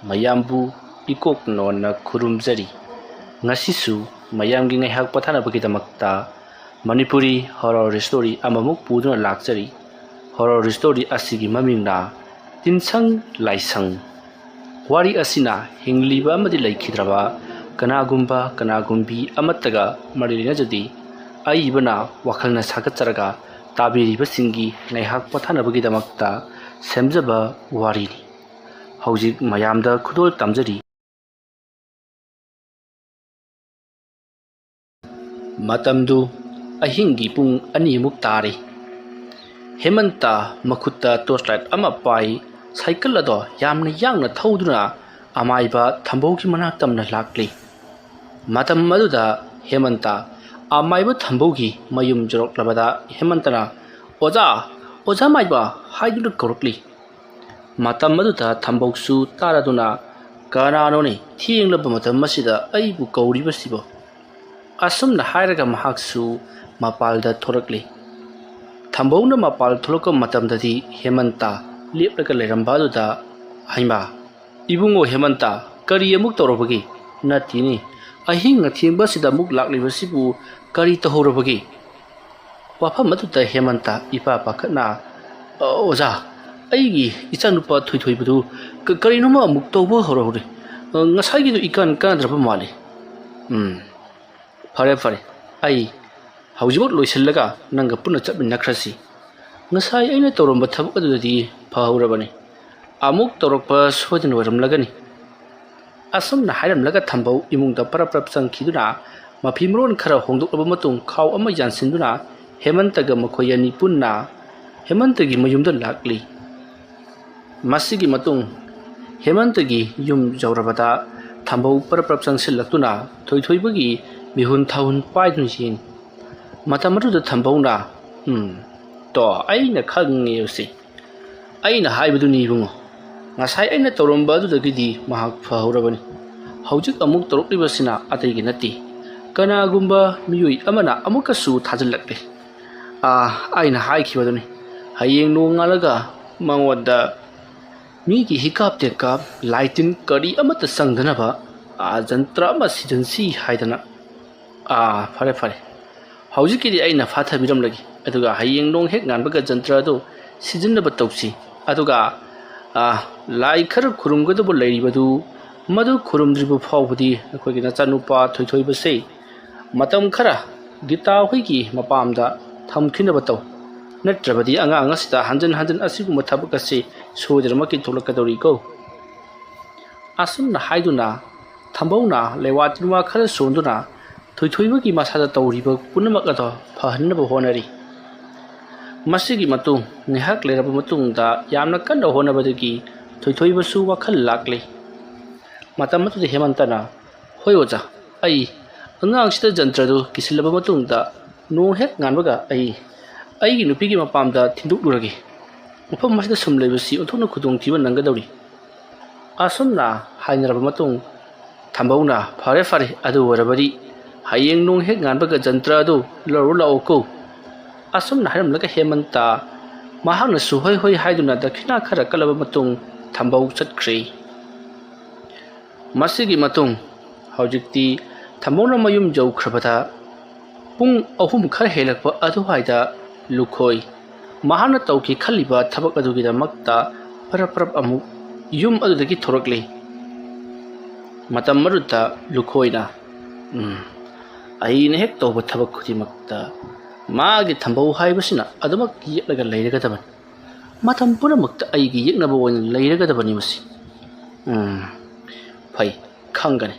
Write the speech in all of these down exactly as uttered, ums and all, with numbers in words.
ꯃꯌꯥꯝꯕꯨ ꯏꯀꯣꯛ ꯅꯣꯟꯅ ꯈꯨꯔꯨꯝꯖꯔꯤ꯫ ꯉꯁꯤꯁꯨ ꯃꯌꯥꯝꯒꯤ ꯉꯥꯏꯍꯥꯛ ꯄꯣꯊꯥꯅꯕꯒꯤꯗꯃꯛꯇ ꯃꯅꯤꯄꯨꯔꯤ ꯍꯣꯔꯣꯔ ꯁ꯭ꯇꯣꯔꯤ ꯑꯃꯃꯨꯛ ꯄꯨꯗꯨꯅ ꯂꯥꯛꯆꯔꯤ꯫ ꯍꯣꯔꯣꯔ ꯁ꯭ꯇꯣꯔꯤ ꯑꯁꯤꯒꯤ ꯃꯃꯤꯡꯅ ꯇꯤꯟꯁꯪ ꯂꯥꯏꯁꯪ꯫ ꯋꯥꯔꯤ ꯑꯁꯤꯅ ꯍꯤꯡꯂꯤꯕ ꯑꯃꯗꯤ ꯂꯩꯈꯤꯗ꯭ꯔꯕ ꯀꯅꯥꯒꯨꯝꯕ ꯀꯅꯥꯒꯨꯝꯕꯤ ꯑꯃꯠꯇꯒ ꯃꯔꯤ ꯂꯩꯅꯖꯗꯦ꯫ ꯑꯏꯕꯅ ꯋꯥꯈꯜꯅ ꯁꯥꯒꯠꯆꯔꯒ ꯇꯥꯕꯤꯔꯤꯕꯁꯤꯡꯒꯤ ꯉꯥꯏꯍꯥꯛ ꯄꯣꯊꯥꯅꯕꯒꯤꯗꯃꯛꯇ ꯁꯦꯝꯖꯕ ꯋꯥꯔꯤꯅꯤ꯫ ꯍꯧꯖꯤꯛ ꯃꯌꯥꯝꯗ ꯈꯨꯗꯣꯜ ꯇꯝꯖꯔꯤ꯫ ꯃꯇꯝꯗꯨ ꯑꯍꯤꯡꯒꯤ ꯄꯨꯡ ꯑꯅꯤꯃꯨꯛ ꯇꯥꯔꯦ꯫ ꯍꯦꯃꯟꯇ ꯃꯈꯨꯠꯇ ꯇꯣꯔꯆ ꯂꯥꯏꯠ ꯑꯃ ꯄꯥꯏ, ꯁꯥꯏꯀꯜ ꯑꯗꯣ ꯌꯥꯝꯅ ꯌꯥꯡꯅ ꯊꯧꯗꯨꯅ ꯑꯃꯥꯏꯕ ꯊꯝꯕꯧꯒꯤ ꯃꯅꯥꯛꯇꯝꯅ ꯂꯥꯛꯂꯤ꯫ ꯃꯇꯝ ꯑꯗꯨꯗ ꯍꯦꯃꯟꯇ ꯑꯃꯥꯏꯕ ꯊꯝꯕꯧꯒꯤ ꯃꯌꯨꯝ ꯌꯧꯔꯛꯂꯕꯗ ꯍꯦꯃꯟꯇꯅ "ꯑꯣꯖꯥ, ꯑꯣꯖꯥ ꯃꯥꯏꯕ" ꯍꯥꯏꯗꯨꯅ ꯀꯧꯔꯛꯂꯤ꯫ ꯃꯇꯝ ꯑꯗꯨꯗ ꯊꯝꯕꯧꯁꯨ ꯇꯥꯔꯗꯨꯅ, "ꯀꯅꯥꯅꯣꯅꯦ ꯊꯦꯡꯂꯕ ꯃꯇꯝ ꯑꯁꯤꯗ ꯑꯩꯕꯨ ꯀꯧꯔꯤꯕꯁꯤꯕꯣ?" ꯑꯁꯨꯝꯅ ꯍꯥꯏꯔꯒ ꯃꯍꯥꯛꯁꯨ ꯃꯄꯥꯜꯗ ꯊꯣꯔꯛꯂꯤ꯫ ꯊꯝꯕꯧꯅ ꯃꯄꯥꯜ ꯊꯣꯛꯂꯛꯄ ꯃꯇꯝꯗꯗꯤ ꯍꯦꯃꯟꯇ ꯂꯦꯞꯂꯒ ꯂꯩꯔꯝꯕ ꯑꯗꯨꯗ, "ꯍꯩꯃꯥ, ꯏꯕꯨꯡꯉꯣ ꯍꯦꯃꯟꯇ, ꯀꯔꯤ ꯑꯃꯨꯛ ꯇꯧꯔꯕꯒꯦ? ꯅꯠꯇꯦꯅꯦ, ꯑꯍꯤꯡ ꯑꯊꯦꯡꯕꯁꯤꯗ ꯑꯃꯨꯛ ꯂꯥꯛꯂꯤꯕꯁꯤꯕꯨ ꯀꯔꯤ ꯇꯧꯍꯧꯔꯕꯒꯦ?" ꯋꯥꯐꯝ ꯑꯗꯨꯗ ꯍꯦꯃꯟꯇ ꯏꯄꯥ ꯄꯥꯈꯠꯅ, "ꯑ, ꯑꯣꯖꯥ, ꯑꯩꯒꯤ ꯏꯆꯥꯅꯨꯄꯥ ꯊꯣꯏꯊꯣꯏꯕꯗꯨ ꯀ-, ꯀꯔꯤꯅꯣꯃ ꯑꯃꯨꯛ ꯇꯧꯕ ꯍꯧꯔꯍꯧꯔꯦ꯫ ꯑ, ꯉꯁꯥꯏꯒꯤꯗꯨ ꯏꯀꯥꯟ ꯀꯥꯟꯅꯗ꯭ꯔꯕ ꯃꯥꯜꯂꯤ꯫" "ꯎꯝ, ꯐꯔꯦ, ꯐꯔꯦ, ꯑꯩ ꯍꯧꯖꯤꯛꯃꯛ ꯂꯣꯏꯁꯤꯜꯂꯒ ꯅꯪꯒ ꯄꯨꯟꯅ ꯆꯠꯃꯤꯟꯅꯈ꯭ꯔꯁꯤ꯫ ꯉꯁꯥꯏ ꯑꯩꯅ ꯇꯧꯔꯝꯕ ꯊꯕꯛ ꯑꯗꯨꯗꯗꯤ ꯐꯍꯧꯔꯕꯅꯤ꯫ ꯑꯃꯨꯛ ꯇꯧꯔꯛꯄ ꯁꯣꯏꯗꯅ ꯑꯣꯏꯔꯝꯂꯒꯅꯤ꯫" ꯑꯁꯨꯝꯅ ꯍꯥꯏꯔꯝꯂꯒ ꯊꯝꯕꯧ ꯏꯃꯨꯡꯗ ꯄꯔꯞ ꯄꯔꯞ ꯆꯪꯈꯤꯗꯨꯅ ꯃꯐꯤ ꯃꯔꯣꯟ ꯈꯔ ꯍꯣꯡꯗꯣꯛꯂꯕ ꯃꯇꯨꯡ ꯈꯥꯎ ꯑꯃ ꯌꯥꯟꯁꯤꯟꯗꯨꯅ ꯍꯦꯃꯟꯇꯒ ꯃꯈꯣꯏ ꯑꯅꯤ ꯄꯨꯟꯅ ꯍꯦꯃꯟꯇꯒꯤ ꯃꯌꯨꯝꯗ ꯂꯥꯛꯂꯤ꯫ ꯃꯁꯤꯒꯤ ꯃꯇꯨꯡ ꯍꯦꯃꯟꯇꯒꯤ ꯌꯨꯝ ꯌꯧꯔꯕꯗ ꯊꯝꯕꯧ ꯄꯔꯞ ꯄꯔꯞ ꯆꯪꯁꯤꯜꯂꯛꯇꯨꯅ ꯊꯣꯏꯊꯣꯏꯕꯒꯤ ꯃꯤꯍꯨꯟ ꯊꯥꯍꯨꯟ ꯄꯥꯏꯗꯨꯅ ꯌꯦꯡ꯫ ꯃꯇꯝ ꯑꯗꯨꯗ ꯊꯝꯕꯧꯅ, "ꯎꯝ, ꯇꯣ, ꯑꯩꯅ ꯈꯪꯉꯦꯕꯁꯦ꯫ ꯑꯩꯅ ꯍꯥꯏꯕꯗꯨꯅꯤ ꯏꯕꯨꯡꯉꯣ꯫ ꯉꯁꯥꯏ ꯑꯩꯅ ꯇꯧꯔꯝꯕ ꯑꯗꯨꯗꯒꯤꯗꯤ ꯃꯍꯥꯛ ꯐꯍꯧꯔꯕꯅꯤ꯫ ꯍꯧꯖꯤꯛ ꯑꯃꯨꯛ ꯇꯧꯔꯛꯂꯤꯕꯁꯤꯅ ꯑꯇꯩꯒꯤ ꯅꯠꯇꯦ꯫ ꯀꯅꯥꯒꯨꯝꯕ ꯃꯤꯑꯣꯏ ꯑꯃꯅ ꯑꯃꯨꯛꯀꯁꯨ ꯊꯥꯖꯤꯜꯂꯛꯂꯦ꯫ ꯑꯥ, ꯑꯩꯅ ꯍꯥꯏꯈꯤꯕꯗꯨꯅꯤ꯫ ꯍꯌꯦꯡ ꯅꯣꯡꯉꯥꯜꯂꯒ ꯃꯉꯣꯟꯗ ꯃꯤꯒꯤ ꯍꯤꯀꯥꯞ ꯇꯦꯡꯀꯥꯞ, ꯂꯥꯏ ꯇꯤꯟ ꯀꯔꯤ ꯑꯃꯠꯇ ꯆꯪꯗꯅꯕ, ꯑꯥ, ꯖꯟꯇ꯭ꯔ ꯑꯃ ꯁꯤꯖꯤꯟꯁꯤ ꯍꯥꯏꯗꯅ꯫ ꯑꯥ, ꯐꯔꯦ, ꯐꯔꯦ꯫ ꯍꯧꯖꯤꯛꯀꯤꯗꯤ ꯑꯩꯅ ꯐꯥꯊꯕꯤꯔꯝꯂꯒꯦ꯫ ꯑꯗꯨꯒ ꯍꯌꯦꯡ ꯅꯣꯡ ꯍꯦꯛ ꯉꯥꯟꯕꯒ ꯖꯟꯇ꯭ꯔ ꯑꯗꯨ ꯁꯤꯖꯤꯟꯅꯕ ꯇꯧꯁꯤ꯫ ꯑꯗꯨꯒ, ꯑꯥ, ꯂꯥꯏ ꯈꯔ ꯈꯨꯔꯨꯝꯒꯗꯕ ꯂꯩꯔꯤꯕꯗꯨ, ꯃꯗꯨ ꯈꯨꯔꯨꯝꯗ꯭ꯔꯤꯕ ꯐꯥꯎꯕꯗꯤ ꯅꯈꯣꯏꯒꯤ ꯅꯆꯥꯅꯨꯄꯥ ꯊꯣꯏꯊꯣꯏꯕꯁꯦ ꯃꯇꯝ ꯈꯔ ꯒꯤꯇꯥ ꯍꯣꯏꯒꯤ ꯃꯄꯥꯝꯗ ꯊꯝꯈꯤꯅꯕ ꯇꯧ꯫ ꯅꯠꯇ꯭ꯔꯕꯗꯤ ꯑꯉꯥꯡ ꯑꯁꯤꯗ ꯍꯟꯖꯤꯟ ꯍꯟꯖꯤꯟ ꯑꯁꯤꯒꯨꯝꯕ ꯊꯕꯛ ꯑꯁꯤ ꯁꯣꯏꯗꯅꯃꯛꯀꯤ ꯊꯣꯛꯂꯛꯀꯗꯧꯔꯤꯀꯣ꯫ ꯑꯁꯨꯝꯅ ꯍꯥꯏꯗꯨꯅ ꯊꯝꯕꯧꯅ ꯂꯩꯋꯥ ꯇꯤꯟꯋꯥ ꯈꯔ ꯁꯣꯟꯗꯨꯅ ꯊꯣꯏꯊꯣꯏꯕꯒꯤ ꯃꯁꯥꯗ ꯇꯧꯔꯤꯕ ꯄꯨꯝꯅꯃꯛ ꯑꯗꯣ ꯐꯍꯟꯅꯕ ꯍꯣꯠꯅꯔꯤ꯫ ꯃꯁꯤꯒꯤ ꯃꯇꯨꯡ ꯉꯥꯏꯍꯥꯛ ꯂꯩꯔꯕ ꯃꯇꯨꯡꯗ ꯌꯥꯝꯅ ꯀꯟꯅ ꯍꯣꯠꯅꯕꯗꯒꯤ ꯊꯣꯏꯊꯣꯏꯕꯁꯨ ꯋꯥꯈꯜ ꯂꯥꯛꯂꯦ꯫ ꯃꯇꯝ ꯑꯗꯨꯗ ꯍꯦꯃꯟꯇꯅ, "ꯍꯣꯏ ꯑꯣꯖꯥ, ꯑꯩ ꯑꯉꯥꯡꯁꯤꯗ ꯖꯟꯇ꯭ꯔꯗꯨ ꯀꯤꯁꯤꯜꯂꯕ ꯃꯇꯨꯡꯗ ꯅꯣꯡ ꯍꯦꯛ ꯉꯥꯟꯕꯒ ꯑꯩ ꯑꯩꯒꯤ ꯅꯨꯄꯤꯒꯤ ꯃꯄꯥꯝꯗ ꯊꯤꯟꯗꯣꯛꯂꯨꯔꯒꯦ꯫ ꯃꯐꯝ ꯑꯁꯤꯗ ꯁꯨꯝ ꯂꯩꯕꯁꯤ ꯑꯣꯟꯊꯣꯛꯅ ꯈꯨꯗꯣꯡꯊꯤꯕ ꯅꯪꯒꯗꯧꯔꯤ"꯫ ꯑꯁꯨꯝꯅ ꯍꯥꯏꯅꯔꯕ ꯃꯇꯨꯡ ꯊꯝꯕꯧꯅ, "ꯐꯔꯦ, ꯐꯔꯦ, ꯑꯗꯨ ꯑꯣꯏꯔꯕꯗꯤ ꯍꯌꯦꯡ ꯅꯣꯡ ꯍꯦꯛ ꯉꯥꯟꯕꯒ ꯖꯟꯇ꯭ꯔ ꯑꯗꯨ ꯂꯧꯔꯨ ꯂꯥꯛꯑꯣꯀꯣ"꯫ ꯑꯁꯨꯝꯅ ꯍꯥꯏꯔꯝꯂꯒ ꯍꯦꯃꯟꯇ ꯃꯍꯥꯛꯅꯁꯨ ꯍꯣꯏ ꯍꯣꯏ ꯍꯥꯏꯗꯨꯅ ꯗꯈꯤꯅꯥ ꯈꯔ ꯀꯠꯂꯕ ꯃꯇꯨꯡ ꯊꯝꯕꯧ ꯆꯠꯈ꯭ꯔꯦ꯫ ꯃꯁꯤꯒꯤ ꯃꯇꯨꯡ ꯍꯧꯖꯤꯛꯇꯤ ꯊꯝꯕꯧꯅ ꯃꯌꯨꯝ ꯌꯧꯈ꯭ꯔꯕꯗ ꯄꯨꯡ ꯑꯍꯨꯝ ꯈꯔ ꯍꯦꯜꯂꯛꯄ ꯑꯗꯨꯋꯥꯏꯗ ꯂꯨꯈꯣꯏ ꯃꯍꯥꯛꯅ ꯇꯧꯒꯦ ꯈꯜꯂꯤꯕ ꯊꯕꯛ ꯑꯗꯨꯒꯤꯗꯃꯛꯇ ꯄꯔꯞ ꯄꯔꯞ ꯑꯃꯨꯛ ꯌꯨꯝ ꯑꯗꯨꯗꯒꯤ ꯊꯣꯔꯛꯂꯤ꯫ ꯃꯇꯝ ꯑꯗꯨꯗ ꯂꯨꯈꯣꯏꯅ, "ꯎꯝ, ꯑꯩꯅ ꯍꯦꯛ ꯇꯧꯕ ꯊꯕꯛ ꯈꯨꯗꯤꯡꯃꯛꯇ ꯃꯥꯒꯤ ꯊꯝꯕꯧ ꯍꯥꯏꯕꯁꯤꯅ ꯑꯗꯨꯃꯛ ꯌꯦꯛꯂꯒ ꯂꯩꯔꯒꯗꯕꯅꯤ꯫ ꯃꯇꯝ ꯄꯨꯝꯅꯃꯛꯇ ꯑꯩꯒꯤ ꯌꯦꯛꯅꯕ ꯑꯣꯏꯅ ꯂꯩꯔꯒꯗꯕꯅꯤ ꯃꯁꯤ꯫ ꯎꯝ, ꯐꯩ, ꯈꯪꯒꯅꯤ꯫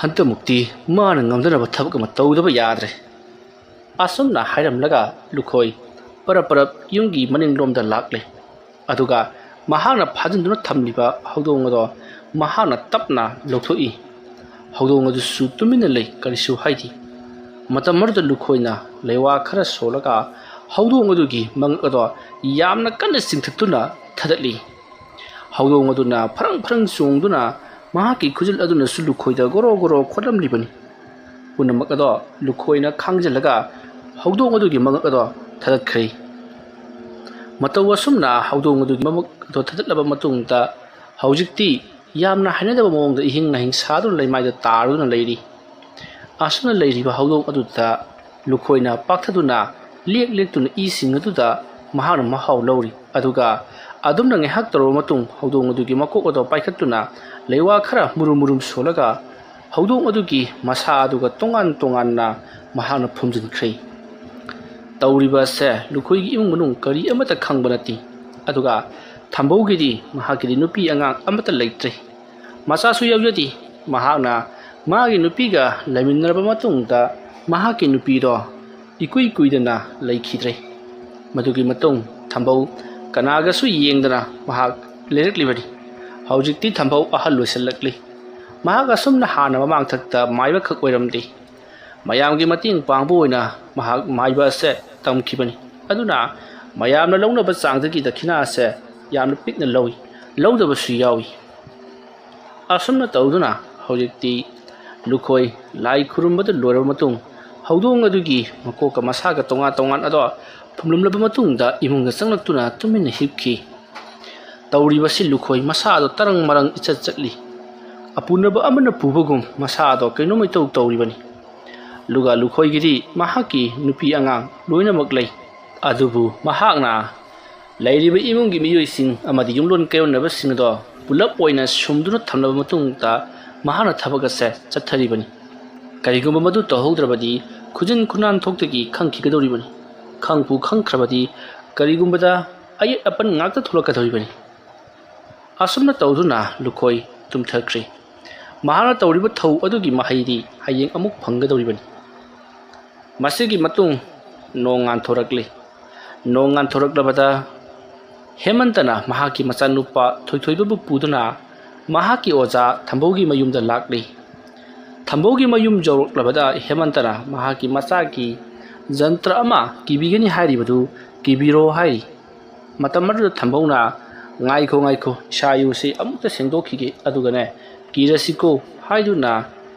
ꯍꯟꯗꯛꯃꯨꯛꯇꯤ ꯃꯥꯅ ꯉꯝꯗꯅꯕ ꯊꯕꯛ ꯑꯃ ꯇꯧꯗꯕ ꯌꯥꯗ꯭ꯔꯦ"꯫ ꯑꯁꯨꯝꯅ ꯍꯥꯏꯔꯝꯂꯒ ꯂꯨꯈꯣꯏ ꯄꯔꯞ ꯄꯔꯞ ꯌꯨꯝꯒꯤ ꯃꯅꯤꯡꯂꯣꯝꯗ ꯂꯥꯛꯂꯦ꯫ ꯑꯗꯨꯒ ꯃꯍꯥꯛꯅ ꯐꯥꯖꯤꯟꯗꯨꯅ ꯊꯝꯂꯤꯕ ꯍꯧꯗꯣꯡ ꯑꯗꯣ ꯃꯍꯥꯛꯅ ꯇꯞꯅ ꯂꯧꯊꯣꯛꯏ꯫ ꯍꯧꯗꯣꯡ ꯑꯗꯨꯁꯨ ꯇꯨꯃꯤꯟꯅ ꯂꯩ, ꯀꯔꯤꯁꯨ ꯍꯥꯏꯗꯦ꯫ ꯃꯇꯝ ꯑꯗꯨꯗ ꯂꯨꯈꯣꯏꯅ ꯂꯩꯋꯥ ꯈꯔ ꯁꯣꯜꯂꯒ ꯍꯧꯗꯣꯡ ꯑꯗꯨꯒꯤ ꯃꯉꯛ ꯑꯗꯣ ꯌꯥꯝꯅ ꯀꯟꯅ ꯆꯤꯡꯊꯠꯇꯨꯅ ꯊꯥꯗꯠꯂꯤ꯫ ꯍꯧꯗꯣꯡ ꯑꯗꯨꯅ ꯐꯔꯪ ꯐꯔꯪ ꯆꯣꯡꯗꯨꯅ ꯃꯍꯥꯛꯀꯤ ꯈꯨꯖꯤꯜ ꯑꯗꯨꯅꯁꯨ ꯂꯨꯈꯣꯏꯗ ꯒꯣꯔꯣ ꯒꯣꯔꯣ ꯈꯣꯠꯂꯝꯂꯤꯕꯅꯤ꯫ ꯄꯨꯝꯅꯃꯛ ꯑꯗꯣ ꯂꯨꯈꯣꯏꯅ ꯈꯥꯡꯖꯤꯜꯂꯒ ꯍꯧꯗꯣꯡ ꯑꯗꯨꯒꯤ ꯃꯉꯛ ꯑꯗꯣ ꯊꯥꯗꯠꯈ꯭ꯔꯦ꯫ ꯃꯇꯧ ꯑꯁꯨꯝꯅ ꯍꯧꯗꯣꯡ ꯑꯗꯨꯒꯤ ꯃꯃꯨꯛ ꯑꯗꯨ ꯊꯥꯗꯠꯂꯕ ꯃꯇꯨꯡꯗ, ꯍꯧꯖꯤꯛꯇꯤ ꯌꯥꯝꯅ ꯍꯩꯅꯗꯕ ꯃꯑꯣꯡꯗ ꯏꯍꯤꯡ ꯅꯥꯍꯤꯡ ꯁꯥꯗꯨꯅ ꯂꯩꯃꯥꯏꯗ ꯇꯥꯔꯗꯨꯅ ꯂꯩꯔꯤ꯫ ꯑꯁꯨꯝꯅ ꯂꯩꯔꯤꯕ ꯍꯧꯗꯣꯡ ꯑꯗꯨꯗ ꯂꯨꯈꯣꯏꯅ ꯄꯥꯛꯊꯗꯨꯅ ꯂꯦꯛ ꯂꯦꯛꯇꯨꯅ ꯏꯁꯤꯡ ꯑꯗꯨꯗ ꯃꯍꯥꯛꯅ ꯃꯍꯥꯎ ꯂꯧꯔꯤ꯫ ꯑꯗꯨꯒ ꯑꯗꯨꯝꯅ ꯉꯥꯏꯍꯥꯛ ꯇꯧꯔꯕ ꯃꯇꯨꯡ, ꯍꯧꯗꯣꯡ ꯑꯗꯨꯒꯤ ꯃꯀꯣꯛ ꯑꯗꯨ ꯄꯥꯏꯈꯠꯇꯨꯅ ꯂꯩꯋꯥ ꯈꯔ ꯃꯨꯔꯨꯝ ꯃꯨꯔꯨꯝ ꯁꯣꯜꯂꯒ ꯍꯧꯗꯣꯡ ꯑꯗꯨꯒꯤ ꯃꯁꯥ ꯑꯗꯨꯒ ꯇꯣꯉꯥꯟ ꯇꯣꯉꯥꯟꯅ ꯃꯍꯥꯛꯅ ꯐꯨꯝꯖꯤꯟꯈ꯭ꯔꯦ꯫ ꯇꯧꯔꯤꯕ ꯑꯁꯦ ꯂꯨꯈꯣꯏꯒꯤ ꯏꯃꯨꯡ ꯃꯅꯨꯡ ꯀꯔꯤ ꯑꯃꯠꯇ ꯈꯪꯕ ꯅꯠꯇꯦ꯫ ꯑꯗꯨꯒ ꯊꯝꯕꯧꯒꯤꯗꯤ ꯃꯍꯥꯛꯀꯤꯗꯤ ꯅꯨꯄꯤ ꯑꯉꯥꯡ ꯑꯃꯠꯇ ꯂꯩꯇ꯭ꯔꯦ꯫ ꯃꯆꯥꯁꯨ ꯌꯥꯎꯖꯗꯦ꯫ ꯃꯍꯥꯛꯅ ꯃꯥꯒꯤ ꯅꯨꯄꯤꯒ ꯂꯩꯃꯤꯟꯅꯔꯕ ꯃꯇꯨꯡꯗ ꯃꯍꯥꯛꯀꯤ ꯅꯨꯄꯤꯗꯣ ꯏꯀꯨꯏ ꯀꯨꯏꯗꯅ ꯂꯩꯈꯤꯗ꯭ꯔꯦ꯫ ꯃꯗꯨꯒꯤ ꯃꯇꯨꯡ ꯊꯝꯕꯧ ꯀꯅꯥꯒꯁꯨ ꯌꯦꯡꯗꯅ ꯃꯍꯥꯛ ꯂꯩꯔꯛꯂꯤꯕꯅꯤ꯫ ꯍꯧꯖꯤꯛꯇꯤ ꯊꯝꯕꯧ ꯑꯍꯜ ꯑꯣꯏꯁꯤꯜꯂꯛꯂꯤ꯫ ꯃꯍꯥꯛ ꯑꯁꯨꯝꯅ ꯍꯥꯟꯅ ꯃꯃꯥꯡꯊꯛꯇ ꯃꯥꯏꯕꯈꯛ ꯑꯣꯏꯔꯝꯗꯦ꯫ ꯃꯌꯥꯝꯒꯤ ꯃꯇꯦꯡ ꯄꯥꯡꯕ ꯑꯣꯏꯅ ꯃꯍꯥꯛ ꯃꯥꯏꯕ ꯑꯁꯦ ꯇꯝꯈꯤꯕꯅꯤ꯫ ꯑꯗꯨꯅ ꯃꯌꯥꯝꯅ ꯂꯧꯅꯕ ꯆꯥꯡꯗꯒꯤ ꯗꯈꯤꯅꯥ ꯑꯁꯦ ꯌꯥꯝꯅ ꯄꯤꯛꯅ ꯂꯧꯏ, ꯂꯧꯗꯕꯁꯨ ꯌꯥꯎꯏ꯫ ꯑꯁꯨꯝꯅ ꯇꯧꯗꯨꯅ ꯍꯧꯖꯤꯛꯇꯤ ꯂꯨꯈꯣꯏ ꯂꯥꯏ ꯈꯨꯔꯨꯝꯕꯗ ꯂꯣꯏꯔꯕ ꯃꯇꯨꯡ, ꯍꯧꯗꯣꯡ ꯑꯗꯨꯒꯤ ꯃꯀꯣꯛꯀ ꯃꯁꯥꯒ ꯇꯣꯉꯥꯟ ꯇꯣꯉꯥꯟ ꯑꯗꯣ ꯐꯨꯝꯂꯝꯂꯕ ꯃꯇꯨꯡꯗ ꯏꯃꯨꯡꯗ ꯆꯪꯂꯛꯇꯨꯅ ꯇꯨꯃꯤꯟꯅ ꯍꯤꯞꯈꯤ꯫ ꯇꯧꯔꯤꯕꯁꯤ ꯂꯨꯈꯣꯏ ꯃꯁꯥꯗꯣ ꯇꯔꯪ ꯃꯔꯪ ꯏꯆꯠ ꯆꯠꯂꯤ꯫ ꯑꯄꯨꯅꯕ ꯑꯃꯅ ꯄꯨꯕꯒꯨꯝ ꯃꯁꯥꯗꯣ ꯀꯩꯅꯣꯝ ꯏꯇꯧ ꯇꯧꯔꯤꯕꯅꯤ꯫ ꯂꯨꯒꯥ ꯂꯨꯈꯣꯏꯒꯤꯗꯤ ꯃꯍꯥꯛꯀꯤ ꯅꯨꯄꯤ ꯑꯉꯥꯡ ꯂꯣꯏꯅꯃꯛ ꯂꯩ꯫ ꯑꯗꯨꯕꯨ ꯃꯍꯥꯛꯅ ꯂꯩꯔꯤꯕ ꯏꯃꯨꯡꯒꯤ ꯃꯤꯑꯣꯏꯁꯤꯡ ꯑꯃꯗꯤ ꯌꯨꯝꯂꯣꯟ ꯀꯩꯔꯣꯟꯅꯕꯁꯤꯡ ꯑꯗꯣ ꯄꯨꯂꯞ ꯑꯣꯏꯅ ꯁꯨꯝꯗꯨꯅ ꯊꯝꯂꯕ ꯃꯇꯨꯡꯗ ꯃꯍꯥꯛꯅ ꯊꯕꯛ ꯑꯁꯦ ꯆꯠꯊꯔꯤꯕꯅꯤ꯫ ꯀꯔꯤꯒꯨꯝꯕ ꯃꯗꯨ ꯇꯧꯍꯧꯗ꯭ꯔꯕꯗꯤ ꯈꯨꯖꯤꯟ ꯈꯨꯅꯥꯟ ꯊꯣꯛꯇꯒꯤ ꯈꯪꯈꯤꯒꯗꯧꯔꯤꯕꯅꯤ꯫ ꯈꯪꯕꯨ ꯈꯪꯈ꯭ꯔꯕꯗꯤ ꯀꯔꯤꯒꯨꯝꯕꯗ ꯑꯌꯦꯠ ꯑꯄꯟ ꯉꯥꯛꯇ ꯊꯣꯛꯂꯛꯀꯗꯧꯔꯤꯕꯅꯤ꯫ ꯑꯁꯨꯝꯅ ꯇꯧꯗꯨꯅ ꯂꯨꯈꯣꯏ ꯇꯨꯝꯊꯈ꯭ꯔꯦ꯫ ꯃꯍꯥꯛꯅ ꯇꯧꯔꯤꯕ ꯊꯧ ꯑꯗꯨꯒꯤ ꯃꯍꯩꯗꯤ ꯍꯌꯦꯡ ꯑꯃꯨꯛ ꯐꯪꯒꯗꯧꯔꯤꯕꯅꯤ꯫ ꯃꯁꯤꯒꯤ ꯃꯇꯨꯡ ꯅꯣꯡ ꯉꯥꯟꯊꯣꯔꯛꯂꯤ꯫ ꯅꯣꯡ ꯉꯥꯟꯊꯣꯔꯛꯂꯕꯗ ꯍꯦꯃꯟꯇꯅ ꯃꯍꯥꯛꯀꯤ ꯃꯆꯥꯅꯨꯄꯥ ꯊꯣꯏꯊꯣꯏꯕꯕꯨ ꯄꯨꯗꯨꯅ ꯃꯍꯥꯛꯀꯤ ꯑꯣꯖꯥ ꯊꯝꯕꯧꯒꯤ ꯃꯌꯨꯝꯗ ꯂꯥꯛꯂꯤ꯫ ꯊꯝꯕꯧꯒꯤ ꯃꯌꯨꯝ ꯌꯧꯔꯛꯂꯕꯗ ꯍꯦꯃꯟꯇꯅ ꯃꯍꯥꯛꯀꯤ ꯃꯆꯥꯒꯤ ꯖꯟꯇ꯭ꯔ ꯑꯃ ꯀꯤꯕꯤꯒꯅꯤ ꯍꯥꯏꯔꯤꯕꯗꯨ ꯀꯤꯕꯤꯔꯣ ꯍꯥꯏꯔꯤ꯫ ꯃꯇꯝ ꯑꯗꯨꯗ ꯊꯝꯕꯧꯅ, "ꯉꯥꯏꯈꯣ, ꯉꯥꯏꯈꯣ, ꯏꯁꯥ ꯏꯔꯨꯁꯤ ꯑꯃꯨꯛꯇ ꯁꯦꯡꯗꯣꯛꯈꯤꯒꯦ, ꯑꯗꯨꯒꯅꯦ ꯀꯤꯔꯁꯤꯀꯣ" ꯍꯥꯏꯗꯨꯅ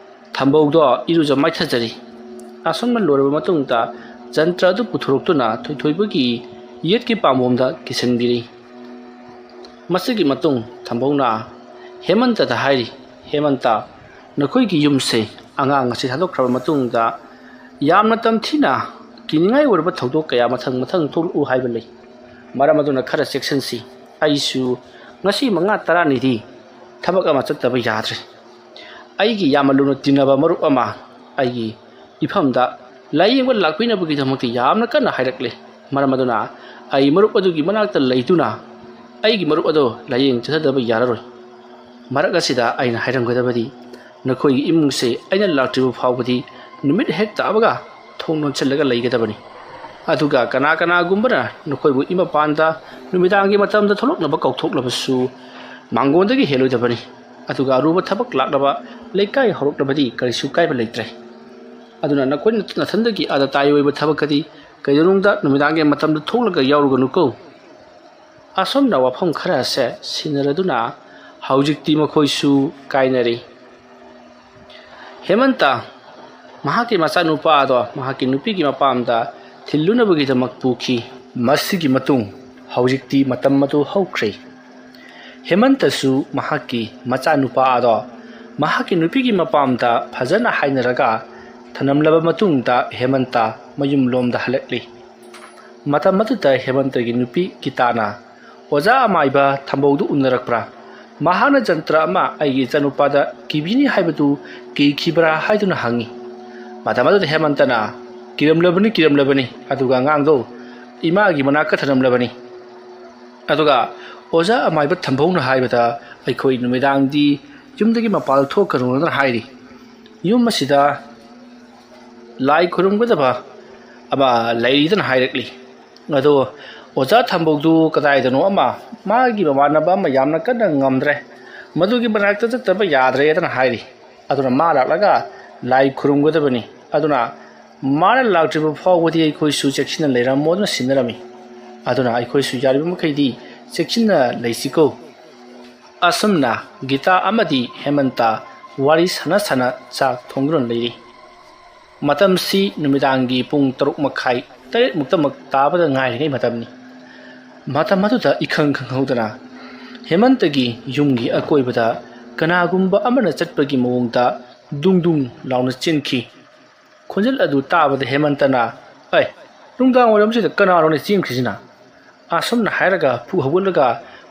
ꯊꯝꯕꯧꯗꯣ ꯏꯔꯨꯖ ꯃꯥꯏꯊꯖꯔꯤ꯫ ꯑꯁꯨꯝꯅ ꯂꯣꯏꯔꯕ ꯃꯇꯨꯡꯗ ꯖꯟꯇ꯭ꯔ ꯑꯗꯨ ꯄꯨꯊꯣꯔꯛꯇꯨꯅ ꯊꯣꯏꯊꯣꯏꯕꯒꯤ ꯌꯦꯠꯀꯤ ꯄꯥꯝꯕꯣꯝꯗ ꯀꯤꯁꯤꯟꯕꯤꯔꯤ꯫ ꯃꯁꯤꯒꯤ ꯃꯇꯨꯡ ꯊꯝꯕꯧꯅ ꯍꯦꯃꯟꯇꯗ ꯍꯥꯏꯔꯤ, "ꯍꯦꯃꯟꯇ, ꯅꯈꯣꯏꯒꯤ ꯌꯨꯝꯁꯦ ꯑꯉꯥꯡ ꯑꯁꯤ ꯊꯥꯗꯣꯛꯈ꯭ꯔꯕ ꯃꯇꯨꯡꯗ ꯌꯥꯝꯅ ꯇꯝꯊꯤꯅ ꯀꯤꯅꯤꯡꯉꯥꯏ ꯑꯣꯏꯔꯕ ꯊꯧꯗꯣꯛ ꯀꯌꯥ ꯃꯊꯪ ꯃꯊꯪ ꯊꯣꯛꯂꯛꯎ ꯍꯥꯏꯕ ꯂꯩ꯫ ꯃꯔꯝ ꯑꯗꯨꯅ ꯈꯔ ꯆꯦꯛꯁꯤꯟꯁꯤ꯫ ꯑꯩꯁꯨ ꯉꯁꯤ ꯃꯉꯥ ꯇꯔꯥꯅꯤꯗꯤ ꯊꯕꯛ ꯑꯃ ꯆꯠꯇꯕ ꯌꯥꯗ꯭ꯔꯦ꯫ ꯑꯩꯒꯤ ꯌꯥꯝꯅ ꯂꯨꯅ ꯇꯤꯟꯅꯕ ꯃꯔꯨꯞ ꯑꯃ ꯑꯩꯒꯤ ꯏꯐꯝꯗ ꯂꯥꯏꯌꯦꯡꯕ ꯂꯥꯛꯄꯤꯅꯕꯒꯤꯗꯃꯛꯇ ꯌꯥꯝꯅ ꯀꯟꯅ ꯍꯥꯏꯔꯛꯂꯦ꯫ ꯃꯔꯝ ꯑꯗꯨꯅ ꯑꯩ ꯃꯔꯨꯞ ꯑꯗꯨꯒꯤ ꯃꯅꯥꯛꯇ ꯂꯩꯗꯨꯅ ꯑꯩꯒꯤ ꯃꯔꯨꯞ ꯑꯗꯨ ꯂꯥꯏꯌꯦꯡ ꯆꯠꯊꯗꯕ ꯌꯥꯔꯔꯣꯏ꯫ ꯃꯔꯛ ꯑꯁꯤꯗ ꯑꯩꯅ ꯍꯥꯏꯔꯝꯒꯗꯕꯗꯤ, ꯅꯈꯣꯏꯒꯤ ꯏꯃꯨꯡꯁꯦ ꯑꯩꯅ ꯂꯥꯛꯇ꯭ꯔꯤꯕ ꯐꯥꯎꯕꯗꯤ ꯅꯨꯃꯤꯠ ꯍꯦꯛ ꯇꯥꯕꯒ ꯊꯣꯡ ꯂꯣꯟꯁꯤꯜꯂꯒ ꯂꯩꯒꯗꯕꯅꯤ꯫ ꯑꯗꯨꯒ ꯀꯅꯥ ꯀꯅꯥꯒꯨꯝꯕꯅ ꯅꯈꯣꯏꯕꯨ ꯏꯃꯄꯥꯟꯗ ꯅꯨꯃꯤꯗꯥꯡꯒꯤ ꯃꯇꯝꯗ ꯊꯣꯛꯂꯛꯅꯕ ꯀꯧꯊꯣꯛꯂꯕꯁꯨ ꯃꯥꯡꯒꯣꯟꯗꯒꯤ ꯍꯦꯜꯂꯣꯏꯗꯕꯅꯤ꯫ ꯑꯗꯨꯒ ꯑꯔꯨꯕ ꯊꯕꯛ ꯂꯥꯛꯂꯕ ꯂꯩꯀꯥꯏ ꯍꯧꯔꯛꯂꯕꯗꯤ ꯀꯔꯤꯁꯨ ꯀꯥꯏꯕ ꯂꯩꯇ꯭ꯔꯦ꯫ ꯑꯗꯨꯅ ꯅꯈꯣꯏ ꯅꯊꯟꯗꯒꯤ ꯑꯥꯗ ꯇꯥꯏ ꯑꯣꯏꯕ ꯊꯕꯛꯀꯗꯤ ꯀꯩꯗꯧꯅꯨꯡꯗ ꯅꯨꯃꯤꯗꯥꯡꯒꯤ ꯃꯇꯝꯗ ꯊꯣꯛꯂꯒ ꯌꯥꯎꯔꯨꯒꯅꯨꯀꯣ꯫" ꯑꯁꯨꯝꯅ ꯋꯥꯐꯝ ꯈꯔ ꯑꯁꯦ ꯁꯤꯟꯅꯔꯗꯨꯅ ꯍꯧꯖꯤꯛꯇꯤ ꯃꯈꯣꯏꯁꯨ ꯀꯥꯏꯅꯔꯤ꯫ ꯍꯦꯃꯟꯇ ꯃꯍꯥꯛꯀꯤ ꯃꯆꯥꯅꯨꯄꯥ ꯑꯗꯣ ꯃꯍꯥꯛꯀꯤ ꯅꯨꯄꯤꯒꯤ ꯃꯄꯥꯝꯗ ꯊꯤꯜꯂꯨꯅꯕꯒꯤꯗꯃꯛ ꯄꯨꯈꯤ꯫ ꯃꯁꯤꯒꯤ ꯃꯇꯨꯡ ꯍꯧꯖꯤꯛꯇꯤ ꯃꯇꯝ ꯑꯗꯨ ꯍꯧꯈ꯭ꯔꯦ꯫ ꯍꯦꯃꯟꯇꯁꯨ ꯃꯍꯥꯛꯀꯤ ꯃꯆꯥꯅꯨꯄꯥ ꯑꯗꯣ ꯃꯍꯥꯛꯀꯤ ꯅꯨꯄꯤꯒꯤ ꯃꯄꯥꯝꯗ ꯐꯖꯅ ꯍꯥꯏꯅꯔꯒ ꯊꯅꯝꯂꯕ ꯃꯇꯨꯡꯗ ꯍꯦꯃꯟꯇ ꯃꯌꯨꯝꯂꯣꯝꯗ ꯍꯜꯂꯛꯂꯤ꯫ ꯃꯇꯝ ꯑꯗꯨꯗ ꯍꯦꯃꯟꯇꯒꯤ ꯅꯨꯄꯤ ꯒꯤꯇꯥꯅ ꯑꯣꯖꯥ ꯑꯃꯥꯏꯕ ꯊꯝꯕꯧꯗꯨ ꯎꯅꯔꯛꯄ꯭ꯔꯥ? ꯃꯍꯥꯛꯅ ꯖꯟꯇ꯭ꯔ ꯑꯃ ꯑꯩꯒꯤ ꯏꯆꯥꯅꯨꯄꯥꯗ ꯀꯤꯕꯤꯅꯤ ꯍꯥꯏꯕꯗꯨ ꯀꯤꯈꯤꯕ꯭ꯔꯥ ꯍꯥꯏꯗꯨꯅ ꯍꯪꯉꯤ꯫ ꯃꯇꯝ ꯑꯗꯨꯗ ꯍꯦꯃꯟꯇꯅ, "ꯀꯤꯔꯝꯂꯕꯅꯤ, ꯀꯤꯔꯝꯂꯕꯅꯤ, ꯑꯗꯨꯒ ꯑꯉꯥꯡꯗꯣ ꯏꯃꯥꯒꯤ ꯃꯅꯥꯛꯇ ꯊꯅꯝꯂꯕꯅꯤ꯫ ꯑꯗꯨꯒ ꯑꯣꯖꯥ ꯑꯃꯥꯏꯕ ꯊꯝꯕꯧꯅ ꯍꯥꯏꯕꯗ ꯑꯩꯈꯣꯏ ꯅꯨꯃꯤꯗꯥꯡꯗꯤ ꯌꯨꯝꯗꯒꯤ ꯃꯄꯥꯟ ꯊꯣꯛꯀꯅꯨꯅ ꯍꯥꯏꯔꯤ꯫ ꯌꯨꯝ ꯑꯁꯤꯗ ꯂꯥꯏ ꯈꯨꯔꯨꯝꯒꯗꯕ ꯑꯃ ꯂꯩꯔꯤꯗꯅ ꯍꯥꯏꯔꯛꯂꯤ꯫ ꯑꯗꯣ ꯑꯣꯖꯥ ꯊꯝꯕꯧꯗꯨ ꯀꯗꯥꯏꯗꯅꯣ ꯑꯃ ꯃꯥꯒꯤ ꯃꯃꯥꯟꯅꯕ ꯑꯃ ꯌꯥꯝꯅ ꯀꯟꯅ ꯉꯝꯗ꯭ꯔꯦ, ꯃꯗꯨꯒꯤ ꯃꯅꯥꯛꯇ ꯆꯠꯇꯕ ꯌꯥꯗ꯭ꯔꯦꯗꯅ ꯍꯥꯏꯔꯤ꯫ ꯑꯗꯨꯅ ꯃꯥ ꯂꯥꯛꯂꯒ ꯂꯥꯏ ꯈꯨꯔꯨꯝꯒꯗꯕꯅꯤ꯫ ꯑꯗꯨꯅ ꯃꯥꯅ ꯂꯥꯛꯇ꯭ꯔꯤꯕ ꯐꯥꯎꯕꯗꯤ ꯑꯩꯈꯣꯏꯁꯨ ꯆꯦꯛꯁꯤꯟꯅ ꯂꯩꯔꯝꯃꯣ" ꯑꯗꯨꯅ ꯁꯤꯟꯅꯔꯝꯃꯤ꯫ ꯑꯗꯨꯅ ꯑꯩꯈꯣꯏꯁꯨ ꯌꯥꯔꯤꯕ ꯃꯈꯩꯗꯤ ꯆꯦꯛꯁꯤꯟꯅ ꯂꯩꯁꯤꯀꯣ꯫ ꯑꯁꯨꯝꯅ ꯒꯤꯇꯥ ꯑꯃꯗꯤ ꯍꯦꯃꯟꯇ ꯋꯥꯔꯤ ꯁꯥꯟꯅ ꯁꯥꯟꯅ ꯆꯥꯛ ꯊꯣꯡꯗꯨꯅ ꯂꯩꯔꯤ꯫ ꯃꯇꯝꯁꯤ ꯅꯨꯃꯤꯗꯥꯡꯒꯤ ꯄꯨꯡ ꯇꯔꯨꯛ ꯃꯈꯥꯏ ꯇꯔꯦꯠꯃꯨꯛꯇꯃꯛ ꯇꯥꯕꯗ ꯉꯥꯏꯔꯤꯉꯩ ꯃꯇꯝꯅꯤ꯫ ꯃꯇꯝ ꯑꯗꯨꯗ ꯏꯈꯪ ꯈꯪꯍꯧꯗꯅ ꯍꯦꯃꯟꯇꯒꯤ ꯌꯨꯝꯒꯤ ꯑꯀꯣꯏꯕꯗ ꯀꯅꯥꯒꯨꯝꯕ ꯑꯃꯅ ꯆꯠꯄꯒꯤ ꯃꯑꯣꯡꯗ ꯗꯨꯡ ꯗꯨꯡ ꯂꯥꯎꯅ ꯆꯦꯟꯈꯤ꯫ ꯈꯣꯟꯖꯦꯜ ꯑꯗꯨ ꯇꯥꯕꯗ ꯍꯦꯃꯟꯇꯅ, "ꯑꯩ, ꯅꯨꯡꯗꯥꯡ ꯋꯥꯏꯔꯝꯁꯤꯗ ꯀꯅꯥꯅꯣꯅꯦ ꯆꯦꯟꯈ꯭ꯔꯤꯁꯤꯅ?" ꯑꯁꯨꯝꯅ ꯍꯥꯏꯔꯒ ꯐꯨ ꯍꯧꯒꯠꯂꯒ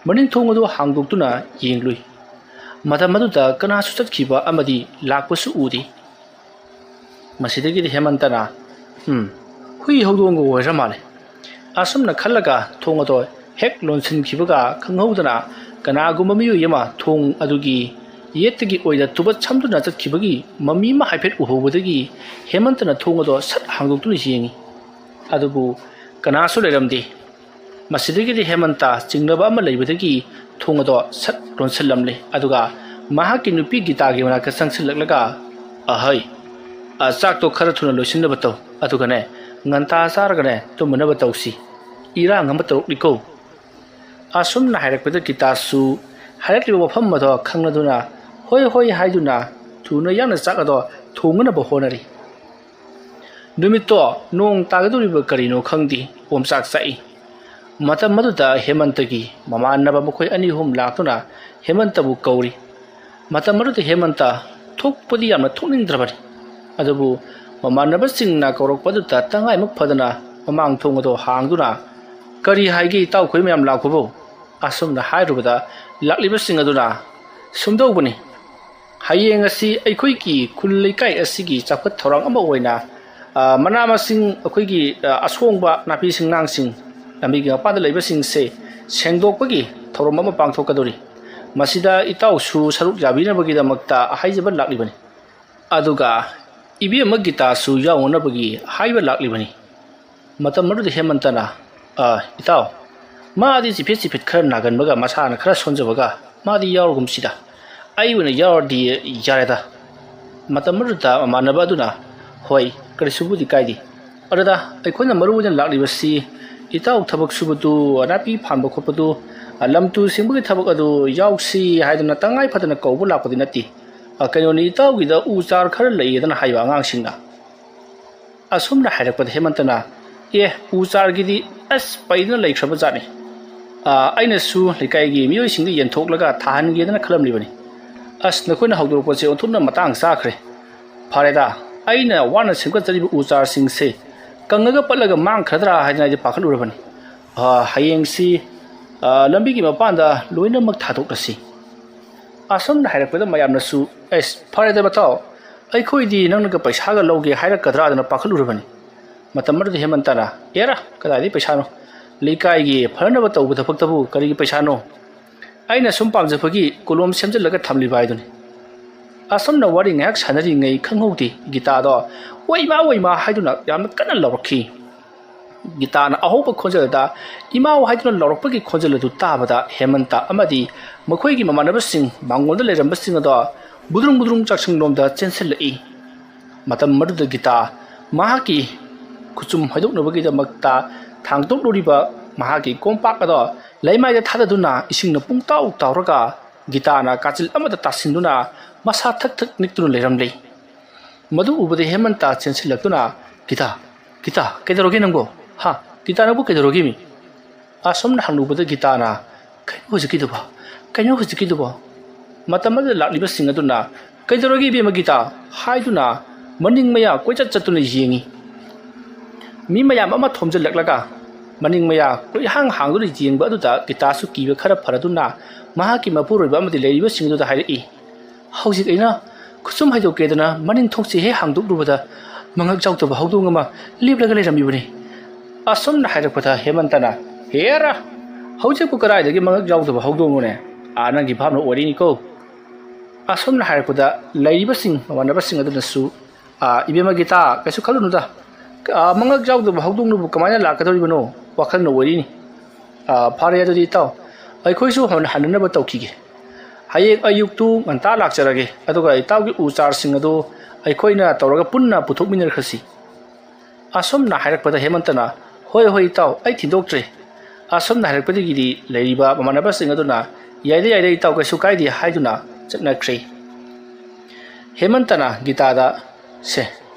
ꯃꯅꯤꯡ ꯊꯣꯡ ꯑꯗꯨ ꯍꯥꯡꯗꯣꯛꯇꯨꯅ ꯌꯦꯡꯂꯨꯏ꯫ ꯃꯇꯝ ꯑꯗꯨꯗ ꯀꯅꯥꯁꯨ ꯆꯠꯈꯤꯕ ꯑꯃꯗꯤ ꯂꯥꯛꯄꯁꯨ ꯎꯗꯦ꯫ ꯃꯁꯤꯗꯒꯤꯗꯤ ꯍꯦꯃꯟꯇꯅ, "ꯎꯝ, ꯍꯨꯏ ꯍꯧꯗꯣꯡꯒ ꯑꯣꯏꯔ ꯃꯥꯜꯂꯦ"꯫ ꯑꯁꯨꯝꯅ ꯈꯜꯂꯒ ꯊꯣꯡ ꯑꯗꯣ ꯍꯦꯛ ꯂꯣꯟꯁꯤꯟꯈꯤꯕꯒ ꯈꯪꯍꯧꯗꯅ ꯀꯅꯥꯒꯨꯝꯕ ꯃꯤꯑꯣꯏ ꯑꯃ ꯊꯣꯡ ꯑꯗꯨꯒꯤ ꯌꯦꯠꯇꯒꯤ ꯑꯣꯏꯗ ꯇꯨꯕꯠ ꯁꯝꯗꯨꯅ ꯆꯠꯈꯤꯕꯒꯤ ꯃꯃꯤ ꯑꯃ ꯍꯥꯏꯐꯦꯠ ꯎꯍꯧꯕꯗꯒꯤ ꯍꯦꯃꯟꯇꯅ ꯊꯣꯡ ꯑꯗꯣ ꯁꯠ ꯍꯥꯡꯗꯣꯛꯇꯨꯅ ꯌꯦꯡꯉꯤ꯫ ꯑꯗꯨꯕꯨ ꯀꯅꯥꯁꯨ ꯂꯩꯔꯝꯗꯦ꯫ ꯃꯁꯤꯗꯒꯤꯗꯤ ꯍꯦꯃꯟꯇ ꯆꯤꯡꯅꯕ ꯑꯃ ꯂꯩꯕꯗꯒꯤ ꯊꯣꯡ ꯑꯗꯣ ꯁꯠ ꯂꯣꯟꯁꯤꯜꯂꯝꯂꯦ꯫ ꯑꯗꯨꯒ ꯃꯍꯥꯛꯀꯤ ꯅꯨꯄꯤ ꯒꯤꯇꯥꯒꯤ ꯃꯅꯥꯛꯇ ꯆꯪꯁꯤꯜꯂꯛꯂꯒ, "ꯑꯍꯩ, ꯑ, ꯆꯥꯛꯇꯣ ꯈꯔ ꯊꯨꯅ ꯂꯣꯏꯁꯤꯟꯅꯕ ꯇꯧ꯫ ꯑꯗꯨꯒꯅꯦ, ꯉꯟꯇꯥ ꯆꯥꯔꯒꯅꯦ ꯇꯨꯝꯅꯅꯕ ꯇꯧꯁꯤ꯫ ꯏꯔꯥꯡ ꯑꯃ ꯇꯧꯔꯛꯂꯤꯀꯣ"꯫ ꯑꯁꯨꯝꯅ ꯍꯥꯏꯔꯛꯄꯗ ꯒꯤꯇꯥꯁꯨ ꯍꯥꯏꯔꯛꯂꯤꯕ ꯋꯥꯐꯝ ꯑꯗꯣ ꯈꯪꯂꯗꯨꯅ "ꯍꯣꯏ, ꯍꯣꯏ" ꯍꯥꯏꯗꯨꯅ ꯊꯨꯅ ꯌꯥꯡꯅ ꯆꯥꯛ ꯑꯗꯣ ꯊꯣꯡꯅꯅꯕ ꯍꯣꯠꯅꯔꯤ꯫ ꯅꯨꯃꯤꯠꯇꯣ ꯅꯣꯡ ꯇꯥꯒꯗꯧꯔꯤꯕ ꯀꯔꯤꯅꯣ ꯈꯪꯗꯦ, ꯑꯣꯝꯆꯥꯛ ꯆꯥꯛꯏ꯫ ꯃꯇꯝ ꯑꯗꯨꯗ ꯍꯦꯃꯟꯇꯒꯤ ꯃꯃꯥꯟꯅꯕ ꯃꯈꯣꯏ ꯑꯅꯤ ꯑꯍꯨꯝ ꯂꯥꯛꯇꯨꯅ ꯍꯦꯃꯟꯇꯕꯨ ꯀꯧꯔꯤ꯫ ꯃꯇꯝ ꯑꯗꯨꯗ ꯍꯦꯃꯟꯇ ꯊꯣꯛꯄꯗꯤ ꯌꯥꯝꯅ ꯊꯣꯛꯅꯤꯡꯗ꯭ꯔꯕꯅꯤ꯫ ꯑꯗꯨꯕꯨ ꯃꯃꯥꯟꯅꯕꯁꯤꯡꯅ ꯀꯧꯔꯛꯄ ꯑꯗꯨꯗ ꯇꯉꯥꯏꯃꯛ ꯐꯗꯅ ꯃꯃꯥꯡ ꯊꯣꯡ ꯑꯗꯨ ꯍꯥꯡꯗꯨꯅ, "ꯀꯔꯤ ꯍꯥꯏꯒꯦ ꯏꯇꯥꯎꯈꯣꯏ ꯃꯌꯥꯝ ꯂꯥꯛꯄꯕꯨ?" ꯑꯁꯨꯝꯅ ꯍꯥꯏꯔꯨꯕꯗ ꯂꯥꯛꯂꯤꯕꯁꯤꯡ ꯑꯗꯨꯅ, "ꯁꯨꯝꯗꯧꯕꯅꯤ, ꯍꯌꯦꯡ ꯑꯁꯤ ꯑꯩꯈꯣꯏꯒꯤ ꯈꯨꯜ ꯂꯩꯀꯥꯏ ꯑꯁꯤꯒꯤ ꯆꯥꯎꯈꯠ ꯊꯧꯔꯥꯡ ꯑꯃ ꯑꯣꯏꯅ, ꯑ, ꯃꯅꯥ ꯃꯁꯤꯡ, ꯑꯩꯈꯣꯏꯒꯤ, ꯑ, ꯑꯁꯣꯡꯕ ꯅꯥꯄꯤ ꯁꯤꯡꯅꯥꯡꯁꯤꯡ ꯂꯝꯕꯤꯒꯤ ꯃꯄꯥꯟꯗ ꯂꯩꯕꯁꯤꯡꯁꯦ ꯁꯦꯡꯗꯣꯛꯄꯒꯤ ꯊꯧꯔꯝ ꯑꯃ ꯄꯥꯡꯊꯣꯛꯀꯗꯧꯔꯤ꯫ ꯃꯁꯤꯗ ꯏꯇꯥꯎꯁꯨ ꯁꯔꯨꯛ ꯌꯥꯕꯤꯅꯕꯒꯤꯗꯃꯛꯇ ꯍꯥꯏꯖꯕ ꯂꯥꯛꯂꯤꯕꯅꯤ꯫ ꯑꯗꯨꯒ ꯏꯕꯦꯝꯃ ꯒꯤꯇꯥꯁꯨ ꯌꯥꯎꯅꯅꯕꯒꯤ ꯍꯥꯏꯕ ꯂꯥꯛꯂꯤꯕꯅꯤ"꯫ ꯃꯇꯝ ꯑꯗꯨꯗ ꯍꯦꯃꯟꯇꯅ, "ꯑ, ꯏꯇꯥꯎ, ꯃꯥꯗꯤ ꯆꯤꯐꯦꯠ ꯆꯤꯐꯦꯠ ꯈꯔ ꯅꯥꯒꯟꯕꯒ ꯃꯁꯥꯅ ꯈꯔ ꯁꯣꯟꯖꯕꯒ ꯃꯥꯗꯤ ꯌꯥꯎꯔꯒꯨꯝꯁꯤꯗ꯫ ꯑꯩ ꯑꯣꯏꯅ ꯌꯥꯎꯔꯗꯤ ꯌꯥꯔꯦꯗ"꯫ ꯃꯇꯝ ꯑꯗꯨꯗ ꯃꯃꯥꯟꯅꯕ ꯑꯗꯨꯅ, "ꯍꯣꯏ, ꯀꯔꯤꯁꯨꯕꯨꯗꯤ ꯀꯥꯏꯗꯦ꯫ ꯑꯗꯨꯗ ꯑꯩꯈꯣꯏꯅ ꯃꯔꯨ ꯑꯣꯏꯅ ꯂꯥꯛꯂꯤꯕꯁꯤ ꯏꯇꯥꯎ ꯊꯕꯛ ꯁꯨꯕꯗꯨ, ꯅꯥꯄꯤ ꯐꯥꯟꯕ ꯈꯣꯠꯄꯗꯨ, ꯑ, ꯂꯝ ꯇꯨ ꯁꯦꯡꯕꯒꯤ ꯊꯕꯛ ꯑꯗꯨ ꯌꯥꯎꯁꯤ ꯍꯥꯏꯗꯅ ꯇꯉꯥꯏ ꯐꯗꯅ ꯀꯧꯕ ꯂꯥꯛꯄꯗꯤ ꯅꯠꯇꯦ꯫ ꯑ, ꯀꯩꯅꯣꯅꯤ, ꯏꯇꯥꯎꯒꯤꯗ ꯎ ꯆꯥꯔ ꯈꯔ ꯂꯩꯌꯦꯗꯅ ꯍꯥꯏꯕ ꯑꯉꯥꯡꯁꯤꯡꯅ"꯫ ꯑꯁꯨꯝꯅ ꯍꯥꯏꯔꯛꯄꯗ ꯍꯦꯃꯟꯇꯅ, ꯑꯦ, ꯎ ꯆꯥꯔꯒꯤꯗꯤ ꯑꯁ ꯄꯩꯗꯨꯅ ꯂꯩꯈ꯭ꯔꯕ ꯖꯥꯠꯅꯤ꯫ ꯑꯥ, ꯑꯩꯅꯁꯨ ꯂꯩꯀꯥꯏꯒꯤ ꯃꯤꯑꯣꯏꯁꯤꯡꯗ ꯌꯦꯟꯊꯣꯛꯂꯒ ꯊꯥꯍꯟꯒꯦꯗꯅ ꯈꯜꯂꯝꯂꯤꯕꯅꯤ꯫ ꯑꯁ, ꯅꯈꯣꯏꯅ ꯍꯧꯗꯣꯔꯛꯄꯁꯦ ꯑꯣꯟꯊꯣꯛꯅ ꯃꯇꯥꯡ ꯆꯥꯈ꯭ꯔꯦ꯫ ꯐꯔꯦꯗ, ꯑꯩꯅ ꯋꯥꯅ ꯁꯦꯝꯒꯠꯆꯔꯤꯕ ꯎ ꯆꯥꯔꯁꯤꯡꯁꯦ ꯀꯪꯉꯒ ꯄꯠꯂꯒ ꯃꯥꯡꯈ꯭ꯔꯗ꯭ꯔꯥ ꯍꯥꯏꯗꯅ ꯑꯩꯗꯤ ꯄꯥꯈꯠꯂꯨꯔꯕꯅꯤ꯫ ꯑꯥ, ꯍꯌꯦꯡꯁꯤ, ꯑꯥ, ꯂꯝꯕꯤꯒꯤ ꯃꯄꯥꯟꯗ ꯂꯣꯏꯅꯃꯛ ꯊꯥꯗꯣꯛꯂꯁꯤ꯫ ꯑꯁꯨꯝꯅ ꯍꯥꯏꯔꯛꯄꯗ ꯃꯌꯥꯝꯅꯁꯨ, "ꯑꯩꯁ, ꯐꯔꯦꯗ ꯃꯇꯥꯎ, ꯑꯩꯈꯣꯏꯗꯤ ꯅꯪꯅꯒ ꯄꯩꯁꯥꯒ ꯂꯧꯒꯦ ꯍꯥꯏꯔꯛꯀꯗ꯭ꯔꯥꯗꯅ ꯄꯥꯈꯠꯂꯨꯔꯕꯅꯤ꯫" ꯃꯇꯝ ꯑꯗꯨꯗ ꯍꯦꯃꯟꯇꯅ, "ꯑꯦꯔꯥ, ꯀꯗꯥꯏꯗꯒꯤ ꯄꯩꯁꯥꯅꯣ? ꯂꯩꯀꯥꯏꯒꯤ ꯐꯅꯅꯕ ꯇꯧꯕ ꯊꯕꯛꯇꯕꯨ ꯀꯔꯤꯒꯤ ꯄꯩꯁꯥꯅꯣ? ꯑꯩꯅ ꯁꯨꯝ ꯄꯥꯝꯖꯕꯒꯤ ꯀꯣꯂꯣꯝ ꯁꯦꯝꯖꯤꯜꯂꯒ ꯊꯝꯂꯤꯕ ꯍꯥꯏꯗꯨꯅꯤ꯫" ꯑꯁꯨꯝꯅ ꯋꯥꯔꯤ ꯉꯥꯏꯍꯥꯛ ꯁꯥꯟꯅꯔꯤꯉꯩ ꯈꯪꯍꯧꯗꯦ ꯒꯤꯇꯥꯗꯣ "ꯑꯣꯏꯃꯥ, ꯑꯣꯏꯃꯥ" ꯍꯥꯏꯗꯨꯅ ꯌꯥꯝꯅ ꯀꯟꯅ ꯂꯥꯎꯔꯛꯈꯤ꯫ ꯒꯤꯇꯥꯅ ꯑꯍꯧꯕ ꯈꯣꯟꯖꯦꯜꯗ "ꯏꯃꯥꯎ" ꯍꯥꯏꯗꯨꯅ ꯂꯥꯎꯔꯛꯄꯒꯤ ꯈꯣꯟꯖꯦꯜ ꯑꯗꯨ ꯇꯥꯕꯗ ꯍꯦꯃꯟꯇ ꯑꯃꯗꯤ ꯃꯈꯣꯏꯒꯤ ꯃꯃꯥꯟꯅꯕꯁꯤꯡ ꯃꯥꯡꯒꯣꯜꯗ ꯂꯩꯔꯝꯕꯁꯤꯡ ꯑꯗꯣ ꯒꯨꯗ꯭ꯔꯨꯡ ꯒꯨꯗ꯭ꯔꯨꯡ ꯆꯥꯛꯁꯪꯂꯣꯝꯗ ꯆꯦꯟꯁꯤꯜꯂꯛꯏ꯫ ꯃꯇꯝ ꯑꯗꯨꯗ ꯒꯤꯇꯥ ꯃꯍꯥꯛꯀꯤ ꯈꯨꯆꯨꯝ ꯍꯥꯏꯗꯣꯛꯅꯕꯒꯤꯗꯃꯛꯇ ꯊꯥꯡꯗꯣꯛꯂꯨꯔꯤꯕ ꯃꯍꯥꯛꯀꯤ ꯀꯣꯝꯄꯥꯛ ꯑꯗꯣ ꯂꯩꯃꯥꯏꯗ ꯊꯥꯗꯗꯨꯅ ꯏꯁꯤꯡꯅ ꯄꯨꯡꯇꯥꯎ ꯇꯥꯎꯔꯒ ꯒꯤꯇꯥꯅ ꯀꯥꯆꯤꯜ ꯑꯃꯗ ꯇꯥꯁꯤꯟꯗꯨꯅ ꯃꯁꯥ ꯊꯛ ꯊꯛ ꯅꯤꯛꯇꯨꯅ ꯂꯩꯔꯝꯂꯤ꯫ ꯃꯗꯨ ꯎꯕꯗ ꯍꯦꯃꯟꯇ ꯆꯦꯟꯁꯤꯜꯂꯛꯇꯨꯅ, "ꯒꯤꯇꯥ, ꯒꯤꯇꯥ, ꯀꯩꯗꯧꯔꯒꯦ ꯅꯪꯕꯣ? ꯍꯥ? ꯒꯤꯇꯥ, ꯅꯪꯕꯨ ꯀꯩꯗꯧꯔꯒꯦꯃꯤ?" ꯑꯁꯨꯝꯅ ꯍꯪꯂꯨꯕꯗ ꯒꯤꯇꯥꯅ, "ꯀꯩꯅꯣ ꯍꯧꯖꯤꯛꯀꯤꯗꯨꯕꯣ? ꯀꯩꯅꯣ ꯍꯧꯖꯤꯛꯀꯤꯗꯨꯕꯣ?" ꯃꯇꯝ ꯑꯗꯨꯗ ꯂꯥꯛꯂꯤꯕꯁꯤꯡ ꯑꯗꯨꯅ, "ꯀꯩꯗꯧꯔꯒꯦ ꯏꯕꯦꯝꯃ ꯒꯤꯇꯥ?" ꯍꯥꯏꯗꯨꯅ ꯃꯅꯤꯡ ꯃꯌꯥ ꯀꯣꯏꯆꯠ ꯆꯠꯇꯨꯅ ꯌꯦꯡꯉꯤ꯫ ꯃꯤ ꯃꯌꯥꯝ ꯑꯃ ꯊꯣꯝꯖꯤꯜꯂꯛꯂꯒ ꯃꯅꯤꯡ ꯃꯌꯥ ꯀꯣꯏꯍꯥꯡ ꯍꯥꯡꯗꯨꯅ ꯌꯦꯡꯕ ꯑꯗꯨꯗ ꯒꯤꯇꯥꯁꯨ ꯀꯤꯕ ꯈꯔ ꯐꯔꯗꯨꯅ ꯃꯍꯥꯛꯀꯤ ꯃꯄꯨꯔꯣꯏꯕ ꯑꯃꯗꯤ ꯂꯩꯔꯤꯕꯁꯤꯡ ꯑꯗꯨꯗ ꯍꯥꯏꯔꯛꯏ, "ꯍꯧꯖꯤꯛ ꯑꯩꯅ ꯈꯨꯠꯁꯨꯝ ꯍꯩꯗꯣꯛꯀꯦꯗꯅ ꯃꯅꯤꯡ ꯊꯣꯡꯁꯦ ꯍꯦꯛ ꯍꯥꯡꯗꯣꯛꯂꯨꯕꯗ ꯃꯉꯛ ꯆꯥꯎꯗꯕ ꯍꯧꯗꯣꯡ ꯑꯃ ꯂꯦꯞꯂꯒ ꯂꯩꯔꯝꯃꯤꯕꯅꯤ꯫" ꯑꯁꯨꯝꯅ ꯍꯥꯏꯔꯛꯄꯗ ꯍꯦꯃꯟꯇꯅ, "ꯍꯦꯔꯥ, ꯍꯧꯖꯤꯛꯄꯨ ꯀꯗꯥꯏꯗꯒꯤ ꯃꯉꯛ ꯌꯥꯎꯗꯕ ꯍꯧꯗꯣꯡꯅꯣꯅꯦ? ꯑꯥ, ꯅꯪꯒꯤ ꯚꯥꯞꯅ ꯑꯣꯏꯔꯤꯅꯤꯀꯣ꯫" ꯑꯁꯨꯝꯅ ꯍꯥꯏꯔꯛꯄꯗ ꯂꯩꯔꯤꯕꯁꯤꯡ ꯃꯃꯥꯟꯅꯕꯁꯤꯡ ꯑꯗꯨꯅꯁꯨ, "ꯑꯥ, ꯏꯕꯦꯝꯃ ꯒꯤꯇꯥ, ꯀꯩꯁꯨ ꯈꯜꯂꯨꯅꯨꯗ꯫ ꯑꯥ, ꯃꯉꯛ ꯌꯥꯎꯗꯕ ꯍꯧꯗꯣꯡꯅꯕꯨ ꯀꯃꯥꯏꯅ ꯂꯥꯛꯀꯗꯧꯔꯤꯕꯅꯣ? ꯋꯥꯈꯜꯅ ꯑꯣꯏꯔꯤꯅꯤ꯫ ꯑꯥ, ꯐꯔꯦ, ꯑꯗꯨꯗꯤ ꯏꯇꯥꯎ, ꯑꯩꯈꯣꯏꯁꯨ ꯍꯟ-, ꯍꯟꯅꯅꯕ ꯇꯧꯈꯤꯒꯦ꯫ ꯍꯌꯦꯡ ꯑꯌꯨꯛꯇꯨ ꯉꯟꯇꯥ ꯂꯥꯛꯆꯔꯒꯦ, ꯑꯗꯨꯒ ꯏꯇꯥꯎꯒꯤ ꯎ ꯆꯥꯔꯁꯤꯡ ꯑꯗꯨ ꯑꯩꯈꯣꯏꯅ ꯇꯧꯔꯒ ꯄꯨꯟꯅ ꯄꯨꯊꯣꯛꯃꯤꯟꯅꯈ꯭ꯔꯁꯤ꯫" ꯑꯁꯨꯝꯅ ꯍꯥꯏꯔꯛꯄꯗ ꯍꯦꯃꯟꯇꯅ, "ꯍꯣꯏ, ꯍꯣꯏ, ꯏꯇꯥꯎ, ꯑꯩ ꯊꯤꯟꯗꯣꯛꯇ꯭ꯔꯦ꯫" ꯑꯁꯨꯝꯅ ꯍꯥꯏꯔꯛꯄꯗꯒꯤꯗꯤ ꯂꯩꯔꯤꯕ ꯃꯃꯥꯟꯅꯕꯁꯤꯡ ꯑꯗꯨꯅ, "ꯌꯥꯏꯗ, ꯌꯥꯏꯗ, ꯏꯇꯥꯎ, ꯀꯩꯁꯨ ꯀꯥꯏꯗꯦ" ꯍꯥꯏꯗꯨꯅ ꯆꯠꯅꯈ꯭ꯔꯦ꯫ ꯍꯦꯃꯟꯇꯅ ꯒꯤꯇꯥꯗ, "ꯁꯦ,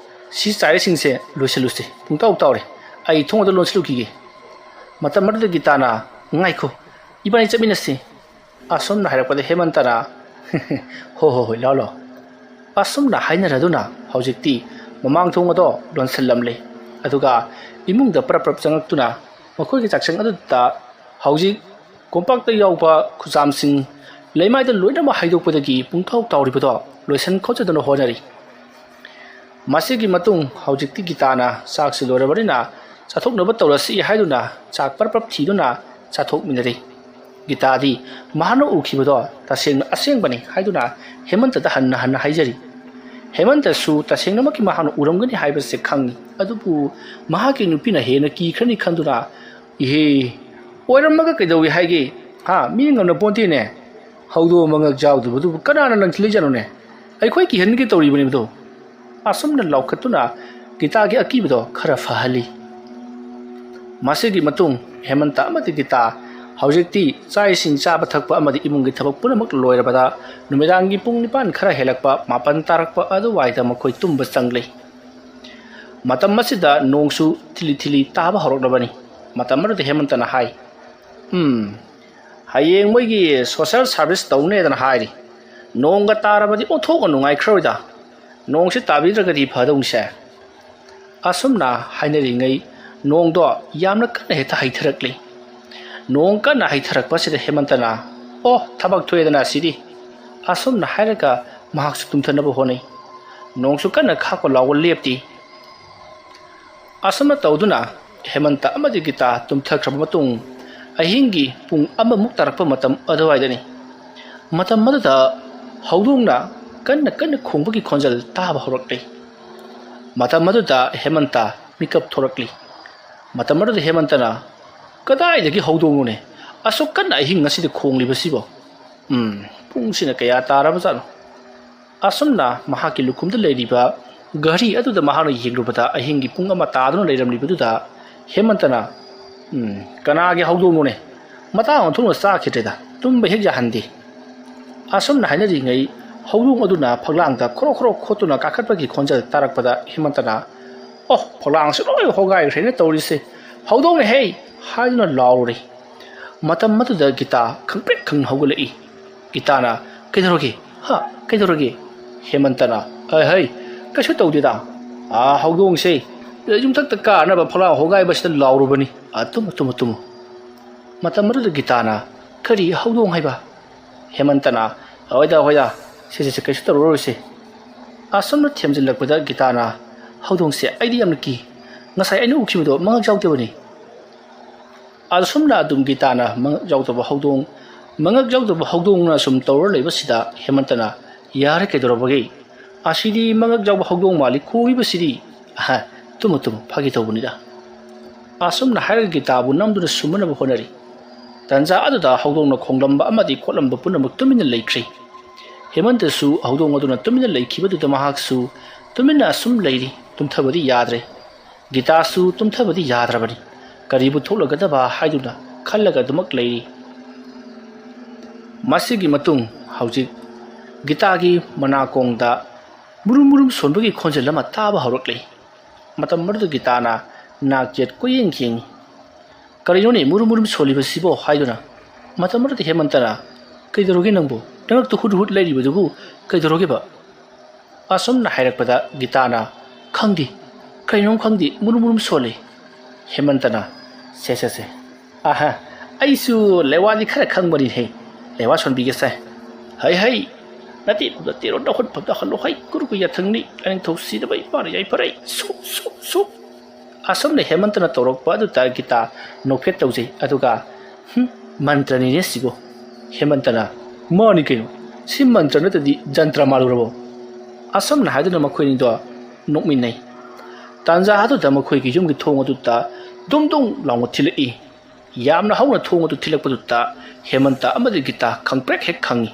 ꯁꯤ ꯆꯥꯏꯔꯤꯁꯤꯡꯁꯦ ꯂꯣꯏꯁꯤꯜꯂꯨꯁꯦ, ꯄꯨꯡꯇꯥꯎ ꯇꯥꯎꯔꯦ꯫ ꯑꯩ ꯊꯣꯡ ꯑꯗꯨ ꯂꯣꯟꯁꯤꯜꯂꯨꯈꯤꯒꯦ꯫ ꯃꯇꯝ ꯑꯗꯨꯗ ꯒꯤꯇꯥꯅ, "ꯉꯥꯏꯈꯣ, ꯏꯕꯥꯅꯤ ꯆꯠꯃꯤꯟꯅꯁꯤ"꯫ ꯑꯁꯨꯝꯅ ꯍꯥꯏꯔꯛꯄꯗ ꯍꯦꯃꯟꯇꯅ, "ꯍꯣ ꯍꯣ ꯍꯣꯏ, ꯂꯥꯛꯑꯣ ꯂꯥꯛꯑꯣ"꯫ ꯑꯁꯨꯝꯅ ꯍꯥꯏꯅꯔꯗꯨꯅ ꯍꯧꯖꯤꯛꯇꯤ ꯃꯃꯥꯡ ꯊꯣꯡ ꯑꯗꯣ ꯂꯣꯟꯁꯤꯜꯂꯝꯂꯦ꯫ ꯑꯗꯨꯒ ꯏꯃꯨꯡꯗ ꯄ꯭ꯔꯞ ꯄ꯭ꯔꯞ ꯆꯪꯉꯛꯇꯨꯅ ꯃꯈꯣꯏꯒꯤ ꯆꯥꯛꯁꯪ ꯑꯗꯨꯗ ꯍꯧꯖꯤꯛ ꯀꯣꯝꯄꯥꯛꯇ ꯌꯥꯎꯕ ꯈꯨꯖꯥꯝꯁꯤꯡ ꯂꯩꯃꯥꯏꯗ ꯂꯣꯏꯅꯃꯛ ꯍꯩꯗꯣꯛꯄꯗꯒꯤ ꯄꯨꯡꯇꯥꯎ ꯇꯥꯎꯔꯤꯕꯗꯣ ꯂꯣꯏꯁꯤꯟ ꯈꯣꯠꯆꯗꯨꯅ ꯍꯣꯠꯅꯔꯤ꯫ ꯃꯁꯤꯒꯤ ꯃꯇꯨꯡ ꯍꯧꯖꯤꯛꯇꯤ ꯒꯤꯇꯥꯅ ꯆꯥꯛꯁꯤ ꯂꯣꯏꯔꯕꯅꯤꯅ ꯆꯥꯊꯣꯛꯅꯕ ꯇꯧꯔꯁꯤ ꯍꯥꯏꯗꯨꯅ ꯆꯥꯛ ꯄ꯭ꯔꯞ ꯄ꯭ꯔꯞ ꯊꯤꯗꯨꯅ ꯆꯥꯊꯣꯛꯃꯤꯟꯅꯔꯤ꯫ ꯒꯤꯇꯥꯗꯤ ꯃꯍꯥꯛꯅ ꯎꯈꯤꯕꯗꯣ ꯇꯁꯦꯡꯅ ꯑꯁꯦꯡꯕꯅꯤ ꯍꯥꯏꯗꯨꯅ ꯍꯦꯃꯟꯇꯗ ꯍꯟꯅ ꯍꯟꯅ ꯍꯥꯏꯖꯔꯤ꯫ ꯍꯦꯃꯟꯇꯁꯨ ꯇꯁꯦꯡꯅꯃꯛꯀꯤ ꯃꯍꯥꯛꯅ ꯎꯔꯝꯒꯅꯤ ꯍꯥꯏꯕꯁꯦ ꯈꯪꯏ꯫ ꯑꯗꯨꯕꯨ ꯃꯍꯥꯛꯀꯤ ꯅꯨꯄꯤꯅ ꯍꯦꯟꯅ ꯀꯤꯈ꯭ꯔꯅꯤ ꯈꯟꯗꯨꯅ, "ꯏꯍꯦ, ꯑꯣꯏꯔꯝꯃꯒ ꯀꯩꯗꯧꯏ ꯍꯥꯏꯒꯦ? ꯍꯥ, ꯃꯤ ꯉꯝꯅ ꯄꯣꯟꯇꯦꯅꯦ꯫ ꯍꯧꯗꯣꯡ ꯃꯉꯛ ꯌꯥꯎꯗꯕꯗꯨꯕꯨ ꯀꯅꯥꯅ ꯂꯪꯁꯤꯜꯂꯛꯏꯖꯥꯠꯅꯣꯅꯦ? ꯑꯩꯈꯣꯏ ꯀꯤꯍꯟꯒꯦ ꯇꯧꯔꯤꯕꯅꯦꯕꯗꯣ"꯫ ꯑꯁꯨꯝꯅ ꯂꯥꯎꯈꯠꯇꯨꯅ ꯒꯤꯇꯥꯒꯤ ꯑꯀꯤꯕꯗꯣ ꯈꯔ ꯐꯍꯜꯂꯤ꯫ ꯃꯁꯤꯒꯤ ꯃꯇꯨꯡ ꯍꯦꯃꯟꯇ ꯑꯃꯗꯤ ꯒꯤꯇꯥ ꯍꯧꯖꯤꯛꯇꯤ ꯆꯥꯛ ꯏꯁꯤꯡ ꯆꯥꯕ ꯊꯛꯄ ꯑꯃꯗꯤ ꯏꯃꯨꯡꯒꯤ ꯊꯕꯛ ꯄꯨꯝꯅꯃꯛ ꯂꯣꯏꯔꯕꯗ ꯅꯨꯃꯤꯗꯥꯡꯒꯤ ꯄꯨꯡ ꯅꯤꯄꯥꯟ ꯈꯔ ꯍꯦꯜꯂꯛꯄ, ꯃꯥꯄꯟ ꯇꯥꯔꯛꯄ ꯑꯗꯨꯋꯥꯏꯗ ꯃꯈꯣꯏ ꯇꯨꯝꯕ ꯆꯪꯂꯤ꯫ ꯃꯇꯝ ꯑꯁꯤꯗ ꯅꯣꯡꯁꯨ ꯊꯤꯂꯤ ꯊꯤꯂꯤ ꯇꯥꯕ ꯍꯧꯔꯛꯂꯕꯅꯤ꯫ ꯃꯇꯝ ꯑꯗꯨꯗ ꯍꯦꯃꯟꯇꯅ ꯍꯥꯏ, "ꯎꯝ, ꯍꯌꯦꯡ ꯃꯣꯏꯒꯤ social service ꯇꯧꯅꯦꯗꯅ ꯍꯥꯏꯔꯤ꯫ ꯅꯣꯡꯒ ꯇꯥꯔꯕꯗꯤ ꯑꯣꯟꯊꯣꯛꯅ ꯅꯨꯡꯉꯥꯏꯈ꯭ꯔꯣꯏꯗ꯫ ꯅꯣꯡꯁꯤ ꯇꯥꯕꯤꯗ꯭ꯔꯒꯗꯤ ꯐꯗꯧꯅꯤꯁꯦ"꯫ ꯑꯁꯨꯝꯅ ꯍꯥꯏꯅꯔꯤꯉꯩ ꯅꯣꯡꯗꯣ ꯌꯥꯝꯅ ꯀꯟꯅ ꯍꯦꯛꯇ ꯍꯩꯊꯔꯛꯂꯤ꯫ ꯅꯣꯡ ꯀꯟꯅ ꯍꯩꯊꯔꯛꯄꯁꯤꯗ ꯍꯦꯃꯟꯇꯅ, "ꯑꯣ, ꯊꯕꯛ ꯊꯣꯛꯑꯦꯗꯅ ꯁꯤꯗꯤ"꯫ ꯑꯁꯨꯝꯅ ꯍꯥꯏꯔꯒ ꯃꯍꯥꯛꯁꯨ ꯇꯨꯝꯊꯅꯕ ꯍꯣꯠꯅꯩ꯫ ꯅꯣꯡꯁꯨ ꯀꯟꯅ ꯈꯥꯛꯄ ꯂꯥꯎꯕ ꯂꯦꯞꯇꯦ꯫ ꯑꯁꯨꯝꯅ ꯇꯧꯗꯨꯅ ꯍꯦꯃꯟꯇ ꯑꯃꯗꯤ ꯒꯤꯇꯥ ꯇꯨꯝꯊꯈ꯭ꯔꯕ ꯃꯇꯨꯡ, ꯑꯍꯤꯡꯒꯤ ꯄꯨꯡ ꯑꯃꯃꯨꯛ ꯇꯥꯔꯛꯄ ꯃꯇꯝ ꯑꯗꯨꯋꯥꯏꯗꯅꯤ꯫ ꯃꯇꯝ ꯑꯗꯨꯗ ꯍꯧꯗꯣꯡꯅ ꯀꯟꯅ ꯀꯟꯅ ꯈꯣꯡꯕꯒꯤ ꯈꯣꯟꯖꯦꯜ ꯇꯥꯕ ꯍꯧꯔꯛꯂꯤ꯫ ꯃꯇꯝ ꯑꯗꯨꯗ ꯍꯦꯃꯟꯇ ꯃꯤꯀꯞ ꯊꯣꯔꯛꯂꯤ꯫ ꯃꯇꯝ ꯑꯗꯨꯗ ꯍꯦꯃꯟꯇꯅ, "ꯀꯗꯥꯏꯗꯒꯤ ꯍꯧꯗꯣꯡꯅꯣꯅꯦ? ꯑꯁꯨꯛ ꯀꯟꯅ ꯑꯍꯤꯡ ꯑꯁꯤꯗ ꯈꯣꯡꯂꯤꯕꯁꯤꯕꯣ? ꯎꯝ, ꯄꯨꯡꯁꯤꯅ ꯀꯌꯥ ꯇꯥꯔꯕꯖꯥꯠꯅꯣ?" ꯑꯁꯨꯝꯅ ꯃꯍꯥꯛꯀꯤ ꯂꯨꯈꯨꯝꯗ ꯂꯩꯔꯤꯕ ꯘꯔꯤ ꯑꯗꯨꯗ ꯃꯍꯥꯛꯅ ꯌꯦꯡꯂꯨꯕꯗ ꯑꯍꯤꯡꯒꯤ ꯄꯨꯡ ꯑꯃ ꯇꯥꯗꯨꯅ ꯂꯩꯔꯝꯂꯤꯕꯗꯨꯗ ꯍꯦꯃꯟꯇꯅ, "ꯎꯝ, ꯀꯅꯥꯒꯤ ꯍꯧꯗꯣꯡꯅꯣꯅꯦ? ꯃꯇꯥꯡ ꯑꯣꯟꯊꯣꯛꯅ ꯆꯥꯈꯤꯗ꯭ꯔꯦꯗ, ꯇꯨꯝꯕ ꯍꯦꯛ ꯌꯥꯍꯟꯗꯦ"꯫ ꯑꯁꯨꯝꯅ ꯍꯥꯏꯅꯔꯤꯉꯩ ꯍꯧꯗꯣꯡ ꯑꯗꯨꯅ ꯐꯛꯂꯥꯡꯗ ꯈꯣꯔꯣ ꯈꯣꯔꯣ ꯈꯣꯠꯇꯨꯅ ꯀꯥꯈꯠꯄꯒꯤ ꯈꯣꯟꯖꯦꯜ ꯇꯥꯔꯛꯄꯗ ꯍꯦꯃꯟꯇꯅ, "ꯑꯣ, ꯐꯛꯂꯥꯡꯁꯨ ꯂꯣꯏ ꯍꯣꯒꯥꯏꯈ꯭ꯔꯦꯅ ꯇꯧꯔꯤꯁꯦ꯫ ꯍꯧꯗꯣꯡꯅꯦ ꯍꯦ!" ꯍꯥꯏꯗꯨꯅ ꯂꯥꯎꯔꯨꯔꯦ꯫ ꯃꯇꯝ ꯑꯗꯨꯗ ꯒꯤꯇꯥ ꯈꯪꯄ꯭ꯔꯦꯛ ꯈꯪ ꯍꯧꯒꯠꯂꯛꯏ꯫ ꯒꯤꯇꯥꯅ, "ꯀꯩꯗꯧꯔꯒꯦ? ꯍꯥ? ꯀꯩꯗꯧꯔꯒꯦ?" ꯍꯦꯃꯟꯇꯅ, "ꯍꯩ, ꯍꯩ, ꯀꯩꯁꯨ ꯇꯧꯗꯦꯗ꯫ ꯑꯥ, ꯍꯧꯗꯣꯡꯁꯦ ꯌꯨꯝꯊꯛꯇ ꯀꯥꯅꯕ ꯐꯛꯂꯥꯡ ꯍꯣꯒꯥꯏꯕꯁꯤꯗ ꯂꯥꯎꯔꯨꯕꯅꯤ꯫ ꯑꯥ, ꯇꯨꯝꯃꯨ, ꯇꯨꯝꯃꯨ, ꯇꯨꯝꯃꯨ꯫" ꯃꯇꯝ ꯑꯗꯨꯗ ꯒꯤꯇꯥꯅ, "ꯀꯔꯤ ꯍꯧꯗꯣꯡ ꯍꯥꯏꯕ?" ꯍꯦꯃꯟꯇꯅ, "ꯍꯣꯏꯗ, ꯍꯣꯏꯗ, ꯁꯦ, ꯁꯦ, ꯁꯦ, ꯀꯩꯁꯨ ꯇꯧꯔꯔꯣꯏꯁꯦ꯫" ꯑꯁꯨꯝꯅ ꯊꯦꯝꯖꯤꯜꯂꯛꯄꯗ ꯒꯤꯇꯥꯅ, "ꯍꯧꯗꯣꯡꯁꯦ ꯑꯩꯗꯤ ꯌꯥꯝꯅ ꯀꯤ꯫ ꯉꯁꯥꯏ ꯑꯩꯅ ꯎꯈꯤꯕꯗꯣ ꯃꯉꯛ ꯌꯥꯎꯗꯕꯅꯤ꯫" ꯑꯁꯨꯝꯅ ꯑꯗꯨꯝ ꯒꯤꯇꯥꯅ ꯃꯉꯛ ꯌꯥꯎꯗꯕ ꯍꯧꯗꯣꯡ, ꯃꯉꯛ ꯌꯥꯎꯗꯕ ꯍꯧꯗꯣꯡꯅ ꯁꯨꯝ ꯇꯧꯔ ꯂꯩꯕꯁꯤꯗ ꯍꯦꯃꯟꯇꯅ, "ꯌꯥꯔꯦ, ꯀꯩꯗꯧꯔꯕꯒꯦ? ꯑꯁꯤꯗꯤ ꯃꯉꯛ ꯌꯥꯎꯕ ꯍꯧꯗꯣꯡ ꯃꯥꯜꯂꯤ ꯈꯣꯡꯉꯤꯕꯁꯤꯗꯤ꯫ ꯑꯍ, ꯇꯨꯝꯃꯨ, ꯇꯨꯝꯃꯨ, ꯐꯥꯒꯤ ꯇꯧꯕꯅꯤꯗ꯫" ꯑꯁꯨꯝꯅ ꯍꯥꯏꯔꯒ ꯒꯤꯇꯥꯕꯨ ꯅꯝꯗꯨꯅ ꯁꯨꯝꯍꯠꯅꯕ ꯍꯣꯠꯅꯔꯤ꯫ ꯇꯟꯖꯥ ꯑꯗꯨꯗ ꯍꯧꯗꯣꯡꯅ ꯈꯣꯡꯂꯝꯕ ꯑꯃꯗꯤ ꯈꯣꯠꯂꯝꯕ ꯄꯨꯝꯅꯃꯛ ꯇꯨꯃꯤꯟꯅ ꯂꯩꯈ꯭ꯔꯦ꯫ ꯍꯦꯃꯟꯇꯁꯨ ꯍꯧꯗꯣꯡ ꯑꯗꯨꯅ ꯇꯨꯃꯤꯟꯅ ꯂꯩꯈꯤꯕꯗꯨꯗ ꯃꯍꯥꯛꯁꯨ ꯇꯨꯃꯤꯟꯅ ꯑꯁꯨꯝ ꯂꯩꯔꯤ, ꯇꯨꯝꯊꯕꯗꯤ ꯌꯥꯗ꯭ꯔꯦ꯫ ꯒꯤꯇꯥꯁꯨ ꯇꯨꯝꯊꯕꯗꯤ ꯌꯥꯗ꯭ꯔꯕꯅꯤ꯫ ꯀꯔꯤꯕꯨ ꯊꯣꯛꯂꯒꯗꯕ ꯍꯥꯏꯗꯨꯅ ꯈꯜꯂꯒ ꯑꯗꯨꯃꯛ ꯂꯩꯔꯤ꯫ ꯃꯁꯤꯒꯤ ꯃꯇꯨꯡ ꯍꯧꯖꯤꯛ ꯒꯤꯇꯥꯒꯤ ꯃꯅꯥꯀꯣꯡꯗ ꯃꯨꯔꯨꯝ ꯃꯨꯔꯨꯝ ꯁꯣꯟꯕꯒꯤ ꯈꯣꯟꯖꯦꯜ ꯑꯃ ꯇꯥꯕ ꯍꯧꯔꯛꯂꯦ꯫ ꯃꯇꯝ ꯑꯗꯨꯗ ꯒꯤꯇꯥꯅ ꯅꯥꯛ ꯌꯦꯠ ꯀꯣꯏꯌꯦꯡ ꯌꯦꯡꯉꯤ꯫ "ꯀꯔꯤꯅꯣꯅꯦ ꯃꯨꯔꯨꯝ ꯃꯨꯔꯨꯝ ꯁꯣꯜꯂꯤꯕꯁꯤꯕꯣ?" ꯍꯥꯏꯗꯨꯅ꯫ ꯃꯇꯝ ꯑꯗꯨꯗ ꯍꯦꯃꯟꯇꯅ, "ꯀꯩꯗꯧꯔꯒꯦ ꯅꯪꯕꯨ? ꯅꯉꯛꯇꯨ ꯍꯨꯠ ꯍꯨꯠ ꯂꯩꯔꯤꯕꯗꯨꯕꯨ ꯀꯩꯗꯧꯔꯒꯦꯕ?" ꯑꯁꯨꯝꯅ ꯍꯥꯏꯔꯛꯄꯗ ꯒꯤꯇꯥꯅ, "ꯈꯪꯗꯦ, ꯀꯩꯅꯣꯝ ꯈꯪꯗꯦ, ꯃꯨꯔꯨꯝ ꯃꯨꯔꯨꯝ ꯁꯣꯜꯂꯤ꯫" ꯍꯦꯃꯟꯇꯅ, "ꯁꯦ, ꯁꯦ, ꯁꯦ, ꯑꯍ, ꯑꯩꯁꯨ ꯂꯩꯋꯥꯗꯤ ꯈꯔ ꯈꯪꯕꯅꯤꯍꯦ, ꯂꯩꯋꯥ ꯁꯣꯟꯕꯤꯒꯦꯁꯦ꯫ ꯍꯩ, ꯍꯩ, ꯅꯠꯇꯦ, ꯅꯠꯇꯦ, ꯅꯈꯨꯠ ꯐꯝꯗ ꯍꯜꯂꯣ, ꯍꯩ, ꯀꯨꯔꯨ ꯀꯨ ꯌꯥꯊꯪꯅꯤ, ꯂꯥꯏꯅꯤꯡꯊꯧ ꯁꯤꯗꯕ ꯏꯄꯥꯅ ꯌꯥꯏꯐꯔꯩ, ꯁꯨ, ꯁꯨ, ꯁꯨ꯫" ꯑꯁꯨꯝꯅ ꯍꯦꯃꯟꯇꯅ ꯇꯧꯔꯛꯄ ꯑꯗꯨꯗ ꯒꯤꯇꯥ ꯅꯣꯛꯐꯦꯠ ꯇꯧꯖꯩ, ꯑꯗꯨꯒ, "ꯍꯨꯝ, ꯃꯟꯇ꯭ꯔꯅꯤꯅꯦ ꯁꯤꯕꯨ꯫" ꯍꯦꯃꯟꯇꯅ, "ꯃꯥꯅꯤ ꯀꯩꯅꯣ, ꯁꯤ ꯃꯟꯇ꯭ꯔ ꯅꯠꯇ꯭ꯔꯗꯤ ꯖꯟꯇ꯭ꯔ ꯃꯥꯜꯂꯨꯔꯕꯣ?" ꯑꯁꯨꯝꯅ ꯍꯥꯏꯗꯨꯅ ꯃꯈꯣꯏ ꯑꯅꯤꯗꯣ ꯅꯣꯛꯃꯤꯟꯅꯩ꯫ ꯇꯥꯟꯖꯥ ꯑꯗꯨꯗ ꯃꯈꯣꯏꯒꯤ ꯌꯨꯝꯒꯤ ꯊꯣꯡ ꯑꯗꯨꯗ ꯗꯨꯡ ꯗꯨꯡ ꯂꯥꯎꯅ ꯊꯤꯜꯂꯛꯏ꯫ ꯌꯥꯝꯅ ꯍꯧꯅ ꯊꯣꯡ ꯑꯗꯨ ꯊꯤꯜꯂꯛꯄꯗꯨꯗ ꯍꯦꯃꯟꯇ ꯑꯃꯗꯤ ꯒꯤꯇꯥ ꯈꯪꯄ꯭ꯔꯦꯛ ꯍꯦꯛ ꯈꯪꯏ꯫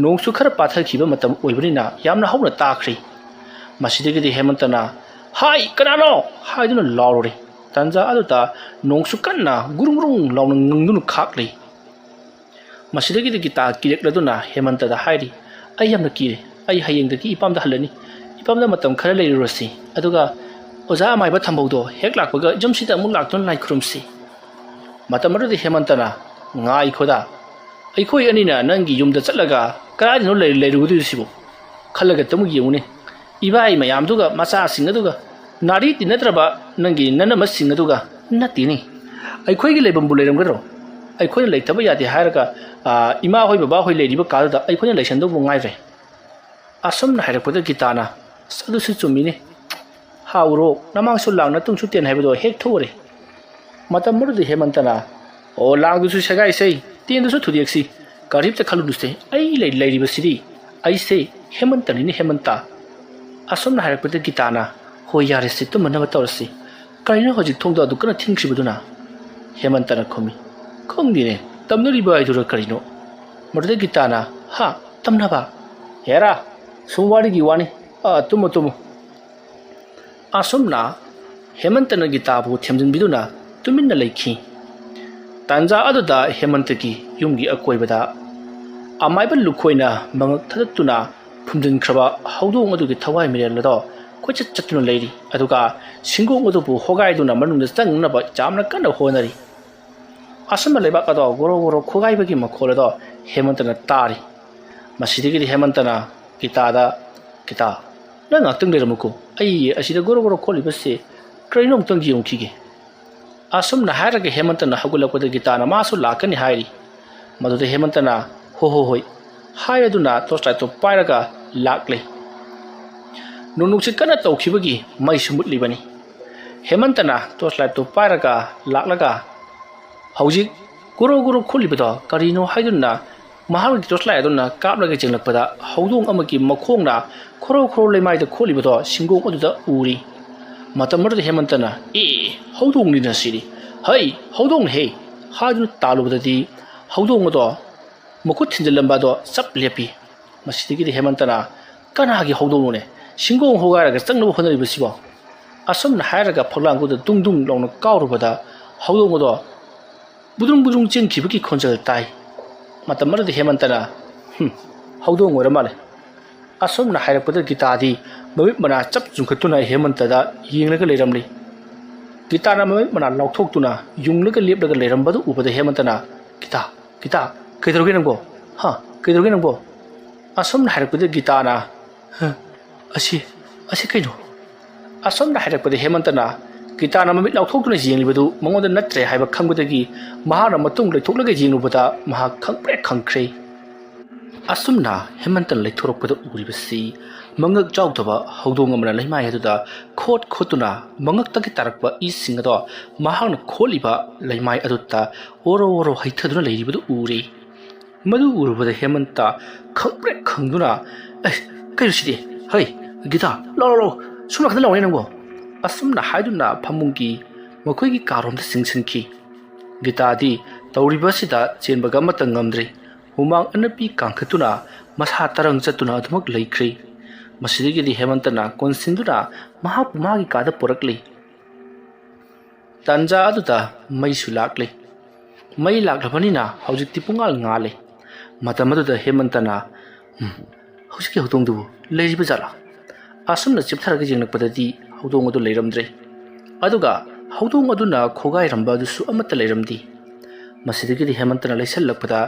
ꯅꯣꯡꯁꯨ ꯈꯔ ꯄꯥꯊꯈꯤꯕ ꯃꯇꯝ ꯑꯣꯏꯕꯅꯤꯅ ꯌꯥꯝꯅ ꯍꯧꯅ ꯇꯥꯈ꯭ꯔꯦ꯫ ꯃꯁꯤꯗꯒꯤꯗꯤ ꯍꯦꯃꯟꯇꯅ, "ꯍꯥꯏ, ꯀꯅꯥꯅꯣ?" ꯍꯥꯏꯗꯨꯅ ꯂꯥꯎꯔꯨꯔꯦ꯫ ꯇꯥꯟꯖꯥ ꯑꯗꯨꯗ ꯅꯣꯡꯁꯨ ꯀꯟꯅ ꯒꯨꯔꯨꯡ ꯒꯨꯔꯨꯡ ꯂꯥꯎꯅ ꯉꯪꯗꯨꯅ ꯈꯥꯛꯂꯤ꯫ ꯃꯁꯤꯗꯒꯤꯗꯤ ꯒꯤꯇꯥ ꯀꯤꯔꯛꯂꯗꯨꯅ ꯍꯦꯃꯟꯇꯗ ꯍꯥꯏꯔꯤ, "ꯑꯩ ꯌꯥꯝꯅ ꯀꯤꯔꯦ꯫ ꯑꯩ ꯍꯌꯦꯡꯗꯒꯤ ꯏꯄꯥꯝꯗ ꯍꯜꯂꯅꯤ꯫ ꯏꯄꯥꯝꯗ ꯃꯇꯝ ꯈꯔ ꯂꯩꯔꯨꯔꯁꯤ꯫ ꯑꯗꯨꯒ ꯑꯣꯖꯥ ꯑꯃꯥꯏꯕ ꯊꯝꯕꯧꯗꯣ ꯍꯦꯛ ꯂꯥꯛꯄꯒ ꯌꯨꯝꯁꯤꯗ ꯑꯃꯨꯛ ꯂꯥꯛꯇꯨꯅ ꯂꯥꯏ ꯈꯨꯔꯨꯝꯁꯤ꯫ ꯃꯇꯝ ꯑꯗꯨꯗ ꯍꯦꯃꯟꯇꯅ, "ꯉꯥꯏꯈꯣꯗ, ꯑꯩꯈꯣꯏ ꯑꯅꯤꯅ ꯅꯪꯒꯤ ꯌꯨꯝꯗ ꯆꯠꯂꯒ ꯀꯗꯥꯏꯗꯅꯣ ꯂꯩ-, ꯂꯩꯔꯨꯒꯗꯣꯏꯁꯤꯕꯨ? ꯈꯜꯂꯒ ꯑꯃꯨꯛ ꯌꯦꯡꯉꯨꯅꯦ, ꯏꯕꯥꯏ ꯃꯌꯥꯝꯗꯨꯒ, ꯃꯆꯥꯁꯤꯡ ꯑꯗꯨꯒ, ꯅꯥꯔꯤ ꯇꯤꯟꯅꯗ꯭ꯔꯕ ꯅꯪꯒꯤ ꯅꯅꯝꯃꯁꯤꯡ ꯑꯗꯨꯒ ꯅꯠꯇꯦꯅꯦ꯫ ꯑꯩꯈꯣꯏꯒꯤ ꯂꯩꯐꯝꯕꯨ ꯂꯩꯔꯝꯒꯗ꯭ꯔꯣ? ꯑꯩꯈꯣꯏꯅ ꯂꯩꯇꯕ ꯌꯥꯗꯦ ꯍꯥꯏꯔꯒ, ꯑꯥ, ꯏꯃꯥ ꯍꯣꯏ ꯕꯕꯥ ꯍꯣꯏ ꯂꯩꯔꯤꯕ ꯀꯥꯗꯨꯗ ꯑꯩꯈꯣꯏꯅ ꯂꯩꯁꯟꯗꯧꯕ ꯉꯥꯏꯔꯦ"꯫ ꯑꯁꯨꯝꯅ ꯍꯥꯏꯔꯛꯄꯗ ꯒꯤꯇꯥꯅ, "ꯑꯁ, ꯑꯗꯨꯁꯨ ꯆꯨꯝꯃꯤꯅꯦ꯫ ꯍꯥꯎꯔꯣ, ꯅꯃꯥꯡꯁꯨ ꯂꯥꯡꯅ ꯇꯨꯡꯁꯨ ꯇꯦꯟ ꯍꯥꯏꯕꯗꯣ ꯍꯦꯛ ꯊꯣꯛꯎꯔꯦ"꯫ ꯃꯇꯝ ꯑꯗꯨꯗ ꯍꯦꯃꯟꯇꯅ, "ꯑꯣ, ꯂꯥꯡꯗꯨꯁꯨ ꯁꯦꯒꯥꯏꯁꯦ, ꯇꯦꯟꯗꯨꯁꯨ ꯊꯨꯗꯦꯛꯁꯤ, ꯀꯔꯤꯝꯇ ꯈꯜꯂꯨꯅꯨꯁꯦ, ꯑꯩ ꯂꯩ-, ꯂꯩꯔꯤꯕꯁꯤꯗꯤ꯫ ꯑꯩꯁꯦ ꯍꯦꯃꯟꯇꯅꯤꯅꯦ, ꯍꯦꯃꯟꯇ"꯫ ꯑꯁꯨꯝꯅ ꯍꯥꯏꯔꯛꯄꯗ ꯒꯤꯇꯥꯅ, "ꯍꯣꯏ, ꯌꯥꯔꯦꯁꯦ, ꯇꯨꯝꯃꯅꯕ ꯇꯧꯔꯁꯤ꯫ ꯀꯔꯤꯅꯣ ꯍꯧꯖꯤꯛ ꯊꯣꯡꯗꯣ ꯑꯗꯨꯛ ꯀꯟꯅ ꯊꯤꯡꯈ꯭ꯔꯤꯕꯗꯨꯅ?" ꯍꯦꯃꯟꯇꯅ ꯈꯨꯝꯃꯤ, "ꯈꯪꯗꯦꯅꯦ, ꯇꯝꯅꯔꯤꯕ ꯍꯥꯏꯗꯨꯔ ꯀꯔꯤꯅꯣ?" ꯃꯗꯨꯗ ꯒꯤꯇꯥꯅ, "ꯍꯥ? ꯇꯝꯅꯕ? ꯍꯦꯔꯥ, ꯁꯨꯝ ꯋꯥꯔꯤꯒꯤ ꯋꯥꯅꯤ꯫ ꯑꯥ, ꯇꯨꯝꯃꯨ, ꯇꯨꯝꯃꯨ"꯫ ꯑꯁꯨꯝꯅ ꯍꯦꯃꯟꯇꯅ ꯒꯤꯇꯥꯕꯨ ꯊꯦꯝꯖꯤꯟꯕꯤꯗꯨꯅ ꯇꯨꯃꯤꯟꯅ ꯂꯩꯈꯤ꯫ ꯇꯥꯟꯖꯥ ꯑꯗꯨꯗ ꯍꯦꯃꯟꯇꯒꯤ ꯌꯨꯝꯒꯤ ꯑꯀꯣꯏꯕꯗ ꯑꯃꯥꯏꯕ ꯂꯨꯈꯣꯏꯅ ꯃꯉꯛ ꯊꯥꯗꯠꯇꯨꯅ ꯐꯨꯝꯖꯤꯟꯈ꯭ꯔꯕ ꯍꯧꯗꯣꯡ ꯑꯗꯨꯒꯤ ꯊꯋꯥꯏ ꯃꯤꯔꯦꯜ ꯑꯗꯣ ꯀꯣꯏꯆꯠ ꯆꯠꯇꯨꯅ ꯂꯩꯔꯤ, ꯑꯗꯨꯒ ꯁꯤꯡꯒꯣꯡ ꯑꯗꯨꯕꯨ ꯍꯣꯒꯥꯏꯗꯨꯅ ꯃꯅꯨꯡꯗ ꯆꯪꯅꯕ ꯌꯥꯝꯅ ꯀꯟꯅ ꯍꯣꯠꯅꯔꯤ꯫ ꯑꯁꯨꯝꯅ ꯂꯩꯕꯥꯛ ꯑꯗꯣ ꯒꯣꯔꯣ ꯒꯣꯔꯣ ꯈꯣꯒꯥꯏꯕꯒꯤ ꯃꯈꯣꯜ ꯑꯗꯣ ꯍꯦꯃꯟꯇꯅ ꯇꯥꯔꯤ꯫ ꯃꯁꯤꯗꯒꯤꯗꯤ ꯍꯦꯃꯟꯇꯅ ꯒꯤꯇꯥꯗ, "ꯒꯤꯇꯥ, ꯅꯪ ꯉꯥꯛꯇꯪ ꯂꯩꯔꯝꯃꯨꯀꯣ, ꯑꯩ ꯑꯁꯤꯗ ꯒꯣꯔꯣ ꯒꯣꯔꯣ ꯈꯣꯠꯂꯤꯕꯁꯦ ꯀꯔꯤꯅꯣ ꯑꯃꯨꯛꯇꯪ ꯌꯦꯡꯉꯨꯈꯤꯒꯦ"꯫ ꯑꯁꯨꯝꯅ ꯍꯥꯏꯔꯒ ꯍꯦꯃꯟꯇꯅ ꯍꯧꯒꯠꯂꯛꯄꯗ ꯒꯤꯇꯥꯅ ꯃꯥꯁꯨ ꯂꯥꯛꯀꯅꯤ ꯍꯥꯏꯔꯤ꯫ ꯃꯗꯨꯗ ꯍꯦꯃꯟꯇꯅ, "ꯍꯣ ꯍꯣ ꯍꯣꯏ" ꯍꯥꯏꯔꯗꯨꯅ ꯇꯣꯔꯆ ꯂꯥꯏꯠꯇꯨ ꯄꯥꯏꯔꯒ ꯂꯥꯛꯂꯦ꯫ ꯅꯨꯡ ꯅꯨꯡꯁꯤꯠ ꯀꯟꯅ ꯇꯧꯈꯤꯕꯒꯤ ꯃꯩꯁꯨ ꯃꯨꯠꯂꯤꯕꯅꯤ꯫ ꯍꯦꯃꯟꯇꯅ ꯇꯣꯔꯆ ꯂꯥꯏꯠꯇꯨ ꯄꯥꯏꯔꯒ ꯂꯥꯛꯂꯒ ꯍꯧꯖꯤꯛ ꯒꯨꯔꯨ ꯒꯨꯔꯨ ꯈꯨꯠꯂꯤꯕꯗꯣ ꯀꯔꯤꯅꯣ ꯍꯥꯏꯗꯨꯅ ꯃꯍꯥꯛꯀꯤ ꯇꯣꯔꯆ ꯂꯥꯏꯠ ꯑꯗꯨꯅ ꯀꯥꯞꯂꯒ ꯌꯦꯡꯂꯛꯄꯗ ꯍꯧꯗꯣꯡ ꯑꯃꯒꯤ ꯃꯈꯣꯡꯅ ꯈꯣꯔꯧ ꯈꯣꯔꯧ ꯂꯩꯃꯥꯏꯗ ꯈꯣꯠꯂꯤꯕꯗꯣ ꯁꯤꯡꯒꯣꯡ ꯑꯗꯨꯗ ꯎꯔꯤ꯫ ꯃꯇꯝ ꯑꯗꯨꯗ ꯍꯦꯃꯟꯇꯅ, "ꯑꯦ, ꯍꯧꯗꯣꯡꯅꯤꯅ ꯁꯤꯗꯤ꯫ ꯍꯩ, ꯍꯧꯗꯣꯡꯅ ꯍꯦ!" ꯍꯥꯏꯗꯨꯅ ꯇꯥꯜꯂꯨꯕꯗꯗꯤ ꯍꯧꯗꯣꯡ ꯑꯗꯣ ꯃꯈꯨꯠ ꯊꯤꯟꯖꯤꯜꯂꯝꯕ ꯑꯗꯣ ꯆꯞ ꯂꯦꯞꯄꯤ꯫ ꯃꯁꯤꯗꯒꯤꯗꯤ ꯍꯦꯃꯟꯇꯅ, "ꯀꯅꯥꯒꯤ ꯍꯧꯗꯣꯡꯅꯣꯅꯦ ꯁꯤꯡꯒꯣꯡ ꯍꯣꯒꯥꯏꯔꯒ ꯆꯪꯅꯕ ꯍꯣꯠꯅꯔꯤꯕꯁꯤꯕꯣ?" ꯑꯁꯨꯝꯅ ꯍꯥꯏꯔꯒ ꯐꯛꯂꯥꯡꯗꯨꯗ ꯗꯨꯡ ꯗꯨꯡ ꯂꯥꯎꯅ ꯀꯥꯎꯔꯨꯕꯗ ꯍꯧꯗꯣꯡ ꯑꯗꯣ ꯕꯨꯗ꯭ꯔꯨꯡ ꯕꯨꯗ꯭ꯔꯨꯡ ꯆꯦꯟꯈꯤꯕꯒꯤ ꯈꯣꯟꯖꯦꯜ ꯇꯥꯏ꯫ ꯃꯇꯝ ꯑꯗꯨꯗ ꯍꯦꯃꯟꯇꯅ, "ꯍꯨꯝ, ꯍꯧꯗꯣꯡ ꯑꯣꯏꯔ ꯃꯥꯜꯂꯦ"꯫ ꯑꯁꯨꯝꯅ ꯍꯥꯏꯔꯛꯄꯗ ꯒꯤꯇꯥꯗꯤ ꯃꯃꯤꯠ ꯃꯅꯥ ꯆꯞ ꯆꯨꯡꯈꯠꯇꯨꯅ ꯍꯦꯃꯟꯇꯗ ꯌꯦꯡꯂꯒ ꯂꯩꯔꯝꯂꯤ꯫ ꯒꯤꯇꯥꯅ ꯃꯃꯤꯠ ꯃꯅꯥ ꯂꯥꯎꯊꯣꯛꯇꯨꯅ ꯌꯨꯡꯂꯒ ꯂꯦꯞꯂꯒ ꯂꯩꯔꯝꯕꯗꯨ ꯎꯕꯗ ꯍꯦꯃꯟꯇꯅ, "ꯒꯤꯇꯥ, ꯒꯤꯇꯥ, ꯀꯩꯗꯧꯔꯒꯦ ꯅꯪꯕꯣ? ꯍꯥ, ꯀꯩꯗꯧꯔꯒꯦ ꯅꯪꯕꯣ?" ꯑꯁꯨꯝꯅ ꯍꯥꯏꯔꯛꯄꯗ ꯒꯤꯇꯥꯅ, "ꯍ, ꯑꯁꯤ, ꯑꯁꯤ ꯀꯩꯅꯣ?" ꯑꯁꯨꯝꯅ ꯍꯥꯏꯔꯛꯄꯗ ꯍꯦꯃꯟꯇꯅ ꯒꯤꯇꯥꯅ ꯃꯃꯤꯠ ꯂꯥꯎꯊꯣꯛꯇꯨꯅ ꯌꯦꯡꯂꯤꯕꯗꯨ ꯃꯉꯣꯟꯗ ꯅꯠꯇ꯭ꯔꯦ ꯍꯥꯏꯕ ꯈꯪꯕꯗꯒꯤ ꯃꯍꯥꯛꯅ ꯃꯇꯨꯡ ꯂꯩꯊꯣꯛꯂꯒ ꯌꯦꯡꯂꯨꯕꯗ ꯃꯍꯥꯛ ꯈꯪꯄ꯭ꯔꯦꯛ ꯈꯪꯈ꯭ꯔꯦ꯫ ꯑꯁꯨꯝꯅ ꯍꯦꯃꯟꯇꯅ ꯂꯩꯊꯣꯔꯛꯄꯗ ꯎꯔꯤꯕꯁꯤ ꯃꯉꯛ ꯆꯥꯎꯗꯕ ꯍꯧꯗꯣꯡ ꯑꯃꯅ ꯂꯩꯃꯥꯏ ꯑꯗꯨꯗ ꯈꯣꯠ ꯈꯣꯠꯇꯨꯅ ꯃꯉꯛꯇꯒꯤ ꯇꯥꯔꯛꯄ ꯏꯁꯤꯡ ꯑꯗꯣ ꯃꯍꯥꯛꯅ ꯈꯣꯠꯂꯤꯕ ꯂꯩꯃꯥꯏ ꯑꯗꯨꯗ ꯑꯣꯔꯣ ꯑꯣꯔꯣ ꯍꯩꯊꯗꯨꯅ ꯂꯩꯔꯤꯕꯗꯨ ꯎꯔꯦ꯫ ꯃꯗꯨ ꯎꯔꯨꯕꯗ ꯍꯦꯃꯟꯇ ꯈꯪꯄ꯭ꯔꯦꯛ ꯈꯪꯗꯨꯅ, "ꯑꯦ, ꯀꯩꯅꯣ ꯁꯤꯗꯤ? ꯍꯩ, ꯒꯤꯇꯥ, ꯂꯥꯎ, ꯂꯥꯎ, ꯂꯥꯎ, ꯁꯣꯝ ꯅꯥꯀꯟꯗ ꯂꯥꯎꯅꯦ ꯅꯪꯕꯣ!" ꯑꯁꯨꯝꯅ ꯍꯥꯏꯗꯨꯅ ꯐꯃꯨꯡꯒꯤ ꯃꯈꯣꯏꯒꯤ ꯀꯥꯔꯣꯝꯗ ꯆꯤꯡꯁꯤꯟꯈꯤ꯫ ꯒꯤꯇꯥꯗꯤ ꯇꯧꯔꯤꯕ ꯑꯁꯤꯗ ꯆꯦꯟꯕꯒ ꯑꯃꯠꯇ ꯉꯝꯗ꯭ꯔꯦ꯫ ꯍꯨꯃꯥꯡ ꯑꯅꯞꯄꯤ ꯀꯥꯡꯈꯠꯇꯨꯅ ꯃꯁꯥ ꯇꯔꯪ ꯆꯠꯇꯨꯅ ꯑꯗꯨꯃꯛ ꯂꯩꯈ꯭ꯔꯦ꯫ ꯃꯁꯤꯗꯒꯤꯗꯤ ꯍꯦꯃꯟꯇꯅ ꯀꯣꯟꯁꯤꯟꯗꯨꯅ ꯃꯍꯥꯛꯄꯨ ꯃꯥꯒꯤ ꯀꯥꯗ ꯄꯨꯔꯛꯂꯤ꯫ ꯇꯥꯟꯖꯥ ꯑꯗꯨꯗ ꯃꯩꯁꯨ ꯂꯥꯛꯂꯦ꯫ ꯃꯩ ꯂꯥꯛꯂꯕꯅꯤꯅ ꯍꯧꯖꯤꯛꯇꯤ ꯄꯨꯡꯉꯥꯜ ꯉꯥꯜꯂꯦ꯫ ꯃꯇꯝ ꯑꯗꯨꯗ ꯍꯦꯃꯟꯇꯅ, "ꯎꯝ, ꯍꯧꯖꯤꯛꯀꯤ ꯍꯧꯗꯣꯡꯗꯨꯕꯨ ꯂꯩꯔꯤꯕ ꯖꯥꯠꯂꯥ?" ꯑꯁꯨꯝꯅ ꯆꯤꯞꯊꯔꯒ ꯌꯦꯡꯂꯛꯄꯗꯗꯤ ꯍꯧꯗꯣꯡ ꯑꯗꯨ ꯂꯩꯔꯝꯗ꯭ꯔꯦ꯫ ꯑꯗꯨꯒ ꯍꯧꯗꯣꯡ ꯑꯗꯨꯅ ꯈꯣꯒꯥꯏꯔꯝꯕ ꯑꯗꯨꯁꯨ ꯑꯃꯠꯇ ꯂꯩꯔꯝꯗꯦ꯫ ꯃꯁꯤꯗꯒꯤꯗꯤ ꯍꯦꯃꯟꯇꯅ ꯂꯩꯁꯜꯂꯛꯄꯗ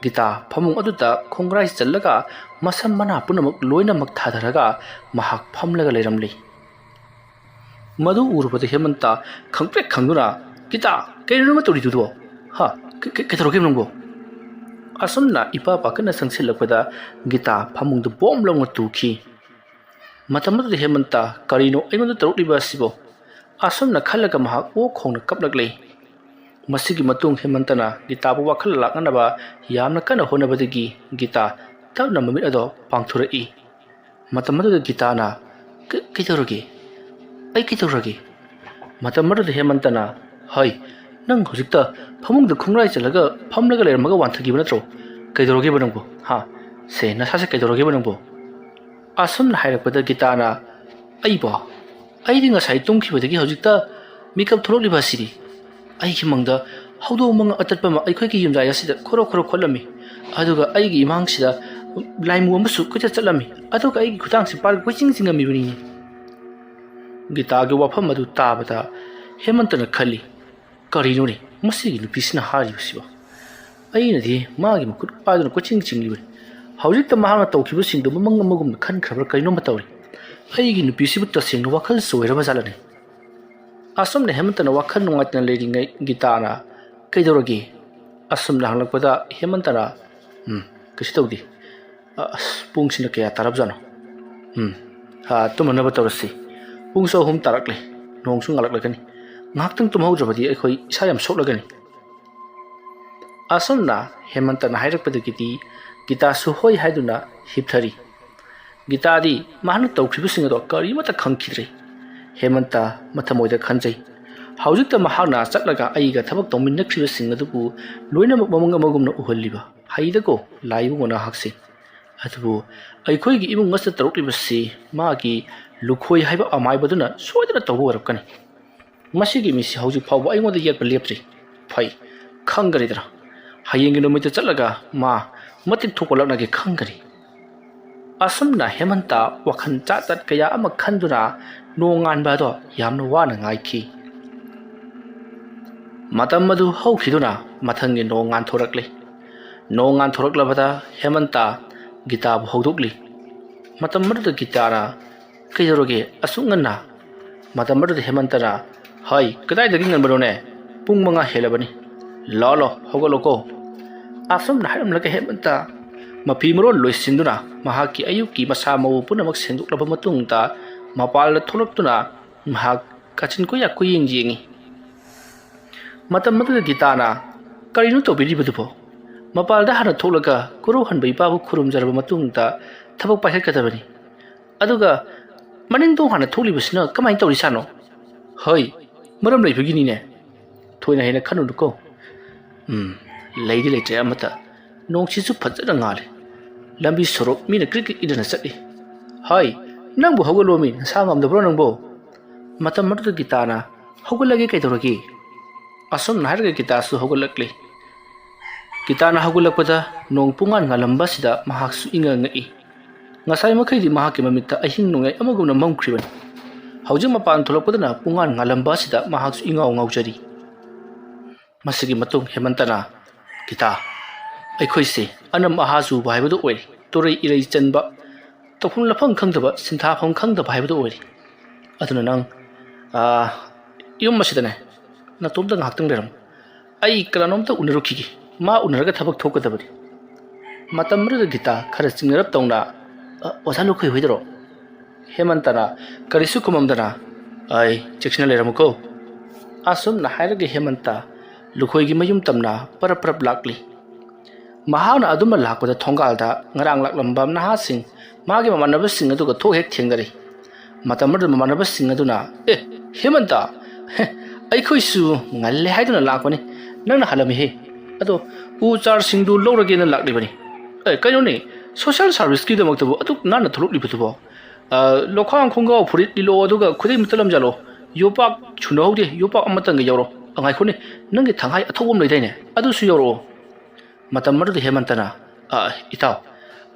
ꯒꯤꯇꯥ ꯐꯃꯨꯡ ꯑꯗꯨꯗ ꯈꯣꯡꯒ꯭ꯔꯥꯏ ꯆꯜꯂꯒ ꯃꯁꯝ ꯃꯅꯥ ꯄꯨꯝꯅꯃꯛ ꯂꯣꯏꯅꯃꯛ ꯊꯥꯊꯔꯒ ꯃꯍꯥꯛ ꯐꯝꯂꯒ ꯂꯩꯔꯝꯂꯤ꯫ ꯃꯗꯨ ꯎꯔꯨꯕꯗ ꯍꯦꯃꯟꯇ ꯈꯪꯄ꯭ꯔꯦꯛ ꯈꯪꯗꯨꯅ, "ꯒꯤꯇꯥ, ꯀꯩꯅꯣ ꯅꯪꯅ ꯇꯧꯔꯤꯗꯨꯕꯣ? ꯍꯥ? ꯀ-, ꯀ-, ꯀꯩꯗꯧꯔꯒꯦ ꯅꯪꯕꯣ?" ꯑꯁꯨꯝꯅ ꯏꯄꯥ ꯄꯥꯈꯠꯅ ꯆꯪꯁꯤꯜꯂꯛꯄꯗ ꯒꯤꯇꯥ ꯐꯃꯨꯡꯗ ꯕꯣꯝ ꯂꯥꯎꯅ ꯇꯨꯈꯤ꯫ ꯃꯇꯝ ꯑꯗꯨꯗ ꯍꯦꯃꯟꯇ, "ꯀꯔꯤꯅꯣ ꯑꯩꯉꯣꯟꯗ ꯇꯧꯔꯛꯂꯤꯕ ꯑꯁꯤꯕꯣ?" ꯑꯁꯨꯝꯅ ꯈꯜꯂꯒ ꯃꯍꯥꯛ ꯑꯣꯛ ꯈꯣꯡꯅ ꯀꯞꯂꯛꯂꯦ꯫ ꯃꯁꯤꯒꯤ ꯃꯇꯨꯡ ꯍꯦꯃꯟꯇꯅ ꯒꯤꯇꯥꯕꯨ ꯋꯥꯈꯜ ꯂꯥꯛꯅꯅꯕ ꯌꯥꯝꯅ ꯀꯟꯅ ꯍꯣꯠꯅꯕꯗꯒꯤ ꯒꯤꯇꯥ ꯇꯞꯅ ꯃꯃꯤꯠ ꯑꯗꯣ ꯄꯥꯡꯊꯣꯔꯛꯏ꯫ ꯃꯇꯝ ꯑꯗꯨꯗ ꯒꯤꯇꯥꯅ, "ꯀ-, ꯀꯩꯗꯧꯔꯒꯦ? ꯑꯩ ꯀꯩꯗꯧꯔꯒꯦ?" ꯃꯇꯝ ꯑꯗꯨꯗ ꯍꯦꯃꯟꯇꯅ, "ꯍꯩ, ꯅꯪ ꯍꯧꯖꯤꯛꯇ ꯐꯃꯨꯡꯗ ꯈꯣꯡꯒ꯭ꯔꯥꯏ ꯆꯜꯂꯒ ꯐꯝꯂꯒ ꯂꯩꯔꯝꯃꯒ ꯋꯥꯟꯊꯈꯤꯕ ꯅꯠꯇ꯭ꯔꯣ? ꯀꯩꯗꯧꯔꯒꯦꯕ ꯅꯪꯕꯨ? ꯍꯥ? ꯁꯦ, ꯅꯁꯥꯁꯦ ꯀꯩꯗꯧꯔꯒꯦꯕ ꯅꯪꯕꯨ?" ꯑꯁꯨꯝꯅ ꯍꯥꯏꯔꯛꯄꯗ ꯒꯤꯇꯥꯅ, "ꯑꯩꯕꯣ? ꯑꯩꯗꯤ ꯉꯁꯥꯏ ꯇꯨꯝꯈꯤꯕꯗꯒꯤ ꯍꯧꯖꯤꯛꯇ ꯃꯤꯀꯞ ꯊꯣꯛꯂꯛꯂꯤꯕ ꯑꯁꯤꯅꯤ꯫ ꯑꯩꯒꯤ ꯃꯪꯗ ꯍꯧꯗꯣꯡ ꯃꯉꯛ ꯑꯇꯠꯄ ꯑꯃ ꯑꯩꯈꯣꯏꯒꯤ ꯌꯨꯝꯖꯥꯏ ꯑꯁꯤꯗ ꯈꯣꯔꯣ ꯈꯣꯔꯣ ꯈꯣꯠꯂꯝꯃꯤ꯫ ꯑꯗꯨꯒ ꯑꯩꯒꯤ ꯏꯃꯥꯡꯁꯤꯗ ꯂꯥꯏꯃꯨ ꯑꯃꯁꯨ ꯀꯣꯏꯆꯠ ꯆꯠꯂꯝꯃꯤ, ꯑꯗꯨꯒ ꯑꯩꯒꯤ ꯈꯨꯗꯥꯡꯁꯦ ꯄꯥꯏꯔꯒ ꯀꯣꯏꯆꯤꯡ ꯆꯤꯡꯉꯝꯃꯤꯕꯅꯤꯅꯦ꯫ ꯒꯤꯇꯥꯒꯤ ꯋꯥꯐꯝ ꯑꯗꯨ ꯇꯥꯕꯗ ꯍꯦꯃꯟꯇꯅ ꯈꯜꯂꯤ, "ꯀꯔꯤꯅꯣꯅꯦ, ꯃꯁꯤꯒꯤ ꯅꯨꯄꯤꯁꯤꯅ ꯍꯥꯏꯔꯤꯕꯁꯤꯕꯣ? ꯑꯩꯅꯗꯤ ꯃꯥꯒꯤ ꯃꯈꯨꯠ ꯄꯥꯏꯗꯨꯅ ꯀꯣꯏꯆꯤꯡ ꯆꯤꯡꯂꯤꯕꯅꯤ꯫ ꯍꯧꯖꯤꯛꯇ ꯃꯍꯥꯛꯅ ꯇꯧꯈꯤꯕꯁꯤꯡꯗꯨ ꯃꯃꯪ ꯑꯃꯒꯨꯝꯅ ꯈꯟꯈ꯭ꯔꯕ꯭ꯔꯥ ꯀꯔꯤꯅꯣꯝꯃ ꯇꯧꯔꯤ꯫ ꯑꯩꯒꯤ ꯅꯨꯄꯤꯁꯤꯕꯨ ꯇꯁꯦꯡꯅ ꯋꯥꯈꯜ ꯆꯣꯏꯔꯕ ꯖꯥꯠꯂꯅꯦ?" ꯑꯁꯨꯝꯅ ꯍꯦꯃꯟꯇꯅ ꯋꯥꯈꯜ ꯅꯨꯡꯉꯥꯏꯇꯅ ꯂꯩꯔꯤꯉꯩ ꯒꯤꯇꯥꯅ, "ꯀꯩꯗꯧꯔꯒꯦ?" ꯑꯁꯨꯝꯅ ꯍꯪꯂꯛꯄꯗ ꯍꯦꯃꯟꯇꯅ, "ꯎꯝ, ꯀꯩꯁꯨ ꯇꯧꯗꯦ꯫ ꯑ, ꯑꯁ, ꯄꯨꯡꯁꯤꯅ ꯀꯌꯥ ꯇꯥꯔꯕꯖꯥꯠꯅꯣ? ꯎꯝ, ꯑ, ꯇꯨꯝꯃꯅꯕ ꯇꯧꯔꯁꯤ꯫ ꯄꯨꯡꯁꯨ ꯑꯍꯨꯝ ꯇꯥꯔꯛꯂꯦ꯫ ꯅꯣꯡꯁꯨ ꯉꯥꯜꯂꯛꯂꯒꯅꯤ꯫ ꯉꯥꯏꯍꯥꯛꯇꯪ ꯇꯨꯝꯍꯧꯗ꯭ꯔꯕꯗꯤ ꯑꯩꯈꯣꯏ ꯏꯁꯥ ꯌꯥꯝ ꯁꯣꯛꯂꯒꯅꯤ꯫" ꯑꯁꯨꯝꯅ ꯍꯦꯃꯟꯇꯅ ꯍꯥꯏꯔꯛꯄꯗꯒꯤꯗꯤ ꯒꯤꯇꯥꯁꯨ ꯍꯣꯏ ꯍꯥꯏꯗꯨꯅ ꯍꯤꯞꯊꯔꯤ꯫ ꯒꯤꯇꯥꯗꯤ ꯃꯍꯥꯛꯅ ꯇꯧꯈꯤꯕꯁꯤꯡ ꯑꯗꯣ ꯀꯔꯤꯃꯠꯇ ꯈꯪꯈꯤꯗ꯭ꯔꯦ꯫ ꯍꯦꯃꯟꯇ ꯃꯊꯃꯣꯏꯗ ꯈꯟꯖꯩ, "ꯍꯧꯖꯤꯛꯇ ꯃꯍꯥꯛꯅ ꯆꯠꯂꯒ ꯑꯩꯒ ꯊꯕꯛ ꯇꯧꯃꯤꯟꯅꯈ꯭ꯔꯤꯕꯁꯤꯡ ꯑꯗꯨꯕꯨ ꯂꯣꯏꯅꯃꯛ ꯃꯃꯪ ꯑꯃꯒꯨꯝꯅ ꯎꯍꯜꯂꯤꯕ꯫ ꯍꯩꯗꯀꯣ ꯂꯥꯏꯕꯨꯡꯉꯣ ꯅꯍꯥꯛꯁꯦ꯫ ꯑꯗꯨꯕꯨ ꯑꯩꯈꯣꯏꯒꯤ ꯏꯃꯨꯡ ꯑꯁꯤꯗ ꯇꯧꯔꯛꯂꯤꯕꯁꯤ ꯃꯥꯒꯤ ꯂꯨꯈꯣꯏ ꯍꯥꯏꯕ ꯑꯃꯥꯏꯕꯗꯨꯅ ꯁꯣꯏꯗꯅ ꯇꯧꯕ ꯑꯣꯏꯔꯛꯀꯅꯤ꯫ ꯃꯁꯤꯒꯤ ꯃꯤꯁꯤ ꯍꯧꯖꯤꯛ ꯐꯥꯎꯕ ꯑꯩꯉꯣꯟꯗ ꯌꯦꯠꯄ ꯂꯦꯞꯇ꯭ꯔꯤ꯫ ꯐꯩ, ꯈꯪꯒꯅꯤꯗꯅ꯫ ꯍꯌꯦꯡꯒꯤ ꯅꯨꯃꯤꯠꯇ ꯆꯠꯂꯒ ꯃꯥ ꯃꯇꯤꯛ ꯊꯣꯛꯄ ꯂꯛꯅꯒꯦ ꯈꯪꯒꯅꯤ꯫" ꯑꯁꯨꯝꯅ ꯍꯦꯃꯟꯇ ꯋꯥꯈꯜ ꯆꯥꯠ ꯆꯥꯠ ꯀꯌꯥ ꯑꯃ ꯈꯟꯗꯨꯅ ꯅꯣꯡꯉꯥꯟꯕ ꯑꯗꯣ ꯌꯥꯝꯅ ꯋꯥꯅ ꯉꯥꯏꯈꯤ꯫ ꯃꯇꯝ ꯑꯗꯨ ꯍꯧꯈꯤꯗꯨꯅ ꯃꯊꯪꯒꯤ ꯅꯣꯡ ꯉꯥꯟꯊꯣꯔꯛꯂꯤ꯫ ꯅꯣꯡ ꯉꯥꯟꯊꯣꯔꯛꯂꯕꯗ ꯍꯦꯃꯟꯇ ꯒꯤꯇꯥꯕꯨ ꯍꯧꯗꯣꯛꯂꯤ꯫ ꯃꯇꯝ ꯑꯗꯨꯗ ꯒꯤꯇꯥꯅ, "ꯀꯩꯗꯧꯔꯒꯦ ꯑꯁꯨꯛ ꯉꯟꯅ?" ꯃꯇꯝ ꯑꯗꯨꯗ ꯍꯦꯃꯟꯇꯅ, "ꯍꯩ, ꯀꯗꯥꯏꯗꯒꯤ ꯉꯟꯕꯅꯣꯅꯦ? ꯄꯨꯡ ꯃꯉꯥ ꯍꯦꯜꯂꯕꯅꯤ꯫ ꯂꯥꯛꯑꯣ, ꯂꯥꯛꯑꯣ, ꯍꯧꯒꯠꯂꯣꯀꯣ꯫" ꯑꯁꯨꯝꯅ ꯍꯥꯏꯔꯝꯂꯒ ꯍꯦꯃꯟꯇ ꯃꯐꯤ ꯃꯔꯣꯜ ꯂꯣꯏꯁꯤꯟꯗꯨꯅ ꯃꯍꯥꯛꯀꯤ ꯑꯌꯨꯛꯀꯤ ꯃꯁꯥ ꯃꯎ ꯄꯨꯝꯅꯃꯛ ꯁꯦꯡꯗꯣꯛꯂꯕ ꯃꯇꯨꯡꯗ ꯃꯄꯥꯟꯗ ꯊꯣꯛꯂꯛꯇꯨꯅ ꯃꯍꯥꯛ ꯀꯥꯆꯤꯟ ꯀꯣꯏꯌꯥ ꯀꯣꯏꯌꯦꯡ ꯌꯦꯡꯉꯤ꯫ ꯃꯇꯝ ꯑꯗꯨꯗ ꯒꯤꯇꯥꯅ, "ꯀꯔꯤꯅꯣ ꯇꯧꯕꯤꯔꯤꯕꯗꯨꯕꯣ? ꯃꯄꯥꯜꯗ ꯍꯥꯟꯅ ꯊꯣꯛꯂꯒ ꯀꯣꯔꯧꯍꯟꯕ ꯏꯄꯥꯕꯨ ꯈꯨꯔꯨꯝꯖꯔꯕ ꯃꯇꯨꯡꯗ ꯊꯕꯛ ꯄꯥꯏꯈꯠꯀꯗꯕꯅꯤ꯫ ꯑꯗꯨꯒ ꯃꯅꯤꯡ ꯊꯣꯡ ꯍꯥꯟꯅ ꯊꯣꯛꯂꯤꯕꯁꯤꯅ ꯀꯃꯥꯏꯅ ꯇꯧꯔꯤꯁꯥꯅꯣ?" "ꯍꯣꯏ, ꯃꯔꯝ ꯂꯩꯕꯒꯤꯅꯤꯅꯦ꯫ ꯊꯣꯏꯅ ꯍꯦꯟꯅ ꯈꯟꯅꯨꯅꯨꯀꯣ꯫" "ꯎꯝ, ꯂꯩꯗꯤ ꯂꯩꯇ꯭ꯔꯦ ꯑꯃꯠꯇ꯫ ꯅꯣꯡꯁꯤꯁꯨ ꯐꯖꯅ ꯉꯥꯜꯂꯤ꯫ ꯂꯝꯕꯤ ꯁꯣꯔꯣꯛ ꯃꯤꯅ ꯀ꯭ꯔꯤꯛ ꯀ꯭ꯔꯤꯛ ꯏꯟꯅ ꯆꯠꯂꯤ꯫ ꯍꯥꯏ, ꯅꯪꯕꯨ ꯍꯧꯒꯠꯂꯣꯃꯤ, ꯅꯁꯥ ꯉꯝꯗꯕ꯭ꯔꯣ ꯅꯪꯕꯣ?" ꯃꯇꯝ ꯑꯗꯨꯗ ꯒꯤꯇꯥꯅ, "ꯍꯧꯒꯠꯂꯒꯦ, ꯀꯩꯗꯧꯔꯒꯦ?" ꯑꯁꯨꯝꯅ ꯍꯥꯏꯔꯒ ꯒꯤꯇꯥꯁꯨ ꯍꯧꯒꯠꯂꯛꯂꯤ꯫ ꯒꯤꯇꯥꯅ ꯍꯧꯒꯠꯂꯛꯄꯗ ꯅꯣꯡ ꯄꯨꯡꯉꯥꯟ ꯉꯥꯜꯂꯝꯕ ꯑꯁꯤꯗ ꯃꯍꯥꯛꯁꯨ ꯏꯉꯛ ꯉꯛꯏ꯫ ꯉꯁꯥꯏ ꯃꯈꯩꯗꯤ ꯃꯍꯥꯛꯀꯤ ꯃꯃꯤꯠꯇ ꯑꯍꯤꯡ ꯅꯣꯡꯌꯥꯏ ꯑꯃꯒꯨꯝꯅ ꯃꯝꯈ꯭ꯔꯤꯕꯅꯤ꯫ ꯍꯧꯖꯤꯛ ꯃꯄꯥꯟ ꯊꯣꯛꯂꯛꯄꯗꯅ ꯄꯨꯡꯉꯥꯟ ꯉꯥꯜꯂꯝꯕ ꯑꯁꯤꯗ ꯃꯍꯥꯛꯁꯨ ꯏꯉꯥꯎ ꯉꯥꯎꯖꯔꯤ꯫ ꯃꯁꯤꯒꯤ ꯃꯇꯨꯡ ꯍꯦꯃꯟꯇꯅ, "ꯒꯤꯇꯥ, ꯑꯩꯈꯣꯏꯁꯦ ꯑꯅꯝ ꯑꯍꯥ ꯆꯨꯕ ꯍꯥꯏꯕꯗꯨ ꯑꯣꯏꯔꯦ, ꯇꯨꯔꯩ ꯏꯔꯩ ꯆꯟꯕ, ꯇꯧꯐꯝ ꯂꯥꯛꯐꯝ ꯈꯪꯗꯕ, ꯁꯤꯟꯊꯥꯐꯝ ꯈꯪꯗꯕ ꯍꯥꯏꯕꯗꯨ ꯑꯣꯏꯔꯦ꯫ ꯑꯗꯨꯅ ꯅꯪ, ꯑꯥ, ꯌꯨꯝ ꯑꯁꯤꯗꯅꯦ, ꯅꯇꯣꯝꯇ ꯉꯥꯏꯍꯥꯛꯇꯪ ꯂꯩꯔꯝꯃꯨ꯫ ꯑꯩ ꯀꯅꯥꯅꯣꯝꯇ ꯎꯅꯔꯨꯈꯤꯒꯦ꯫ ꯃꯥ ꯎꯅꯔꯒ ꯊꯕꯛ ꯊꯣꯛꯀꯗꯕꯅꯤ꯫" ꯃꯇꯝ ꯑꯗꯨꯗ ꯒꯤꯇꯥ ꯈꯔ ꯆꯤꯡꯅꯔꯞ ꯇꯧꯅ, "ꯑ, ꯑꯣꯖꯥ ꯂꯨꯈꯣꯏ ꯍꯣꯏꯗꯔꯣ?" ꯍꯦꯃꯟꯇꯅ ꯀꯔꯤꯁꯨ ꯈꯨꯝꯃꯝꯗꯅ, "ꯑꯩ ꯆꯦꯛꯁꯤꯟꯅ ꯂꯩꯔꯝꯃꯨꯀꯣ꯫" ꯑꯁꯨꯝꯅ ꯍꯥꯏꯔꯒ ꯍꯦꯃꯟꯇ ꯂꯨꯈꯣꯏꯒꯤ ꯃꯌꯨꯝ ꯇꯝꯅ ꯄꯔꯞ ꯄꯔꯞ ꯂꯥꯛꯂꯤ꯫ ꯃꯍꯥꯛꯅ ꯑꯗꯨꯝꯅ ꯂꯥꯛꯄꯗ ꯊꯣꯡꯒꯥꯜꯗ ꯉꯔꯥꯡ ꯂꯥꯛꯂꯝꯕ ꯅꯍꯥꯁꯤꯡ, ꯃꯥꯒꯤ ꯃꯃꯥꯟꯅꯕꯁꯤꯡ ꯑꯗꯨꯒ ꯊꯣꯛ ꯍꯦꯛ ꯊꯦꯡꯅꯔꯤ꯫ ꯃꯇꯝ ꯑꯗꯨꯗ ꯃꯃꯥꯟꯅꯕꯁꯤꯡ ꯑꯗꯨꯅ, "ꯑꯦ, ꯍꯦꯃꯟꯇ, ꯍꯦ, ꯑꯩꯈꯣꯏꯁꯨ ꯉꯜꯂꯦ ꯍꯥꯏꯗꯨꯅ ꯂꯥꯛꯄꯅꯤ, ꯅꯪꯅ ꯍꯜꯂꯝꯃꯤꯍꯦ꯫ ꯑꯗꯣ ꯎ ꯆꯥꯔꯁꯤꯡꯗꯨ ꯂꯧꯔꯒꯦꯅ ꯂꯥꯛꯂꯤꯕꯅꯤ꯫" "ꯑꯦ, ꯀꯩꯅꯣꯅꯦ, ꯁꯣꯁꯤꯌꯦꯜ ꯁꯥꯔꯚꯤꯁꯀꯤꯗꯃꯛꯇꯕꯨ ꯑꯗꯨꯛ ꯅꯥꯟꯅ ꯊꯣꯛꯂꯛꯂꯤꯕꯗꯨꯕꯣ? ꯑ, ꯂꯣꯈꯥꯡ ꯈꯣꯡꯒ꯭ꯔꯥꯎ ꯐꯨꯔꯤꯠ ꯂꯤꯠꯂꯣ, ꯑꯗꯨꯒ ꯈꯨꯗꯩ ꯃꯇꯠ ꯑꯃ ꯌꯥꯜꯂꯣ꯫ ꯌꯣꯄꯥꯛ ꯁꯨꯅꯍꯧꯗꯦ, ꯌꯣꯄꯥꯛ ꯑꯃꯇꯪꯒ ꯌꯥꯎꯔꯣ꯫ ꯑ, ꯉꯥꯏꯈꯣꯅꯦ, ꯅꯪꯒꯤ ꯊꯪꯍꯥꯏ ꯑꯊꯧꯕ ꯑꯃ ꯂꯩꯗꯥꯏꯅꯦ? ꯑꯗꯨꯁꯨ ꯌꯥꯎꯔꯛꯑꯣ꯫" ꯃꯇꯝ ꯑꯗꯨꯗ ꯍꯦꯃꯟꯇꯅ, "ꯑ, ꯏꯇꯥꯎ,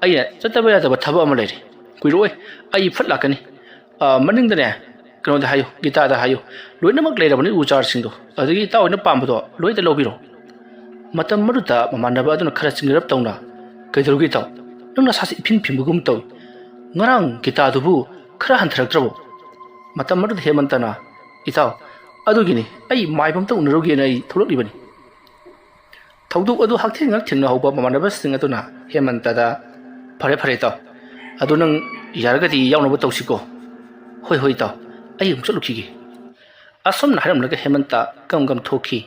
ꯑꯩꯅ ꯆꯠꯇꯕ ꯌꯥꯗꯕ ꯊꯕꯛ ꯑꯃ ꯂꯩꯔꯦ꯫ ꯀꯨꯏꯔꯛꯑꯣꯏ, ꯑꯩ ꯐꯠ ꯂꯥꯛꯀꯅꯤ꯫ ꯑ, ꯃꯅꯤꯡꯗꯅꯦ, ꯀꯩꯅꯣꯗ ꯍꯥꯏꯌꯨ, ꯒꯤꯇꯥꯗ ꯍꯥꯏꯌꯨ, ꯂꯣꯏꯅꯃꯛ ꯂꯩꯔꯕꯅꯤ ꯎ ꯆꯥꯔꯁꯤꯡꯗꯣ꯫ ꯑꯗꯨꯗꯒꯤ ꯏꯇꯥꯎ ꯍꯣꯏꯅ ꯄꯥꯝꯕꯗꯣ ꯂꯣꯏꯅ ꯂꯧꯕꯤꯔꯣ꯫" ꯃꯇꯝ ꯑꯗꯨꯗ ꯃꯃꯥꯟꯅꯕ ꯑꯗꯨꯅ ꯈꯔ ꯆꯤꯡꯅꯔꯞ ꯇꯧꯅ, "ꯀꯩꯗꯧꯔꯒꯦ ꯏꯇꯥꯎ? ꯅꯪ ꯅꯁꯥꯁꯦ ꯏꯐꯤꯡ ꯐꯤꯡꯕꯒꯨꯝ ꯇꯧꯏ꯫ ꯉꯔꯥꯡ ꯒꯤꯇꯥꯗꯨꯕꯨ ꯈꯔ ꯍꯟꯊꯔꯛꯇ꯭ꯔꯕꯣ?" ꯃꯇꯝ ꯑꯗꯨꯗ ꯍꯦꯃꯟꯇꯅ, "ꯏꯇꯥꯎ, ꯑꯗꯨꯒꯤꯅꯤ, ꯑꯩ ꯃꯥꯏꯕ ꯑꯝꯇ ꯎꯅꯔꯨꯒꯦꯅ ꯑꯩ ꯊꯣꯛꯂꯛꯂꯤꯕꯅꯤ꯫" ꯊꯧꯗꯣꯛ ꯑꯗꯨ ꯍꯛꯊꯦꯡꯅꯅ ꯊꯦꯡꯅꯍꯧꯕ ꯃꯃꯥꯟꯅꯕꯁꯤꯡ ꯑꯗꯨꯅ ꯍꯦꯃꯟꯇꯗ, "ꯐꯔꯦ, ꯐꯔꯦ, ꯏꯇꯥꯎ꯫ ꯑꯗꯨ ꯅꯪ ꯌꯥꯔꯒꯗꯤ ꯌꯥꯎꯅꯕ ꯇꯧꯁꯤꯀꯣ꯫" "ꯍꯣꯏ, ꯍꯣꯏ, ꯏꯇꯥꯎ꯫ ꯑꯩ ꯑꯃꯨꯛ ꯆꯠꯂꯨꯈꯤꯒꯦ꯫" ꯑꯁꯨꯝꯅ ꯍꯥꯏꯔꯝꯂꯒ ꯍꯦꯃꯟꯇ ꯒꯝ ꯒꯝ ꯊꯣꯛꯈꯤ꯫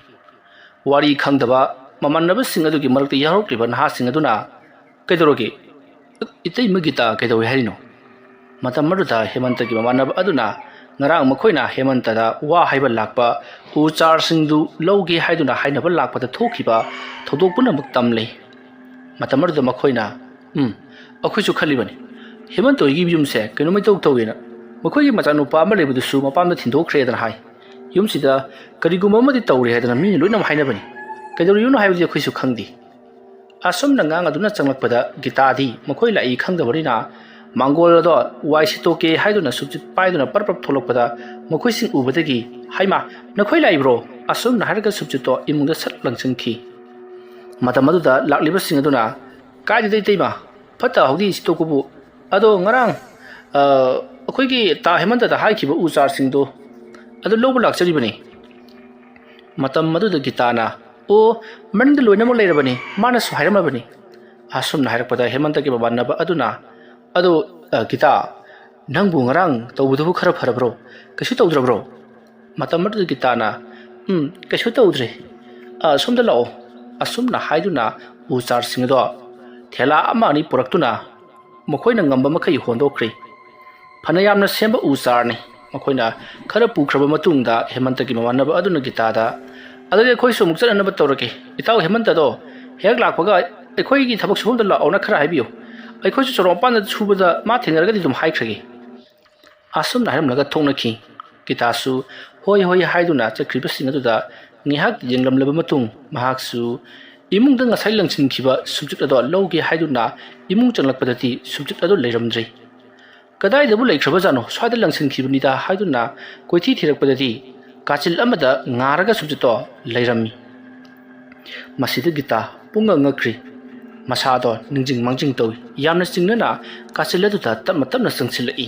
ꯋꯥꯔꯤ ꯈꯪꯗꯕ ꯃꯃꯥꯟꯅꯕꯁꯤꯡ ꯑꯗꯨꯒꯤ ꯃꯔꯛꯇ ꯌꯥꯎꯔꯛꯂꯤꯕ ꯅꯍꯥꯁꯤꯡ ꯑꯗꯨꯅ, "ꯀꯩꯗꯧꯔꯒꯦ? ꯏꯇꯩꯃ ꯒꯤꯇꯥ ꯀꯩꯗꯧꯏ ꯍꯥꯏꯔꯤꯅꯣ?" ꯃꯇꯝ ꯑꯗꯨꯗ ꯍꯦꯃꯟꯇꯒꯤ ꯃꯃꯥꯟꯅꯕ ꯑꯗꯨꯅ ꯉꯔꯥꯡ ꯃꯈꯣꯏꯅ ꯍꯦꯃꯟꯇꯗ ꯋꯥ ꯍꯥꯏꯕ ꯂꯥꯛꯄ, ꯎ ꯆꯥꯔꯁꯤꯡꯗꯨ ꯂꯧꯒꯦ ꯍꯥꯏꯗꯨꯅ ꯍꯥꯏꯅꯕ ꯂꯥꯛꯄꯗ ꯊꯣꯛꯈꯤꯕ ꯊꯧꯗꯣꯛ ꯄꯨꯝꯅꯃꯛ ꯇꯝꯂꯤ꯫ ꯃꯇꯝ ꯑꯗꯨꯗ ꯃꯈꯣꯏꯅ, "ꯎꯝ, ꯑꯩꯈꯣꯏꯁꯨ ꯈꯜꯂꯤꯕꯅꯤ, ꯍꯦꯃꯟꯇ ꯍꯣꯏꯒꯤ ꯌꯨꯝꯁꯦ ꯀꯩꯅꯣꯝꯃ ꯏꯇꯧ ꯇꯧꯏꯅ꯫ ꯃꯈꯣꯏꯒꯤ ꯃꯆꯥꯅꯨꯄꯥ ꯑꯃ ꯂꯩꯕꯗꯨꯁꯨ ꯃꯄꯥꯝꯗ ꯊꯤꯟꯗꯣꯛꯈ꯭ꯔꯦꯗꯅ ꯍꯥꯏ꯫ ꯌꯨꯝꯁꯤꯗ ꯀꯔꯤꯒꯨꯝꯕ ꯑꯃꯗꯤ ꯇꯧꯔꯦ ꯍꯥꯏꯗꯅ ꯃꯤꯅ ꯂꯣꯏꯅꯃꯛ ꯍꯥꯏꯅꯕꯅꯤ꯫ ꯀꯩꯗꯧꯔꯤꯕꯅꯣ ꯍꯥꯏꯕꯗꯤ ꯑꯩꯈꯣꯏꯁꯨ ꯈꯪꯗꯦ꯫ ꯑꯁꯨꯝꯅ ꯉꯥꯡꯗꯨꯅ ꯆꯪꯂꯛꯄꯗ ꯒꯤꯇꯥꯗꯤ ꯃꯈꯣꯏ ꯂꯥꯛꯏ ꯈꯪꯗꯕꯅꯤꯅ ꯃꯥꯡꯒꯣꯜ ꯑꯗꯣ ꯋꯥꯏ ꯁꯤꯠꯇꯣꯛꯀꯦ ꯍꯥꯏꯗꯨꯅ ꯁꯨꯝꯆꯤꯠ ꯄꯥꯏꯗꯨꯅ ꯄꯔꯞ ꯄꯔꯞ ꯊꯣꯛꯂꯛꯄꯗ ꯃꯈꯣꯏꯁꯤꯡ ꯎꯕꯗꯒꯤ, "ꯍꯩꯃꯥ, ꯅꯈꯣꯏ ꯂꯥꯛꯏꯕ꯭ꯔꯣ?" ꯑꯁꯨꯝꯅ ꯍꯥꯏꯔꯒ ꯁꯨꯝꯆꯤꯠꯇꯣ ꯏꯃꯨꯡꯗ ꯁꯠ ꯂꯪꯁꯤꯟꯈꯤ꯫ ꯃꯇꯝ ꯑꯗꯨꯗ ꯂꯥꯛꯂꯤꯕꯁꯤꯡ ꯑꯗꯨꯅ, "ꯀꯥꯏꯗꯦꯗ ꯏꯇꯩꯃ, ꯐꯠꯇ ꯍꯥꯎꯗꯤ ꯁꯤꯠꯇꯣꯛꯄꯕꯨ꯫ ꯑꯗꯣ ꯉꯔꯥꯡ, ꯑ, ꯑꯩꯈꯣꯏꯒꯤ ꯇꯥ ꯍꯦꯃꯟꯇꯗ ꯍꯥꯏꯈꯤꯕ ꯎ ꯆꯥꯔꯁꯤꯡꯗꯣ ꯑꯗꯨ ꯂꯧꯕ ꯂꯥꯛꯆꯔꯤꯕꯅꯤ꯫" ꯃꯇꯝ ꯑꯗꯨꯗ ꯒꯤꯇꯥꯅ, "ꯑꯣ, ꯃꯅꯤꯡꯗ ꯂꯣꯏꯅꯃꯛ ꯂꯩꯔꯕꯅꯤ, ꯃꯥꯅꯁꯨ ꯍꯥꯏꯔꯝꯃꯕꯅꯤ꯫" ꯑꯁꯨꯝꯅ ꯍꯥꯏꯔꯛꯄꯗ ꯍꯦꯃꯟꯇꯒꯤ ꯃꯃꯥꯟꯅꯕ ꯑꯗꯨꯅ, "ꯑꯗꯣ, ꯑ, ꯒꯤꯇꯥ, ꯅꯪꯕꯨ ꯉꯔꯥꯡ ꯇꯧꯕꯗꯨꯕꯨ ꯈꯔ ꯐꯔꯕ꯭ꯔꯣ? ꯀꯩꯁꯨ ꯇꯧꯗ꯭ꯔꯕ꯭ꯔꯣ?" ꯃꯇꯝ ꯑꯗꯨꯗ ꯒꯤꯇꯥꯅ, "ꯎꯝ, ꯀꯩꯁꯨ ꯇꯧꯗ꯭ꯔꯦ꯫ ꯑ, ꯁꯣꯝꯗ ꯂꯥꯛꯑꯣ꯫" ꯑꯁꯨꯝꯅ ꯍꯥꯏꯗꯨꯅ ꯎ ꯆꯥꯔꯁꯤꯡ ꯑꯗꯣ ꯊꯦꯂꯥ ꯑꯃ ꯑꯅꯤ ꯄꯨꯔꯛꯇꯨꯅ ꯃꯈꯣꯏꯅ ꯉꯝꯕ ꯃꯈꯩ ꯍꯣꯟꯗꯣꯛꯈ꯭ꯔꯤ꯫ ꯐꯅ ꯌꯥꯝꯅ ꯁꯦꯝꯕ ꯎ ꯆꯥꯔꯅꯤ꯫ ꯃꯈꯣꯏꯅ ꯈꯔ ꯄꯨꯈ꯭ꯔꯕ ꯃꯇꯨꯡꯗ ꯍꯦꯃꯟꯇꯒꯤ ꯃꯃꯥꯟꯅꯕ ꯑꯗꯨꯅ ꯒꯤꯇꯥꯗ, "ꯑꯗꯨꯗꯤ ꯑꯩꯈꯣꯏꯁꯨ ꯑꯃꯨꯛ ꯆꯠꯅꯅꯕ ꯇꯧꯔꯒꯦ꯫ ꯏꯇꯥꯎ ꯍꯦꯃꯟꯇꯗꯣ ꯍꯦꯛ ꯂꯥꯛꯄꯒ ꯑꯩꯈꯣꯏꯒꯤ ꯊꯕꯛ ꯁꯨꯐꯝꯗ ꯂꯥꯛꯑꯣꯅ ꯈꯔ ꯍꯥꯏꯕꯤꯌꯨ꯫ ꯑꯩꯈꯣꯏꯁꯨ ꯁꯣꯔꯣꯛ ꯃꯄꯥꯟꯗ ꯁꯨꯕꯗ ꯃꯥ ꯊꯦꯡꯅꯔꯒꯗꯤ ꯑꯗꯨꯝ ꯍꯥꯏꯈ꯭ꯔꯒꯦ꯫" ꯑꯁꯨꯝꯅ ꯍꯥꯏꯔꯝꯂꯒ ꯊꯣꯛꯅꯈꯤ꯫ ꯒꯤꯇꯥꯁꯨ ꯍꯣꯏ ꯍꯣꯏ ꯍꯥꯏꯗꯨꯅ ꯆꯠꯈ꯭ꯔꯤꯕꯁꯤꯡ ꯑꯗꯨꯗ ꯉꯥꯏꯍꯥꯛ ꯌꯦꯡꯂꯝꯂꯕ ꯃꯇꯨꯡ ꯃꯍꯥꯛꯁꯨ ꯏꯃꯨꯡꯗ ꯉꯁꯥꯏ ꯂꯪꯁꯤꯟꯈꯤꯕ ꯁꯨꯝꯆꯤꯠ ꯑꯗꯣ ꯂꯧꯒꯦ ꯍꯥꯏꯗꯨꯅ ꯏꯃꯨꯡ ꯆꯪꯂꯛꯄꯗꯗꯤ ꯁꯨꯝꯆꯤꯠ ꯑꯗꯨ ꯂꯩꯔꯝꯗ꯭ꯔꯦ꯫ "ꯀꯗꯥꯏꯗꯕꯨ ꯂꯩꯈ꯭ꯔꯕꯖꯥꯠꯅꯣ? ꯁ꯭ꯋꯥꯏꯗ ꯂꯪꯁꯤꯟꯈꯤꯕꯅꯤꯗ" ꯍꯥꯏꯗꯨꯅ ꯀꯣꯏꯊꯤ ꯊꯤꯔꯛꯄꯗꯗꯤ ꯀꯥꯆꯤꯜ ꯑꯃꯗ ꯉꯥꯔꯒ ꯁꯨꯝꯆꯤꯠꯇꯣ ꯂꯩꯔꯝꯃꯤ꯫ ꯃꯁꯤꯗ ꯒꯤꯇꯥ ꯄꯨꯡꯉꯛ ꯉꯛꯈ꯭ꯔꯤ꯫ ꯃꯁꯥꯗꯣ ꯅꯤꯡꯖꯤꯡ ꯃꯥꯡꯖꯤꯡ ꯇꯧꯏ꯫ ꯌꯥꯝꯅ ꯆꯤꯡꯅꯅ ꯀꯥꯆꯤꯜ ꯑꯗꯨꯗ ꯇꯞꯅ ꯇꯞꯅ ꯆꯪꯁꯤꯜꯂꯛꯏ꯫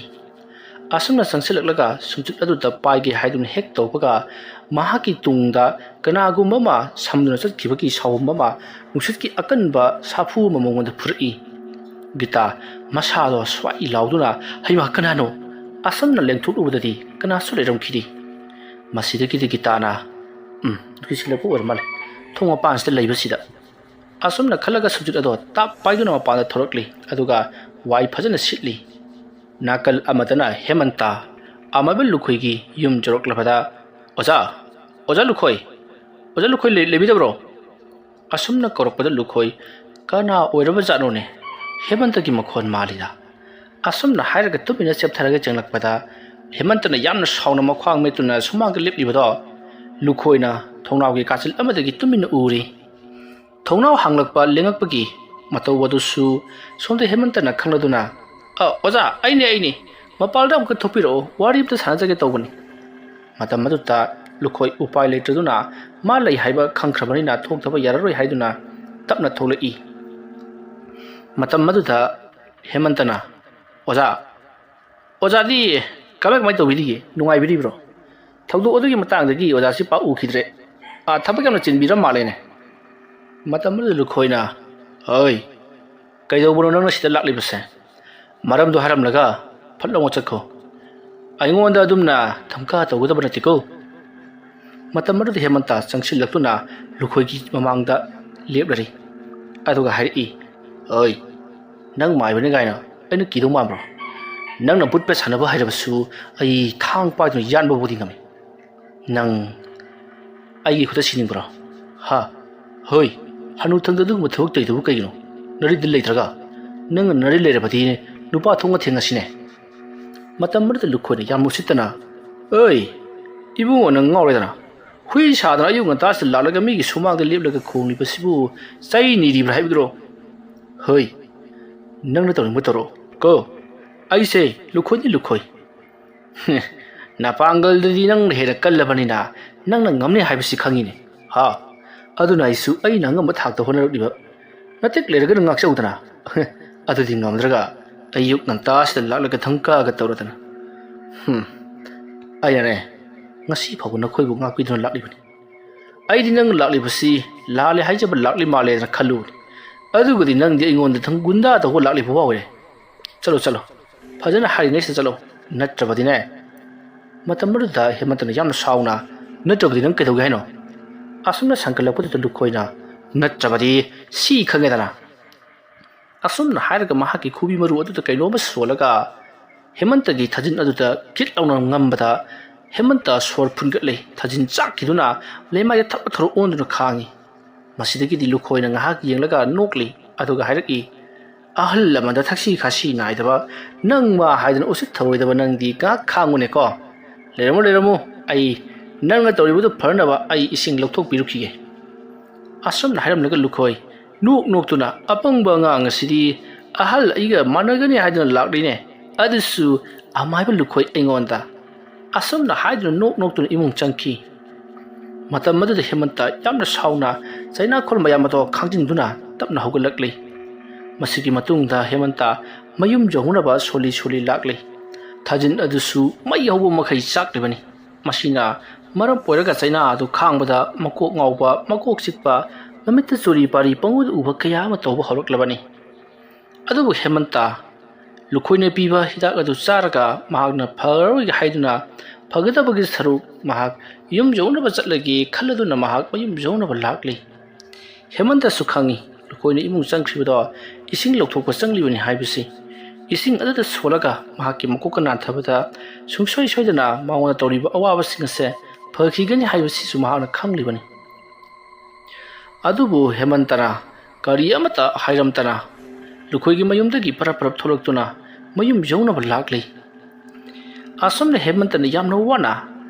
ꯑꯁꯨꯝꯅ ꯆꯪꯁꯤꯜꯂꯛꯂꯒ ꯁꯨꯝꯆꯤꯠ ꯑꯗꯨꯗ ꯄꯥꯏꯒꯦ ꯍꯥꯏꯗꯨꯅ ꯍꯦꯛ ꯇꯧꯕꯒ ꯃꯍꯥꯛꯀꯤ ꯇꯨꯡꯗ ꯀꯅꯥꯒꯨꯝꯕ ꯑꯃ ꯁꯝꯗꯨꯅ ꯆꯠꯈꯤꯕꯒꯤ ꯁꯥꯎꯍꯨꯝ ꯑꯃ ꯅꯨꯡꯁꯤꯠꯀꯤ ꯑꯀꯟꯕ ꯁꯥꯐꯨ ꯑꯃ ꯃꯉꯣꯟꯗ ꯐꯨꯔꯛꯏ꯫ ꯒꯤꯇꯥ ꯃꯁꯥꯗꯣ ꯁ꯭ꯋꯥꯏ ꯂꯥꯎꯗꯨꯅ, "ꯍꯩꯃꯥ, ꯀꯅꯥꯅꯣ?" ꯑꯁꯨꯝꯅ ꯂꯦꯡꯊꯣꯛꯂꯨꯕꯗꯗꯤ ꯀꯅꯥꯁꯨ ꯂꯩꯔꯝꯈꯤꯗꯦ꯫ ꯃꯁꯤꯗꯒꯤꯗꯤ ꯒꯤꯇꯥꯅ, "ꯎꯝ, ꯅꯨꯄꯤꯁꯤ ꯂꯦꯞꯄ ꯑꯣꯏꯔ ꯃꯥꯜꯂꯦ, ꯊꯣꯡ ꯃꯄꯥꯟꯁꯤꯗ ꯂꯩꯕꯁꯤꯗ꯫" ꯑꯁꯨꯝꯅ ꯈꯜꯂꯒ ꯁꯨꯝꯆꯤꯠ ꯑꯗꯣ ꯇꯞ ꯄꯥꯏꯗꯨꯅ ꯃꯄꯥꯟꯗ ꯊꯣꯔꯛꯂꯤ, ꯑꯗꯨꯒ ꯋꯥꯏ ꯐꯖꯅ ꯁꯤꯠꯂꯤ꯫ ꯅꯥꯀꯜ ꯑꯃꯗꯅ ꯍꯦꯃꯟꯇ, ꯑꯃꯕ ꯂꯨꯈꯣꯏꯒꯤ ꯌꯨꯝ ꯌꯧꯔꯛꯂꯕꯗ, "ꯑꯣꯖꯥ, ꯑꯣꯖꯥ ꯂꯨꯈꯣꯏ, ꯑꯣꯖꯥ ꯂꯨꯈꯣꯏ ꯂꯩ-, ꯂꯩꯕꯤꯗꯕ꯭ꯔꯣ?" ꯑꯁꯨꯝꯅ ꯀꯧꯔꯛꯄꯗ ꯂꯨꯈꯣꯏ, "ꯀꯅꯥ ꯑꯣꯏꯔꯕꯖꯥꯠꯅꯣꯅꯦ? ꯍꯦꯃꯟꯇꯒꯤ ꯃꯈꯣꯟ ꯃꯥꯜꯂꯤꯗ꯫" ꯑꯁꯨꯝꯅ ꯍꯥꯏꯔꯒ ꯇꯨꯃꯤꯟꯅ ꯆꯦꯞꯊꯔꯒ ꯆꯪꯂꯛꯄꯗ ꯍꯦꯃꯟꯇꯅ ꯌꯥꯝꯅ ꯁꯥꯎꯅ ꯃꯈ꯭ꯋꯥꯡ ꯃꯦꯠꯇꯨꯅ ꯁꯨꯃꯥꯡꯗ ꯂꯦꯞꯂꯤꯕꯗꯣ ꯂꯨꯈꯣꯏꯅ ꯊꯣꯡꯅꯥꯎꯒꯤ ꯀꯥꯆꯤꯜ ꯑꯃꯗꯒꯤ ꯇꯨꯃꯤꯟꯅ ꯎꯔꯤ꯫ ꯊꯣꯡꯅꯥꯎ ꯍꯥꯡꯂꯛꯄ ꯂꯦꯡꯉꯛꯄꯒꯤ ꯃꯇꯧ ꯑꯗꯨꯁꯨ ꯁꯣꯝꯗ ꯍꯦꯃꯟꯇꯅ ꯈꯪꯂꯗꯨꯅ, "ꯑ, ꯑꯣꯖꯥ, ꯑꯩꯅꯦ, ꯑꯩꯅꯦ꯫ ꯃꯄꯥꯟꯗ ꯑꯃꯨꯛꯇ ꯊꯣꯛꯄꯤꯔꯛꯑꯣ, ꯋꯥꯔꯤ ꯑꯝꯇ ꯁꯥꯟꯅꯖꯒꯦ ꯇꯧꯕꯅꯤ꯫" ꯃꯇꯝ ꯑꯗꯨꯗ ꯂꯨꯈꯣꯏ ꯎꯄꯥꯏ ꯂꯩꯇ꯭ꯔꯗꯨꯅ ꯃꯥ ꯂꯩ ꯍꯥꯏꯕ ꯈꯪꯈ꯭ꯔꯕꯅꯤꯅ ꯊꯣꯛꯇꯕ ꯌꯥꯔꯔꯣꯏ ꯍꯥꯏꯗꯨꯅ ꯇꯞꯅ ꯊꯣꯛꯂꯛꯏ꯫ ꯃꯇꯝ ꯑꯗꯨꯗ ꯍꯦꯃꯟꯇꯅ, "ꯑꯣꯖꯥ, ꯑꯣꯖꯥꯗꯤ ꯀꯃꯥꯏ ꯀꯃꯥꯏ ꯇꯧꯕꯤꯔꯤꯒꯦ? ꯅꯨꯡꯉꯥꯏꯕꯤꯔꯤꯕ꯭ꯔꯣ? ꯊꯧꯗꯣꯛ ꯑꯗꯨꯒꯤ ꯃꯇꯥꯡꯗꯒꯤ ꯑꯣꯖꯥꯁꯤ ꯄꯥꯛ ꯎꯈꯤꯗ꯭ꯔꯦ꯫ ꯑꯥ, ꯊꯕꯛ ꯌꯥꯝꯅ ꯆꯤꯟꯕꯤꯔ ꯃꯥꯜꯂꯦꯅꯦ꯫" ꯃꯇꯝ ꯑꯗꯨꯗ ꯂꯨꯈꯣꯏꯅ, "ꯍꯣꯏ, ꯀꯩꯗꯧꯕꯅꯣ ꯅꯪꯅ ꯁꯤꯗ ꯂꯥꯛꯂꯤꯕꯁꯦ? ꯃꯔꯝꯗꯣ ꯍꯥꯏꯔꯝꯂꯒ ꯐꯠ ꯂꯥꯎꯅ ꯆꯠꯈꯣ꯫ ꯑꯩꯉꯣꯟꯗ ꯑꯗꯨꯝꯅ ꯊꯝꯀꯥ ꯇꯧꯒꯗꯕ ꯅꯠꯇꯦꯀꯣ꯫" ꯃꯇꯝ ꯑꯗꯨꯗ ꯍꯦꯃꯟꯇ ꯆꯪꯁꯤꯜꯂꯛꯇꯨꯅ ꯂꯨꯈꯣꯏꯒꯤ ꯃꯃꯥꯡꯗ ꯂꯦꯞꯂꯔꯤ꯫ ꯑꯗꯨꯒ ꯍꯥꯏꯔꯛꯏ, "ꯑꯣꯏ, ꯅꯪ ꯃꯥꯏꯕꯅꯤ ꯀꯥꯏꯅ ꯑꯩꯅ ꯀꯤꯗꯧ ꯃꯥꯟꯕ꯭ꯔꯣ? ꯅꯪꯅ ꯕꯨꯠꯄ ꯁꯥꯟꯅꯕ ꯍꯩꯔꯕꯁꯨ ꯑꯩ ꯊꯥꯡ ꯄꯥꯏꯗꯨꯅ ꯌꯥꯟꯕꯕꯨꯗꯤ ꯉꯝꯃꯤ꯫ ꯅꯪ ꯑꯩꯒꯤ ꯈꯨꯠꯇ ꯁꯤꯅꯤꯡꯕ꯭ꯔꯣ? ꯍꯥ? ꯍꯣꯏ, ꯍꯅꯨꯊꯪꯗ ꯑꯗꯨꯒꯨꯝꯕ ꯊꯕꯛ ꯇꯧꯔꯤꯗꯨꯕꯨ ꯀꯩꯒꯤꯅꯣ? ꯅꯔꯤꯗꯤ ꯂꯩꯇ꯭ꯔꯒ? ꯅꯪꯅ ꯅꯔꯤ ꯂꯩꯔꯕꯗꯤ ꯅꯨꯄꯥ ꯊꯣꯡꯅ ꯊꯦꯡꯅꯁꯤꯅꯦ꯫" ꯃꯇꯝ ꯑꯗꯨꯗ ꯂꯨꯈꯣꯏꯅ ꯌꯥꯝ ꯎꯁꯤꯠꯇꯅ, "ꯑꯣꯏ, ꯏꯕꯨꯡꯉꯣ, ꯅꯪ ꯉꯥꯎꯔꯦꯗꯅ꯫ ꯍꯨꯏ ꯁꯥꯗꯅ ꯑꯌꯨꯛ ꯉꯟꯇꯥꯁꯤꯗ ꯂꯥꯛꯂꯒ ꯃꯤꯒꯤ ꯁꯨꯃꯥꯡꯗ ꯂꯦꯞꯂꯒ ꯈꯣꯡꯂꯤꯕꯁꯤꯕꯨ ꯆꯩ ꯅꯤꯔꯤꯕ꯭ꯔꯥ ꯍꯥꯏꯕꯗꯨꯔꯣ? ꯍꯣꯏ, ꯅꯪꯅ ꯇꯧꯅꯤꯡꯕ ꯇꯧꯔꯣ ꯀꯣ꯫ ꯑꯩꯁꯦ ꯂꯨꯈꯣꯏꯅꯤ, ꯂꯨꯈꯣꯏ꯫" "ꯅꯄꯥꯡꯒꯜꯗꯨꯗꯤ ꯅꯪꯅ ꯍꯦꯟꯅ ꯀꯜꯂꯕꯅꯤꯅ ꯅꯪꯅ ꯉꯝꯅꯤ ꯍꯥꯏꯕꯁꯤ ꯈꯪꯉꯤꯅꯦ꯫ ꯍꯥ? ꯑꯗꯨꯅ ꯑꯩꯁꯨ ꯑꯩꯅ ꯑꯉꯝꯕ ꯊꯥꯛꯇ ꯍꯣꯠꯅꯔꯛꯂꯤꯕ꯫ ꯅꯇꯦꯛ ꯂꯩꯔꯒꯅ ꯉꯥꯛꯆꯧꯗꯅ꯫ ꯑꯗꯨꯗꯤ ꯉꯝꯗ꯭ꯔꯒ ꯑꯌꯨꯛ ꯉꯟꯇꯥꯁꯤꯗ ꯂꯥꯛꯂꯒ ꯊꯪꯀꯥꯒ ꯇꯧꯔꯗꯅ꯫ ꯍꯨꯝ꯫ ꯑꯩꯅꯅꯦ, ꯉꯁꯤ ꯐꯥꯎꯕ ꯅꯈꯣꯏꯕꯨ ꯉꯥꯛꯄꯤꯗꯨꯅ ꯂꯥꯛꯂꯤꯕꯅꯤ꯫ ꯑꯩꯗꯤ ꯅꯪ ꯂꯥꯛꯂꯤꯕꯁꯤ ꯂꯥꯜꯂꯦ ꯍꯥꯏꯖꯕ ꯂꯥꯛꯂꯤ ꯃꯥꯜꯂꯦꯅ ꯈꯜꯂꯨꯕꯅꯤ꯫ ꯑꯗꯨꯒꯗꯤ ꯅꯪꯗꯤ ꯑꯩꯉꯣꯟꯗ ꯊꯪ-, ꯒꯨꯟꯗꯥ ꯇꯧꯕ ꯂꯥꯛꯂꯤꯕ ꯐꯥꯎꯔꯦ꯫ ꯆꯠꯂꯣ, ꯆꯠꯂꯣ꯫ ꯐꯖꯅ ꯍꯥꯏꯔꯤꯉꯩꯁꯤꯗ ꯆꯠꯂꯣ꯫ ꯅꯠꯇ꯭ꯔꯕꯗꯤꯅꯦ꯫" ꯃꯇꯝ ꯑꯗꯨꯗ ꯍꯦꯃꯟꯇꯅ ꯌꯥꯝꯅ ꯁꯥꯎꯅ, "ꯅꯠꯇ꯭ꯔꯕꯗꯤ ꯅꯪ ꯀꯩꯗꯧꯒꯦ ꯍꯥꯏꯅꯣ?" ꯑꯁꯨꯝꯅ ꯁꯟꯒꯠꯂꯛꯄꯗꯨꯗ ꯂꯨꯈꯣꯏꯅ, "ꯅꯠꯇ꯭ꯔꯕꯗꯤ ꯁꯤ ꯈꯪꯉꯦꯗꯅ꯫" ꯑꯁꯨꯝꯅ ꯍꯥꯏꯔꯒ ꯃꯍꯥꯛꯀꯤ ꯈꯨꯕꯤ ꯃꯔꯨ ꯑꯗꯨꯗ ꯀꯩꯅꯣꯝꯃ ꯁꯣꯜꯂꯒ ꯍꯦꯃꯟꯇꯒꯤ ꯊꯥꯖꯤꯟ ꯑꯗꯨꯗ ꯀꯤꯠ ꯂꯥꯎꯅ ꯉꯝꯕꯗ ꯍꯦꯃꯟꯇ ꯁꯣꯔ ꯐꯨꯟꯒꯠꯂꯦ꯫ ꯊꯥꯖꯤꯟ ꯆꯥꯛꯈꯤꯗꯨꯅ ꯂꯩꯃꯥꯏꯗ ꯊꯛ ꯊꯧꯔ ꯑꯣꯟꯗꯨꯅ ꯈꯥꯡꯉꯤ꯫ ꯃꯁꯤꯗꯒꯤꯗꯤ ꯂꯨꯈꯣꯏꯅ ꯉꯥꯏꯍꯥꯛ ꯌꯦꯡꯂꯒ ꯅꯣꯛꯂꯤ, ꯑꯗꯨꯒ ꯍꯥꯏꯔꯛꯏ, "ꯑꯍꯜ ꯂꯃꯟꯗ ꯊꯛꯁꯤ ꯈꯥꯁꯤ ꯅꯥꯏꯗꯕ ꯅꯪ ꯃꯥ ꯍꯥꯏꯗꯅ ꯎꯁꯤꯠ ꯊꯧꯑꯣꯏꯗꯕ ꯅꯪꯗꯤ ꯉꯥꯏꯍꯥꯛ ꯈꯥꯡꯉꯨꯅꯦꯀꯣ꯫ ꯂꯩꯔꯝꯃꯨ, ꯂꯩꯔꯝꯃꯨ, ꯑꯩ ꯅꯪꯅ ꯇꯧꯔꯤꯕꯗꯨ ꯐꯅꯕ ꯑꯩ ꯏꯁꯤꯡ ꯂꯧꯊꯣꯛꯄꯤꯔꯨꯈꯤꯒꯦ꯫" ꯑꯁꯨꯝꯅ ꯍꯥꯏꯔꯝꯂꯒ ꯂꯨꯈꯣꯏ ꯅꯣꯛ ꯅꯣꯛꯇꯨꯅ, "ꯑꯄꯪꯕ ꯑꯉꯥꯡ ꯑꯁꯤꯗꯤ ꯑꯍꯜ ꯑꯩꯒ ꯃꯥꯟꯅꯒꯅꯤ ꯍꯥꯏꯗꯨꯅ ꯂꯥꯛꯂꯤꯅꯦ, ꯑꯗꯨꯁꯨ ꯑꯃꯥꯏꯕ ꯂꯨꯈꯣꯏ ꯑꯩꯉꯣꯟꯗ!" ꯑꯁꯨꯝꯅ ꯍꯥꯏꯗꯨꯅ ꯅꯣꯛ ꯅꯣꯛꯇꯨꯅ ꯏꯃꯨꯡ ꯆꯪꯈꯤ꯫ ꯃꯇꯝ ꯑꯗꯨꯗ ꯍꯦꯃꯟꯇ ꯌꯥꯝꯅ ꯁꯥꯎꯅ ꯆꯩꯅꯥꯈꯣꯜ ꯃꯌꯥꯝ ꯑꯗꯣ ꯈꯥꯡꯖꯤꯟꯗꯨꯅ ꯇꯞꯅ ꯍꯧꯒꯠꯂꯛꯂꯤ꯫ ꯃꯁꯤꯒꯤ ꯃꯇꯨꯡꯗ ꯍꯦꯃꯟꯇ ꯃꯌꯨꯝ ꯌꯧꯅꯅꯕ ꯁꯣꯜꯂꯤ ꯁꯣꯜꯂꯤ ꯂꯥꯛꯂꯤ꯫ ꯊꯥꯖꯤꯟ ꯑꯗꯨꯁꯨ ꯃꯩ ꯍꯧꯕ ꯃꯈꯩ ꯆꯥꯛꯂꯤꯕꯅꯤ꯫ ꯃꯁꯤꯅ ꯃꯔꯝ ꯑꯣꯏꯔꯒ ꯆꯩꯅꯥ ꯑꯗꯨ ꯈꯥꯡꯕꯗ ꯃꯀꯣꯛ ꯉꯥꯎꯕ, ꯃꯀꯣꯛ ꯆꯤꯛꯄ, ꯃꯃꯤꯠꯇ ꯆꯨꯔꯤ ꯄꯥꯔꯤ ꯄꯪꯎꯗ ꯎꯕ ꯀꯌꯥ ꯑꯃ ꯇꯧꯕ ꯍꯧꯔꯛꯂꯕꯅꯤ꯫ ꯑꯗꯨꯕꯨ ꯍꯦꯃꯟꯇ ꯂꯨꯈꯣꯏꯅ ꯄꯤꯕ ꯍꯤꯗꯥꯛ ꯑꯗꯨ ꯆꯥꯔꯒ ꯃꯍꯥꯛꯅ ꯐꯔꯔꯣꯏꯒꯦ ꯍꯥꯏꯗꯨꯅ ꯐꯒꯗꯕꯒꯤ ꯁꯔꯨꯛ ꯃꯍꯥꯛ ꯌꯨꯝ ꯌꯧꯅꯕ ꯆꯠꯂꯒꯦ ꯈꯜꯂꯗꯨꯅ ꯃꯍꯥꯛ ꯃꯌꯨꯝ ꯌꯧꯅꯕ ꯂꯥꯛꯂꯤ꯫ ꯍꯦꯃꯟꯇꯁꯨ ꯈꯪꯏ ꯂꯨꯈꯣꯏꯅ ꯏꯃꯨꯡ ꯆꯪꯈ꯭ꯔꯤꯕꯗꯣ ꯏꯁꯤꯡ ꯂꯧꯊꯣꯛꯄ ꯆꯪꯂꯤꯕꯅꯤ ꯍꯥꯏꯕꯁꯤ꯫ ꯏꯁꯤꯡ ꯑꯗꯨꯗ ꯁꯣꯜꯂꯒ ꯃꯍꯥꯛꯀꯤ ꯃꯀꯣꯛꯀ ꯅꯥꯟꯊꯕꯗ ꯁꯨꯡꯁꯣꯏ ꯁꯣꯏꯗꯅ ꯃꯉꯣꯟꯗ ꯇꯧꯔꯤꯕ ꯑꯋꯥꯕꯁꯤꯡ ꯑꯁꯦ ꯐꯈꯤꯒꯅꯤ ꯍꯥꯏꯕꯁꯤꯁꯨ ꯃꯍꯥꯛꯅ ꯈꯪꯂꯤꯕꯅꯤ꯫ ꯑꯗꯨꯕꯨ ꯍꯦꯃꯟꯇꯅ ꯀꯔꯤ ꯑꯃꯠꯇ ꯍꯥꯏꯔꯝꯗꯅ ꯂꯨꯈꯣꯏꯒꯤ ꯃꯌꯨꯝꯗꯒꯤ ꯄꯔꯞ ꯄꯔꯞ ꯊꯣꯛꯂꯛꯇꯨꯅ ꯃꯌꯨꯝ ꯌꯧꯅꯕ ꯂꯥꯛꯂꯤ꯫ ꯑꯁꯨꯝꯅ ꯍꯦꯃꯟꯇꯅ ꯌꯥꯝꯅ ꯋꯥꯅ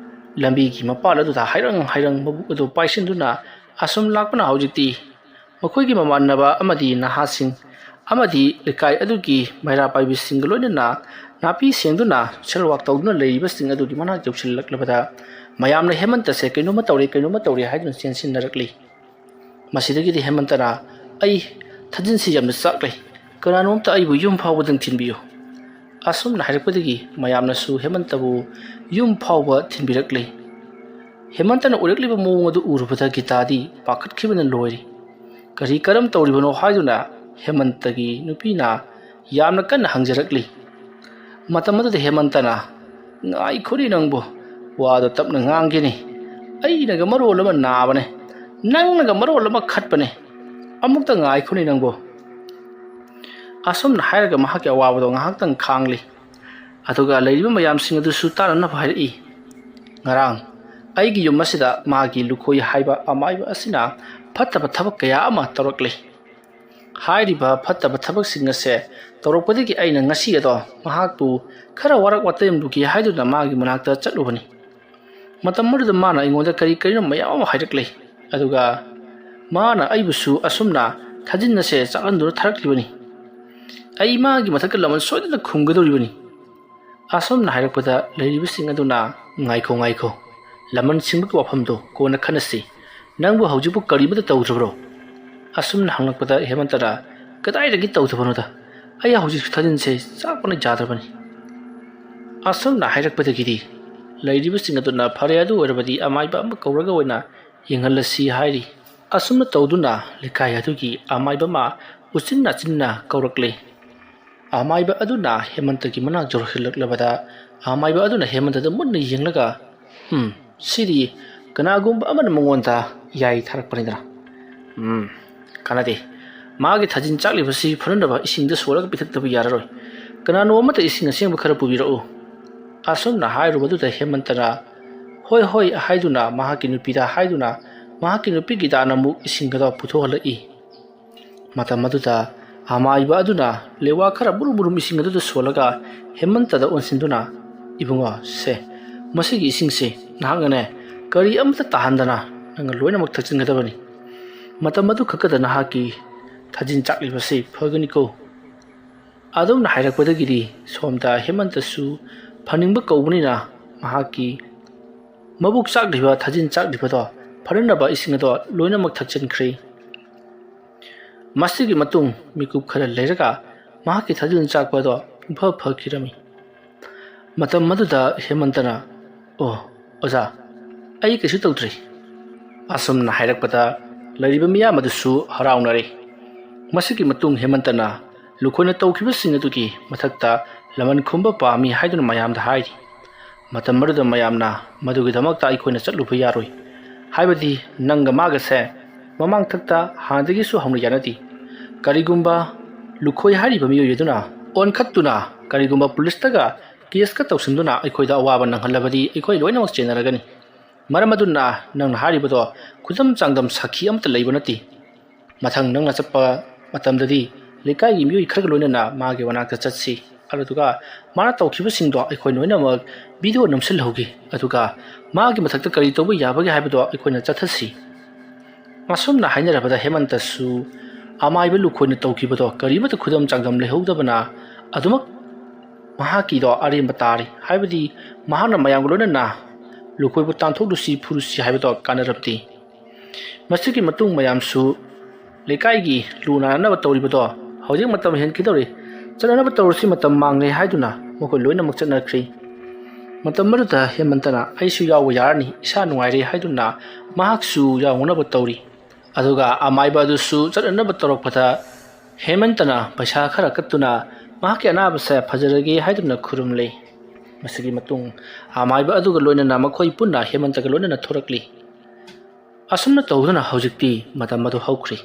ꯂꯝꯕꯤꯒꯤ ꯃꯄꯥꯜ ꯑꯗꯨꯗ ꯍꯥꯏꯔꯪ ꯍꯥꯏꯔꯪ ꯃꯕꯨꯛ ꯑꯗꯨ ꯄꯥꯏꯁꯤꯟꯗꯨꯅ ꯑꯁꯨꯝ ꯂꯥꯛꯄꯅ ꯍꯧꯖꯤꯛꯇꯤ ꯃꯈꯣꯏꯒꯤ ꯃꯃꯥꯟꯅꯕ ꯑꯃꯗꯤ ꯅꯍꯥꯁꯤꯡ ꯑꯃꯗꯤ ꯂꯩꯀꯥꯏ ꯑꯗꯨꯒꯤ ꯃꯩꯔꯥ ꯄꯥꯏꯕꯤꯁꯤꯡꯒ ꯂꯣꯏꯅꯅ ꯅꯥꯄꯤ ꯁꯦꯡꯗꯨꯅ social work ꯇꯧꯗꯨꯅ ꯂꯩꯔꯤꯕꯁꯤꯡ ꯑꯗꯨꯒꯤ ꯃꯅꯥꯛ ꯌꯧꯁꯤꯜꯂꯛꯂꯕꯗ ꯃꯌꯥꯝꯅ ꯍꯦꯃꯟꯇꯁꯦ ꯀꯩꯅꯣꯝꯃ ꯇꯧꯔꯦ, ꯀꯩꯅꯣꯝꯃ ꯇꯧꯔꯦ ꯍꯥꯏꯗꯨꯅ ꯆꯦꯟꯁꯤꯟꯅꯔꯛꯂꯤ꯫ ꯃꯁꯤꯗꯒꯤꯗꯤ ꯍꯦꯃꯟꯇꯅ, "ꯑꯩ ꯊꯥꯖꯤꯟꯁꯤ ꯌꯥꯝꯅ ꯆꯥꯛꯂꯦ, ꯀꯅꯥꯅꯣꯝꯇ ꯑꯩꯕꯨ ꯌꯨꯝ ꯐꯥꯎꯕꯗꯪ ꯊꯤꯟꯕꯤꯌꯨ"꯫ ꯑꯁꯨꯝꯅ ꯍꯥꯏꯔꯛꯄꯗꯒꯤ ꯃꯌꯥꯝꯅꯁꯨ ꯍꯦꯃꯟꯇꯕꯨ ꯌꯨꯝ ꯐꯥꯎꯕ ꯊꯤꯟꯕꯤꯔꯛꯂꯤ꯫ ꯍꯦꯃꯟꯇꯅ ꯑꯣꯏꯔꯛꯂꯤꯕ ꯃꯑꯣꯡ ꯑꯗꯨ ꯎꯔꯨꯕꯗ ꯒꯤꯇꯥꯗꯤ ꯄꯥꯈꯠꯈꯤꯕꯅ ꯂꯣꯏꯔꯤ꯫ ꯀꯔꯤ ꯀꯔꯝ ꯇꯧꯔꯤꯕꯅꯣ ꯍꯥꯏꯗꯨꯅ ꯍꯦꯃꯟꯇꯒꯤ ꯅꯨꯄꯤꯅ ꯌꯥꯝꯅ ꯀꯟꯅ ꯍꯪꯖꯔꯛꯂꯤ꯫ ꯃꯇꯝ ꯑꯗꯨꯗ ꯍꯦꯃꯟꯇꯅ, "ꯉꯥꯏꯈꯣꯅꯦ ꯅꯪꯕꯨ, ꯋꯥꯗꯣ ꯇꯞꯅ ꯉꯥꯡꯒꯦꯅꯦ꯫ ꯑꯩꯅꯒ ꯃꯔꯣꯜ ꯑꯃ ꯅꯥꯕꯅꯦ, ꯅꯪꯅꯒ ꯃꯔꯣꯜ ꯑꯃ ꯈꯠꯄꯅꯦ꯫ ꯑꯃꯨꯛꯇ ꯉꯥꯏꯈꯣꯅꯦ ꯅꯪꯕꯨ"꯫ ꯑꯁꯨꯝꯅ ꯍꯥꯏꯔꯒ ꯃꯍꯥꯛꯀꯤ ꯑꯋꯥꯕꯗꯣ ꯉꯥꯏꯍꯥꯛꯇꯪ ꯈꯥꯡꯂꯤ꯫ ꯑꯗꯨꯒ ꯂꯩꯔꯤꯕ ꯃꯌꯥꯝꯁꯤꯡ ꯑꯗꯨꯁꯨ ꯇꯥꯅꯅꯕ ꯍꯥꯏꯔꯛꯏ꯫ "ꯉꯔꯥꯡ ꯑꯩꯒꯤ ꯌꯨꯝ ꯑꯁꯤꯗ ꯃꯥꯒꯤ ꯂꯨꯈꯣꯏ ꯍꯥꯏꯕ ꯑꯃꯥꯏꯕ ꯑꯁꯤꯅ ꯐꯠꯇꯕ ꯊꯕꯛ ꯀꯌꯥ ꯑꯃ ꯇꯧꯔꯛꯂꯤ꯫ ꯍꯥꯏꯔꯤꯕ ꯐꯠꯇꯕ ꯊꯕꯛꯁꯤꯡ ꯑꯁꯦ ꯇꯧꯔꯛꯄꯗꯒꯤ ꯑꯩꯅ ꯉꯁꯤ ꯑꯗꯣ ꯃꯍꯥꯛꯄꯨ ꯈꯔ ꯋꯥꯔꯛ ꯋꯥꯇꯦꯝꯂꯨꯒꯦ ꯍꯥꯏꯗꯨꯅ ꯃꯥꯒꯤ ꯃꯅꯥꯛꯇ ꯆꯠꯂꯨꯕꯅꯤ꯫ ꯃꯇꯝ ꯑꯗꯨꯗ ꯃꯥꯅ ꯑꯩꯉꯣꯟꯗ ꯀꯔꯤ ꯀꯔꯤꯅꯣ ꯃꯌꯥꯝ ꯑꯃ ꯍꯥꯏꯔꯛꯂꯦ꯫ ꯑꯗꯨꯒ ꯃꯥꯅ ꯑꯩꯕꯨꯁꯨ ꯑꯁꯨꯝꯅ ꯊꯥꯖꯤꯟ ꯑꯁꯦ ꯆꯥꯛꯍꯟꯗꯨꯅ ꯊꯥꯔꯛꯂꯤꯕꯅꯤ꯫ ꯑꯩ ꯃꯥꯒꯤ ꯃꯊꯛꯇ ꯂꯃꯟ ꯁꯣꯏꯗꯅ ꯈꯨꯝꯒꯗꯧꯔꯤꯕꯅꯤ꯫ ꯑꯁꯨꯝꯅ ꯍꯥꯏꯔꯛꯄꯗ ꯂꯩꯔꯤꯕꯁꯤꯡ ꯑꯗꯨꯅ "ꯉꯥꯏꯈꯣ, ꯉꯥꯏꯈꯣ, ꯂꯃꯟ ꯁꯤꯡꯕꯒꯤ ꯋꯥꯐꯝꯗꯣ ꯀꯣꯟꯅ ꯈꯟꯅꯁꯤ꯫ ꯅꯪꯕꯨ ꯍꯧꯖꯤꯛꯄꯨ ꯀꯔꯤꯃꯠꯇ ꯇꯧꯗ꯭ꯔꯕ꯭ꯔꯣ?" ꯑꯁꯨꯝꯅ ꯍꯪꯂꯛꯄꯗ ꯍꯦꯃꯟꯇꯅ, "ꯀꯗꯥꯏꯗꯒꯤ ꯇꯧꯗꯕꯅꯣꯗ? ꯑꯩ ꯍꯧꯖꯤꯛꯁꯨ ꯊꯥꯖꯤꯟꯁꯦ ꯆꯥꯛꯄꯅ ꯌꯥꯗ꯭ꯔꯕꯅꯤ꯫" ꯑꯁꯨꯝꯅ ꯍꯥꯏꯔꯛꯄꯗꯒꯤꯗꯤ ꯂꯩꯔꯤꯕꯁꯤꯡ ꯑꯗꯨꯅ "ꯐꯔꯦ, ꯑꯗꯨ ꯑꯣꯏꯔꯕꯗꯤ ꯑꯃꯥꯏꯕ ꯑꯃ ꯀꯧꯔꯒ ꯑꯣꯏꯅ ꯌꯦꯡꯍꯜꯂꯁꯤ" ꯍꯥꯏꯔꯤ꯫ ꯑꯁꯨꯝꯅ ꯇꯧꯗꯨꯅ ꯂꯩꯀꯥꯏ ꯑꯗꯨꯒꯤ ꯑꯃꯥꯏꯕ ꯑꯃ ꯎꯆꯤꯟ ꯅꯥꯆꯤꯟꯅ ꯀꯧꯔꯛꯂꯦ꯫ ꯑꯃꯥꯏꯕ ꯑꯗꯨꯅ ꯍꯦꯃꯟꯇꯒꯤ ꯃꯅꯥꯛ ꯌꯧꯔꯛꯂꯕꯗ ꯑꯃꯥꯏꯕ ꯑꯗꯨꯅ ꯍꯦꯃꯟꯇꯗ ꯃꯨꯟꯅ ꯌꯦꯡꯂꯒ, "ꯎꯝ, ꯁꯤꯗꯤ ꯀꯅꯥꯒꯨꯝꯕ ꯑꯃꯅ ꯃꯉꯣꯟꯗ ꯌꯥꯏ ꯊꯥꯔꯛꯄꯅꯤꯗꯅ꯫ ꯎꯝ, ꯀꯥꯟꯅꯗꯦ꯫ ꯃꯥꯒꯤ ꯊꯥꯖꯤꯟ ꯆꯥꯛꯂꯤꯕꯁꯤ ꯐꯅꯅꯕ ꯏꯁꯤꯡꯗ ꯁꯣꯜꯂꯒ ꯄꯤꯊꯛꯇꯕ ꯌꯥꯔꯔꯣꯏ꯫ ꯀꯅꯥꯅꯣ ꯑꯃꯠꯇ ꯏꯁꯤꯡ ꯑꯁꯦꯡꯕ ꯈꯔ ꯄꯨꯕꯤꯔꯛꯎ꯫" ꯑꯁꯨꯝꯅ ꯍꯥꯏꯔꯨꯕꯗꯨꯗ ꯍꯦꯃꯟꯇꯅ "ꯍꯣꯏ, ꯍꯣꯏ" ꯍꯥꯏꯗꯨꯅ ꯃꯍꯥꯛꯀꯤ ꯅꯨꯄꯤꯗ ꯍꯥꯏꯗꯨꯅ ꯃꯍꯥꯛꯀꯤ ꯅꯨꯄꯤꯒꯤ ꯗꯥꯟ ꯑꯃꯨꯛ ꯏꯁꯤꯡ ꯑꯗꯣ ꯄꯨꯊꯣꯛꯍꯜꯂꯛꯏ꯫ ꯃꯇꯝ ꯑꯗꯨꯗ ꯑꯃꯥꯏꯕ ꯑꯗꯨꯅ ꯂꯦꯋꯥ ꯈꯔ ꯃꯨꯔꯨꯝ ꯃꯨꯔꯨꯝ ꯏꯁꯤꯡ ꯑꯗꯨꯗ ꯁꯣꯜꯂꯒ ꯍꯦꯃꯟꯇꯗ ꯑꯣꯟꯁꯤꯟꯗꯨꯅ, "ꯏꯕꯨꯡꯉꯣ, ꯁꯦ, ꯃꯁꯤꯒꯤ ꯏꯁꯤꯡꯁꯦ ꯅꯍꯥꯛꯅꯅꯦ ꯀꯔꯤ ꯑꯃꯠꯇ ꯇꯥꯍꯟꯗꯅ ꯅꯪꯅ ꯂꯣꯏꯅꯃꯛ ꯊꯛꯆꯤꯟꯒꯗꯕꯅꯤ꯫ ꯃꯇꯝ ꯑꯗꯨ ꯈꯛꯇꯗ ꯅꯍꯥꯛꯀꯤ ꯊꯥꯖꯤꯟ ꯆꯥꯛꯂꯤꯕꯁꯤ ꯐꯒꯅꯤꯀꯣ꯫" ꯑꯗꯨꯝꯅ ꯍꯥꯏꯔꯛꯄꯗꯒꯤꯗꯤ ꯁꯣꯝꯗ ꯍꯦꯃꯟꯇꯁꯨ ꯐꯅꯤꯡꯕ ꯀꯧꯕꯅꯤꯅ ꯃꯍꯥꯛꯀꯤ ꯃꯕꯨꯛ ꯆꯥꯛꯂꯤꯕ, ꯊꯥꯖꯤꯟ ꯆꯥꯛꯂꯤꯕꯗꯣ ꯐꯅꯅꯕ ꯏꯁꯤꯡ ꯑꯗꯣ ꯂꯣꯏꯅꯃꯛ ꯊꯛꯆꯤꯟꯈ꯭ꯔꯦ꯫ ꯃꯁꯤꯒꯤ ꯃꯇꯨꯡ ꯃꯤꯀꯨꯞ ꯈꯔ ꯂꯩꯔꯒ ꯃꯍꯥꯛꯀꯤ ꯊꯥꯖꯤꯟ ꯆꯥꯛꯄ ꯑꯗꯣ ꯄꯨꯡꯐ ꯐꯈꯤꯔꯝꯃꯤ꯫ ꯃꯇꯝ ꯑꯗꯨꯗ ꯍꯦꯃꯟꯇꯅ, "ꯑꯣ, ꯑꯣꯖꯥ, ꯑꯩ ꯀꯩꯁꯨ ꯇꯧꯗ꯭ꯔꯤ," ꯑꯁꯨꯝꯅ ꯍꯥꯏꯔꯛꯄꯗ ꯂꯩꯔꯤꯕ ꯃꯤꯌꯥꯝ ꯑꯗꯨꯁꯨ ꯍꯔꯥꯎꯅꯔꯦ꯫ ꯃꯁꯤꯒꯤ ꯃꯇꯨꯡ ꯍꯦꯃꯟꯇꯅ ꯂꯨꯈꯣꯏꯅ ꯇꯧꯈꯤꯕꯁꯤꯡ ꯑꯗꯨꯒꯤ ꯃꯊꯛꯇ ꯂꯃꯟ ꯈꯨꯝꯕ ꯄꯥꯝꯃꯤ ꯍꯥꯏꯗꯨꯅ ꯃꯌꯥꯝꯗ ꯍꯥꯏꯔꯤ꯫ ꯃꯇꯝ ꯑꯗꯨꯗ ꯃꯌꯥꯝꯅ, "ꯃꯗꯨꯒꯤꯗꯃꯛꯇ ꯑꯩꯈꯣꯏꯅ ꯆꯠꯂꯨꯕ ꯌꯥꯔꯣꯏ꯫ ꯍꯥꯏꯕꯗꯤ ꯅꯪꯒ ꯃꯥꯒꯁꯦ ꯃꯃꯥꯡꯊꯛꯇ ꯍꯥꯟꯅꯗꯒꯤꯁꯨ ꯍꯧꯅ ꯌꯥꯅꯗꯦ꯫ ꯀꯔꯤꯒꯨꯝꯕ ꯂꯨꯈꯣꯏ ꯍꯥꯏꯔꯤꯕ ꯃꯤꯑꯣꯏ ꯑꯗꯨꯅ ꯑꯣꯟꯈꯠꯇꯨꯅ ꯀꯔꯤꯒꯨꯝꯕ ꯄꯨꯂꯤꯁꯇꯒ ꯀꯦꯁꯀ ꯇꯧꯁꯤꯟꯗꯨꯅ ꯑꯩꯈꯣꯏꯗ ꯑꯋꯥꯕ ꯅꯪꯍꯜꯂꯕꯗꯤ ꯑꯩꯈꯣꯏ ꯂꯣꯏꯅꯃꯛ ꯆꯦꯟꯅꯔꯒꯅꯤ꯫ ꯃꯔꯝ ꯑꯗꯨꯅ ꯅꯪꯅ ꯍꯥꯏꯔꯤꯕꯗꯣ ꯈꯨꯗꯝ ꯆꯥꯡꯗꯝ ꯁꯥꯈꯤ ꯑꯃꯠꯇ ꯂꯩꯕ ꯅꯠꯇꯦ꯫ ꯃꯊꯪ ꯅꯪꯅ ꯆꯠꯄ ꯃꯇꯝꯗꯗꯤ ꯂꯩꯀꯥꯏꯒꯤ ꯃꯤꯑꯣꯏ ꯈꯔꯒ ꯂꯣꯏꯅꯅ ꯃꯥꯒꯤ ꯃꯅꯥꯛꯇ ꯆꯠꯁꯤ꯫ ꯑꯗꯨꯗꯨꯒ ꯃꯥꯅ ꯇꯧꯈꯤꯕꯁꯤꯡꯗꯣ ꯑꯩꯈꯣꯏ ꯂꯣꯏꯅꯃꯛ ꯚꯤꯗꯤꯑꯣ ꯅꯝꯁꯤꯜꯍꯧꯒꯦ꯫ ꯑꯗꯨꯒ ꯃꯥꯒꯤ ꯃꯊꯛꯇ ꯀꯔꯤ ꯇꯧꯕ ꯌꯥꯕꯒꯦ ꯍꯥꯏꯕꯗꯣ ꯑꯩꯈꯣꯏꯅ ꯆꯠꯊꯁꯤ꯫" ꯑꯁꯨꯝꯅ ꯍꯥꯏꯅꯔꯕꯗ ꯍꯦꯃꯟꯇꯁꯨ ꯑꯃꯥꯏꯕ ꯂꯨꯈꯣꯏꯅ ꯇꯧꯈꯤꯕꯗꯣ ꯀꯔꯤꯃꯠꯇ ꯈꯨꯗꯝ ꯆꯥꯡꯗꯝ ꯂꯩꯍꯧꯗꯕꯅ ꯑꯗꯨꯃꯛ ꯃꯍꯥꯛꯀꯤꯗꯣ ꯑꯔꯦꯝꯕ ꯇꯥꯔꯤ꯫ ꯍꯥꯏꯕꯗꯤ ꯃꯍꯥꯛꯅ ꯃꯌꯥꯝꯒ ꯂꯣꯏꯅꯅ ꯂꯨꯈꯣꯏꯕꯨ ꯇꯥꯟꯊꯣꯛꯂꯨꯁꯤ ꯐꯨꯔꯨꯁꯤ ꯍꯥꯏꯕꯗꯣ ꯀꯥꯟꯅꯔꯝꯗꯦ꯫ ꯃꯁꯤꯒꯤ ꯃꯇꯨꯡ ꯃꯌꯥꯝꯁꯨ ꯂꯩꯀꯥꯏꯒꯤ ꯂꯨ ꯅꯥꯟꯅꯅꯕ ꯇꯧꯔꯤꯕꯗꯣ ꯍꯧꯖꯤꯛ ꯃꯇꯝ ꯍꯦꯟꯈꯤꯗꯧꯔꯦ, ꯆꯠꯅꯅꯕ ꯇꯧꯔꯁꯤ, ꯃꯇꯝ ꯃꯥꯡꯂꯦ ꯍꯥꯏꯗꯨꯅ ꯃꯈꯣꯏ ꯂꯣꯏꯅꯃꯛ ꯆꯠꯅꯈ꯭ꯔꯦ꯫ ꯃꯇꯝ ꯑꯗꯨꯗ ꯍꯦꯃꯟꯇꯅ "ꯑꯩꯁꯨ ꯌꯥꯎꯕ ꯌꯥꯔꯅꯤ, ꯏꯁꯥ ꯅꯨꯡꯉꯥꯏꯔꯦ" ꯍꯥꯏꯗꯨꯅ ꯃꯍꯥꯛꯁꯨ ꯌꯥꯎꯅꯅꯕ ꯇꯧꯔꯤ꯫ ꯑꯗꯨꯒ ꯑꯃꯥꯏꯕ ꯑꯗꯨꯁꯨ ꯆꯠꯅꯅꯕ ꯇꯧꯔꯛꯄꯗ ꯍꯦꯃꯟꯇꯅ ꯄꯩꯁꯥ ꯈꯔ ꯀꯠꯇꯨꯅ ꯃꯍꯥꯛꯀꯤ ꯑꯅꯥꯕꯁꯦ ꯐꯖꯔꯒꯦ ꯍꯥꯏꯗꯨꯅ ꯈꯨꯔꯨꯝꯂꯦ꯫ ꯃꯁꯤꯒꯤ ꯃꯇꯨꯡ ꯑꯃꯥꯏꯕ ꯑꯗꯨꯒ ꯂꯣꯏꯅꯅ ꯃꯈꯣꯏ ꯄꯨꯟꯅ ꯍꯦꯃꯟꯇꯒ ꯂꯣꯏꯅꯅ ꯊꯣꯔꯛꯂꯤ꯫ ꯑꯁꯨꯝꯅ ꯇꯧꯗꯨꯅ ꯍꯧꯖꯤꯛꯇꯤ ꯃꯇꯝ ꯑꯗꯨ ꯍꯧꯈ꯭ꯔꯦ꯫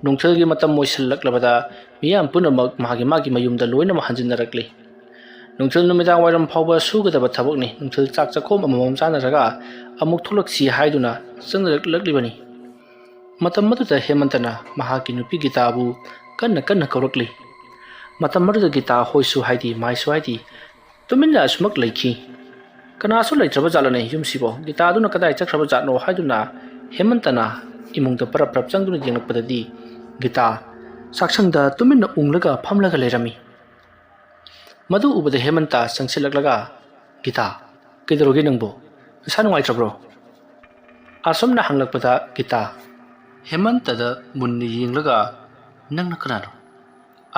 ꯅꯨꯡꯊꯤꯜꯒꯤ ꯃꯇꯝ ꯑꯣꯏꯁꯤꯜꯂꯛꯂꯕꯗ ꯃꯤꯌꯥꯝ ꯄꯨꯝꯅꯃꯛ ꯃꯥꯒꯤ ꯃꯥꯒꯤ ꯃꯌꯨꯝꯗ ꯂꯣꯏꯅꯃꯛ ꯍꯟꯖꯤꯟꯅꯔꯛꯂꯤ꯫ ꯅꯨꯡꯊꯤꯜ ꯅꯨꯃꯤꯗꯥꯡ ꯋꯥꯏꯔꯝ ꯐꯥꯎꯕ ꯁꯨꯒꯗꯕ ꯊꯕꯛꯅꯤ꯫ ꯅꯨꯡꯊꯤꯜ ꯆꯥꯛ ꯆꯥꯛꯈꯣꯝ ꯑꯃꯃꯝ ꯆꯥꯅꯔꯒ ꯑꯃꯨꯛ ꯊꯣꯛꯂꯛꯁꯤ ꯍꯥꯏꯗꯨꯅ ꯆꯪꯅꯔꯛꯂꯛꯂꯤꯕꯅꯤ꯫ ꯃꯇꯝ ꯑꯗꯨꯗ ꯍꯦꯃꯟꯇꯅ ꯃꯍꯥꯛꯀꯤ ꯅꯨꯄꯤ ꯒꯤꯇꯥꯕꯨ ꯀꯟꯅ ꯀꯟꯅ ꯀꯧꯔꯛꯂꯤ꯫ ꯃꯇꯝ ꯑꯗꯨꯗ ꯒꯤꯇꯥ ꯍꯣꯏꯁꯨ ꯍꯥꯏꯗꯤ ꯃꯥꯏꯁꯨ ꯍꯥꯏꯗꯤ ꯇꯨꯃꯤꯟꯅ ꯑꯁꯨꯃꯛ ꯂꯩꯈꯤ꯫ "ꯀꯅꯥꯁꯨ ꯂꯩꯇ꯭ꯔꯕ ꯖꯥꯠꯂꯅꯦ ꯌꯨꯝꯁꯤꯕꯣ? ꯒꯤꯇꯥꯗꯨꯅ ꯀꯗꯥꯏ ꯆꯠꯈ꯭ꯔꯕ ꯖꯥꯠꯅꯣ?" ꯍꯥꯏꯗꯨꯅ ꯍꯦꯃꯟꯇꯅ ꯏꯃꯨꯡꯗ ꯄꯔꯞ ꯄꯔꯞ ꯆꯪꯗꯨꯅ ꯌꯦꯡꯂꯛꯄꯗꯗꯤ ꯒꯤꯇꯥ ꯆꯥꯛꯁꯪꯗ ꯇꯨꯃꯤꯟꯅ ꯎꯪꯂꯒ ꯐꯝꯂꯒ ꯂꯩꯔꯝꯃꯤ꯫ ꯃꯗꯨ ꯎꯕꯗ ꯍꯦꯃꯟꯇ ꯆꯪꯁꯤꯜꯂꯛꯂꯒ, "ꯒꯤꯇꯥ, ꯀꯩꯗꯧꯔꯒꯦ ꯅꯪꯕꯨ? ꯅꯁꯥ ꯅꯨꯡꯉꯥꯏꯇ꯭ꯔꯕ꯭ꯔꯣ?" ꯑꯁꯨꯝꯅ ꯍꯪꯂꯛꯄꯗ ꯒꯤꯇꯥ ꯍꯦꯃꯟꯇꯗ ꯃꯨꯟꯅ ꯌꯦꯡꯂꯒ, "ꯅꯪꯅ ꯀꯅꯥꯅꯣ?"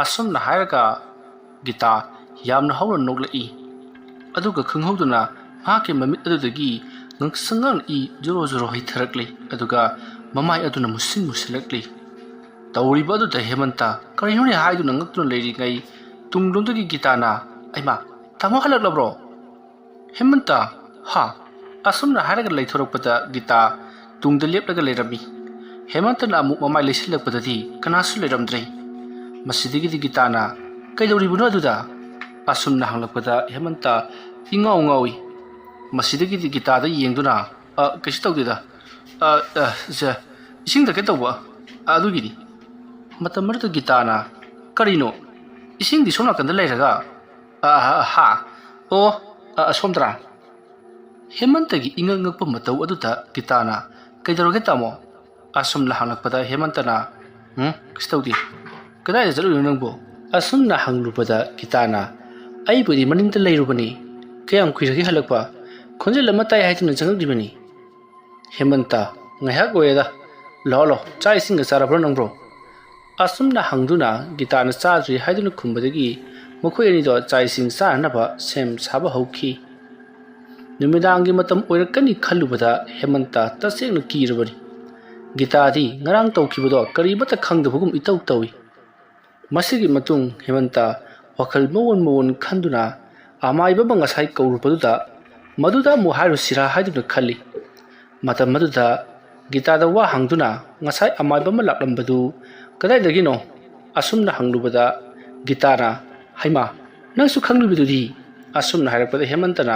ꯑꯁꯨꯝꯅ ꯍꯥꯏꯔꯒ ꯒꯤꯇꯥ ꯌꯥꯝꯅ ꯍꯧꯅ ꯅꯣꯛꯂꯛꯏ꯫ ꯑꯗꯨꯒ ꯈꯪꯍꯧꯗꯅ ꯃꯍꯥꯛꯀꯤ ꯃꯃꯤꯠ ꯑꯗꯨꯗꯒꯤ ꯉꯛꯁꯪ ꯉꯛꯅ ꯏ ꯖꯣꯔꯣ ꯖꯣꯔꯣ ꯍꯩꯊꯔꯛꯂꯤ꯫ ꯑꯗꯨꯒ ꯃꯃꯥꯏ ꯑꯗꯨꯅ ꯃꯨꯁꯤꯟ ꯃꯨꯁꯤꯜꯂꯛꯂꯤ꯫ ꯇꯧꯔꯤꯕ ꯑꯗꯨꯗ ꯍꯦꯃꯟꯇ ꯀꯔꯤꯅꯣꯅꯦ ꯍꯥꯏꯗꯨꯅ ꯉꯛꯇꯨꯅ ꯂꯩꯔꯤꯉꯩ ꯇꯨꯡꯂꯣꯝꯗꯒꯤ ꯒꯤꯇꯥꯅ, "ꯑꯩꯃꯥ, ꯇꯥꯃꯣ ꯍꯜꯂꯛꯂꯕ꯭ꯔꯣ?" "ꯍꯦꯃꯟꯇ, ꯍꯥ?" ꯑꯁꯨꯝꯅ ꯍꯥꯏꯔꯒ ꯂꯩꯊꯣꯔꯛꯄꯗ ꯒꯤꯇꯥ ꯇꯨꯡꯗ ꯂꯦꯞꯂꯒ ꯂꯩꯔꯝꯃꯤ꯫ ꯍꯦꯃꯟꯇꯅ ꯑꯃꯨꯛ ꯃꯃꯥꯏ ꯂꯩꯁꯤꯜꯂꯛꯄꯗꯗꯤ ꯀꯅꯥꯁꯨ ꯂꯩꯔꯝꯗ꯭ꯔꯦ꯫ ꯃꯁꯤꯗꯒꯤꯗꯤ ꯒꯤꯇꯥꯅ, "ꯀꯩꯗꯧꯔꯤꯕꯅꯣ ꯑꯗꯨꯗ?" ꯑꯁꯨꯝꯅ ꯍꯪꯂꯛꯄꯗ ꯍꯦꯃꯟꯇ ꯏꯉꯥꯎ ꯉꯥꯎꯏ꯫ ꯃꯁꯤꯗꯒꯤꯗꯤ ꯒꯤꯇꯥꯗ ꯌꯦꯡꯗꯨꯅ, "ꯑ, ꯀꯩꯁꯨ ꯇꯧꯗꯦꯗ꯫ ꯑ, ꯑ, ꯁꯦ, ꯏꯁꯤꯡ ꯊꯛꯀꯦ ꯇꯧꯕ, ꯑꯗꯨꯒꯤꯅꯤ꯫" ꯃꯇꯝ ꯑꯗꯨꯗ ꯒꯤꯇꯥꯅ, "ꯀꯔꯤꯅꯣ? ꯏꯁꯤꯡꯗꯤ ꯁꯣꯝ ꯅꯥꯀꯟꯗ ꯂꯩꯔꯒ?" "ꯑ, ꯑ, ꯍꯥ? ꯑꯣ, ꯑ, ꯑꯁꯣꯝꯗꯔꯥ?" ꯍꯦꯃꯟꯇꯒꯤ ꯏꯉꯛ ꯉꯛꯄ ꯃꯇꯧ ꯑꯗꯨꯗ ꯒꯤꯇꯥꯅ, "ꯀꯩꯗꯧꯔꯒꯦ ꯇꯥꯃꯣ?" ꯑꯁꯨꯝꯅ ꯍꯪꯂꯛꯄꯗ ꯍꯦꯃꯟꯇꯅ, "ꯎꯝ, ꯀꯩꯁꯨ ꯇꯧꯗꯦ꯫ ꯀꯗꯥꯏꯗ ꯆꯠꯂꯨꯏꯅꯣ ꯅꯪꯕꯨ?" ꯑꯁꯨꯝꯅ ꯍꯪꯂꯨꯕꯗ ꯒꯤꯇꯥꯅ, "ꯑꯩꯕꯨꯗꯤ ꯃꯅꯤꯡꯗ ꯂꯩꯔꯨꯕꯅꯤ꯫ ꯀꯌꯥꯝ ꯀꯨꯏꯔꯒꯦ ꯍꯜꯂꯛꯄ? ꯈꯣꯟꯖꯦꯜ ꯑꯃ ꯇꯥꯏ ꯍꯥꯏꯗꯨꯅ ꯆꯪꯉꯛꯂꯤꯕꯅꯤ꯫" ꯍꯦꯃꯟꯇ, "ꯉꯥꯏꯍꯥꯛ ꯑꯣꯏꯔꯦꯗ꯫ ꯂꯥꯛꯑꯣ, ꯂꯥꯛꯑꯣ, ꯆꯥꯛ ꯏꯁꯤꯡꯒ ꯆꯥꯔꯕ꯭ꯔꯣ ꯅꯪꯕ꯭ꯔꯣ?" ꯑꯁꯨꯝꯅ ꯍꯪꯗꯨꯅ ꯒꯤꯇꯥꯅ ꯆꯥꯗ꯭ꯔꯤ ꯍꯥꯏꯗꯨꯅ ꯈꯨꯝꯕꯗꯒꯤ ꯃꯈꯣꯏ ꯑꯅꯤꯗꯣ ꯆꯥꯛ ꯏꯁꯤꯡ ꯆꯥꯅꯅꯕ ꯁꯦꯝ ꯁꯥꯕ ꯍꯧꯈꯤ꯫ ꯅꯨꯃꯤꯗꯥꯡꯒꯤ ꯃꯇꯝ ꯑꯣꯏꯔꯛꯀꯅꯤ ꯈꯜꯂꯨꯕꯗ ꯍꯦꯃꯟꯇ ꯇꯁꯦꯡꯅ ꯀꯤꯔꯕꯅꯤ꯫ ꯒꯤꯇꯥꯗꯤ ꯉꯔꯥꯡ ꯇꯧꯈꯤꯕꯗꯣ ꯀꯔꯤꯃꯠꯇ ꯈꯪꯗꯕꯒꯨꯝ ꯏꯇꯧ ꯇꯧꯏ꯫ ꯃꯁꯤꯒꯤ ꯃꯇꯨꯡ ꯍꯦꯃꯟꯇ ꯋꯥꯈꯜ ꯃꯑꯣꯟ ꯃꯑꯣꯟ ꯈꯟꯗꯨꯅ ꯑꯃꯥꯏꯕ ꯑꯃ ꯉꯁꯥꯏ ꯀꯧꯔꯨꯕꯗꯨꯗ ꯃꯗꯨꯗ ꯑꯃꯨꯛ ꯍꯥꯏꯔꯨꯁꯤꯔꯥ ꯍꯥꯏꯗꯨꯅ ꯈꯜꯂꯤ꯫ ꯃꯇꯝ ꯑꯗꯨꯗ ꯒꯤꯇꯥꯗ ꯋꯥ ꯍꯪꯗꯨꯅ ꯉꯁꯥꯏ ꯑꯃꯥꯏꯕ ꯑꯃ ꯂꯥꯛꯂꯝꯕꯗꯨ ꯀꯗꯥꯏꯗꯒꯤꯅꯣ? ꯑꯁꯨꯝꯅ ꯍꯪꯂꯨꯕꯗ ꯒꯤꯇꯥꯅ, "ꯍꯩꯃꯥ, ꯅꯪꯁꯨ ꯈꯪꯂꯤꯕꯗꯨꯗꯤ?" ꯑꯁꯨꯝꯅ ꯍꯥꯏꯔꯛꯄꯗ ꯍꯦꯃꯟꯇꯅ,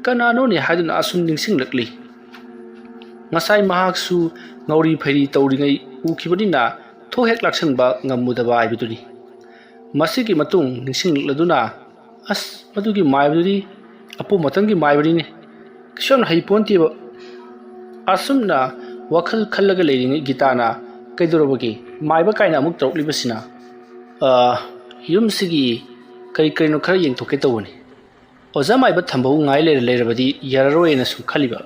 "ꯀꯅꯥꯅꯣꯅꯦ?" ꯍꯥꯏꯗꯨꯅ ꯑꯁꯨꯝ ꯅꯤꯡꯁꯤꯡꯂꯛꯂꯤ꯫ ꯉꯁꯥꯏ ꯃꯍꯥꯛꯁꯨ ꯉꯧꯔꯤ ꯐꯩꯔꯤ ꯇꯧꯔꯤꯉꯩ ꯎꯈꯤꯕꯅꯤꯅ ꯊꯣꯛ ꯍꯦꯛ ꯂꯥꯛꯁꯟꯕ ꯉꯝꯃꯨꯗꯕ ꯍꯥꯏꯕꯗꯨꯅꯤ꯫ ꯃꯁꯤꯒꯤ ꯃꯇꯨꯡ ꯅꯤꯡꯁꯤꯡꯂꯛꯂꯗꯨꯅ, "ꯑꯁ, ꯃꯗꯨꯒꯤ ꯃꯥꯏꯕꯗꯨꯗꯤ ꯑꯄꯣꯝ ꯑꯇꯪꯒꯤ ꯃꯥꯏꯕꯅꯤꯅꯦ꯫ ꯀꯩꯁꯨ ꯌꯥꯝꯅ ꯍꯩ ꯄꯣꯟꯇꯦꯕ꯫" ꯑꯁꯨꯝꯅ ꯋꯥꯈꯜ ꯈꯜꯂꯒ ꯂꯩꯔꯤꯉꯩ ꯒꯤꯇꯥꯅ, "ꯀꯩꯗꯧꯔꯕꯒꯦ? ꯃꯥꯏꯕ ꯀꯥꯏꯅ ꯑꯃꯨꯛ ꯇꯧꯔꯛꯂꯤꯕꯁꯤꯅ?" "ꯑ, ꯌꯨꯝꯁꯤꯒꯤ ꯀꯔꯤ ꯀꯔꯤꯅꯣ ꯈꯔ ꯌꯦꯡꯊꯣꯛꯀꯦ ꯇꯧꯕꯅꯤ꯫ ꯑꯣꯖꯥ ꯃꯥꯏꯕ ꯊꯝꯕꯧ ꯉꯥꯏ ꯂꯩꯔ ꯂꯩꯔꯕꯗꯤ ꯌꯥꯔꯔꯣꯏꯅ ꯁꯨꯝ ꯈꯜꯂꯤꯕ꯫"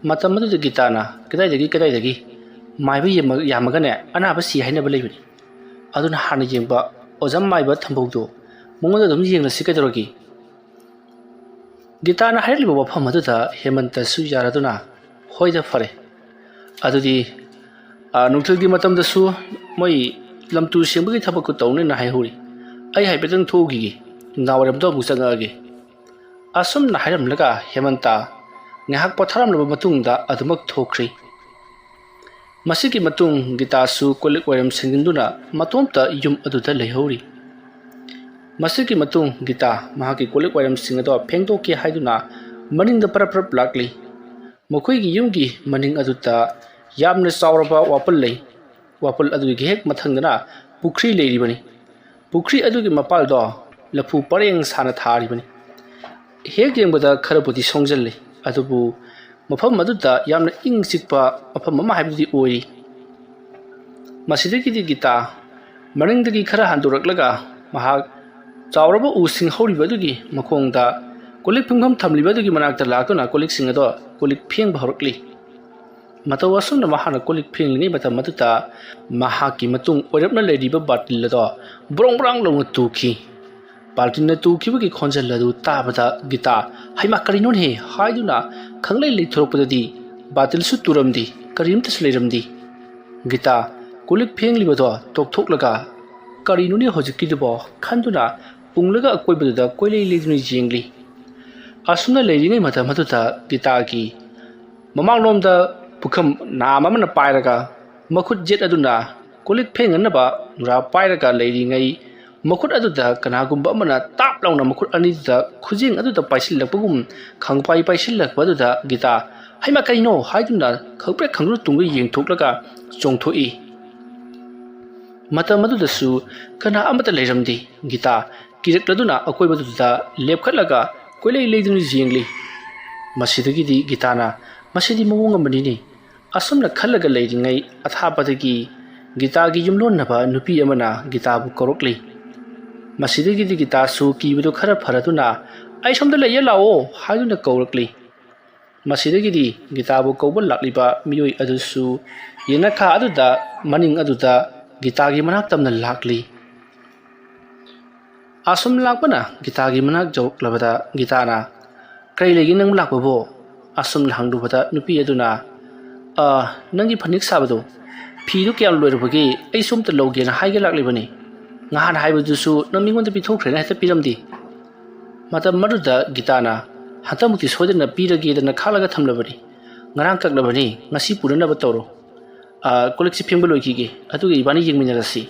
ꯃꯇꯝ ꯑꯗꯨꯗ ꯒꯤꯇꯥꯅ, "ꯀꯗꯥꯏꯗꯒꯤ, ꯀꯗꯥꯏꯗꯒꯤ? ꯃꯥꯏꯕ ꯌꯦꯡꯕ-, ꯌꯥꯝꯃꯒꯅꯦ ꯑꯅꯥꯕ ꯁꯤ ꯍꯥꯏꯅꯕ ꯂꯩꯕꯅꯤ꯫ ꯑꯗꯨꯅ ꯍꯥꯟꯅ ꯌꯦꯡꯕ ꯑꯣꯖꯥ ꯃꯥꯏꯕ ꯊꯝꯕꯧꯗꯣ ꯃꯉꯣꯟꯗ ꯑꯗꯨꯝ ꯌꯦꯡꯂꯁꯤ ꯀꯩꯗꯧꯔꯒꯦ?" ꯒꯤꯇꯥꯅ ꯍꯥꯏꯔꯛꯂꯤꯕ ꯋꯥꯐꯝ ꯑꯗꯨꯗ ꯍꯦꯃꯟꯇꯁꯨ ꯌꯥꯔꯗꯨꯅ, "ꯍꯣꯏꯗ, ꯐꯔꯦ꯫ ꯑꯗꯨꯗꯤ, ꯑ, ꯅꯨꯡꯊꯤꯜꯒꯤ ꯃꯇꯝꯗꯁꯨ ꯃꯣꯏ ꯂꯝꯇꯨ ꯁꯦꯡꯕꯒꯤ ꯊꯕꯛꯇꯨ ꯇꯧꯅꯦꯅ ꯍꯥꯏꯍꯧꯔꯤ꯫ ꯑꯩ ꯍꯥꯏꯐꯦꯠꯇꯪ ꯊꯣꯛꯎꯈꯤꯒꯦ꯫ ꯅꯨꯡꯗꯥꯡꯋꯥꯏꯔꯝꯗ ꯑꯃꯨꯛ ꯆꯪꯉꯛꯑꯒꯦ꯫" ꯑꯁꯨꯝꯅ ꯍꯥꯏꯔꯝꯂꯒ ꯍꯦꯃꯟꯇ ꯉꯥꯏꯍꯥꯛ ꯄꯣꯊꯥꯔꯝꯂꯕ ꯃꯇꯨꯡꯗ ꯑꯗꯨꯃꯛ ꯊꯣꯛꯈ꯭ꯔꯤ꯫ ꯃꯁꯤꯒꯤ ꯃꯇꯨꯡ ꯒꯤꯇꯥꯁꯨ ꯀꯣꯜꯂꯤꯛ ꯋꯥꯏꯔꯝ ꯁꯦꯡꯖꯤꯟꯗꯨꯅ ꯃꯇꯣꯝꯇ ꯌꯨꯝ ꯑꯗꯨꯗ ꯂꯩꯍꯧꯔꯤ꯫ ꯃꯁꯤꯒꯤ ꯃꯇꯨꯡ ꯒꯤꯇꯥ ꯃꯍꯥꯛꯀꯤ ꯀꯣꯜꯂꯤꯛ ꯋꯥꯏꯔꯝꯁꯤꯡ ꯑꯗꯣ ꯐꯦꯡꯗꯣꯛꯀꯦ ꯍꯥꯏꯗꯨꯅ ꯃꯅꯤꯡꯗ ꯄꯔꯞ ꯄꯔꯞ ꯂꯥꯛꯂꯤ꯫ ꯃꯈꯣꯏꯒꯤ ꯌꯨꯝꯒꯤ ꯃꯅꯤꯡ ꯑꯗꯨꯗ ꯌꯥꯝꯅ ꯆꯥꯎꯔꯕ ꯋꯥꯄꯜ ꯂꯩ꯫ ꯋꯥꯄꯜ ꯑꯗꯨꯒꯤ ꯍꯦꯛ ꯃꯊꯪꯗꯅ ꯄꯨꯈ꯭ꯔꯤ ꯂꯩꯔꯤꯕꯅꯤ꯫ ꯄꯨꯈ꯭ꯔꯤ ꯑꯗꯨꯒꯤ ꯃꯄꯥꯜꯗꯣ ꯂꯐꯨ ꯄꯔꯦꯡ ꯁꯥꯅ ꯊꯥꯔꯤꯕꯅꯤ꯫ ꯍꯦꯛ ꯌꯦꯡꯕꯗ ꯈꯔꯕꯨꯗꯤ ꯁꯣꯡꯖꯜꯂꯤ, ꯑꯗꯨꯕꯨ ꯃꯐꯝ ꯑꯗꯨꯗ ꯌꯥꯝꯅ ꯏꯪ ꯆꯤꯛꯄ ꯃꯐꯝ ꯑꯃ ꯍꯥꯏꯕꯗꯨꯗꯤ ꯑꯣꯏꯔꯤ꯫ ꯃꯁꯤꯗꯒꯤꯗꯤ ꯒꯤꯇꯥ ꯃꯅꯤꯡꯗꯒꯤ ꯈꯔ ꯍꯟꯗꯣꯔꯛꯂꯒ ꯃꯍꯥꯛ ꯆꯥꯎꯔꯕ ꯎꯁꯤꯡ ꯍꯧꯔꯤꯕ ꯑꯗꯨꯒꯤ ꯃꯈꯣꯡꯗ ꯀꯣꯜꯂꯤꯛ ꯐꯦꯡꯐꯝ ꯊꯝꯂꯤꯕ ꯑꯗꯨꯒꯤ ꯃꯅꯥꯛꯇ ꯂꯥꯛꯇꯨꯅ ꯀꯣꯜꯂꯤꯛꯁꯤꯡ ꯑꯗꯣ ꯀꯣꯜꯂꯤꯛ ꯐꯦꯡꯕ ꯍꯧꯔꯛꯂꯤ꯫ ꯃꯇꯧ ꯑꯁꯨꯝꯅ ꯃꯍꯥꯛꯅ ꯀꯣꯜꯂꯤꯛ ꯐꯦꯡꯂꯤꯉꯩ ꯃꯇꯝ ꯑꯗꯨꯗ ꯃꯍꯥꯛꯀꯤ ꯃꯇꯨꯡ ꯑꯣꯏꯔꯞꯅ ꯂꯩꯔꯤꯕ ꯕꯥꯔꯇꯤꯜ ꯑꯗꯣ ꯕ꯭ꯔꯣꯡ ꯕ꯭ꯔꯥꯡ ꯂꯥꯎꯅ ꯇꯨꯈꯤ꯫ ꯕꯥꯔꯇꯤꯜꯅ ꯇꯨꯈꯤꯕꯒꯤ ꯈꯣꯟꯖꯦꯜ ꯑꯗꯨ ꯇꯥꯕꯗ ꯒꯤꯇꯥ "ꯍꯩꯃꯥ, ꯀꯔꯤꯅꯣꯅꯦ?" ꯍꯥꯏꯗꯨꯅ ꯈꯪꯂꯩ ꯂꯩꯊꯣꯔꯛꯄꯗꯗꯤ ꯕꯥꯔꯇꯤꯜꯁꯨ ꯇꯨꯔꯝꯗꯦ, ꯀꯔꯤꯝꯇꯁꯨ ꯂꯩꯔꯝꯗꯦ꯫ ꯒꯤꯇꯥ ꯀꯣꯜꯂꯤꯛ ꯐꯦꯡꯂꯤꯕꯗꯣ ꯇꯣꯛꯊꯣꯛꯂꯒ "ꯀꯔꯤꯅꯣꯅꯦ ꯍꯧꯖꯤꯛꯀꯤꯗꯨꯕꯣ?" ꯈꯟꯗꯨꯅ ꯎꯪꯂꯒ ꯑꯀꯣꯏꯕꯗꯨꯗ ꯀꯣꯏꯂꯩ ꯂꯩꯗꯨꯅ ꯌꯦꯡꯂꯤ꯫ ꯑꯁꯨꯝꯅ ꯂꯩꯔꯤꯉꯩ ꯃꯇꯝ ꯑꯗꯨꯗ ꯒꯤꯇꯥꯒꯤ ꯃꯃꯥꯡꯂꯣꯝꯗ ꯄꯨꯈꯝ ꯅꯥꯝ ꯑꯃꯅ ꯄꯥꯏꯔꯒ ꯃꯈꯨꯠ ꯌꯦꯠ ꯑꯗꯨꯅ ꯀꯣꯜꯂꯤꯛ ꯐꯦꯡꯅꯅꯕ ꯅꯨꯔꯥ ꯄꯥꯏꯔꯒ ꯂꯩꯔꯤꯉꯩ ꯃꯈꯨꯠ ꯑꯗꯨꯗ ꯀꯅꯥꯒꯨꯝꯕ ꯑꯃꯅ ꯇꯥꯞ ꯂꯥꯎꯅ ꯃꯈꯨꯠ ꯑꯅꯤꯗꯨꯗ ꯈꯨꯖꯦꯡ ꯑꯗꯨꯗ ꯄꯥꯏꯁꯤꯜꯂꯛꯄꯒꯨꯝ ꯈꯪꯄꯥꯏ ꯄꯥꯏꯁꯤꯜꯂꯛꯄ ꯑꯗꯨꯗ ꯒꯤꯇꯥ "ꯍꯩꯃꯥ, ꯀꯩꯅꯣ?" ꯍꯥꯏꯗꯨꯅ ꯈꯪꯄ꯭ꯔꯦꯛ ꯈꯪꯗ꯭ꯔꯨ ꯇꯨꯡꯗ ꯌꯦꯡꯊꯣꯛꯂꯒ ꯆꯣꯡꯊꯣꯛꯏ꯫ ꯃꯇꯝ ꯑꯗꯨꯗꯁꯨ ꯀꯅꯥ ꯑꯃꯠꯇ ꯂꯩꯔꯝꯗꯦ꯫ ꯒꯤꯇꯥ ꯀꯤꯔꯛꯂꯗꯨꯅ ꯑꯀꯣꯏꯕꯗꯨꯗ ꯂꯦꯞꯈꯠꯂꯒ ꯀꯣꯏꯂꯩ ꯂꯩꯗꯨꯅ ꯌꯦꯡꯂꯤ꯫ ꯃꯁꯤꯗꯒꯤꯗꯤ ꯒꯤꯇꯥꯅ "ꯃꯁꯤꯗꯤ ꯃꯑꯣꯡ ꯑꯃꯅꯤꯅꯦ"꯫ ꯑꯁꯨꯝꯅ ꯈꯜꯂꯒ ꯂꯩꯔꯤꯉꯩ ꯑꯊꯥꯞꯄꯗꯒꯤ ꯒꯤꯇꯥꯒꯤ ꯌꯨꯝꯂꯣꯟꯅꯕ ꯅꯨꯄꯤ ꯑꯃꯅ ꯒꯤꯇꯥꯕꯨ ꯀꯧꯔꯛꯂꯤ꯫ ꯃꯁꯤꯗꯒꯤꯗꯤ ꯒꯤꯇꯥꯁꯨ ꯀꯤꯕꯗꯨ ꯈꯔ ꯐꯔꯗꯨꯅ "ꯑꯩ ꯁꯣꯝꯗ ꯂꯩꯌꯦ, ꯂꯥꯛꯑꯣ" ꯍꯥꯏꯗꯨꯅ ꯀꯧꯔꯛꯂꯤ꯫ ꯃꯁꯤꯗꯒꯤꯗꯤ ꯒꯤꯇꯥꯕꯨ ꯀꯧꯕ ꯂꯥꯛꯂꯤꯕ ꯃꯤꯑꯣꯏ ꯑꯗꯨꯁꯨ ꯌꯦꯅꯈꯥ ꯑꯗꯨꯗ ꯃꯅꯤꯡ ꯑꯗꯨꯗ ꯒꯤꯇꯥꯒꯤ ꯃꯅꯥꯛ ꯇꯝꯅ ꯂꯥꯛꯂꯤ꯫ ꯑꯁꯨꯝ ꯂꯥꯛꯄꯅ ꯒꯤꯇꯥꯒꯤ ꯃꯅꯥꯛ ꯌꯧꯔꯛꯂꯕꯗ ꯒꯤꯇꯥꯅ "ꯀꯔꯤ ꯂꯩꯒꯦ ꯅꯪ ꯂꯥꯛꯄꯕꯣ?" ꯑꯁꯨꯝꯅ ꯍꯪꯂꯨꯕꯗ ꯅꯨꯄꯤ ꯑꯗꯨꯅ "ꯑ, ꯅꯪꯒꯤ ꯐꯅꯦꯛ ꯁꯥꯕꯗꯣ, ꯐꯤꯗꯨ ꯀꯌꯥꯝ ꯂꯣꯏꯔꯕꯒꯦ? ꯑꯩꯁꯨ ꯑꯝꯇ ꯂꯧꯒꯦꯅ ꯍꯥꯏꯒꯦ ꯂꯥꯛꯂꯤꯕꯅꯤ꯫ ꯉꯍꯥꯟ ꯍꯥꯏꯕꯗꯨꯁꯨ ꯅꯪ ꯃꯤꯉꯣꯟꯗ ꯄꯤꯊꯣꯛꯈ꯭ꯔꯦꯅ ꯍꯦꯛꯇ ꯄꯤꯔꯝꯗꯦ"꯫ ꯃꯇꯝ ꯑꯗꯨꯗ ꯒꯤꯇꯥꯅ "ꯍꯟꯗꯛꯃꯨꯛꯇꯤ ꯁꯣꯏꯗꯅ ꯄꯤꯔꯒꯦꯗꯅ ꯈꯥꯛꯂꯒ ꯊꯝꯂꯕꯅꯤ꯫ ꯉꯔꯥꯡ ꯀꯛꯂꯕꯅꯤ, ꯉꯁꯤ ꯄꯨꯅꯅꯕ ꯇꯧꯔꯣ꯫ ꯑ, ꯀꯣꯜꯂꯤꯛꯁꯤ ꯐꯦꯡꯕ ꯂꯣꯏꯈꯤꯒꯦ, ꯑꯗꯨꯒ ꯏꯕꯥꯅꯤ ꯌꯦꯡꯃꯤꯟꯅꯔꯁꯤ"꯫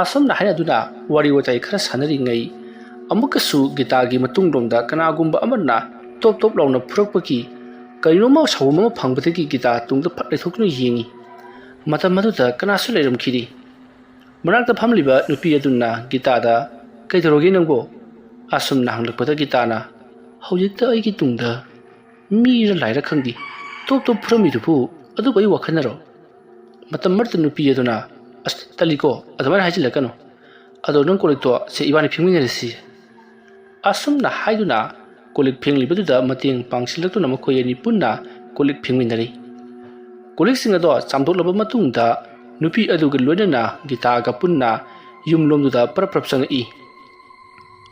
ꯑꯁꯨꯝꯅ ꯍꯥꯏꯅꯗꯨꯅ ꯋꯥꯔꯤ ꯋꯥꯇꯥꯏ ꯈꯔ ꯁꯥꯟꯅꯔꯤꯉꯩ ꯑꯃꯨꯛꯀꯁꯨ ꯒꯤꯇꯥꯒꯤ ꯃꯇꯨꯡꯂꯣꯝꯗ ꯀꯅꯥꯒꯨꯝꯕ ꯑꯃꯅ ꯇꯣꯞ ꯇꯣꯞ ꯂꯥꯎꯅ ꯐꯨꯔꯛꯄꯒꯤ ꯀꯔꯤꯅꯣꯃ ꯁꯥꯎꯐꯝ ꯑꯃ ꯐꯪꯕꯗꯒꯤ ꯒꯤꯇꯥ ꯇꯨꯡꯗ ꯐꯠ ꯂꯩꯊꯣꯛꯇꯨꯅ ꯌꯦꯡꯉꯤ꯫ ꯃꯇꯝ ꯑꯗꯨꯗ ꯀꯅꯥꯁꯨ ꯂꯩꯔꯝꯈꯤꯗꯦ꯫ ꯃꯅꯥꯛꯇ ꯐꯝꯂꯤꯕ ꯅꯨꯄꯤ ꯑꯗꯨꯅ ꯒꯤꯇꯥꯗ "ꯀꯩꯗꯧꯔꯒꯦ ꯅꯪꯕꯣ?" ꯑꯁꯨꯝꯅ ꯍꯪꯂꯛꯄꯗ ꯒꯤꯇꯥꯅ "ꯍꯧꯖꯤꯛꯇ ꯑꯩꯒꯤ ꯇꯨꯡꯗ ꯃꯤꯔ ꯂꯥꯏꯔ ꯈꯪꯗꯦ, ꯇꯣꯞ ꯇꯣꯞ ꯐꯨꯔꯝꯃꯤꯗꯨꯕꯨ ꯑꯗꯨꯕꯨ ꯑꯩ ꯋꯥꯈꯜꯅꯔꯣ? ꯃꯇꯝ ꯃꯔꯛꯇ ꯅꯨꯄꯤ ꯑꯗꯨꯅ, "ꯑꯁ, ꯇꯜꯂꯤꯀꯣ, ꯑꯗꯨꯃꯥꯏꯅ ꯍꯥꯏꯖꯤꯜꯂꯛꯀꯅꯨ꯫ ꯑꯗꯣ ꯅꯪ ꯀꯣꯜ ꯂꯤꯛꯇꯣ ꯁꯦ ꯏꯕꯥꯅꯤ ꯐꯦꯡꯃꯤꯟꯅꯔꯁꯤ"꯫ ꯑꯁꯨꯝꯅ ꯍꯥꯏꯗꯨꯅ ꯀꯣꯜ ꯂꯤꯛ ꯐꯦꯡꯂꯤꯕꯗꯨꯗ ꯃꯇꯦꯡ ꯄꯥꯡꯁꯤꯜꯂꯛꯇꯨꯅ ꯃꯈꯣꯏ ꯑꯅꯤ ꯄꯨꯟꯅ ꯀꯣꯜ ꯂꯤꯛ ꯐꯦꯡꯃꯤꯟꯅꯔꯤ꯫ ꯀꯣꯜ ꯂꯤꯛꯁꯤꯡ ꯑꯗꯣ ꯆꯥꯝꯊꯣꯛꯂꯕ ꯃꯇꯨꯡꯗ ꯅꯨꯄꯤ ꯑꯗꯨꯒ ꯂꯣꯏꯅꯅ ꯒꯤꯇꯥꯒ ꯄꯨꯟꯅ ꯌꯨꯝꯂꯣꯝꯗꯨꯗ ꯄꯔꯞ ꯄꯔꯞ ꯆꯪꯉꯛꯏ꯫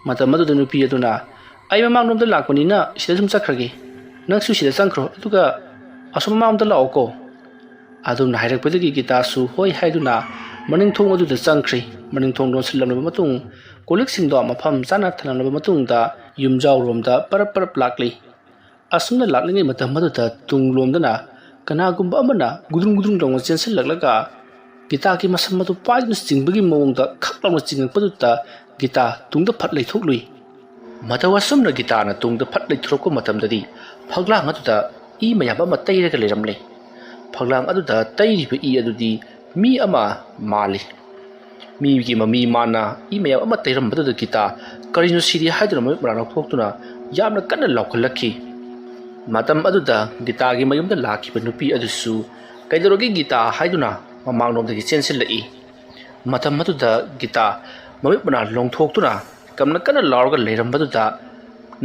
ꯃꯇꯝ ꯑꯗꯨꯗ ꯅꯨꯄꯤ ꯑꯗꯨꯅ, "ꯑꯩ ꯃꯃꯥꯡꯂꯣꯝꯗ ꯂꯥꯛꯄꯅꯤꯅ ꯁꯤꯗ ꯁꯨꯝ ꯆꯠꯈ꯭ꯔꯒꯦ꯫ ꯅꯪꯁꯨ ꯁꯤꯗ ꯆꯪꯈ꯭ꯔꯣ, ꯑꯗꯨꯒ ꯑꯁꯣꯝ ꯃꯃꯥꯡꯂꯣꯝꯗ ꯂꯥꯛꯑꯣꯀꯣ"꯫ ꯑꯗꯨꯝꯅ ꯍꯥꯏꯔꯛꯄꯗꯒꯤ ꯒꯤꯇꯥꯁꯨ ꯍꯣꯏ ꯍꯥꯏꯗꯨꯅ ꯃꯅꯤꯡ ꯊꯣꯡ ꯑꯗꯨꯗ ꯆꯪꯈ꯭ꯔꯤ꯫ ꯃꯅꯤꯡ ꯊꯣꯡ ꯂꯣꯟꯁꯤꯜꯂꯝꯂꯕ ꯃꯇꯨꯡ ꯀꯣꯜ ꯂꯤꯛꯁꯤꯡꯗꯣ ꯃꯐꯝ ꯆꯥꯅ ꯊꯝꯂꯝꯂꯕ ꯃꯇꯨꯡꯗ ꯌꯨꯝꯖꯥꯎꯔꯣꯝꯗ ꯄꯔꯞ ꯄꯔꯞ ꯂꯥꯛꯂꯤ꯫ ꯑꯁꯨꯝꯅ ꯂꯥꯛꯂꯤꯉꯩ ꯃꯇꯝ ꯑꯗꯨꯗ ꯇꯨꯡꯂꯣꯝꯗꯅ ꯀꯅꯥꯒꯨꯝꯕ ꯑꯃꯅ ꯒꯨꯗ꯭ꯔꯨꯡ ꯒꯨꯗ꯭ꯔꯨꯡ ꯂꯥꯎꯅ ꯆꯦꯟꯁꯤꯜꯂꯛꯂꯒ ꯒꯤꯇꯥꯒꯤ ꯃꯁꯝ ꯑꯗꯨ ꯄꯥꯏꯗꯨꯅ ꯆꯤꯡꯕꯒꯤ ꯃꯑꯣꯡꯗ ꯈꯛ ꯂꯥꯎꯅ ꯆꯤꯡꯉꯛꯄꯗꯨꯗ ꯒꯤꯇꯥ ꯇꯨꯡꯗ ꯐꯠ ꯂꯩꯊꯣꯛꯂꯨꯏ꯫ ꯃꯇꯧ ꯑꯁꯨꯝꯅ ꯒꯤꯇꯥꯅ ꯇꯨꯡꯗ ꯐꯠ ꯂꯩꯊꯣꯔꯛꯄ ꯃꯇꯝꯗꯗꯤ ꯐꯛꯂꯥꯡ ꯑꯗꯨꯗ ꯏ ꯃꯌꯥꯝ ꯑꯃ ꯇꯩꯔꯒ ꯂꯩꯔꯝꯂꯦ꯫ ꯐꯛꯂꯥꯡ ꯑꯗꯨꯗ ꯇꯩꯔꯤꯕ ꯏ ꯑꯗꯨꯗꯤ ꯃꯤ ꯑꯃ ꯃꯥꯜꯂꯤ꯫ ꯃꯤꯒꯤ ꯃꯃꯤ ꯃꯥꯟꯅ ꯏ ꯃꯌꯥꯝ ꯑꯃ ꯇꯩꯔꯝꯕꯗꯨꯗ ꯒꯤꯇꯥ ꯀꯔꯤꯅꯣ ꯁꯤꯗꯤ ꯍꯥꯏꯗꯨꯅ ꯃꯃꯤꯠ ꯃꯅꯥ ꯂꯧꯊꯣꯛꯇꯨꯅ ꯌꯥꯝꯅ ꯀꯟꯅ ꯂꯥꯎꯈꯠꯂꯛꯈꯤ꯫ ꯃꯇꯝ ꯑꯗꯨꯗ ꯒꯤꯇꯥꯒꯤ ꯃꯌꯨꯝꯗ ꯂꯥꯛꯈꯤꯕ ꯅꯨꯄꯤ ꯑꯗꯨꯁꯨ "ꯀꯩꯗꯧꯔꯒꯦ ꯒꯤꯇꯥ?" ꯍꯥꯏꯗꯨꯅ ꯃꯃꯥꯡꯂꯣꯝꯗꯒꯤ ꯆꯦꯟꯁꯤꯜꯂꯛꯏ꯫ ꯃꯇꯝ ꯑꯗꯨꯗ ꯒꯤꯇꯥ ꯃꯃꯤꯠ ꯃꯅꯥ ꯂꯣꯡꯊꯣꯛꯇꯨꯅ ꯀꯝꯅ ꯀꯟꯅ ꯂꯥꯎꯔꯒ ꯂꯩꯔꯝꯕꯗꯨꯗ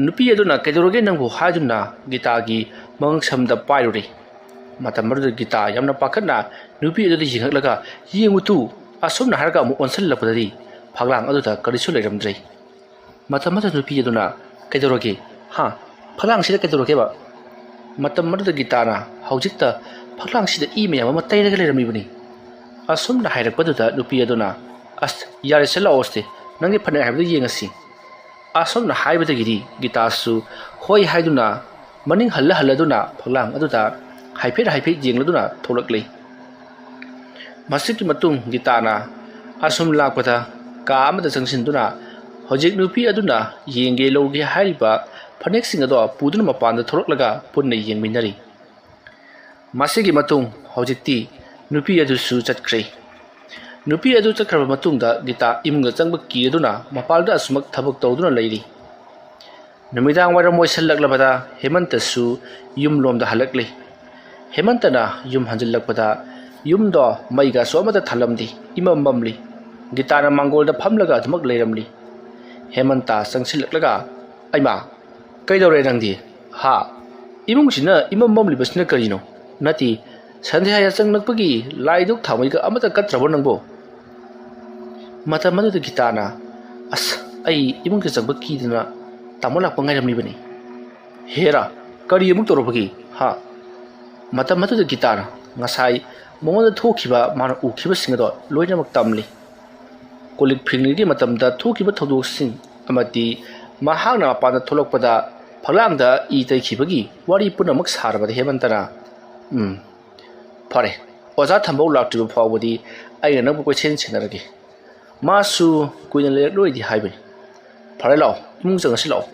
ꯅꯨꯄꯤ ꯑꯗꯨꯅ "ꯀꯩꯗꯧꯔꯒꯦ ꯅꯪꯕꯨ?" ꯍꯥꯏꯗꯨꯅ ꯒꯤꯇꯥꯒꯤ ꯃꯉꯛꯁꯝꯗ ꯄꯥꯏꯔꯨꯔꯤ꯫ ꯃꯇꯝ ꯑꯗꯨꯗ ꯒꯤꯇꯥ ꯌꯥꯝꯅ ꯄꯥꯈꯠꯅ ꯅꯨꯄꯤ ꯑꯗꯨꯗ ꯌꯦꯡꯉꯛꯂꯒ, "ꯌꯦꯡꯉꯨ ꯇꯨ!" ꯑꯁꯨꯝꯅ ꯍꯥꯏꯔꯒ ꯑꯃꯨꯛ ꯑꯣꯟꯁꯤꯜꯂꯛꯄꯗꯗꯤ ꯐꯛꯂꯥꯡ ꯑꯗꯨꯗ ꯀꯔꯤꯁꯨ ꯂꯩꯔꯝꯗ꯭ꯔꯦ꯫ ꯃꯇꯝ ꯑꯗꯨꯗ ꯅꯨꯄꯤ ꯑꯗꯨꯅ, "ꯀꯩꯗꯧꯔꯒꯦ? ꯍꯥ? ꯐꯛꯂꯥꯡꯁꯤꯗ ꯀꯩꯗꯧꯔꯒꯦꯕ?" ꯃꯇꯝ ꯑꯗꯨꯗ ꯒꯤꯇꯥꯅ, "ꯍꯧꯖꯤꯛꯇ ꯐꯛꯂꯥꯡꯁꯤꯗ ꯏ ꯃꯌꯥꯝ ꯑꯃ ꯇꯩꯔꯒ ꯂꯩꯔꯝꯃꯤꯕꯅꯤ"꯫ ꯑꯁꯨꯝꯅ ꯍꯥꯏꯔꯛꯄꯗꯨꯗ ꯅꯨꯄꯤ ꯑꯗꯨꯅ, "ꯑꯁ, ꯌꯥꯔꯦꯁꯦ, ꯂꯥꯛꯑꯣꯁꯦ, ꯅꯪꯒꯤ ꯐꯅꯦꯛ ꯍꯥꯏꯕꯗꯨ ꯌꯦꯡꯉꯁꯤ"꯫ ꯑꯁꯨꯝꯅ ꯍꯥꯏꯕꯗꯒꯤꯗꯤ ꯒꯤꯇꯥꯁꯨ ꯍꯣꯏ ꯍꯥꯏꯗꯨꯅ ꯃꯅꯤꯡ ꯍꯜꯂ ꯍꯜꯂꯗꯨꯅ ꯐꯛꯂꯥꯡ ꯑꯗꯨꯗ ꯍꯥꯏꯐꯦꯠ ꯍꯥꯏꯐꯦꯠ ꯌꯦꯡꯂꯗꯨꯅ ꯊꯣꯛꯂꯛꯂꯤ꯫ ꯃꯁꯤꯒꯤ ꯃꯇꯨꯡ ꯒꯤꯇꯥꯅ ꯑꯁꯨꯝ ꯂꯥꯛꯄꯗ ꯀꯥ ꯑꯃꯗ ꯆꯪꯁꯤꯟꯗꯨꯅ ꯍꯧꯖꯤꯛ ꯅꯨꯄꯤ ꯑꯗꯨꯅ ꯌꯦꯡꯒꯦ ꯂꯧꯒꯦ ꯍꯥꯏꯔꯤꯕ ꯐꯅꯦꯛꯁꯤꯡ ꯑꯗꯣ ꯄꯨꯗꯨꯅ ꯃꯄꯥꯟꯗ ꯊꯣꯛꯂꯛꯂꯒ ꯄꯨꯟꯅ ꯌꯦꯡꯃꯤꯟꯅꯔꯤ꯫ ꯃꯁꯤꯒꯤ ꯃꯇꯨꯡ ꯍꯧꯖꯤꯛꯇꯤ ꯅꯨꯄꯤ ꯑꯗꯨꯁꯨ ꯆꯠꯈ꯭ꯔꯦ꯫ ꯅꯨꯄꯤ ꯑꯗꯨ ꯆꯠꯈ꯭ꯔꯕ ꯃꯇꯨꯡꯗ ꯒꯤꯇꯥ ꯏꯃꯨꯡꯗ ꯆꯪꯕ ꯀꯤꯔꯗꯨꯅ ꯃꯄꯥꯟꯗ ꯑꯁꯨꯃꯛ ꯊꯕꯛ ꯇꯧꯗꯨꯅ ꯂꯩꯔꯤ꯫ ꯅꯨꯃꯤꯗꯥꯡ ꯋꯥꯏꯔꯝ ꯑꯣꯏꯁꯜꯂꯛꯂꯕꯗ ꯍꯦꯃꯟꯇꯁꯨ ꯌꯨꯝꯂꯣꯝꯗ ꯍꯜꯂꯛꯂꯤ꯫ ꯍꯦꯃꯟꯇꯅ ꯌꯨꯝ ꯍꯟꯖꯤꯜꯂꯛꯄꯗ ꯌꯨꯝꯗꯣ ꯃꯩꯒꯁꯨ ꯑꯃꯠꯇ ꯊꯥꯜꯂꯝꯗꯦ, ꯏꯃꯝ ꯃꯝꯂꯤ꯫ ꯒꯤꯇꯥꯅ ꯃꯥꯡꯒꯣꯜꯗ ꯐꯝꯂꯒ ꯑꯗꯨꯃꯛ ꯂꯩꯔꯝꯂꯤ꯫ ꯍꯦꯃꯟꯇ ꯆꯪꯁꯤꯜꯂꯛꯂꯒ, "ꯑꯩꯃꯥ, ꯀꯩꯗꯧꯔꯦ ꯅꯪꯗꯤ? ꯍꯥ? ꯏꯃꯨꯡꯁꯤꯅ ꯏꯃꯝ ꯃꯝꯂꯤꯕꯁꯤꯅ ꯀꯔꯤꯅꯣ? ꯅꯠꯇꯦ, ꯁꯟꯙ꯭ꯌꯥ ꯌꯥꯆꯪꯂꯛꯄꯒꯤ ꯂꯥꯏ ꯙꯨꯛ ꯊꯥꯎꯃꯩꯒ ꯑꯃꯠꯇ ꯀꯠꯇ꯭ꯔꯕꯣ ꯅꯪꯕꯣ?" ꯃꯇꯝ ꯑꯗꯨꯗ ꯒꯤꯇꯥꯅ, "ꯑꯁ, ꯑꯩ ꯏꯃꯨꯡꯗ ꯆꯪꯕ ꯀꯤꯗꯅ ꯇꯥꯃꯣ ꯂꯥꯛꯄ ꯉꯥꯏꯔꯝꯂꯤꯕꯅꯤ꯫" "ꯍꯦꯔꯥ, ꯀꯔꯤ ꯑꯃꯨꯛ ꯇꯧꯔꯨꯕꯒꯤ? ꯍꯥ?" ꯃꯇꯝ ꯑꯗꯨꯗ ꯒꯤꯇꯥꯅ ꯉꯁꯥꯏ ꯃꯉꯣꯟꯗ ꯊꯣꯛꯈꯤꯕ, ꯃꯥꯅ ꯎꯈꯤꯕꯁꯤꯡ ꯑꯗꯣ ꯂꯣꯏꯅꯃꯛ ꯇꯝꯂꯤ꯫ ꯀꯣꯜ ꯂꯤꯛ ꯐꯦꯡꯂꯤꯉꯩꯒꯤ ꯃꯇꯝꯗ ꯊꯣꯛꯈꯤꯕ ꯊꯧꯗꯣꯛꯁꯤꯡ ꯑꯃꯗꯤ ꯃꯍꯥꯛꯅ ꯃꯄꯥꯟꯗ ꯊꯣꯛꯂꯛꯄꯗ ꯐꯛꯂꯥꯡꯗ ꯏ ꯇꯩꯈꯤꯕꯒꯤ ꯋꯥꯔꯤ ꯄꯨꯝꯅꯃꯛ ꯁꯥꯔꯕꯗ ꯍꯦꯃꯟꯇꯅ, "ꯎꯝ, ꯐꯔꯦ, ꯑꯣꯖꯥ ꯊꯝꯕꯧ ꯂꯥꯛꯇ꯭ꯔꯤꯕ ꯐꯥꯎꯕꯗꯤ ꯑꯩꯅ ꯅꯪꯕꯨ ꯀꯣꯏꯁꯦꯟ ꯁꯦꯟꯅꯔꯒꯦ꯫ ꯃꯥꯁꯨ ꯀꯨꯏꯅ ꯂꯩꯔꯛꯂꯣꯏꯗꯤ ꯍꯥꯏꯕꯅꯤ꯫ ꯐꯔꯦ, ꯂꯥꯛꯑꯣ, ꯏꯃꯨꯡ ꯆꯪꯉꯁꯤ, ꯂꯥꯛꯑꯣ꯫"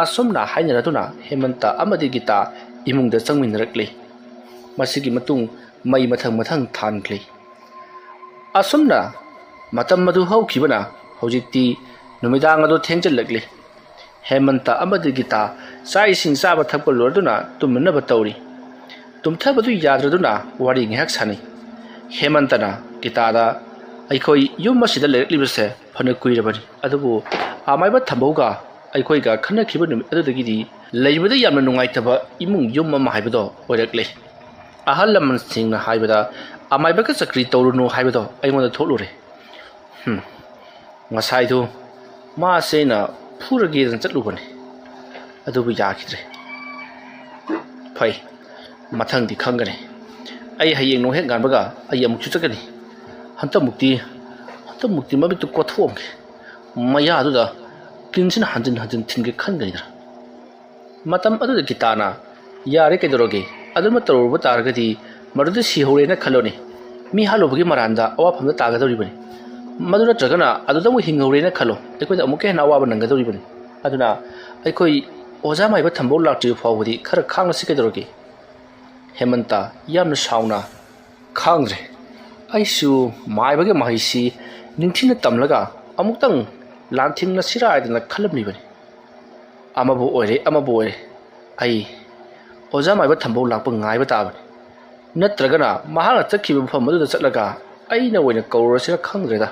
ꯑꯁꯨꯝꯅ ꯍꯥꯏꯅꯔꯗꯨꯅ ꯍꯦꯃꯟꯇ ꯑꯃꯗꯤ ꯒꯤꯇꯥ ꯏꯃꯨꯡꯗ ꯆꯪꯃꯤꯟꯅꯔꯛꯂꯤ꯫ ꯃꯁꯤꯒꯤ ꯃꯇꯨꯡ ꯃꯩ ꯃꯊꯪ ꯃꯊꯪ ꯊꯥꯟꯈ꯭ꯔꯦ꯫ ꯑꯁꯨꯝꯅ ꯃꯇꯝ ꯑꯗꯨ ꯍꯧꯈꯤꯕꯅ ꯍꯧꯖꯤꯛꯇꯤ ꯅꯨꯃꯤꯗꯥꯡ ꯑꯗꯨ ꯊꯦꯡꯖꯤꯜꯂꯛꯂꯤ꯫ ꯍꯦꯃꯟꯇ ꯑꯃꯗꯤ ꯒꯤꯇꯥ ꯆꯥꯛ ꯏꯁꯤꯡ ꯆꯥꯕ ꯊꯛꯄ ꯂꯣꯏꯔꯗꯨꯅ ꯇꯨꯝꯅꯅꯕ ꯇꯧꯔꯤ꯫ ꯇꯨꯝꯊꯕꯗꯨ ꯌꯥꯗ꯭ꯔꯗꯨꯅ ꯋꯥꯔꯤ ꯉꯥꯏꯍꯥꯛ ꯁꯥꯟꯅꯩ꯫ ꯍꯦꯃꯟꯇꯅ ꯒꯤꯇꯥꯗ, "ꯑꯩꯈꯣꯏ ꯌꯨꯝ ꯑꯁꯤꯗ ꯂꯩꯔꯛꯂꯤꯕꯁꯦ ꯐꯅ ꯀꯨꯏꯔꯕꯅꯤ, ꯑꯗꯨꯕꯨ ꯑꯃꯥꯏꯕ ꯊꯝꯕꯧꯒ ꯑꯩꯈꯣꯏꯒ ꯈꯟꯅꯈꯤꯕ ꯅꯨꯃꯤꯠ ꯑꯗꯨꯗꯒꯤꯗꯤ ꯂꯩꯕꯗ ꯌꯥꯝꯅ ꯅꯨꯡꯉꯥꯏꯇꯕ ꯏꯃꯨꯡ ꯌꯨꯝ ꯑꯃ ꯍꯥꯏꯕꯗꯣ ꯑꯣꯏꯔꯛꯂꯦ꯫ ꯑꯍꯜ ꯂꯃꯟꯁꯤꯡꯅ ꯍꯥꯏꯕꯗ ꯑꯃꯥꯏꯕꯒ ꯆꯀ꯭ꯔꯤ ꯇꯧꯔꯨꯅꯨ ꯍꯥꯏꯕꯗꯣ ꯑꯩꯉꯣꯟꯗ ꯊꯣꯛꯂꯨꯔꯦ꯫ ꯍꯨꯝ, ꯉꯁꯥꯏꯗꯨ ꯃꯥꯁꯦ ꯑꯩꯅ ꯐꯨꯔꯒꯦꯗꯅ ꯆꯠꯂꯨꯕꯅꯤ, ꯑꯗꯨꯕꯨ ꯌꯥꯈꯤꯗ꯭ꯔꯦ꯫ ꯐꯩ, ꯃꯊꯪꯗꯤ ꯈꯪꯒꯅꯤ꯫ ꯑꯩ ꯍꯌꯦꯡ ꯅꯣꯡ ꯍꯦꯛ ꯉꯥꯟꯕꯒ ꯑꯩ ꯑꯃꯨꯛꯁꯨ ꯆꯠꯀꯅꯤ꯫ ꯍꯟꯇꯛꯃꯨꯛꯇꯤ, ꯍꯟꯇꯛꯃꯨꯛꯇꯤ ꯃꯃꯤꯠꯇꯨ ꯀꯣꯊꯣꯛꯑꯝꯒꯦ꯫ ꯃꯌꯥꯗꯨꯗ ꯀꯤꯟꯁꯤꯅ ꯍꯟꯖꯤꯟ ꯍꯟꯖꯤꯟ ꯊꯤꯟꯒꯦ ꯈꯟꯒꯅꯤꯗꯅ꯫" ꯃꯇꯝ ꯑꯗꯨꯗ ꯒꯤꯇꯥꯅ, "ꯌꯥꯔꯦ, ꯀꯩꯗꯧꯔꯒꯦ? ꯑꯗꯨꯃ ꯇꯧꯔꯨꯕ ꯇꯥꯔꯒꯗꯤ ꯃꯗꯨꯗ ꯁꯤꯍꯧꯔꯦꯅ ꯈꯜꯂꯣꯅꯦ꯫ ꯃꯤ ꯍꯥꯠꯂꯨꯕꯒꯤ ꯃꯔꯥꯟꯗ ꯑꯋꯥꯐꯝꯗ ꯇꯥꯒꯗꯧꯔꯤꯕꯅꯤ꯫ ꯃꯗꯨ ꯅꯠꯇ꯭ꯔꯒꯅ ꯑꯗꯨꯗ ꯑꯃꯨꯛ ꯍꯤꯡꯍꯧꯔꯦꯅ ꯈꯜꯂꯣ, ꯑꯩꯈꯣꯏꯗ ꯑꯃꯨꯛꯀ ꯍꯦꯟꯅ ꯑꯋꯥꯕ ꯅꯪꯒꯗꯧꯔꯤꯕꯅꯤ꯫ ꯑꯗꯨꯅ ꯑꯩꯈꯣꯏ ꯑꯣꯖꯥ ꯃꯥꯏꯕ ꯊꯝꯕꯧ ꯂꯥꯛꯇ꯭ꯔꯤꯕ ꯐꯥꯎꯕꯗꯤ ꯈꯔ ꯈꯥꯡꯉꯁꯤ, ꯀꯩꯗꯧꯔꯒꯦ?" ꯍꯦꯃꯟꯇ ꯌꯥꯝꯅ ꯁꯥꯎꯅ, "ꯈꯪꯗ꯭ꯔꯦ꯫ ꯑꯩꯁꯨ ꯃꯥꯏꯕꯒꯤ ꯃꯍꯩꯁꯤ ꯅꯤꯡꯊꯤꯅ ꯇꯝꯂꯒ ꯑꯃꯨꯛꯇꯪ ꯂꯥꯟꯊꯦꯡꯅꯁꯤꯔꯥ ꯍꯥꯏꯗꯅ ꯈꯜꯂꯝꯂꯤꯕꯅꯤ꯫ ꯑꯃꯕꯨ ꯑꯣꯏꯔꯦ, ꯑꯃꯕꯨ ꯑꯣꯏꯔꯦ, ꯑꯩ ꯑꯣꯖꯥ ꯃꯥꯏꯕ ꯊꯝꯕꯧ ꯂꯥꯛꯄ ꯉꯥꯏꯕ ꯇꯥꯕꯅꯤ꯫ ꯅꯠꯇ꯭ꯔꯒꯅ ꯃꯍꯥꯛꯅ ꯆꯠꯈꯤꯕ ꯃꯐꯝ ꯑꯗꯨꯗ ꯆꯠꯂꯒ ꯑꯩꯅ ꯑꯣꯏꯅ ꯀꯧꯔꯨꯔꯁꯤꯔ ꯈꯪꯗ꯭ꯔꯦꯗ꯫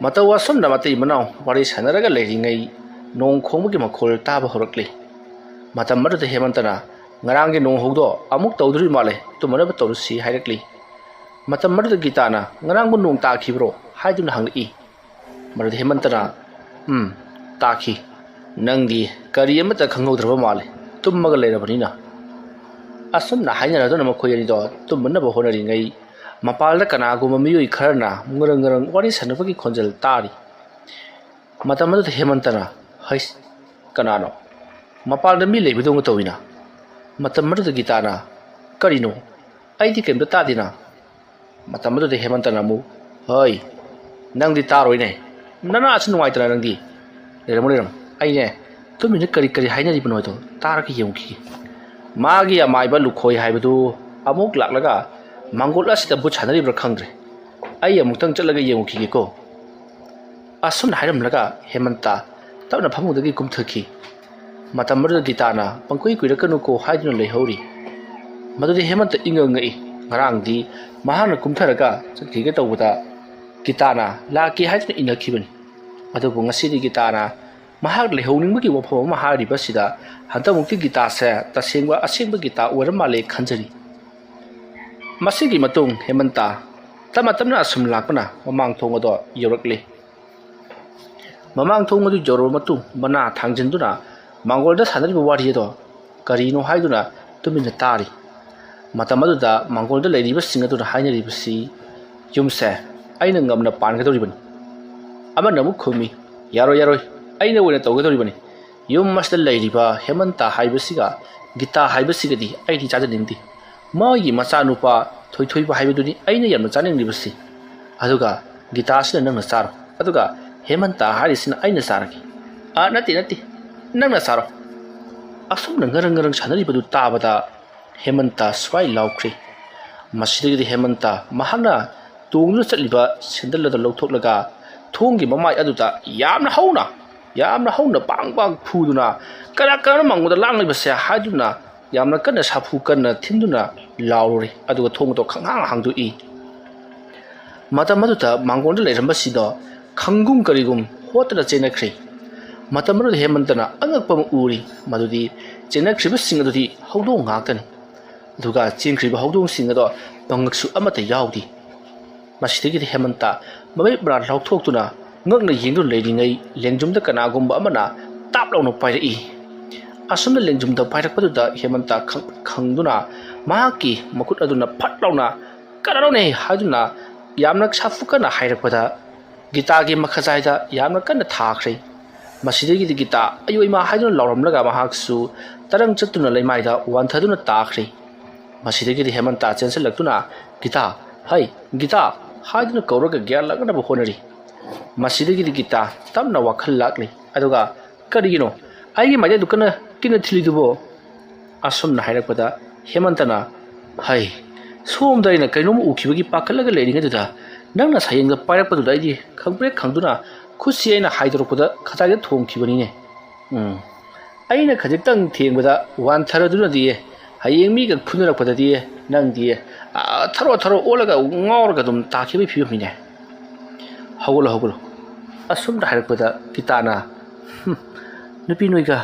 ꯃꯇꯧ ꯑꯁꯨꯝꯅ ꯃꯇꯩ ꯃꯅꯥꯎ ꯋꯥꯔꯤ ꯁꯥꯟꯅꯔꯒ ꯂꯩꯔꯤꯉꯩ ꯅꯣꯡ ꯈꯣꯡꯕꯒꯤ ꯃꯈꯣꯜ ꯇꯥꯕ ꯍꯧꯔꯛꯂꯤ꯫ ꯃꯇꯝ ꯑꯗꯨꯗ ꯍꯦꯃꯟꯇꯅ, "ꯉꯔꯥꯡꯒꯤ ꯅꯣꯡ ꯍꯧꯗꯣ ꯑꯃꯨꯛ ꯇꯧꯗꯣꯔꯤ ꯃꯥꯜꯂꯦ, ꯇꯨꯝꯃꯅꯕ ꯇꯧꯔꯁꯤ" ꯍꯥꯏꯔꯛꯂꯤ꯫ ꯃꯇꯝ ꯑꯗꯨꯗ ꯒꯤꯇꯥꯅ, "ꯉꯔꯥꯡꯕꯨ ꯅꯣꯡ ꯇꯥꯈꯤꯕ꯭ꯔꯣ?" ꯍꯥꯏꯗꯨꯅ ꯍꯪꯂꯛꯏ꯫ ꯃꯗꯨꯗ ꯍꯦꯃꯟꯇꯅ, "ꯎꯝ, ꯇꯥꯈꯤ꯫ ꯅꯪꯗꯤ ꯀꯔꯤ ꯑꯃꯠꯇ ꯈꯪꯍꯧꯗ꯭ꯔꯕ ꯃꯥꯜꯂꯦ, ꯇꯨꯝꯃꯒ ꯂꯩꯔꯕꯅꯤꯅ"꯫ ꯑꯁꯨꯝꯅ ꯍꯥꯏꯅꯔꯗꯨꯅ ꯃꯈꯣꯏ ꯑꯅꯤꯗꯣ ꯇꯨꯝꯃꯅꯕ ꯍꯣꯠꯅꯔꯤꯉꯩ, ꯃꯄꯥꯜꯗ ꯀꯅꯥꯒꯨꯝꯕ ꯃꯤꯑꯣꯏ ꯈꯔꯅ ꯉꯔꯪ ꯉꯔꯪ ꯋꯥꯔꯤ ꯁꯥꯟꯅꯕꯒꯤ ꯈꯣꯟꯖꯦꯜ ꯇꯥꯔꯤ꯫ ꯃꯇꯝ ꯑꯗꯨꯗ ꯍꯦꯃꯟꯇꯅ, "ꯍꯩꯁ, ꯀꯅꯥꯅꯣ? ꯃꯄꯥꯟꯗ ꯃꯤ ꯂꯩꯕꯗꯧꯅ ꯇꯧꯏꯅ"꯫ ꯃꯇꯝ ꯑꯗꯨꯗ ꯒꯤꯇꯥꯅ, "ꯀꯔꯤꯅꯣ? ꯑꯩꯗꯤ ꯀꯩꯝꯇ ꯇꯥꯗꯦꯅ"꯫ ꯃꯇꯝ ꯑꯗꯨꯗ ꯍꯦꯃꯟꯇꯅ ꯑꯃꯨꯛ, "ꯍꯩ, ꯅꯪꯗꯤ ꯇꯥꯔꯣꯏꯅꯦ, ꯅꯅꯥꯁꯨ ꯅꯨꯡꯉꯥꯏꯇꯅ ꯅꯪꯗꯤ꯫ ꯂꯩꯔꯝꯃꯣ, ꯂꯩꯔꯝꯃꯣ, ꯑꯩꯅꯦ ꯇꯨꯃꯤꯟꯅ ꯀꯔꯤ ꯀꯔꯤ ꯍꯥꯏꯅꯔꯤꯕꯅꯣ ꯍꯥꯏꯗꯣ ꯇꯥꯔꯒ ꯌꯦꯡꯉꯨꯈꯤꯒꯦ꯫ ꯃꯥꯒꯤ ꯑꯃꯥꯏꯕ ꯂꯨꯈꯣꯏ ꯍꯥꯏꯕꯗꯨ ꯑꯃꯨꯛ ꯂꯥꯛꯂꯒ ꯃꯥꯡꯒꯣꯜ ꯑꯁꯤꯗ ꯚꯨꯠ ꯁꯥꯟꯅꯔꯤꯕ꯭ꯔꯥ ꯈꯪꯗ꯭ꯔꯦ꯫ ꯑꯩ ꯑꯃꯨꯛꯇꯪ ꯆꯠꯂꯒ ꯌꯦꯡꯉꯨꯈꯤꯒꯦꯀꯣ"꯫ ꯑꯁꯨꯝꯅ ꯍꯥꯏꯔꯝꯂꯒ ꯍꯦꯃꯟꯇ ꯇꯞꯅ ꯐꯃꯨꯡꯗꯒꯤ ꯀꯨꯝꯊꯈꯤ꯫ ꯃꯇꯝ ꯑꯗꯨꯗ ꯒꯤꯇꯥꯅ, "ꯄꯪꯀꯨꯏ ꯀꯨꯏꯔꯛꯀꯅꯨꯀꯣ" ꯍꯥꯏꯗꯨꯅ ꯂꯩꯍꯧꯔꯤ꯫ ꯃꯗꯨꯗꯤ ꯍꯦꯃꯟꯇ ꯏꯉꯛ ꯉꯛꯏ꯫ ꯉꯔꯥꯡꯗꯤ ꯃꯍꯥꯛꯅ ꯀꯨꯝꯊꯔꯒ ꯆꯠꯈꯤꯒꯦ ꯇꯧꯕꯗ ꯒꯤꯇꯥꯅ ꯂꯥꯛꯀꯦ ꯍꯥꯏꯗꯨꯅ ꯏꯟꯅꯈꯤꯕꯅꯤ꯫ ꯑꯗꯨꯕꯨ ꯉꯁꯤꯗꯤ ꯒꯤꯇꯥꯅ ꯃꯍꯥꯛ ꯂꯩꯍꯧꯅꯤꯡꯕꯒꯤ ꯋꯥꯐꯝ ꯑꯃ ꯍꯥꯏꯔꯤꯕꯁꯤꯗ ꯍꯟꯗꯛꯃꯨꯛꯇꯤ ꯒꯤꯇꯥꯁꯦ ꯇꯁꯦꯡꯕ ꯑꯁꯦꯡꯕ ꯒꯤꯇꯥ ꯑꯣꯏꯔ ꯃꯥꯜꯂꯦ ꯈꯟꯖꯔꯤ꯫ ꯃꯁꯤꯒꯤ ꯃꯇꯨꯡ ꯍꯦꯃꯟꯇ ꯇꯞꯅ ꯇꯞꯅ ꯑꯁꯨꯝ ꯂꯥꯛꯇꯨꯅ ꯃꯃꯥꯡ ꯊꯣꯡ ꯑꯗꯣ ꯌꯧꯔꯛꯂꯤ꯫ ꯃꯃꯥꯡ ꯊꯣꯡ ꯑꯗꯨ ꯌꯧꯔꯕ ꯃꯇꯨꯡ ꯃꯅꯥ ꯊꯥꯡꯖꯤꯟꯗꯨꯅ ꯃꯥꯡꯒꯣꯜꯗ ꯁꯥꯟꯅꯔꯤꯕ ꯋꯥꯔꯤ ꯑꯗꯣ ꯀꯔꯤꯅꯣ ꯍꯥꯏꯗꯨꯅ ꯇꯨꯃꯤꯟꯅ ꯇꯥꯔꯤ꯫ ꯃꯇꯝ ꯑꯗꯨꯗ ꯃꯥꯡꯒꯣꯜꯗ ꯂꯩꯔꯤꯕꯁꯤꯡ ꯑꯗꯨꯅ ꯍꯥꯏꯅꯔꯤꯕꯁꯤ, "ꯌꯨꯝꯁꯦ ꯑꯩꯅ ꯉꯝꯅ ꯄꯥꯟꯒꯗꯧꯔꯤꯕꯅꯤ"꯫ ꯑꯃꯅ ꯑꯃꯨꯛ ꯈꯨꯝꯃꯤ, "ꯌꯥꯔꯣꯏ, ꯌꯥꯔꯣꯏ, ꯑꯩꯅ ꯑꯣꯏꯅ ꯇꯧꯒꯗꯧꯔꯤꯕꯅꯤ꯫ ꯌꯨꯝ ꯑꯁꯤꯗ ꯂꯩꯔꯤꯕ ꯍꯦꯃꯟꯇ ꯍꯥꯏꯕꯁꯤꯒ ꯒꯤꯇꯥ ꯍꯥꯏꯕꯁꯤꯒꯗꯤ ꯑꯩꯗꯤ ꯆꯥꯖꯅꯤꯡꯗꯦ꯫ ꯃꯥꯒꯤ ꯃꯆꯥꯅꯨꯄꯥ ꯊꯣꯏꯊꯣꯏꯕ ꯍꯥꯏꯕꯗꯨꯅꯤ ꯑꯩꯅ ꯌꯥꯝꯅ ꯆꯥꯅꯤꯡꯂꯤꯕꯁꯤ꯫ ꯑꯗꯨꯒ ꯒꯤꯇꯥꯁꯤꯅ ꯅꯪꯅ ꯆꯥꯔꯣ, ꯑꯗꯨꯒ ꯍꯦꯃꯟꯇ ꯍꯥꯏꯔꯤꯁꯤꯅ ꯑꯩꯅ ꯆꯥꯔꯒꯦ"꯫ "ꯑꯥ, ꯅꯠꯇꯦ, ꯅꯠꯇꯦ, ꯅꯪꯅ ꯆꯥꯔꯣ"꯫ ꯑꯁꯨꯝꯅ ꯉꯔꯪ ꯉꯔꯪ ꯁꯥꯟꯅꯔꯤꯕꯗꯨ ꯇꯥꯕꯗ ꯍꯦꯃꯟꯇ ꯁ꯭ꯋꯥꯏ ꯂꯥꯎꯈ꯭ꯔꯦ꯫ ꯃꯁꯤꯗꯒꯤꯗꯤ ꯍꯦꯃꯟꯇ ꯃꯍꯥꯛꯅ ꯇꯣꯡꯗꯨꯅ ꯆꯠꯂꯤꯕ ꯁꯦꯟꯗꯜ ꯑꯗꯨ ꯂꯧꯊꯣꯛꯂꯒ ꯊꯣꯡꯒꯤ ꯃꯃꯥꯏ ꯑꯗꯨꯗ ꯌꯥꯝꯅ ꯍꯧꯅ ꯌꯥꯝꯅ ꯍꯧꯅ ꯄꯥꯡ ꯄꯥꯡ ꯐꯨꯗꯨꯅ, "ꯀꯅꯥ ꯀꯅꯥꯅꯣ ꯃꯥꯡꯒꯣꯟꯗ ꯂꯥꯡꯂꯤꯕꯁꯦ?" ꯍꯥꯏꯗꯨꯅ ꯌꯥꯝꯅ ꯀꯟꯅ ꯁꯥꯐꯨ ꯀꯟꯅ ꯊꯤꯟꯗꯨꯅ ꯂꯥꯎꯔꯨꯔꯤ꯫ ꯑꯗꯨꯒ ꯊꯣꯡ ꯑꯗꯨ ꯈꯪꯍꯥꯡ ꯍꯥꯡꯗꯣꯛꯏ꯫ ꯃꯇꯝ ꯑꯗꯨꯗ ꯃꯥꯡꯒꯣꯟꯗ ꯂꯩꯔꯝꯕꯁꯤꯡꯗꯣ ꯈꯪꯒꯨꯝ ꯀꯔꯤꯒꯨꯝ ꯍꯣꯠꯇꯅ ꯆꯦꯟꯅꯈ꯭ꯔꯦ꯫ ꯃꯇꯝ ꯑꯗꯨꯗ ꯍꯦꯃꯟꯇꯅ ꯑꯉꯛꯄ ꯑꯃ ꯎꯔꯤ꯫ ꯃꯗꯨꯗꯤ ꯆꯦꯟꯅꯈ꯭ꯔꯤꯕꯁꯤꯡ ꯑꯗꯨꯗꯤ ꯍꯧꯗꯣꯡ ꯉꯥꯛꯇꯅꯤ꯫ ꯑꯗꯨꯒ ꯆꯦꯟꯈ꯭ꯔꯤꯕ ꯍꯧꯗꯣꯡꯁꯤꯡ ꯑꯗꯣ ꯄꯪꯉꯛꯁꯨ ꯑꯃꯠꯇ ꯌꯥꯎꯗꯦ꯫ ꯃꯁꯤꯗꯒꯤꯗꯤ ꯍꯦꯃꯟꯇ ꯃꯃꯤꯠ ꯃꯔꯥ ꯂꯥꯎꯊꯣꯛꯇꯨꯅ ꯉꯛꯅ ꯌꯦꯡꯗꯨꯅ ꯂꯩꯔꯤꯉꯩ, ꯂꯦꯡꯖꯨꯝꯗ ꯀꯅꯥꯒꯨꯝꯕ ꯑꯃꯅ ꯇꯥꯞ ꯂꯥꯎꯅ ꯄꯥꯏꯔꯛꯏ꯫ ꯑꯁꯨꯝꯅ ꯂꯦꯡꯖꯨꯝꯗ ꯄꯥꯏꯔꯛꯄꯗꯨꯗ ꯍꯦꯃꯟꯇ ꯈꯪ-, ꯈꯪꯗꯨꯅ ꯃꯍꯥꯛꯀꯤ ꯃꯈꯨꯠ ꯑꯗꯨꯅ ꯐꯠ ꯂꯥꯎꯅ "ꯀꯅꯥꯅꯣꯅꯦ?" ꯍꯥꯏꯗꯨꯅ ꯌꯥꯝꯅ ꯁꯥꯐꯨ ꯀꯟꯅ ꯍꯥꯏꯔꯛꯄꯗ, ꯒꯤꯇꯥꯒꯤ ꯃꯈꯖꯥꯏꯗ ꯌꯥꯝꯅ ꯀꯟꯅ ꯊꯥꯈ꯭ꯔꯦ꯫ ꯃꯁꯤꯗꯒꯤꯗꯤ ꯒꯤꯇꯥ "ꯑꯌꯣ ꯏꯃꯥ" ꯍꯥꯏꯗꯨꯅ ꯂꯥꯎꯔꯝꯂꯒ ꯃꯍꯥꯛꯁꯨ ꯇꯔꯪ ꯆꯠꯇꯨꯅ ꯂꯩꯃꯥꯏꯗ ꯋꯥꯟꯊꯗꯨꯅ ꯇꯥꯈ꯭ꯔꯦ꯫ ꯃꯁꯤꯗꯒꯤꯗꯤ ꯍꯦꯃꯟꯇ ꯆꯦꯟꯁꯤꯜꯂꯛꯇꯨꯅ "ꯒꯤꯇꯥ, ꯍꯩ, ꯒꯤꯇꯥ" ꯍꯥꯏꯗꯨꯅ ꯀꯧꯔꯒ ꯒ꯭ꯌꯥꯟ ꯂꯥꯛꯅꯕ ꯍꯣꯠꯅꯔꯤ꯫ ꯃꯁꯤꯗꯒꯤꯗꯤ ꯒꯤꯇꯥ ꯇꯞꯅ ꯋꯥꯈꯜ ꯂꯥꯛꯂꯤ꯫ ꯑꯗꯨꯒ "ꯀꯔꯤꯒꯤꯅꯣ ꯑꯩꯒꯤ ꯃꯥꯏꯗ ꯑꯗꯨꯛ ꯀꯟꯅ ꯀꯤꯟꯅ ꯊꯤꯜꯂꯤꯗꯨꯕꯣ?" ꯑꯁꯨꯝꯅ ꯍꯥꯏꯔꯛꯄꯗ ꯍꯦꯃꯟꯇꯅ, "ꯍꯩ, ꯁꯣꯝꯗ ꯑꯩꯅ ꯀꯩꯅꯣꯝ ꯎꯈꯤꯕꯒꯤ ꯄꯥꯈꯠꯂꯒ ꯂꯩꯔꯤꯉꯩꯗꯨꯗ ꯅꯪꯅ ꯁꯌꯦꯡꯗ ꯄꯥꯏꯔꯛꯄꯗꯨꯗ ꯑꯩꯗꯤ ꯈꯪꯄ꯭ꯔꯦꯛ ꯈꯪꯗꯨꯅ ꯈꯨꯠꯁꯤ ꯑꯩꯅ ꯍꯥꯏꯗꯣꯔꯛꯄꯗ ꯈꯖꯥꯏꯗ ꯊꯣꯡꯈꯤꯕꯅꯤꯅꯦ꯫ ꯎꯝ, ꯑꯩꯅ ꯈꯖꯤꯛꯇꯪ ꯊꯦꯡꯕꯗ ꯋꯥꯟꯊꯔꯗꯨꯅꯗꯤ ꯍꯌꯦꯡ ꯃꯤꯒ ꯐꯨꯅꯔꯛꯄꯗꯗꯤ ꯅꯪꯗꯤ, ꯑꯥ, ꯊꯔꯣ ꯊꯔꯣ ꯑꯣꯜꯂꯒ ꯉꯥꯎꯔꯒ ꯑꯗꯨꯝ ꯇꯥꯈꯤꯕꯒꯤ ꯐꯤꯕꯝꯅꯤꯅꯦ꯫ ꯍꯧꯒꯠꯂꯣ, ꯍꯧꯒꯠꯂꯣ꯫" ꯑꯁꯨꯝꯅ ꯍꯥꯏꯔꯛꯄꯗ ꯒꯤꯇꯥꯅ, "ꯍꯨꯝ, ꯅꯨꯄꯤ ꯅꯣꯏꯒ,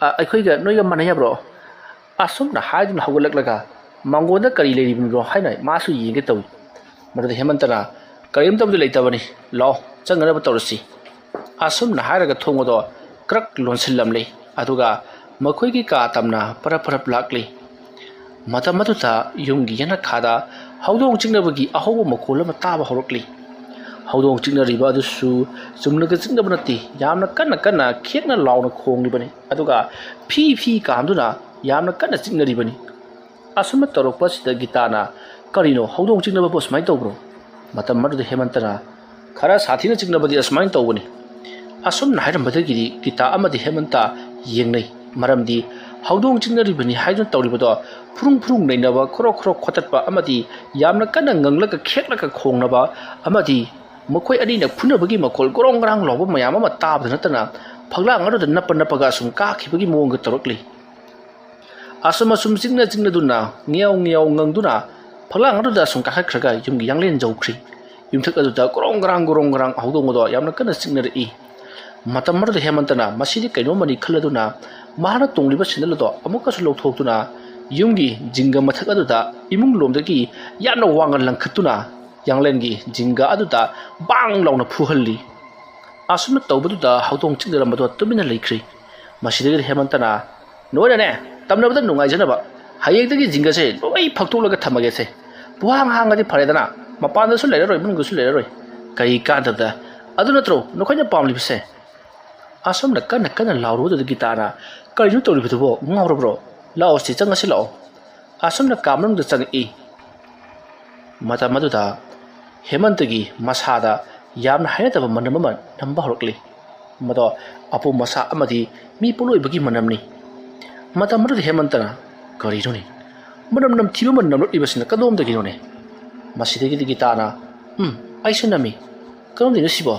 ꯑ, ꯑꯩꯈꯣꯏꯒ ꯅꯣꯏꯒ ꯃꯥꯟꯅ ꯌꯥꯕ꯭ꯔꯣ?" ꯑꯁꯨꯝꯅ ꯍꯥꯏꯗꯨꯅ ꯍꯧꯒꯠꯂꯛꯂꯒ ꯃꯥꯡꯒꯣꯟꯗ ꯀꯔꯤ ꯂꯩꯔꯤꯕꯅꯣ ꯍꯥꯏꯅ ꯃꯥꯁꯨ ꯌꯦꯡꯒꯦ ꯇꯧꯏ꯫ ꯃꯗꯨꯗ ꯍꯦꯃꯟꯇꯅ, "ꯀꯔꯤꯝꯇꯕꯨꯗꯤ ꯂꯩꯇꯕꯅꯤ, ꯂꯥꯛꯑꯣ, ꯆꯪꯅꯅꯕ ꯇꯧꯔꯁꯤ꯫" ꯑꯁꯨꯝꯅ ꯍꯥꯏꯔꯒ ꯊꯣꯡ ꯑꯗꯣ ꯀ꯭ꯔꯛ ꯂꯣꯟꯁꯤꯜꯂꯝꯂꯦ꯫ ꯑꯗꯨꯒ ꯃꯈꯣꯏꯒꯤ ꯀꯥ ꯇꯝꯅ ꯄꯔꯞ ꯄꯔꯞ ꯂꯥꯛꯂꯤ꯫ ꯃꯇꯝ ꯑꯗꯨꯗ ꯌꯨꯝꯒꯤ ꯌꯦꯅꯈꯥꯗ ꯍꯧꯗꯣꯡ ꯆꯤꯛꯅꯕꯒꯤ ꯑꯍꯧꯕ ꯃꯈꯣꯜ ꯑꯃ ꯇꯥꯕ ꯍꯧꯔꯛꯂꯤ꯫ ꯍꯧꯗꯣꯡ ꯆꯤꯛꯅꯔꯤꯕ ꯑꯗꯨꯁꯨ ꯆꯨꯝꯅꯒ ꯆꯤꯛꯅꯕ ꯅꯠꯇꯦ, ꯌꯥꯝꯅ ꯀꯟꯅ ꯀꯟꯅ ꯈꯦꯛꯅ ꯂꯥꯎꯅ ꯈꯣꯡꯂꯤꯕꯅꯤ꯫ ꯑꯗꯨꯒ ꯐꯤ ꯐꯤ ꯀꯥꯝꯗꯨꯅ ꯌꯥꯝꯅ ꯀꯟꯅ ꯆꯤꯛꯅꯔꯤꯕꯅꯤ꯫ ꯑꯁꯨꯝꯅ ꯇꯧꯔꯛꯄꯁꯤꯗ ꯒꯤꯇꯥꯅ, "ꯀꯔꯤꯅꯣ, ꯍꯧꯗꯣꯡ ꯆꯤꯛꯅꯕꯕꯨ ꯑꯁꯨꯃꯥꯏꯅ ꯇꯧꯕ꯭ꯔꯣ?" ꯃꯇꯝ ꯑꯗꯨꯗ ꯍꯦꯃꯟꯇꯅ, "ꯈꯔ ꯁꯥꯊꯤꯅ ꯆꯤꯛꯅꯕꯗꯤ ꯑꯁꯨꯃꯥꯏꯅ ꯇꯧꯕꯅꯤ꯫" ꯑꯁꯨꯝꯅ ꯍꯥꯏꯔꯝꯕꯗꯒꯤꯗꯤ ꯒꯤꯇꯥ ꯑꯃꯗꯤ ꯍꯦꯃꯟꯇ ꯌꯦꯡꯅꯩ꯫ ꯃꯔꯝꯗꯤ ꯍꯧꯗꯣꯡ ꯆꯤꯛꯅꯔꯤꯕꯅꯤ ꯍꯥꯏꯗꯨꯅ ꯇꯧꯔꯤꯕꯗꯣ ꯐꯨꯔꯨꯡ ꯐꯨꯔꯨꯡ ꯅꯩꯅꯕ, ꯈꯣꯔꯣꯛ ꯈꯣꯔꯣꯛ ꯈꯣꯠꯇꯠꯄ ꯑꯃꯗꯤ ꯌꯥꯝꯅ ꯀꯟꯅ ꯉꯪꯂꯒ ꯈꯦꯛꯂꯒ ꯈꯣꯡꯅꯕ ꯑꯃꯗꯤ ꯃꯈꯣꯏ ꯑꯅꯤꯅ ꯐꯨꯅꯕꯒꯤ ꯃꯈꯣꯜ ꯒ꯭ꯔꯣꯡ ꯒ꯭ꯔꯥꯡ ꯂꯥꯎꯕ ꯃꯌꯥꯝ ꯑꯃ ꯇꯥꯕꯗ ꯅꯠꯇꯅ ꯐꯛꯂꯥꯡ ꯑꯗꯨꯗ ꯅꯞꯄ ꯅꯞꯄꯒ ꯑꯁꯨꯝ ꯀꯥꯈꯤꯕꯒꯤ ꯃꯑꯣꯡꯒ ꯇꯧꯔꯛꯂꯤ꯫ ꯑꯁꯨꯝ ꯑꯁꯨꯝ ꯆꯤꯛꯅ ꯆꯤꯛꯅꯗꯨꯅ, ꯉꯦꯌꯥꯎ ꯉꯦꯌꯥꯎ ꯉꯪꯗꯨꯅ ꯐꯛꯂꯥꯡ ꯑꯗꯨꯗ ꯑꯁꯨꯝ ꯀꯥꯈꯠꯈ꯭ꯔꯒ ꯌꯨꯝꯒꯤ ꯌꯥꯡꯂꯦꯟ ꯌꯧꯈ꯭ꯔꯤ꯫ ꯌꯨꯝꯊꯛ ꯑꯗꯨꯗ ꯒꯣꯔꯣꯡ ꯒꯔꯥꯡ ꯒꯣꯔꯣꯡ ꯒꯔꯥꯡ ꯍꯧꯗꯣꯡ ꯑꯗꯣ ꯌꯥꯝꯅ ꯀꯟꯅ ꯆꯤꯛꯅꯔꯛꯏ꯫ ꯃꯇꯝ ꯑꯗꯨꯗ ꯍꯦꯃꯟꯇꯅ ꯃꯁꯤꯗꯤ ꯀꯩꯅꯣꯝꯃꯅꯤ ꯈꯜꯂꯗꯨꯅ ꯃꯍꯥꯛꯅ ꯇꯣꯡꯂꯤꯕ ꯁꯦꯟꯗꯜ ꯑꯗꯣ ꯑꯃꯨꯛꯀꯁꯨ ꯂꯧꯊꯣꯛꯇꯨꯅ ꯌꯨꯝꯒꯤ ꯖꯤꯡꯒ ꯃꯊꯛ ꯑꯗꯨꯗ ꯏꯃꯨꯡ ꯂꯣꯝꯗꯒꯤ ꯌꯥꯝꯅ ꯋꯥꯡꯅ ꯂꯪꯈꯠꯇꯨꯅ ꯌꯥꯡꯂꯦꯟꯒꯤ ꯖꯤꯡꯒ ꯑꯗꯨꯗ ꯕꯥꯡ ꯂꯥꯎꯅ ꯐꯨꯍꯜꯂꯤ꯫ ꯑꯁꯨꯝꯅ ꯇꯧꯕꯗꯨꯗ ꯍꯧꯗꯣꯡ ꯆꯤꯛꯅꯔꯝꯕꯗꯣ ꯇꯨꯃꯤꯟꯅ ꯂꯩꯈ꯭ꯔꯤ꯫ ꯃꯁꯤꯗꯒꯤꯗꯤ ꯍꯦꯃꯟꯇꯅ, "ꯅꯣꯏꯅꯅꯦ, ꯇꯝꯅꯕꯗ ꯅꯨꯡꯉꯥꯏꯖꯅꯕ ꯍꯌꯦꯡꯗꯒꯤ ꯖꯤꯡꯒꯁꯦ ꯂꯣꯏ ꯐꯛꯇꯣꯛꯂꯒ ꯊꯝꯃꯒꯦꯁꯦ꯫ ꯄꯨꯍꯥꯡ ꯍꯥꯡꯉꯗꯤ ꯐꯔꯦꯗꯅ, ꯃꯄꯥꯟꯗꯁꯨ ꯂꯩꯔꯔꯣꯏ, ꯃꯅꯨꯡꯗꯁꯨ ꯂꯩꯔꯔꯣꯏ꯫ ꯀꯔꯤ ꯀꯥꯟꯗꯕꯗ? ꯑꯗꯨ ꯅꯠꯇ꯭ꯔꯣ ꯅꯈꯣꯏꯅ ꯄꯥꯝꯂꯤꯕꯁꯦ?" ꯑꯁꯨꯝꯅ ꯀꯟꯅ ꯀꯟꯅ ꯂꯥꯎꯔꯨꯕꯗꯨꯗ ꯒꯤꯇꯥꯅ, "ꯀꯔꯤꯅꯣ ꯇꯧꯔꯤꯕꯗꯨꯕꯣ? ꯉꯥꯎꯔꯕ꯭ꯔꯣ? ꯂꯥꯛꯑꯣ ꯁꯤ, ꯆꯪꯉꯁꯤ ꯂꯥꯛꯑꯣ꯫" ꯑꯁꯨꯝꯅ ꯀꯥ ꯃꯅꯨꯡꯗ ꯆꯪꯉꯛꯏ꯫ ꯃꯇꯝ ꯑꯗꯨꯗ ꯍꯦꯃꯟꯇꯒꯤ ꯃꯁꯥꯗ ꯌꯥꯝꯅ ꯍꯩꯅꯗꯕ ꯃꯅꯝ ꯑꯃ ꯅꯝꯕ ꯍꯧꯔꯛꯂꯤ꯫ ꯃꯗꯣ ꯑꯄꯣꯝ ꯑꯁꯥ ꯑꯃꯗꯤ ꯃꯤ ꯄꯣꯠꯂꯣꯏꯕꯒꯤ ꯃꯅꯝꯅꯤ꯫ ꯃꯇꯝ ꯑꯗꯨꯗ ꯍꯦꯃꯟꯇꯅ, "ꯀꯔꯤꯅꯣꯅꯦ? ꯃꯅꯝ ꯅꯝꯊꯤꯕ ꯑꯃ ꯅꯝꯂꯛꯂꯤꯕꯁꯤꯅ ꯀꯗꯣꯝꯗꯒꯤꯅꯣꯅꯦ?" ꯃꯁꯤꯗꯒꯤꯗꯤ ꯒꯤꯇꯥꯅ, "ꯎꯝ, ꯑꯩꯁꯨ ꯅꯝꯃꯤ꯫ ꯀꯔꯝꯗꯩꯅꯣ ꯁꯤꯕꯣ?"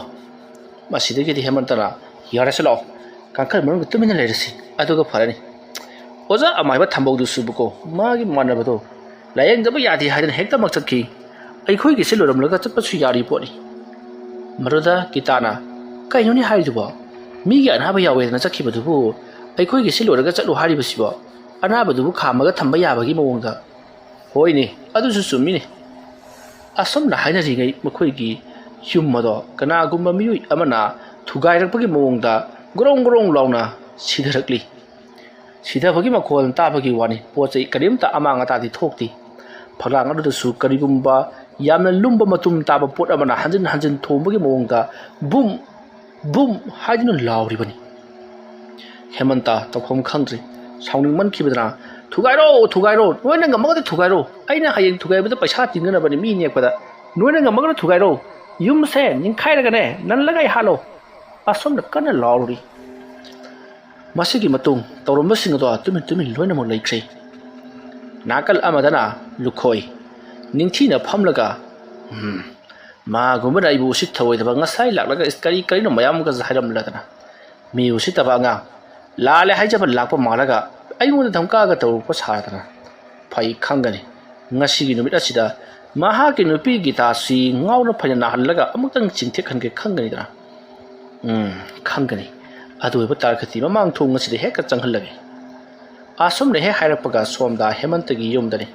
ꯃꯁꯤꯗꯒꯤꯗꯤ ꯍꯦꯃꯟꯇꯅ, "ꯌꯥꯔꯦꯁꯦ ꯂꯥꯛꯑꯣ, ꯀꯥꯡꯈꯜ ꯃꯅꯨꯡꯗ ꯇꯨꯃꯤꯟꯅ ꯂꯩꯔꯁꯤ, ꯑꯗꯨꯒ ꯐꯔꯅꯤ꯫ ꯑꯣꯖꯥ ꯑꯃꯥꯏꯕ ꯊꯝꯕꯧꯗꯨꯁꯨꯕꯀꯣ, ꯃꯥꯒꯤ ꯃꯥꯟꯅꯕꯗꯣ ꯂꯥꯌꯦꯡꯗꯕ ꯌꯥꯗꯦ ꯍꯥꯏꯗꯅ ꯍꯦꯛꯇꯃꯛ ꯆꯠꯈꯤ꯫ ꯑꯩꯈꯣꯏꯒꯤꯁꯦ ꯂꯣꯏꯔꯝꯂꯒ ꯆꯠꯄꯁꯨ ꯌꯥꯔꯤ ꯄꯣꯠꯅꯤ꯫" ꯃꯗꯨꯗ ꯒꯤꯇꯥꯅ, "ꯀꯩꯅꯣꯅꯦ ꯍꯥꯏꯔꯤꯗꯨꯕꯣ? ꯃꯤꯒꯤ ꯑꯅꯥꯕ ꯌꯥꯎꯋꯦꯗꯅ ꯆꯠꯈꯤꯕꯗꯨꯕꯨ ꯑꯩꯈꯣꯏꯒꯤꯁꯦ ꯂꯣꯏꯔꯒ ꯆꯠꯂꯨ ꯍꯥꯏꯔꯤꯕꯁꯤꯕꯣ? ꯑꯅꯥꯕꯗꯨꯕꯨ ꯈꯥꯝꯃꯒ ꯊꯝꯕ ꯌꯥꯕꯒꯤ ꯃꯑꯣꯡꯗ?" "ꯍꯣꯏꯅꯦ, ꯑꯗꯨꯁꯨ ꯆꯨꯝꯃꯤꯅꯦ꯫" ꯑꯁꯨꯝꯅ ꯍꯥꯏꯅꯔꯤꯉꯩ ꯃꯈꯣꯏꯒꯤ ꯌꯨꯝ ꯑꯗꯣ ꯀꯅꯥꯒꯨꯝꯕ ꯃꯤꯑꯣꯏ ꯑꯃꯅ ꯊꯨꯒꯥꯏꯔꯛꯄꯒꯤ ꯃꯑꯣꯡꯗ ꯒ꯭ꯔꯣꯡ ꯒ꯭ꯔꯣꯡ ꯂꯥꯎꯅ ꯁꯤꯊꯔꯛꯂꯤ꯫ ꯁꯤꯊꯕꯒꯤ ꯃꯈꯣꯜ ꯇꯥꯕꯒꯤ ꯋꯥꯅꯤ, ꯄꯣꯠ ꯆꯩ ꯀꯔꯤꯝꯇ ꯑꯃꯥꯡ ꯑꯇꯥꯗꯤ ꯊꯣꯛꯇꯦ꯫ ꯐꯛꯂꯥꯡ ꯑꯗꯨꯗꯁꯨ ꯀꯔꯤꯒꯨꯝꯕ ꯌꯥꯝꯅ ꯂꯨꯝꯕ ꯃꯇꯨꯝ ꯇꯥꯕ ꯄꯣꯠ ꯑꯃꯅ ꯍꯟꯖꯤꯟ ꯍꯟꯖꯤꯟ ꯊꯣꯝꯕꯒꯤ ꯃꯑꯣꯡꯗ ꯕꯨꯝ ꯕꯨꯝ ꯍꯥꯏꯗꯨꯅ ꯂꯥꯎꯔꯤꯕꯅꯤ꯫ ꯍꯦꯃꯟꯇ ꯇꯧꯐꯝ ꯈꯪꯗ꯭ꯔꯤ꯫ ꯁꯥꯎꯅꯤꯡꯃꯟꯈꯤꯕꯗꯅ, "ꯊꯨꯒꯥꯏꯔꯣ, ꯊꯨꯒꯥꯏꯔꯣ, ꯅꯣꯏꯅ ꯉꯝꯃꯒꯗꯤ ꯊꯨꯒꯥꯏꯔꯣ꯫ ꯑꯩꯅ ꯍꯌꯦꯡ ꯊꯨꯒꯥꯏꯕꯗ ꯄꯩꯁꯥ ꯇꯤꯡꯒꯅꯕꯅꯤ ꯃꯤ ꯅꯦꯛꯄꯗ꯫ ꯅꯣꯏꯅ ꯉꯝꯃꯒꯅ ꯊꯨꯒꯥꯏꯔꯣ꯫ ꯌꯨꯝꯁꯦ ꯅꯤꯡꯈꯥꯏꯔꯒꯅꯦ, ꯅꯜꯂꯒ ꯑꯩ ꯍꯥꯠꯂꯣ꯫" ꯑꯁꯣꯝꯗ ꯀꯟꯅ ꯂꯥꯎꯔꯤ꯫ ꯃꯁꯤꯒꯤ ꯃꯇꯨꯡ ꯇꯧꯔꯝꯕꯁꯤꯡ ꯑꯗꯣ ꯇꯨꯃꯤꯟ ꯇꯨꯃꯤꯟ ꯂꯣꯏꯅꯃꯛ ꯂꯩꯈ꯭ꯔꯦ꯫ ꯅꯥꯀꯜ ꯑꯃꯗꯅ ꯂꯨꯈꯣꯏ ꯅꯤꯡꯊꯤꯅ ꯐꯝꯂꯒ, "ꯎꯝ, ꯃꯥꯒꯨꯝꯕꯅ ꯑꯩꯕꯨ ꯎꯁꯤꯠ ꯊꯑꯣꯏꯗꯕ, ꯉꯁꯥꯏ ꯂꯥꯛꯂꯒ ꯏꯁ ꯀꯔꯤ ꯀꯔꯤꯅꯣ ꯃꯌꯥꯝ ꯑꯃꯒꯁꯨ ꯍꯥꯏꯔꯝꯂꯗꯅ꯫ "ꯃꯤ ꯎꯁꯤꯠꯇꯕ ꯑꯉꯥꯡ, ꯂꯥꯜꯂꯦ ꯍꯥꯏꯖꯕ ꯂꯥꯛꯄ ꯃꯥꯜꯂꯒ ꯑꯩꯉꯣꯟꯗ ꯙꯝꯀꯥꯒ ꯇꯧꯔꯛꯄ ꯁꯥꯗꯅ꯫ ꯐꯩ ꯈꯪꯒꯅꯤ, ꯉꯁꯤꯒꯤ ꯅꯨꯃꯤꯠ ꯑꯁꯤꯗ ꯃꯍꯥꯛꯀꯤ ꯅꯨꯄꯤ ꯒꯤꯇꯥꯁꯤ ꯉꯥꯎꯅ ꯐꯩꯅ ꯅꯥꯍꯜꯂꯒ ꯑꯃꯨꯛꯇꯪ ꯆꯤꯡꯊꯦꯛꯍꯟꯒꯦ ꯈꯪꯒꯅꯤꯗꯅ꯫ ꯎꯝ, ꯈꯪꯒꯅꯤ꯫ ꯑꯗꯨ ꯑꯣꯏꯕ ꯇꯥꯔꯒꯗꯤ ꯃꯃꯥꯡ ꯊꯣꯡ ꯑꯁꯤꯗ ꯍꯦꯛꯇ ꯆꯪꯍꯜꯂꯒꯦ"꯫ ꯑꯁꯨꯝꯅ ꯍꯦꯛ ꯍꯥꯏꯔꯛꯄꯒ ꯁꯣꯝꯗ ꯍꯦꯃꯟꯇꯒꯤ ꯌꯨꯝꯗꯅꯤ꯫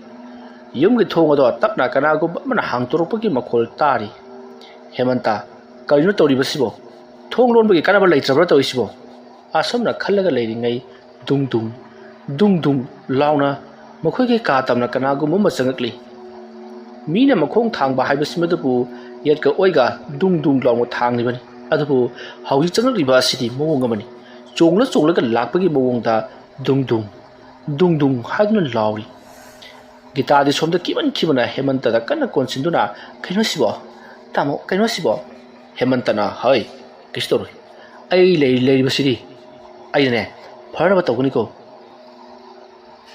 ꯌꯨꯝꯒꯤ ꯊꯣꯡ ꯑꯗꯣ ꯇꯞꯅ ꯀꯅꯥꯒꯨꯝꯕ ꯑꯃꯅ ꯍꯥꯡꯇꯣꯔꯛꯄꯒꯤ ꯃꯈꯣꯜ ꯇꯥꯔꯤ꯫ "ꯍꯦꯃꯟꯇ, ꯀꯔꯤꯅꯣ ꯇꯧꯔꯤꯕꯁꯤꯕꯣ? ꯊꯣꯡ ꯂꯣꯟꯕꯒꯤ ꯀꯥꯟꯅꯕ ꯂꯩꯇ꯭ꯔꯕ꯭ꯔꯥ ꯇꯧꯔꯤꯁꯤꯕꯣ?" ꯑꯁꯨꯝꯅ ꯈꯜꯂꯒ ꯂꯩꯔꯤꯉꯩ, ꯗꯨꯡ ꯗꯨꯡ, ꯗꯨꯡ ꯗꯨꯡ ꯂꯥꯎꯅ ꯃꯈꯣꯏꯒꯤ ꯀꯥ ꯇꯝꯅ ꯀꯅꯥꯒꯨꯝꯕ ꯑꯃ ꯆꯪꯉꯛꯂꯤ꯫ ꯃꯤꯅ ꯃꯈꯣꯡ ꯊꯥꯡꯕ ꯍꯥꯏꯕꯁꯤꯃꯗꯕꯨ ꯌꯦꯠꯀ ꯑꯣꯏꯒ ꯗꯨꯡ ꯗꯨꯡ ꯂꯥꯎꯅ ꯊꯥꯡꯂꯤꯕꯅꯤ꯫ ꯑꯗꯨꯕꯨ ꯍꯧꯖꯤꯛ ꯆꯪꯂꯛꯂꯤꯕ ꯑꯁꯤꯗꯤ ꯃꯑꯣꯡ ꯑꯃꯅꯤ꯫ ꯆꯣꯡꯂ ꯆꯣꯡꯂꯒ ꯂꯥꯛꯄꯒꯤ ꯃꯑꯣꯡꯗ ꯗꯨꯡ ꯗꯨꯡ, ꯗꯨꯡ ꯗꯨꯡ ꯍꯥꯏꯗꯨꯅ ꯂꯥꯎꯔꯤ꯫ ꯒꯤꯇꯥꯗꯤ ꯁꯣꯝꯗ ꯀꯤꯃꯟꯈꯤꯕꯅ ꯍꯦꯃꯟꯇꯗ ꯀꯟꯅ ꯀꯣꯟꯁꯤꯟꯗꯨꯅ, "ꯀꯩꯅꯣꯁꯤꯕꯣ? ꯇꯥꯃꯣ, ꯀꯩꯅꯣꯁꯤꯕꯣ?" ꯍꯦꯃꯟꯇꯅ, "ꯍꯩ, ꯀꯩꯁꯨ ꯇꯧꯔꯣꯏ꯫ ꯑꯩ ꯂꯩ-, ꯂꯩꯔꯤꯕꯁꯤꯗꯤ꯫ ꯑꯩꯅꯅꯦ, ꯐꯅꯕ ꯇꯧꯒꯅꯤꯀꯣ"꯫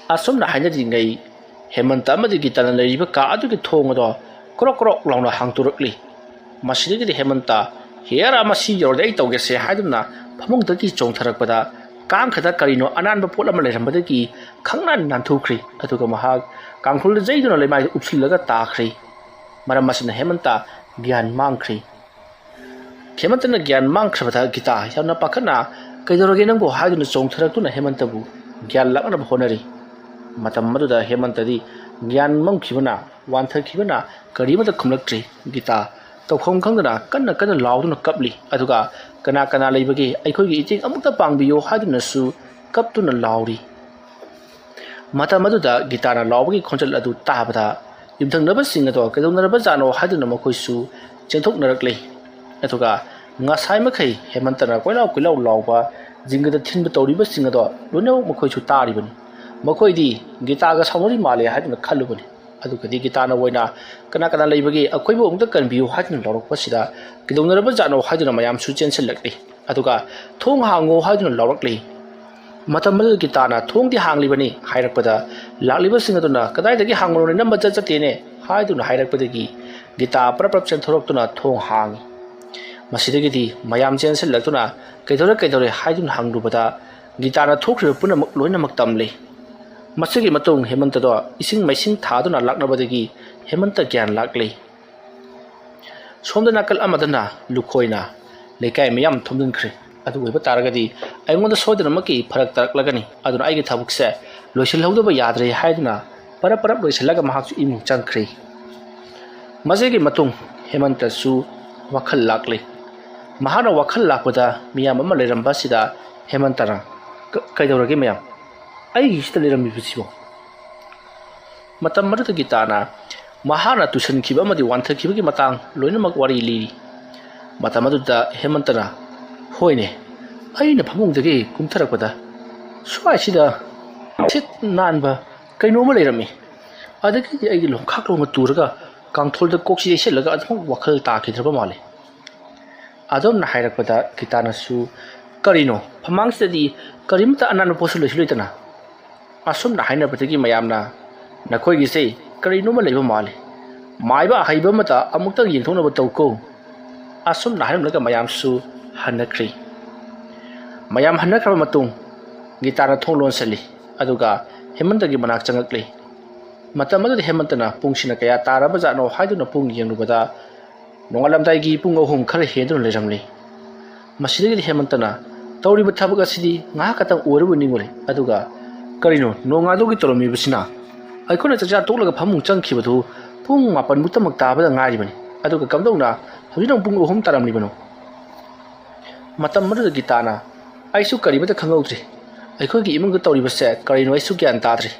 ꯑꯁꯨꯝꯅ ꯍꯥꯏꯅꯔꯤꯉꯩ, ꯍꯦꯃꯟꯇ ꯑꯃꯗꯤ ꯒꯤꯇꯥꯅ ꯂꯩꯔꯤꯕ ꯀꯥ ꯑꯗꯨꯒꯤ ꯊꯣꯡ ꯑꯗꯣ ꯀ꯭ꯔꯣꯛ ꯀ꯭ꯔꯣꯛ ꯂꯥꯎꯅ ꯍꯥꯡꯇꯣꯔꯛꯂꯤ꯫ ꯃꯁꯤꯗꯒꯤꯗꯤ ꯍꯦꯃꯟꯇ, "ꯍꯦꯔꯥ, ꯃꯁꯤ ꯌꯧꯔꯗꯤ ꯑꯩ ꯇꯧꯒꯦꯁꯦ" ꯍꯥꯏꯗꯨꯅ ꯐꯃꯨꯡꯗꯒꯤ ꯆꯣꯡꯊꯔꯛꯄꯗ, ꯀꯥꯡꯈꯗ ꯀꯔꯤꯅꯣ ꯑꯅꯥꯟꯕ ꯄꯣꯠ ꯑꯃ ꯂꯩꯔꯝꯕꯗꯒꯤ ꯈꯪꯅꯥꯟ ꯅꯥꯟꯊꯣꯛꯈ꯭ꯔꯤ꯫ ꯑꯗꯨꯒ ꯃꯍꯥꯛ ꯀꯥꯡꯈꯨꯜꯗ ꯌꯩꯗꯨꯅ ꯂꯩꯃꯥꯏꯗ ꯎꯞꯁꯤꯜꯂꯒ ꯇꯥꯈ꯭ꯔꯤ꯫ ꯃꯔꯝ ꯑꯁꯤꯅ ꯍꯦꯃꯟꯇ ꯒ꯭ꯌꯥꯟ ꯃꯥꯡꯈ꯭ꯔꯤ꯫ ꯍꯦꯃꯟꯇꯅ ꯒ꯭ꯌꯥꯟ ꯃꯥꯡꯈ꯭ꯔꯕꯗ ꯒꯤꯇꯥ ꯌꯥꯝꯅ ꯄꯥꯈꯠꯅ, "ꯀꯩꯗꯧꯔꯒꯦ ꯅꯪꯕꯨ?" ꯍꯥꯏꯗꯨꯅ ꯆꯣꯡꯊꯔꯛꯇꯨꯅ ꯍꯦꯃꯟꯇꯕꯨ ꯒ꯭ꯌꯥꯟ ꯂꯥꯛꯅꯕ ꯍꯣꯠꯅꯔꯤ꯫ ꯃꯇꯝ ꯑꯗꯨꯗ ꯍꯦꯃꯟꯇꯗꯤ ꯒ꯭ꯌꯥꯟ ꯃꯝꯈꯤꯕꯅ, ꯋꯥꯟꯊꯈꯤꯕꯅ ꯀꯔꯤꯃꯠꯇ ꯈꯨꯝꯂꯛꯇ꯭ꯔꯤ꯫ ꯒꯤꯇꯥ ꯇꯧꯐꯝ ꯈꯪꯗꯅ ꯀꯟꯅ ꯀꯟꯅ ꯂꯥꯎꯗꯨꯅ ꯀꯞꯂꯤ꯫ ꯑꯗꯨꯒ "ꯀꯅꯥ ꯀꯅꯥ ꯂꯩꯕꯒꯦ? ꯑꯩꯈꯣꯏꯒꯤ ꯏꯇꯦꯡ ꯑꯃꯨꯛꯇ ꯄꯥꯡꯕꯤꯌꯨ" ꯍꯥꯏꯗꯨꯅꯁꯨ ꯀꯞꯇꯨꯅ ꯂꯥꯎꯔꯤ꯫ ꯃꯇꯝ ꯑꯗꯨꯗ ꯒꯤꯇꯥꯅ ꯂꯥꯎꯕꯒꯤ ꯈꯣꯟꯖꯦꯜ ꯑꯗꯨ ꯇꯥꯕꯗ ꯌꯨꯝꯊꯪꯅꯕꯁꯤꯡ ꯑꯗꯣ ꯀꯩꯗꯧꯅꯔꯕꯖꯥꯠꯅꯣ ꯍꯥꯏꯗꯨꯅ ꯃꯈꯣꯏꯁꯨ ꯆꯦꯟꯊꯣꯛꯅꯔꯛꯂꯤ꯫ ꯑꯗꯨꯒ ꯉꯁꯥꯏ ꯃꯈꯩ ꯍꯦꯃꯟꯇꯅ ꯀꯣꯏꯂꯥꯎ ꯀꯣꯏꯂꯥꯎ ꯂꯥꯎꯕ, ꯖꯤꯡꯒꯗ ꯊꯤꯟꯕ ꯇꯧꯔꯤꯕꯁꯤꯡ ꯑꯗꯣ ꯂꯣꯏꯅꯃꯛ ꯃꯈꯣꯏꯁꯨ ꯇꯥꯔꯤꯕꯅꯤ꯫ ꯃꯈꯣꯏꯗꯤ ꯒꯤꯇꯥꯒ ꯁꯥꯎꯅꯔꯤ ꯃꯥꯜꯂꯦ ꯍꯥꯏꯗꯨꯅ ꯈꯜꯂꯨꯕꯅꯤ꯫ ꯑꯗꯨꯒꯗꯤ ꯒꯤꯇꯥꯅ ꯑꯣꯏꯅ, "ꯀꯅꯥ ꯀꯅꯥ ꯂꯩꯕꯒꯦ? ꯑꯩꯈꯣꯏꯕꯨ ꯑꯃꯨꯛꯇ ꯀꯟꯕꯤꯌꯨ" ꯍꯥꯏꯗꯨꯅ ꯂꯥꯎꯔꯛꯄꯁꯤꯗ ꯀꯩꯗꯧꯅꯔꯕꯖꯥꯠꯅꯣ ꯍꯥꯏꯗꯨꯅ ꯃꯌꯥꯝꯁꯨ ꯆꯦꯟꯁꯤꯜꯂꯛꯂꯤ꯫ ꯑꯗꯨꯒ "ꯊꯣꯡ ꯍꯥꯡꯉꯣ" ꯍꯥꯏꯗꯨꯅ ꯂꯥꯎꯔꯛꯂꯤ꯫ ꯃꯇꯝ ꯑꯗꯨꯗ ꯒꯤꯇꯥꯅ "ꯊꯣꯡꯗꯤ ꯍꯥꯡꯂꯤꯕꯅꯤ" ꯍꯥꯏꯔꯛꯄꯗ, ꯂꯥꯛꯂꯤꯕꯁꯤꯡ ꯑꯗꯨꯅ "ꯀꯗꯥꯏꯗꯒꯤ ꯍꯥꯡꯕꯅꯣꯅꯦ, ꯅꯝꯕ ꯆꯠ ꯆꯠꯇꯦꯅꯦ" ꯍꯥꯏꯗꯨꯅ ꯍꯥꯏꯔꯛꯄꯗꯒꯤ ꯒꯤꯇꯥ ꯄ꯭ꯔꯞ ꯄ꯭ꯔꯞ ꯆꯦꯟꯊꯣꯔꯛꯇꯨꯅ ꯊꯣꯡ ꯍꯥꯡꯉꯤ꯫ ꯃꯁꯤꯗꯒꯤꯗꯤ ꯃꯌꯥꯝ ꯆꯦꯟꯁꯤꯜꯂꯛꯇꯨꯅ "ꯀꯩꯗꯧꯔꯦ, ꯀꯩꯗꯧꯔꯦ?" ꯍꯥꯏꯗꯨꯅ ꯍꯪꯂꯨꯕꯗ ꯒꯤꯇꯥꯅ ꯊꯣꯛꯈ꯭ꯔꯤꯕ ꯄꯨꯝꯅꯃꯛ ꯂꯣꯏꯅꯃꯛ ꯇꯝꯂꯤ꯫ ꯃꯁꯤꯒꯤ ꯃꯇꯨꯡ ꯍꯦꯃꯟꯇꯗꯣ ꯏꯁꯤꯡ ꯃꯥꯏꯁꯤꯡ ꯊꯥꯗꯨꯅ ꯂꯥꯛꯅꯕꯗꯒꯤ ꯍꯦꯃꯟꯇ ꯒ꯭ꯌꯥꯟ ꯂꯥꯛꯂꯤ꯫ ꯁꯣꯝꯗ ꯅꯥꯀꯜ ꯑꯃꯗꯅ ꯂꯨꯈꯣꯏꯅ ꯂꯩꯀꯥꯏ ꯃꯌꯥꯝ ꯊꯣꯝꯖꯤꯟꯈ꯭ꯔꯦ꯫ ꯑꯗꯨ ꯑꯣꯏꯕ ꯇꯥꯔꯒꯗꯤ ꯑꯩꯉꯣꯟꯗ ꯁꯣꯏꯗꯅꯃꯛꯀꯤ ꯐꯔꯛ ꯇꯥꯔꯛꯂꯒꯅꯤ꯫ ꯑꯗꯨꯅ ꯑꯩꯒꯤ ꯊꯕꯛꯁꯦ ꯂꯣꯏꯁꯤꯜꯍꯧꯗꯕ ꯌꯥꯗ꯭ꯔꯦ ꯍꯥꯏꯗꯨꯅ ꯄꯔꯞ ꯄꯔꯞ ꯂꯣꯏꯁꯤꯜꯂꯒ ꯃꯍꯥꯛꯁꯨ ꯏꯃꯨꯡ ꯆꯪꯈ꯭ꯔꯦ꯫ ꯃꯁꯤꯒꯤ ꯃꯇꯨꯡ ꯍꯦꯃꯟꯇꯁꯨ ꯋꯥꯈꯜ ꯂꯥꯛꯂꯦ꯫ ꯃꯍꯥꯛꯅ ꯋꯥꯈꯜ ꯂꯥꯛꯄꯗ ꯃꯤꯌꯥꯝ ꯑꯃ ꯂꯩꯔꯝꯕ ꯑꯁꯤꯗ ꯍꯦꯃꯟꯇꯅ, "ꯀ-, ꯀꯩꯗꯧꯔꯒꯦ ꯃꯌꯥꯝ? ꯑꯩꯒꯤꯁꯤꯗ ꯂꯩꯔꯝꯃꯤꯕꯁꯤꯕꯣ?" ꯃꯇꯝ ꯑꯗꯨꯗ ꯒꯤꯇꯥꯅ ꯃꯍꯥꯛꯅ ꯇꯨꯁꯟꯈꯤꯕ ꯑꯃꯗꯤ ꯋꯥꯟꯊꯈꯤꯕꯒꯤ ꯃꯇꯥꯡ ꯂꯣꯏꯅꯃꯛ ꯋꯥꯔꯤ ꯂꯤꯔꯤ꯫ ꯃꯇꯝ ꯑꯗꯨꯗ ꯍꯦꯃꯟꯇꯅ, "ꯍꯣꯏꯅꯦ, ꯑꯩꯅ ꯐꯃꯨꯡꯗꯒꯤ ꯀꯨꯝꯊꯔꯛꯄꯗ ꯁ꯭ꯋꯥꯏꯁꯤꯗ ꯁꯤꯠ ꯅꯥꯟꯕ ꯀꯩꯅꯣꯝꯃ ꯂꯩꯔꯝꯃꯤ꯫ ꯑꯗꯒꯤꯗꯤ ꯑꯩꯒꯤ ꯂꯣꯡꯈꯥꯛ ꯂꯣꯡꯅ ꯇꯨꯔꯒ ꯀꯥꯡꯊꯣꯜꯗ ꯀꯣꯛꯁꯤ ꯌꯩꯁꯜꯂꯒ ꯑꯗꯨꯃꯛ ꯋꯥꯈꯜ ꯇꯥꯈꯤꯗ꯭ꯔꯕ ꯃꯥꯜꯂꯤ꯫" ꯑꯗꯣꯝꯅ ꯍꯥꯏꯔꯛꯄꯗ ꯒꯤꯇꯥꯅꯁꯨ, "ꯀꯔꯤꯅꯣ, ꯐꯃꯥꯡꯁꯤꯗꯗꯤ ꯀꯔꯤꯃꯇ ꯑꯅꯥꯟꯕ ꯄꯣꯠꯁꯨ ꯂꯩꯁꯨ ꯂꯩꯇꯅ?" ꯑꯁꯨꯝꯅ ꯍꯥꯏꯅꯕꯗꯒꯤ ꯃꯌꯥꯝꯅ, "ꯅꯈꯣꯏꯒꯤꯁꯦ ꯀꯔꯤꯅꯣꯃ ꯂꯩꯕ ꯃꯥꯜꯂꯤ꯫ ꯃꯥꯏꯕ ꯑꯍꯩꯕ ꯑꯃꯗ ꯑꯃꯨꯛꯇꯪ ꯌꯦꯡꯊꯣꯛꯅꯕ ꯇꯧꯀꯣ꯫" ꯑꯁꯨꯝꯅ ꯍꯥꯏꯔꯝꯂꯒ ꯃꯌꯥꯝꯁꯨ ꯍꯟꯅꯈ꯭ꯔꯤ꯫ ꯃꯌꯥꯝ ꯍꯟꯅꯈ꯭ꯔꯕ ꯃꯇꯨꯡ ꯒꯤꯇꯥꯅ ꯊꯣꯡ ꯂꯣꯟꯁꯤꯜꯂꯤ, ꯑꯗꯨꯒ ꯍꯦꯃꯟꯇꯒꯤ ꯃꯅꯥꯛ ꯆꯪꯉꯛꯂꯤ꯫ ꯃꯇꯝ ꯑꯗꯨꯗ ꯍꯦꯃꯟꯇꯅ ꯄꯨꯡꯁꯤꯅ ꯀꯌꯥ ꯇꯥꯔꯕꯖꯥꯠꯅꯣ ꯍꯥꯏꯗꯨꯅ ꯄꯨꯡ ꯌꯦꯡꯂꯨꯕꯗ ꯅꯣꯡꯉꯥꯜꯂꯝꯗꯥꯏꯒꯤ ꯄꯨꯡ ꯑꯍꯨꯝ ꯈꯔ ꯍꯦꯟꯗꯨꯅ ꯂꯩꯔꯝꯂꯤ꯫ ꯃꯁꯤꯗꯒꯤꯗꯤ ꯍꯦꯃꯟꯇꯅ ꯇꯧꯔꯤꯕ ꯊꯕꯛ ꯑꯁꯤꯗꯤ ꯉꯥꯏꯍꯥꯛ ꯈꯛꯇꯪ ꯑꯣꯏꯔꯕꯣꯏ ꯅꯤꯡꯉꯨꯔꯦ꯫ ꯑꯗꯨꯒ ꯀꯔꯤꯅꯣ ꯅꯣꯡꯉꯥꯜꯗꯧꯒꯤ ꯇꯧꯔꯝꯃꯤꯕꯁꯤꯅ? ꯑꯩꯈꯣꯏꯅ ꯆꯥꯛꯆꯥ ꯇꯣꯛꯂꯒ ꯐꯃꯨꯡ ꯆꯪꯈꯤꯕꯗꯨ ꯄꯨꯡ ꯃꯥꯄꯟꯃꯨꯛꯇꯃꯛ ꯇꯥꯕꯗ ꯉꯥꯏꯔꯤꯕꯅꯤ꯫ ꯑꯗꯨꯒ ꯀꯝꯗꯧꯅ ꯍꯧꯖꯤꯛꯅ ꯄꯨꯡ ꯑꯍꯨꯝ ꯇꯥꯔꯝꯂꯤꯕꯅꯣ? ꯃꯇꯝ ꯑꯗꯨꯗ ꯒꯤꯇꯥꯅ, "ꯑꯩꯁꯨ ꯀꯔꯤꯃꯇ ꯈꯪꯍꯧꯗ꯭ꯔꯤ꯫ ꯑꯩꯈꯣꯏꯒꯤ ꯏꯃꯨꯡꯗ ꯇꯧꯔꯤꯕꯁꯦ ꯀꯔꯤꯅꯣ ꯑꯩꯁꯨ ꯒ꯭ꯌꯥꯟ ꯇꯥꯗ꯭ꯔꯤ꯫"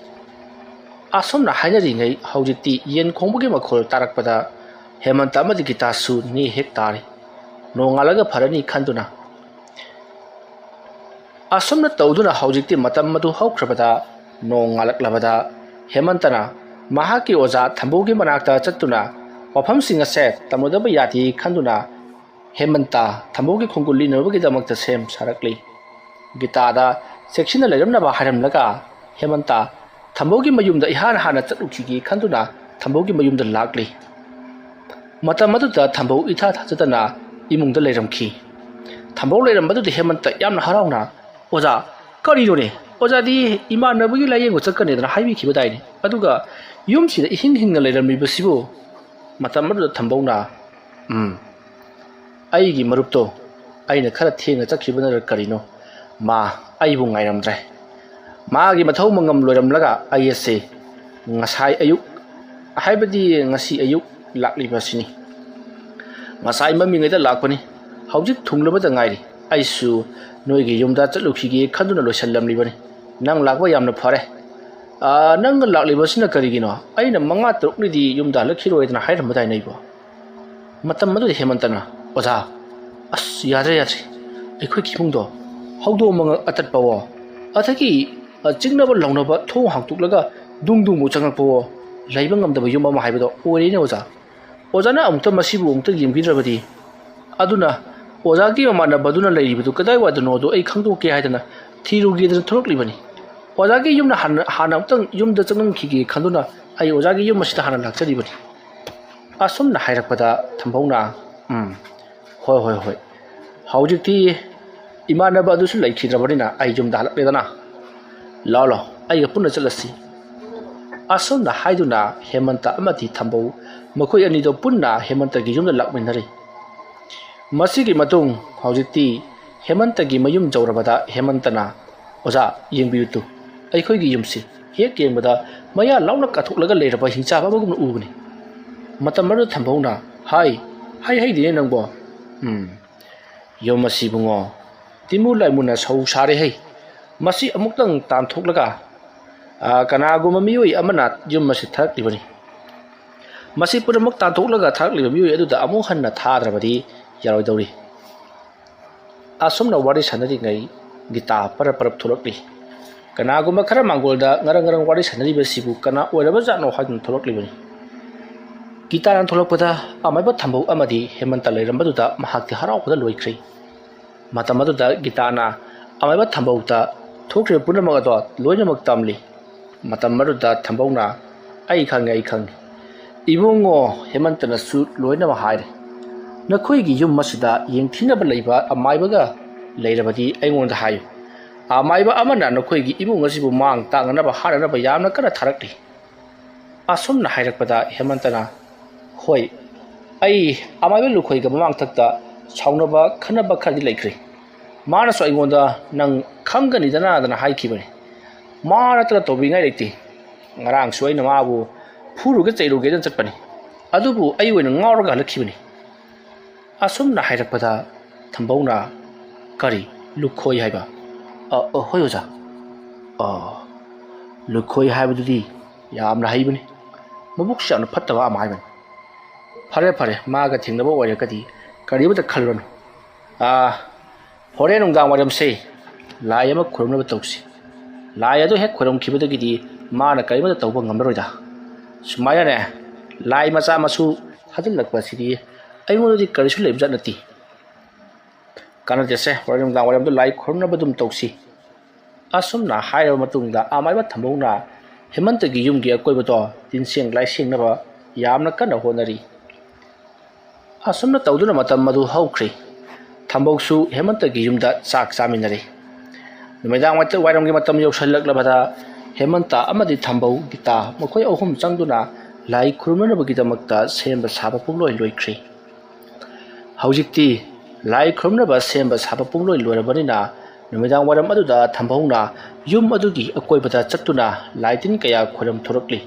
ꯑꯁꯨꯝꯅ ꯍꯥꯏꯅꯔꯤꯉꯩ ꯍꯧꯖꯤꯛꯇꯤ ꯌꯦꯟ ꯈꯣꯡꯕꯒꯤ ꯃꯈꯣꯜ ꯇꯥꯔꯛꯄꯗ ꯍꯦꯃꯟꯇ ꯑꯃꯗꯤ ꯒꯤꯇꯥꯁꯨ ꯅꯦ ꯍꯦꯛ ꯇꯥꯔꯤ꯫ ꯅꯣꯡꯉꯥꯜꯂꯒ ꯐꯔꯅꯤ ꯈꯟꯗꯨꯅ꯫ ꯑꯁꯨꯝꯅ ꯇꯧꯗꯨꯅ ꯍꯧꯖꯤꯛꯇꯤ ꯃꯇꯝ ꯑꯗꯨ ꯍꯧꯈ꯭ꯔꯕꯗ ꯅꯣꯡ ꯉꯥꯜꯂꯛꯂꯕꯗ ꯍꯦꯃꯟꯇꯅ ꯃꯍꯥꯛꯀꯤ ꯑꯣꯖꯥ ꯊꯝꯕꯧꯒꯤ ꯃꯅꯥꯛꯇ ꯆꯠꯇꯨꯅ ꯋꯥꯐꯝꯁꯤꯡ ꯑꯁꯦ ꯇꯝꯂꯨꯗꯕ ꯌꯥꯗꯦ ꯈꯟꯗꯨꯅ ꯍꯦꯃꯟꯇ ꯊꯝꯕꯧꯒꯤ ꯈꯣꯡꯒꯨꯜ ꯂꯤꯅꯕꯒꯤꯗꯃꯛꯇ ꯁꯦꯝ ꯁꯥꯔꯛꯂꯤ꯫ ꯒꯤꯇꯥꯗ ꯆꯦꯛꯁꯤꯟꯅ ꯂꯩꯔꯝꯅꯕ ꯍꯥꯏꯔꯝꯂꯒ ꯍꯦꯃꯟꯇ ꯊꯝꯕꯧꯒꯤ ꯃꯌꯨꯝꯗ ꯏꯍꯥꯟ ꯍꯥꯟꯅ ꯆꯠꯂꯨꯈꯤꯒꯦ ꯈꯟꯗꯨꯅ ꯊꯝꯕꯧꯒꯤ ꯃꯌꯨꯝꯗ ꯂꯥꯛꯂꯤ꯫ ꯃꯇꯝ ꯑꯗꯨꯗ ꯊꯝꯕꯧ ꯏꯊꯥ ꯊꯥꯖꯗꯅ ꯏꯃꯨꯡꯗ ꯂꯩꯔꯝꯈꯤ꯫ ꯊꯝꯕꯧ ꯂꯩꯔꯝꯕꯗꯨꯗ ꯍꯦꯃꯟꯇ ꯌꯥꯝꯅ ꯍꯔꯥꯎꯅ, "ꯑꯣꯖꯥ, ꯀꯔꯤꯅꯣꯅꯦ? ꯑꯣꯖꯥꯗꯤ ꯏꯃꯥꯟꯅꯕꯒꯤ ꯂꯥꯏꯌꯦꯡꯕ ꯆꯠꯀꯅꯤꯗꯅ ꯍꯥꯏꯕꯤꯈꯤꯕꯗꯥꯏꯅꯦ? ꯑꯗꯨꯒ ꯌꯨꯝꯁꯤꯗ ꯏꯍꯤꯡ ꯍꯤꯡꯅ ꯂꯩꯔꯝꯂꯤꯕꯁꯤꯕꯨ?" ꯃꯇꯝ ꯑꯗꯨꯗ ꯊꯝꯕꯧꯅ, "ꯎꯝ, ꯑꯩꯒꯤ ꯃꯔꯨꯞꯇꯣ ꯑꯩꯅ ꯈꯔ ꯊꯦꯡꯅ ꯆꯠꯈꯤꯕꯅꯔ ꯀꯔꯤꯅꯣ, ꯃꯥ ꯑꯩꯕꯨ ꯉꯥꯏꯔꯝꯗ꯭ꯔꯦ꯫ ꯃꯥꯒꯤ ꯃꯊꯧ ꯃꯉꯝ ꯂꯣꯏꯔꯝꯂꯒ ꯑꯩ ꯑꯁꯦ ꯉꯁꯥꯏ ꯑꯌꯨꯛ, ꯍꯥꯏꯕꯗꯤ ꯉꯁꯤ ꯑꯌꯨꯛ ꯂꯥꯛꯂꯤꯕ ꯑꯁꯤꯅꯤ꯫ ꯉꯁꯥꯏ ꯃꯝꯃꯤꯉꯩꯗ ꯂꯥꯛꯄꯅꯤ꯫ ꯍꯧꯖꯤꯛ ꯊꯨꯡꯂꯕꯗ ꯉꯥꯏꯔꯤ꯫ ꯑꯩꯁꯨ ꯅꯣꯏꯒꯤ ꯌꯨꯝꯗ ꯆꯠꯂꯨꯈꯤꯒꯦ ꯈꯟꯗꯨꯅ ꯂꯣꯏꯁꯤꯜꯂꯝꯂꯤꯕꯅꯤ꯫ ꯅꯪ ꯂꯥꯛꯄ ꯌꯥꯝꯅ ꯐꯔꯦ꯫ ꯑꯥ, ꯅꯪꯅ ꯂꯥꯛꯂꯤꯕꯁꯤꯅ ꯀꯔꯤꯒꯤꯅꯣ? ꯑꯩꯅ ꯃꯉꯥ ꯇꯔꯨꯛꯅꯤꯗꯤ ꯌꯨꯝꯗ ꯍꯜꯂꯛꯈꯤꯔꯣꯏꯗꯅ ꯍꯥꯏꯔꯝꯕꯗꯥꯏꯅꯦ ꯑꯩꯕꯣ?" ꯃꯇꯝ ꯑꯗꯨꯗ ꯍꯦꯃꯟꯇꯅ, "ꯑꯣꯖꯥ, ꯑꯁ, ꯌꯥꯗ꯭ꯔꯦ, ꯌꯥꯗ꯭ꯔꯦ꯫ ꯑꯩꯈꯣꯏꯒꯤ ꯏꯃꯨꯡꯗꯣ ꯍꯧꯗꯣꯡ ꯃꯉꯛ ꯑꯇꯠꯄꯋꯣ, ꯑꯗꯒꯤ, ꯑ, ꯆꯤꯛꯅꯕ ꯂꯥꯎꯅꯕ ꯊꯣꯡ ꯍꯥꯡꯇꯣꯛꯂꯒ ꯗꯨꯡ ꯗꯨꯡꯕꯨ ꯆꯪꯉꯛꯄꯋꯣ, ꯂꯩꯕ ꯉꯝꯗꯕ ꯌꯨꯝ ꯑꯃ ꯍꯥꯏꯕꯗꯣ ꯑꯣꯏꯔꯦꯅꯦ, ꯑꯣꯖꯥ꯫ ꯑꯣꯖꯥꯅ ꯑꯃꯨꯛꯇ ꯃꯁꯤꯕꯨ ꯑꯃꯨꯛꯇ ꯌꯦꯡꯕꯤꯗ꯭ꯔꯕꯗꯤ?" ꯑꯗꯨꯅ ꯑꯣꯖꯥꯒꯤ ꯃꯃꯥꯟꯅꯕꯗꯨꯅ ꯂꯩꯔꯤꯕꯗꯨ ꯀꯗꯥꯏꯋꯥꯏꯗꯅꯣꯗꯣ ꯑꯩ ꯈꯪꯗꯣꯛꯀꯦ ꯍꯥꯏꯗꯅ ꯊꯤꯔꯨꯒꯦꯗꯅ ꯊꯣꯛꯂꯛꯂꯤꯕꯅꯤ꯫ ꯑꯣꯖꯥꯒꯤ ꯌꯨꯝꯗ ꯍꯥꯟꯅ, ꯍꯥꯟꯅ ꯑꯃꯨꯛꯇꯪ ꯌꯨꯝꯗ ꯆꯪꯉꯝꯈꯤꯒꯦ ꯈꯟꯗꯨꯅ ꯑꯩ ꯑꯣꯖꯥꯒꯤ ꯌꯨꯝ ꯑꯁꯤꯗ ꯍꯥꯟꯅ ꯂꯥꯛꯆꯔꯤꯕꯅꯤ꯫ ꯑꯁꯨꯝꯅ ꯍꯥꯏꯔꯛꯄꯗ ꯊꯝꯕꯧꯅ, "ꯎꯝ, ꯍꯣꯏ, ꯍꯣꯏ, ꯍꯣꯏ꯫ ꯍꯧꯖꯤꯛꯇꯤ ꯏꯃꯥꯟꯅꯕ ꯑꯗꯨꯁꯨ ꯂꯩꯈꯤꯗ꯭ꯔꯕꯅꯤꯅ ꯑꯩ ꯌꯨꯝꯗ ꯍꯜꯂꯛꯂꯦꯗꯅ꯫ ꯂꯥꯎ, ꯂꯥꯎ, ꯑꯩꯒ ꯄꯨꯟꯅ ꯆꯠꯂꯁꯤ꯫" ꯑꯁꯨꯝꯅ ꯍꯥꯏꯗꯨꯅ ꯍꯦꯃꯟꯇ ꯑꯃꯗꯤ ꯊꯝꯕꯧ ꯃꯈꯣꯏ ꯑꯅꯤꯗꯣ ꯄꯨꯟꯅ ꯍꯦꯃꯟꯇꯒꯤ ꯌꯨꯝꯗ ꯂꯥꯛꯃꯤꯟꯅꯔꯤ꯫ ꯃꯁꯤꯒꯤ ꯃꯇꯨꯡ ꯍꯧꯖꯤꯛꯇꯤ ꯍꯦꯃꯟꯇꯒꯤ ꯃꯌꯨꯝ ꯌꯧꯔꯕꯗ ꯍꯦꯃꯟꯇꯅ, "ꯑꯣꯖꯥ, ꯌꯦꯡꯕꯤꯌꯨ ꯇꯨ, ꯑꯩꯈꯣꯏꯒꯤ ꯌꯨꯝꯁꯤ ꯍꯦꯛ ꯌꯦꯡꯕꯗ ꯃꯌꯥ ꯂꯥꯎꯅ ꯀꯥꯊꯣꯛꯂꯒ ꯂꯩꯔꯕ ꯍꯤꯡꯆꯥꯕ ꯑꯃꯒꯨꯝꯅ ꯎꯕꯅꯤ꯫" ꯃꯇꯝ ꯑꯗꯨꯗ ꯊꯝꯕꯧꯅ, "ꯍꯥꯏ, ꯍꯥꯏ ꯍꯩꯗꯤꯅꯦ ꯅꯪꯕꯣ꯫ ꯎꯝ, ꯌꯨꯝ ꯑꯁꯤ ꯏꯕꯨꯡꯉꯣ, ꯇꯤꯃꯨ ꯂꯥꯏꯃꯨꯅ ꯁꯧ ꯁꯥꯔꯦ ꯍꯩ꯫ ꯃꯁꯤ ꯑꯃꯨꯛꯇꯪ ꯇꯥꯟꯊꯣꯛꯂꯒ, ꯑ, ꯀꯅꯥꯒꯨꯝꯕ ꯃꯤꯑꯣꯏ ꯑꯃꯅ ꯌꯨꯝ ꯑꯁꯤ ꯊꯥꯔꯛꯂꯤꯕꯅꯤ꯫ ꯃꯁꯤ ꯄꯨꯝꯅꯃꯛ ꯇꯥꯟꯊꯣꯛꯂꯒ ꯊꯥꯔꯛꯂꯤꯕ ꯃꯤꯑꯣꯏ ꯑꯗꯨꯗ ꯑꯃꯨꯛ ꯍꯟꯅ ꯊꯥꯗ꯭ꯔꯕꯗꯤ ꯌꯥꯔꯣꯏꯗꯧꯔꯤ꯫" ꯑꯁꯨꯝꯅ ꯋꯥꯔꯤ ꯁꯥꯟꯅꯔꯤꯉꯩ ꯒꯤꯇꯥ ꯄꯔꯞ ꯄꯔꯞ ꯊꯣꯛꯂꯛꯂꯤ꯫ ꯀꯅꯥꯒꯨꯝꯕ ꯈꯔ ꯃꯥꯡꯒꯣꯜꯗ ꯉꯔꯪ ꯉꯔꯪ ꯋꯥꯔꯤ ꯁꯥꯟꯅꯔꯤꯕꯁꯤꯕꯨ ꯀꯅꯥ ꯑꯣꯏꯔꯕꯖꯥꯠꯅꯣ ꯍꯥꯏꯗꯨꯅ ꯊꯣꯛꯂꯛꯂꯤꯕꯅꯤ꯫ ꯒꯤꯇꯥꯅ ꯊꯣꯛꯂꯛꯄꯗ ꯑꯃꯥꯏꯕ ꯊꯝꯕꯧ ꯑꯃꯗꯤ ꯍꯦꯃꯟꯇ ꯂꯩꯔꯝꯕꯗꯨꯗ ꯃꯍꯥꯛꯇꯤ ꯍꯔꯥꯎꯕꯗ ꯂꯣꯏꯈ꯭ꯔꯦ꯫ ꯃꯇꯝ ꯑꯗꯨꯗ ꯒꯤꯇꯥꯅ ꯑꯃꯥꯏꯕ ꯊꯝꯕꯧꯗ, "ꯊꯣꯛꯈ꯭ꯔꯤꯕ ꯄꯨꯝꯅꯃꯛ ꯑꯗꯣ ꯂꯣꯏꯅꯃꯛ ꯇꯝꯂꯤ꯫" ꯃꯇꯝ ꯑꯗꯨꯗ ꯊꯝꯕꯧꯅ, "ꯑꯩ ꯈꯪꯉꯦ, ꯑꯩ ꯈꯪꯉꯦ꯫ ꯏꯕꯨꯡꯉꯣ ꯍꯦꯃꯟꯇꯅꯁꯨ ꯂꯣꯏꯅꯃꯛ ꯍꯥꯏꯔꯦ꯫ "ꯅꯈꯣꯏꯒꯤ ꯌꯨꯝ ꯑꯁꯤꯗ ꯌꯦꯡꯊꯤꯅꯕ ꯂꯩꯕ ꯑꯃꯥꯏꯕꯒ ꯂꯩꯔꯕꯗꯤ ꯑꯩꯉꯣꯟꯗ ꯍꯥꯏꯌꯨ꯫ ꯑꯃꯥꯏꯕ ꯑꯃꯅ ꯅꯈꯣꯏꯒꯤ ꯏꯃꯨꯡ ꯑꯁꯤꯕꯨ ꯃꯥꯡ ꯇꯥꯛꯅꯅꯕ ꯍꯥꯠꯅꯅꯕ ꯌꯥꯝꯅ ꯀꯟꯅ ꯊꯥꯔꯛꯂꯤ꯫" ꯑꯁꯨꯝꯅ ꯍꯥꯏꯔꯛꯄꯗ ꯍꯦꯃꯟꯇꯅ, "ꯍꯣꯏ, ꯑꯩ ꯑꯃꯥꯏꯕ ꯂꯨꯈꯣꯏꯒ ꯃꯃꯥꯡꯊꯛꯇ ꯁꯥꯎꯅꯕ ꯈꯟꯅꯕ ꯈꯔꯗꯤ ꯂꯩꯈ꯭ꯔꯦ꯫ ꯃꯥꯅꯁꯨ ꯑꯩꯉꯣꯟꯗ 'ꯅꯪ ꯈꯪꯒꯅꯤꯗꯅ' ꯗꯅ ꯍꯥꯏꯈꯤꯕꯅꯤ꯫ ꯃꯥ ꯅꯠꯇꯅ ꯇꯧꯕꯤꯉꯥꯏ ꯂꯩꯇꯦ꯫ ꯉꯔꯥꯡꯁꯨ ꯑꯩꯅ ꯃꯥꯕꯨ ꯐꯨꯔꯨꯒꯦ ꯆꯩꯔꯨꯒꯦꯗꯅ ꯆꯠꯄꯅꯤ, ꯑꯗꯨꯕꯨ ꯑꯩ ꯑꯣꯏꯅ ꯉꯥꯎꯔꯒ ꯍꯜꯂꯛꯈꯤꯕꯅꯤ꯫" ꯑꯁꯨꯝꯅ ꯍꯥꯏꯔꯛꯄꯗ ꯊꯝꯕꯧꯅ, "ꯀꯔꯤ? ꯂꯨꯈꯣꯏ ꯍꯥꯏꯕ?" "ꯑ, ꯑ, ꯍꯣꯏ ꯑꯣꯖꯥ꯫ ꯑ, ꯂꯨꯈꯣꯏ ꯍꯥꯏꯕꯗꯨꯗꯤ ꯌꯥꯝꯅ ꯍꯩꯕꯅꯤ꯫ ꯃꯕꯨꯛꯁꯨ ꯌꯥꯝꯅ ꯐꯠꯇꯕ ꯑꯃ ꯍꯥꯏꯕꯅꯤ꯫" "ꯐꯔꯦ, ꯐꯔꯦ, ꯃꯥꯒ ꯊꯦꯡꯅꯕ ꯑꯣꯏꯔꯒꯗꯤ ꯀꯔꯤꯃꯇ ꯈꯜꯂꯨꯔꯅꯨ꯫ ꯑ, ꯍꯣꯔꯦꯟ ꯅꯨꯡꯗꯥꯡ ꯋꯥꯏꯔꯝꯁꯦ ꯂꯥꯏ ꯑꯃ ꯈꯨꯔꯨꯝꯅꯕ ꯇꯧꯁꯤ꯫ ꯂꯥꯏ ꯑꯗꯨ ꯍꯦꯛ ꯈꯨꯔꯨꯝꯈꯤꯕꯗꯒꯤꯗꯤ ꯃꯥꯅ ꯀꯔꯤꯃꯠꯇ ꯇꯧꯕ ꯉꯝꯂꯔꯣꯏꯗ꯫ ꯁꯨꯃꯥꯏꯅꯅꯦ, ꯂꯥꯏ ꯃꯆꯥ ꯃꯁꯨ ꯊꯥꯖꯤꯜꯂꯛꯄ ꯑꯁꯤꯗꯤ ꯑꯩꯉꯣꯟꯗꯗꯤ ꯀꯔꯤꯁꯨ ꯂꯩꯕꯖꯥꯠ ꯅꯠꯇꯦ꯫ ꯀꯥꯟꯅꯗꯦꯁꯦ, ꯍꯣꯔꯦꯟ ꯅꯨꯡꯗꯥꯡ ꯋꯥꯏꯔꯝꯗ ꯂꯥꯏ ꯈꯨꯔꯨꯝꯅꯕ ꯑꯗꯨꯝ ꯇꯧꯁꯤ꯫" ꯑꯁꯨꯝꯅ ꯍꯥꯏꯔꯕ ꯃꯇꯨꯡꯗ ꯑꯃꯥꯏꯕ ꯊꯝꯕꯧꯅ ꯍꯦꯃꯟꯇꯒꯤ ꯌꯨꯝꯒꯤ ꯑꯀꯣꯏꯕꯗꯣ ꯇꯤꯟꯁꯦꯡ ꯂꯥꯏꯁꯦꯡꯅꯕ ꯌꯥꯝꯅ ꯀꯟꯅ ꯍꯣꯠꯅꯔꯤ꯫ ꯑꯁꯨꯝꯅ ꯇꯧꯗꯨꯅ ꯃꯇꯝ ꯑꯗꯨ ꯍꯧꯈ꯭ꯔꯦ꯫ ꯊꯝꯕꯧꯁꯨ ꯍꯦꯃꯟꯇꯒꯤ ꯌꯨꯝꯗ ꯆꯥꯛ ꯆꯥꯃꯤꯟꯅꯔꯦ꯫ ꯅꯨꯃꯤꯗꯥꯡ ꯋꯥꯏꯔꯝꯒꯤ ꯃꯇꯝ ꯌꯧꯁꯤꯜꯂꯛꯂꯕꯗ ꯍꯦꯃꯟꯇ ꯑꯃꯗꯤ ꯊꯝꯕꯧ, ꯒꯤꯇꯥ ꯃꯈꯣꯏ ꯑꯍꯨꯝ ꯆꯪꯗꯨꯅ ꯂꯥꯏ ꯈꯨꯔꯨꯝꯅꯅꯕꯒꯤꯗꯃꯛꯇ ꯁꯦꯝꯕ ꯁꯥꯕ ꯄꯨꯡꯂꯣꯏ ꯂꯣꯏꯈ꯭ꯔꯦ꯫ ꯍꯧꯖꯤꯛꯇꯤ ꯂꯥꯏ ꯈꯨꯔꯨꯝꯅꯕ ꯁꯦꯝꯕ ꯁꯥꯕ ꯄꯨꯡꯂꯣꯏ ꯂꯣꯏꯔꯕꯅꯤꯅ, ꯅꯨꯃꯤꯗꯥꯡ ꯋꯥꯏꯔꯝ ꯑꯗꯨꯗ ꯊꯝꯕꯧꯅ ꯌꯨꯝ ꯑꯗꯨꯒꯤ ꯑꯀꯣꯏꯕꯗ ꯆꯠꯇꯨꯅ ꯂꯥꯏ ꯇꯤꯟ ꯀꯌꯥ ꯈꯨꯔꯨꯝ ꯊꯣꯔꯛꯂꯤ꯫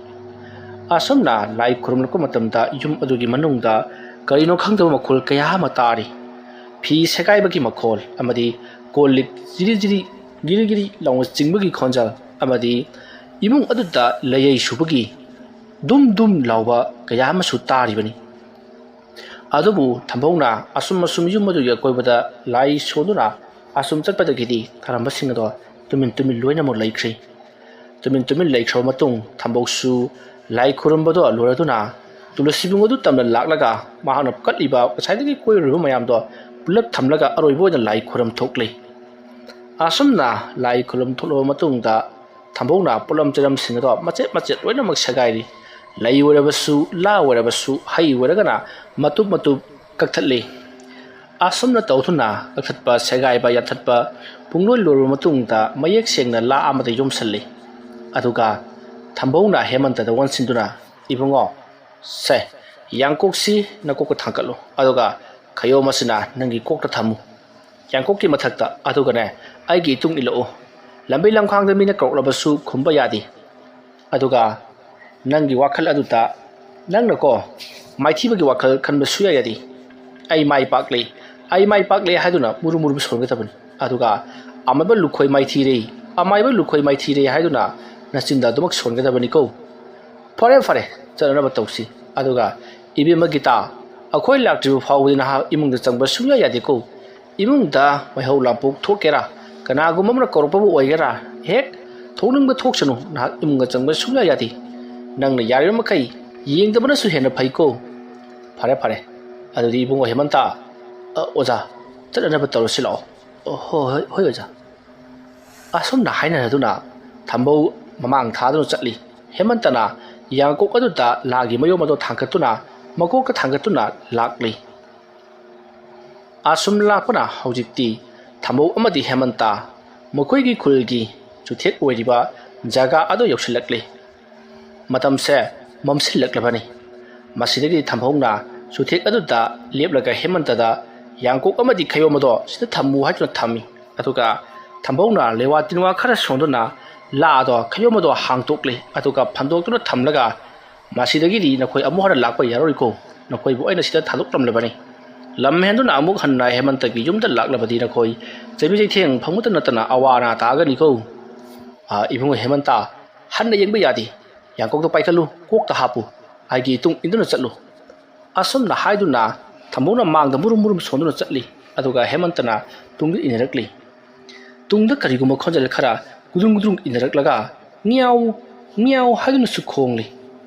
ꯑꯁꯨꯝꯅ ꯂꯥꯏ ꯈꯨꯔꯨꯝꯂꯛꯄ ꯃꯇꯝꯗ ꯌꯨꯝ ꯑꯗꯨꯒꯤ ꯃꯅꯨꯡꯗ ꯀꯔꯤꯅꯣ ꯈꯪꯗꯕ ꯃꯈꯣꯜ ꯀꯌꯥ ꯑꯃ ꯇꯥꯔꯤ꯫ ꯐꯤ ꯁꯦꯒꯥꯏꯕꯒꯤ ꯃꯈꯣꯜ ꯑꯃꯗꯤ ꯀꯣꯜ ꯂꯤꯛ ꯖꯤꯔꯤ ꯖꯤꯔꯤ, ꯒꯤꯔꯤ ꯒꯤꯔꯤ ꯂꯥꯎꯅ ꯆꯤꯡꯕꯒꯤ ꯈꯣꯟꯖꯦꯜ ꯑꯃꯗꯤ ꯏꯃꯨꯡ ꯑꯗꯨꯗ ꯂꯩꯌꯩ ꯁꯨꯕꯒꯤ ꯗꯨꯝ ꯗꯨꯝ ꯂꯥꯎꯕ ꯀꯌꯥ ꯑꯃꯁꯨ ꯇꯥꯔꯤꯕꯅꯤ꯫ ꯑꯗꯨꯕꯨ ꯊꯝꯕꯧꯅ ꯑꯁꯨꯝ ꯑꯁꯨꯝ ꯌꯨꯝ ꯑꯗꯨꯒꯤ ꯑꯀꯣꯏꯕꯗ ꯂꯥꯏ ꯁꯣꯟꯗꯨꯅ ꯑꯁꯨꯝ ꯆꯠꯄꯗꯒꯤꯗꯤ ꯊꯥꯔꯝꯕꯁꯤꯡ ꯑꯗꯣ ꯇꯨꯃꯤꯟ ꯇꯨꯃꯤꯟ ꯂꯣꯏꯅꯃꯛ ꯂꯩꯈ꯭ꯔꯦ꯫ ꯇꯨꯃꯤꯟ ꯇꯨꯃꯤꯟ ꯂꯩꯈ꯭ꯔꯕ ꯃꯇꯨꯡ ꯊꯝꯕꯧꯁꯨ ꯂꯥꯏ ꯈꯨꯔꯨꯝꯕꯗꯣ ꯂꯣꯏꯔꯗꯨꯅ ꯇꯨꯂꯁꯤꯕꯨꯡ ꯑꯗꯨ ꯇꯝꯅ ꯂꯥꯛꯂꯒ ꯃꯍꯥꯛꯅ ꯀꯠꯂꯤꯕ ꯉꯁꯥꯏꯗꯒꯤ ꯀꯣꯏꯔꯨꯔꯤꯕ ꯃꯌꯥꯝꯗꯣ ꯄꯨꯂꯞ ꯊꯝꯂꯒ ꯑꯔꯣꯏꯕ ꯑꯣꯏꯅ ꯂꯥꯏ ꯈꯨꯔꯨꯝ ꯊꯣꯛꯂꯦ꯫ ꯑꯁꯨꯝꯅ ꯂꯥꯏ ꯈꯨꯔꯨꯝ ꯊꯣꯛꯂꯕ ꯃꯇꯨꯡꯗ ꯊꯝꯕꯧꯅ ꯄꯣꯠꯂꯝ ꯆꯩꯔꯝꯁꯤꯡ ꯑꯗꯣ ꯃꯆꯦꯠ ꯃꯆꯦꯠ ꯂꯣꯏꯅꯃꯛ ꯁꯦꯒꯥꯏꯔꯤ꯫ ꯂꯩ ꯑꯣꯏꯔꯕꯁꯨ, ꯂꯥ ꯑꯣꯏꯔꯕꯁꯨ, ꯍꯩ ꯑꯣꯏꯔꯒꯅ ꯃꯇꯨꯞ ꯃꯇꯨꯞ ꯀꯛꯊꯠꯂꯤ꯫ ꯑꯁꯨꯝꯅ ꯇꯧꯗꯨꯅ ꯀꯛꯊꯠꯄ, ꯁꯦꯒꯥꯏꯕ, ꯌꯥꯟꯊꯠꯄ ꯄꯨꯡꯂꯣꯏ ꯂꯣꯏꯔꯕ ꯃꯇꯨꯡꯗ ꯃꯌꯦꯛ ꯁꯦꯡꯅ ꯂꯥ ꯑꯃꯗ ꯌꯣꯝꯁꯤꯜꯂꯤ꯫ ꯑꯗꯨꯒ ꯊꯝꯕꯧꯅ ꯍꯦꯃꯟꯇꯗ ꯑꯣꯟꯁꯤꯟꯗꯨꯅ, "ꯏꯕꯨꯡꯉꯣ, ꯁꯦ, ꯌꯥꯡꯀꯣꯛꯁꯤ ꯅꯀꯣꯛꯇ ꯊꯥꯡꯀꯠꯂꯨ, ꯑꯗꯨꯒ ꯈꯌꯣꯝ ꯑꯁꯤꯅ ꯅꯪꯒꯤ ꯀꯣꯛꯇ ꯊꯝꯃꯨ꯫ ꯌꯥꯡꯀꯣꯛꯀꯤ ꯃꯊꯛꯇ, ꯑꯗꯨꯒꯅꯦ, ꯑꯩꯒꯤ ꯏꯇꯨꯡ ꯏꯜꯂꯛꯎ꯫ ꯂꯝꯕꯤ ꯂꯝꯈꯥꯡꯗ ꯃꯤꯅ ꯀꯧꯔꯛꯂꯕꯁꯨ ꯈꯨꯝꯕ ꯌꯥꯗꯦ꯫ ꯑꯗꯨꯒ ꯅꯪꯒꯤ ꯋꯥꯈꯜ ꯑꯗꯨꯗ ꯅꯪꯅꯀꯣ, ꯃꯥꯏꯊꯤꯕꯒꯤ ꯋꯥꯈꯜ ꯈꯟꯕ ꯁꯨꯌꯥ ꯌꯥꯗꯦ꯫ ꯑꯩ ꯃꯥꯏ ꯄꯥꯛꯂꯦ, ꯑꯩ ꯃꯥꯏ ꯄꯥꯛꯂꯦ ꯍꯥꯏꯗꯨꯅ ꯃꯨꯔꯨ ꯃꯨꯔꯨ ꯁꯣꯟꯒꯗꯕꯅꯤ꯫ ꯑꯗꯨꯒ ꯑꯃꯥꯏꯕ ꯂꯨꯈꯣꯏ ꯃꯥꯏꯊꯤꯔꯦ, ꯑꯃꯥꯏꯕ ꯂꯨꯈꯣꯏ ꯃꯥꯏꯊꯤꯔꯦ ꯍꯥꯏꯗꯨꯅ ꯅꯆꯤꯟꯗ ꯑꯗꯨꯃꯛ ꯁꯣꯟꯒꯗꯕꯅꯤꯀꯣ꯫ ꯐꯔꯦ, ꯐꯔꯦ, ꯆꯠꯅꯅꯕ ꯇꯧꯁꯤ꯫ ꯑꯗꯨꯒ ꯏꯕꯦꯝꯃ ꯒꯤꯇꯥ, ꯑꯩꯈꯣꯏ ꯂꯥꯛꯇ꯭ꯔꯤꯕ ꯐꯥꯎꯕꯗꯤ ꯅꯍꯥꯛ ꯏꯃꯨꯡꯗ ꯆꯪꯕ ꯁꯨꯡꯌꯥ ꯌꯥꯗꯦꯀꯣ꯫ ꯏꯃꯨꯡꯗ ꯃꯩꯍꯧ ꯂꯥꯡꯄꯣꯛ ꯊꯣꯛꯀꯦꯔꯥ, ꯀꯅꯥꯒꯨꯝꯕ ꯑꯃꯅ ꯀꯧꯔꯛꯄꯕꯨ ꯑꯣꯏꯒꯦꯔꯥ, ꯍꯦꯛ ꯊꯣꯛꯅꯤꯡꯕ ꯊꯣꯛꯁꯅꯨ, ꯅꯍꯥꯛ ꯏꯃꯨꯡꯗ ꯆꯪꯕ ꯁꯨꯡꯌꯥ ꯌꯥꯗꯦ꯫ ꯅꯪꯅ ꯌꯥꯔꯤꯕ ꯃꯈꯩ ꯌꯦꯡꯗꯕꯅꯁꯨ ꯍꯦꯟꯅ ꯐꯩꯀꯣ꯫ ꯐꯔꯦ, ꯐꯔꯦ, ꯑꯗꯨꯗꯤ ꯏꯕꯨꯡꯉꯣ ꯍꯦꯃꯟꯇ, ꯑ, ꯑꯣꯖꯥ, ꯆꯠꯅꯅꯕ ꯇꯧꯔꯁꯤ ꯂꯥꯛꯑꯣ꯫ ꯑ, ꯍꯣꯏ, ꯍꯣꯏ, ꯍꯣꯏ, ꯑꯣꯖꯥ꯫ ꯑꯁꯨꯝꯅ ꯍꯥꯏꯅꯔꯗꯨꯅ ꯊꯝꯕꯧ ꯃꯃꯥꯡ ꯊꯥꯗꯨꯅ ꯆꯠꯂꯤ꯫ ꯍꯦꯃꯟꯇꯅ ꯌꯥꯡꯀꯣꯛ ꯑꯗꯨꯗ ꯂꯥꯒꯤ ꯃꯌꯣꯝ ꯑꯗꯨ ꯊꯥꯡꯒꯠꯇꯨꯅ, ꯃꯀꯣꯛꯇ ꯊꯥꯡꯒꯠꯇꯨꯅ ꯂꯥꯛꯂꯤ꯫ ꯑꯁꯨꯝ ꯂꯥꯛꯄꯅ ꯍꯧꯖꯤꯛꯇꯤ ꯊꯝꯕꯧ ꯑꯃꯗꯤ ꯍꯦꯃꯟꯇ ꯃꯈꯣꯏꯒꯤ ꯈꯨꯜꯒꯤ ꯆꯨꯊꯦꯛ ꯑꯣꯏꯔꯤꯕ ꯖꯒꯥ ꯑꯗꯨ ꯌꯧꯁꯤꯜꯂꯛꯂꯤ꯫ ꯃꯇꯝꯁꯦ ꯃꯝꯁꯤꯜꯂꯛꯂꯕꯅꯤ꯫ ꯃꯁꯤꯗꯒꯤ ꯊꯝꯕꯧꯅ ꯆꯨꯊꯦꯛ ꯑꯗꯨꯗ ꯂꯦꯞꯂꯒ ꯍꯦꯃꯟꯇꯗ ꯌꯥꯡꯀꯣꯛ ꯑꯃꯗꯤ ꯈꯌꯣꯝ ꯑꯗꯣ ꯁꯤꯗ ꯊꯝꯃꯨ ꯍꯥꯏꯗꯨꯅ ꯊꯝꯃꯤ꯫ ꯑꯗꯨꯒ ꯊꯝꯕꯧꯅ ꯂꯦꯋꯥ ꯇꯤꯟꯋꯥ ꯈꯔ ꯁꯣꯟꯗꯨꯅ ꯂꯥ ꯑꯗꯣ ꯈꯌꯣꯝ ꯑꯗꯣ ꯍꯥꯡꯇꯣꯛꯂꯤ꯫ ꯑꯗꯨꯒ ꯐꯟꯗꯣꯛꯇꯨꯅ ꯊꯝꯂꯒ, "ꯃꯁꯤꯗꯒꯤꯗꯤ ꯅꯈꯣꯏ ꯑꯃꯨꯛ ꯍꯟꯅ ꯂꯥꯛꯄ ꯌꯥꯔꯣꯏꯀꯣ꯫ ꯅꯈꯣꯏꯕꯨ ꯑꯩꯅ ꯁꯤꯗ ꯊꯥꯗꯣꯛꯂꯝꯂꯕꯅꯤ꯫ ꯂꯝ ꯍꯦꯟꯗꯨꯅ ꯑꯃꯨꯛ ꯍꯟꯅ ꯍꯦꯃꯟꯇꯒꯤ ꯌꯨꯝꯗ ꯂꯥꯛꯂꯕꯗꯤ ꯅꯈꯣꯏ ꯆꯩꯕꯤ ꯆꯩꯊꯦꯡ ꯐꯪꯕꯇ ꯅꯠꯇꯅ ꯑꯋꯥ ꯑꯅꯥ ꯇꯥꯒꯅꯤꯀꯣ꯫ ꯑꯥ, ꯏꯕꯨꯡꯉꯣ ꯍꯦꯃꯟꯇ, ꯍꯟꯅ ꯌꯦꯡꯕ ꯌꯥꯗꯦ꯫ ꯌꯥꯡꯀꯣꯛꯇꯣ ꯄꯥꯏꯈꯠꯂꯨ, ꯀꯣꯛꯇ ꯍꯥꯞꯄꯨ꯫ ꯑꯩꯒꯤ ꯏꯇꯨꯡ ꯏꯟꯗꯨꯅ ꯆꯠꯂꯨ꯫" ꯑꯁꯨꯝꯅ ꯍꯥꯏꯗꯨꯅ ꯊꯝꯕꯧꯅ ꯃꯥꯡꯗ ꯃꯨꯔꯨꯝ ꯃꯨꯔꯨꯝ ꯁꯣꯟꯗꯨꯅ ꯆꯠꯂꯤ꯫ ꯑꯗꯨꯒ ꯍꯦꯃꯟꯇꯅ ꯇꯨꯡꯗ ꯏꯟꯅꯔꯛꯂꯤ꯫ ꯇꯨꯡꯗ ꯀꯔꯤꯒꯨꯝꯕ ꯈꯣꯟꯖꯦꯜ ꯈꯔ ꯒꯨꯗꯨꯡ ꯒꯨꯗꯨꯡ ꯏꯟꯅꯔꯛꯂꯒ "ꯃꯤꯌꯥꯎ, ꯃꯤꯌꯥꯎ" ꯍꯥꯏꯗꯨꯅꯁꯨ ꯈꯣꯡꯂꯤ꯫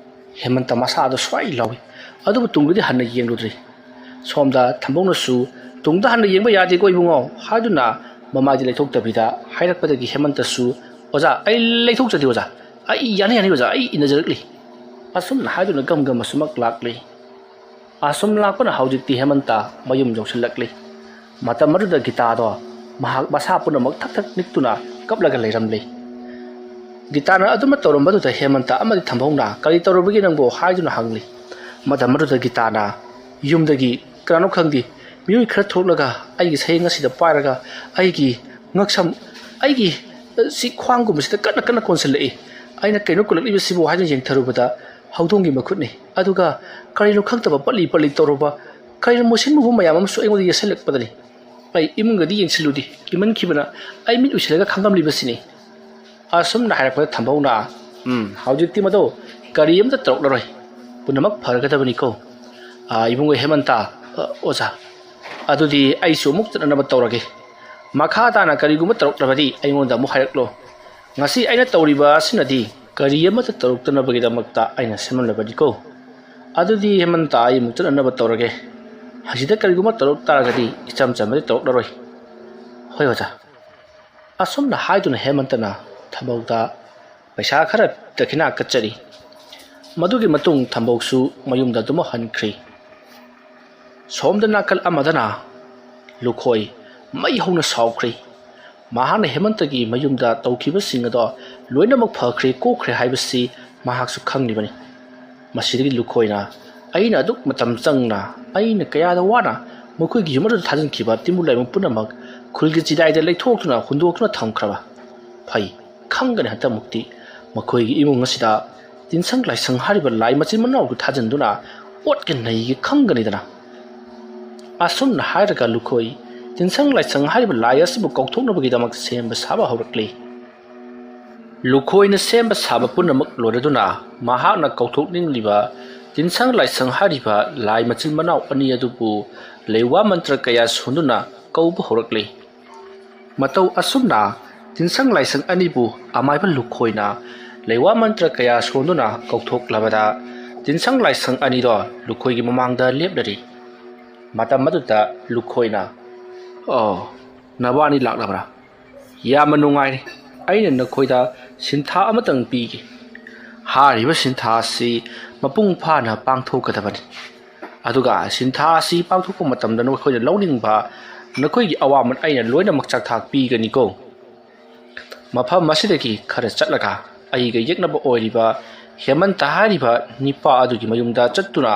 ꯍꯦꯃꯟꯇ ꯃꯁꯥꯗ ꯁ꯭ꯋꯥꯏ ꯂꯥꯎꯏ꯫ ꯑꯗꯨꯕꯨ ꯇꯨꯡꯗꯗꯤ ꯍꯟꯅ ꯌꯦꯡꯂꯨꯗ꯭ꯔꯤ꯫ ꯁꯣꯝꯗ ꯊꯝꯕꯧꯅꯁꯨ "ꯇꯨꯡꯗ ꯍꯟꯅ ꯌꯦꯡꯕ ꯌꯥꯗꯦꯀꯣ ꯏꯕꯨꯡꯉꯣ" ꯍꯥꯏꯗꯨꯅ ꯃꯃꯥꯏꯗꯤ ꯂꯩꯊꯣꯛꯇꯕꯤꯗ ꯍꯥꯏꯔꯛꯄꯗꯒꯤ ꯍꯦꯃꯟꯇꯁꯨ, "ꯑꯣꯖꯥ, ꯑꯩ ꯂꯩꯊꯣꯛꯆꯗꯦ ꯑꯣꯖꯥ꯫ ꯑꯩ ꯌꯥꯅꯤ ꯌꯥꯅꯤ ꯑꯣꯖꯥ, ꯑꯩ ꯏꯟꯅꯖꯔꯛꯂꯤ" ꯑꯁꯨꯝꯅ ꯍꯥꯏꯗꯨꯅ ꯒꯝ ꯒꯝ ꯑꯁꯨꯃꯛ ꯂꯥꯛꯂꯤ꯫ ꯑꯁꯨꯝ ꯂꯥꯛꯄꯅ ꯍꯧꯖꯤꯛꯇꯤ ꯍꯦꯃꯟꯇ ꯃꯌꯨꯝ ꯌꯧꯁꯤꯜꯂꯛꯂꯤ꯫ ꯃꯇꯝ ꯑꯗꯨꯗ ꯒꯤꯇꯥꯗꯣ ꯃꯍꯥꯛ ꯃꯁꯥ ꯄꯨꯝꯅꯃꯛ ꯊꯛ ꯊꯛ ꯅꯤꯛꯇꯨꯅ ꯀꯞꯂꯒ ꯂꯩꯔꯝꯂꯤ꯫ ꯒꯤꯇꯥꯅ ꯑꯗꯨꯃꯛ ꯇꯧꯔꯝꯕꯗꯨꯗ ꯍꯦꯃꯟꯇ ꯑꯃꯗꯤ ꯊꯝꯕꯧꯅ "ꯀꯔꯤ ꯇꯧꯔꯨꯕꯒꯦ ꯅꯪꯕꯨ?" ꯍꯥꯏꯗꯨꯅ ꯍꯪꯂꯤ꯫ ꯃꯇꯝ ꯑꯗꯨꯗ ꯒꯤꯇꯥꯅ ꯌꯨꯝꯗꯒꯤ ꯀꯅꯥꯅꯣ ꯈꯪꯗꯦ ꯃꯤꯑꯣꯏ ꯈꯔ ꯊꯣꯛꯂꯒ ꯑꯩꯒꯤ ꯁꯌꯦꯡ ꯑꯁꯤꯗ ꯄꯥꯏꯔꯒ ꯑꯩꯒꯤ ꯉꯛꯁꯝ, ꯑꯩꯒꯤ, ꯑ, ꯁꯤ ꯈ꯭ꯋꯥꯡꯒꯨꯝꯕꯁꯤꯗ ꯀꯟꯅ ꯀꯟꯅ ꯀꯣꯟꯁꯤꯜꯂꯛꯏ꯫ ꯑꯩꯅ "ꯀꯩꯅꯣ ꯀꯣꯜꯂꯛꯂꯤꯕꯁꯤꯕꯨ?" ꯍꯥꯏꯗꯨꯅ ꯌꯦꯡꯊꯔꯨꯕꯗ ꯍꯧꯗꯣꯡꯒꯤ ꯃꯈꯨꯠꯅꯤ꯫ ꯑꯗꯨꯒ ꯀꯔꯤꯅꯣ ꯈꯪꯗꯕ ꯄꯠꯂꯤ ꯄꯠꯂꯤ ꯇꯧꯔꯨꯕ, ꯀꯔꯤꯅꯣ ꯃꯣꯠꯁꯤꯟ ꯃꯨꯕ ꯃꯌꯥꯝ ꯑꯃꯁꯨ ꯑꯩꯉꯣꯟꯗ ꯌꯦꯠꯁꯤꯜꯂꯛꯄꯗꯅꯤ꯫ ꯑꯩ ꯏꯃꯨꯡꯗꯗꯤ ꯌꯦꯡꯁꯤꯜꯂꯨꯗꯦ, ꯀꯤꯃꯟꯈꯤꯕꯅ ꯑꯩ ꯃꯤꯠ ꯎꯏꯁꯤꯜꯂꯒ ꯈꯥꯡꯂꯝꯂꯤꯕꯁꯤꯅꯤ꯫ ꯑꯁꯨꯝꯅ ꯍꯥꯏꯔꯛꯄꯗ ꯊꯝꯕꯧꯅ, "ꯎꯝ, ꯍꯧꯖꯤꯛꯇꯤ ꯃꯗꯣ ꯀꯔꯤ ꯑꯃꯇ ꯇꯧꯔꯛꯂꯔꯣꯏ꯫ ꯄꯨꯝꯅꯃꯛ ꯐꯔꯒꯗꯕꯅꯤꯀꯣ꯫ ꯑꯥ, ꯏꯕꯨꯡꯉꯣ ꯍꯦꯃꯟꯇ, ꯑ, ꯑꯣꯖꯥ, ꯑꯗꯨꯗꯤ ꯑꯩꯁꯨ ꯑꯃꯨꯛ ꯆꯠꯅꯅꯕ ꯇꯧꯔꯒꯦ꯫ ꯃꯈꯥ ꯇꯥꯅ ꯀꯔꯤꯒꯨꯝꯕ ꯇꯧꯔꯛꯂꯕꯗꯤ ꯑꯩꯉꯣꯟꯗ ꯑꯃꯨꯛ ꯍꯥꯏꯔꯛꯂꯣ꯫ ꯉꯁꯤ ꯑꯩꯅ ꯇꯧꯔꯤꯕ ꯑꯁꯤꯅꯗꯤ ꯀꯔꯤ ꯑꯃꯠꯇ ꯇꯧꯔꯛꯇꯅꯕꯒꯤꯗꯃꯛꯇ ꯑꯩꯅ ꯁꯦꯝꯂꯝꯂꯕꯅꯤꯀꯣ꯫ ꯑꯗꯨꯗꯤ ꯍꯦꯃꯟꯇ, ꯑꯩ ꯑꯃꯨꯛ ꯆꯠꯅꯅꯕ ꯇꯧꯔꯒꯦ꯫ ꯑꯁꯤꯗ ꯀꯔꯤꯒꯨꯝꯕ ꯇꯧꯔꯛ ꯇꯥꯔꯒꯗꯤ ꯏꯆꯝ ꯆꯝꯕꯗꯤ ꯇꯧꯔꯛꯂꯔꯣꯏ꯫" "ꯍꯣꯏ ꯑꯣꯖꯥ꯫" ꯑꯁꯨꯝꯅ ꯍꯥꯏꯗꯨꯅ ꯍꯦꯃꯟꯇꯅ ꯊꯝꯕꯧꯗ ꯄꯩꯁꯥ ꯈꯔ ꯗꯈꯤꯅꯥ ꯀꯠꯆꯔꯤ꯫ ꯃꯗꯨꯒꯤ ꯃꯇꯨꯡ ꯊꯝꯕꯧꯁꯨ ꯃꯌꯨꯝꯗ ꯑꯗꯨꯃꯛ ꯍꯟꯈ꯭ꯔꯤ꯫ ꯁꯣꯝꯗ ꯅꯥꯀꯜ ꯑꯃꯗꯅ ꯂꯨꯈꯣꯏ ꯃꯩ ꯍꯧꯅ ꯁꯥꯎꯈ꯭ꯔꯤ꯫ ꯃꯍꯥꯛꯅ ꯍꯦꯃꯟꯇꯒꯤ ꯃꯌꯨꯝꯗ ꯇꯧꯈꯤꯕꯁꯤꯡ ꯑꯗꯣ ꯂꯣꯏꯅꯃꯛ ꯐꯈ꯭ꯔꯦ, ꯀꯣꯛꯈ꯭ꯔꯦ ꯍꯥꯏꯕꯁꯤ ꯃꯍꯥꯛꯁꯨ ꯈꯪꯂꯤꯕꯅꯤ꯫ ꯃꯁꯤꯗꯒꯤ ꯂꯨꯈꯣꯏꯅ ꯑꯩꯅ ꯑꯗꯨꯛ ꯃꯇꯝ ꯆꯪꯅ, ꯑꯩꯅ ꯀꯌꯥꯗ ꯋꯥꯅ ꯃꯈꯣꯏꯒꯤ ꯌꯨꯝ ꯑꯗꯨꯗ ꯊꯥꯖꯤꯟꯈꯤꯕ ꯇꯤꯟꯕꯨ ꯂꯥꯏꯕꯨꯡ ꯄꯨꯝꯅꯃꯛ ꯈꯨꯜꯒꯤ ꯆꯤꯗꯥꯏꯗ ꯂꯩꯊꯣꯛꯇꯨꯅ ꯍꯨꯟꯗꯣꯛꯇꯨꯅ ꯊꯝꯈ꯭ꯔꯕ꯫ ꯐꯩ, ꯈꯪꯒꯅꯤ ꯍꯟꯗꯛꯃꯨꯛꯇꯤ ꯃꯈꯣꯏꯒꯤ ꯏꯃꯨꯡ ꯑꯁꯤꯗ ꯇꯤꯟꯁꯪ ꯂꯥꯏꯁꯪ ꯍꯥꯏꯔꯤꯕ ꯂꯥꯏ ꯃꯆꯤꯟ ꯃꯅꯥꯎꯗꯨ ꯊꯥꯖꯤꯟꯗꯨꯅ ꯑꯣꯠꯀ ꯅꯩꯒꯦ ꯈꯪꯒꯅꯤꯗꯅ꯫ ꯑꯁꯨꯝꯅ ꯍꯥꯏꯔꯒ ꯂꯨꯈꯣꯏ ꯇꯤꯟꯁꯪ ꯂꯥꯏꯁꯪ ꯍꯥꯏꯔꯤꯕ ꯂꯥꯏ ꯑꯁꯤꯕꯨ ꯀꯧꯊꯣꯛꯅꯕꯒꯤꯗꯃꯛ ꯁꯦꯝꯕ ꯁꯥꯕ ꯍꯧꯔꯛꯂꯤ꯫ ꯂꯨꯈꯣꯏꯅ ꯁꯦꯝꯕ ꯁꯥꯕ ꯄꯨꯝꯅꯃꯛ ꯂꯣꯏꯔꯗꯨꯅ ꯃꯍꯥꯛꯅ ꯀꯧꯊꯣꯛꯅꯤꯡꯂꯤꯕ ꯇꯤꯟꯁꯪ ꯂꯥꯏꯁꯪ ꯍꯥꯏꯔꯤꯕ ꯂꯥꯏ ꯃꯆꯤꯟ ꯃꯅꯥꯎ ꯑꯅꯤ ꯑꯗꯨꯕꯨ ꯂꯩꯋꯥ ꯃꯟꯇ꯭ꯔ ꯀꯌꯥ ꯁꯣꯟꯗꯨꯅ ꯀꯧꯕ ꯍꯧꯔꯛꯂꯤ꯫ ꯃꯇꯧ ꯑꯁꯨꯝꯅ ꯇꯤꯟꯁꯪ ꯂꯥꯏꯁꯪ ꯑꯅꯤꯕꯨ ꯑꯃꯥꯏꯕ ꯂꯨꯈꯣꯏꯅ ꯂꯩꯋꯥ ꯃꯟꯇ꯭ꯔ ꯀꯌꯥ ꯁꯣꯟꯗꯨꯅ ꯀꯧꯊꯣꯛꯂꯕꯗ ꯇꯤꯟꯁꯪ ꯂꯥꯏꯁꯪ ꯑꯅꯤꯗꯣ ꯂꯨꯈꯣꯏꯒꯤ ꯃꯃꯥꯡꯗ ꯂꯦꯞꯂꯔꯤ꯫ ꯃꯇꯝ ꯑꯗꯨꯗ ꯂꯨꯈꯣꯏꯅ, "ꯑꯣ, ꯅꯕꯥꯅꯤ ꯂꯥꯛꯂꯕ꯭ꯔꯥ? ꯌꯥꯝꯅ ꯅꯨꯡꯉꯥꯏꯔꯦ꯫ ꯑꯩꯅ ꯅꯈꯣꯏꯗ ꯁꯤꯟꯊꯥ ꯑꯃꯇꯪ ꯄꯤꯒꯦ꯫ ꯍꯥꯏꯔꯤꯕ ꯁꯤꯟꯊꯥ ꯑꯁꯤ ꯃꯄꯨꯡ ꯐꯥꯅ ꯄꯥꯡꯊꯣꯛꯀꯗꯕꯅꯤ꯫ ꯑꯗꯨꯒ ꯁꯤꯟꯊꯥ ꯑꯁꯤ ꯄꯥꯡꯊꯣꯛꯄ ꯃꯇꯝꯗ ꯅꯈꯣꯏꯅ ꯂꯧꯅꯤꯡꯕ ꯅꯈꯣꯏꯒꯤ ꯑꯋꯥꯃꯟ ꯑꯩꯅ ꯂꯣꯏꯅꯃꯛ ꯆꯥꯛꯊꯥꯛ ꯄꯤꯒꯅꯤꯀꯣ꯫ ꯃꯐꯝ ꯑꯁꯤꯗꯒꯤ ꯈꯔ ꯆꯠꯂꯒ ꯑꯩꯒ ꯌꯦꯛꯅꯕ ꯑꯣꯏꯔꯤꯕ ꯍꯦꯃꯟꯇ ꯍꯥꯏꯔꯤꯕ ꯅꯤꯄꯥ ꯑꯗꯨꯒꯤ ꯃꯌꯨꯝꯗ ꯆꯠꯇꯨꯅ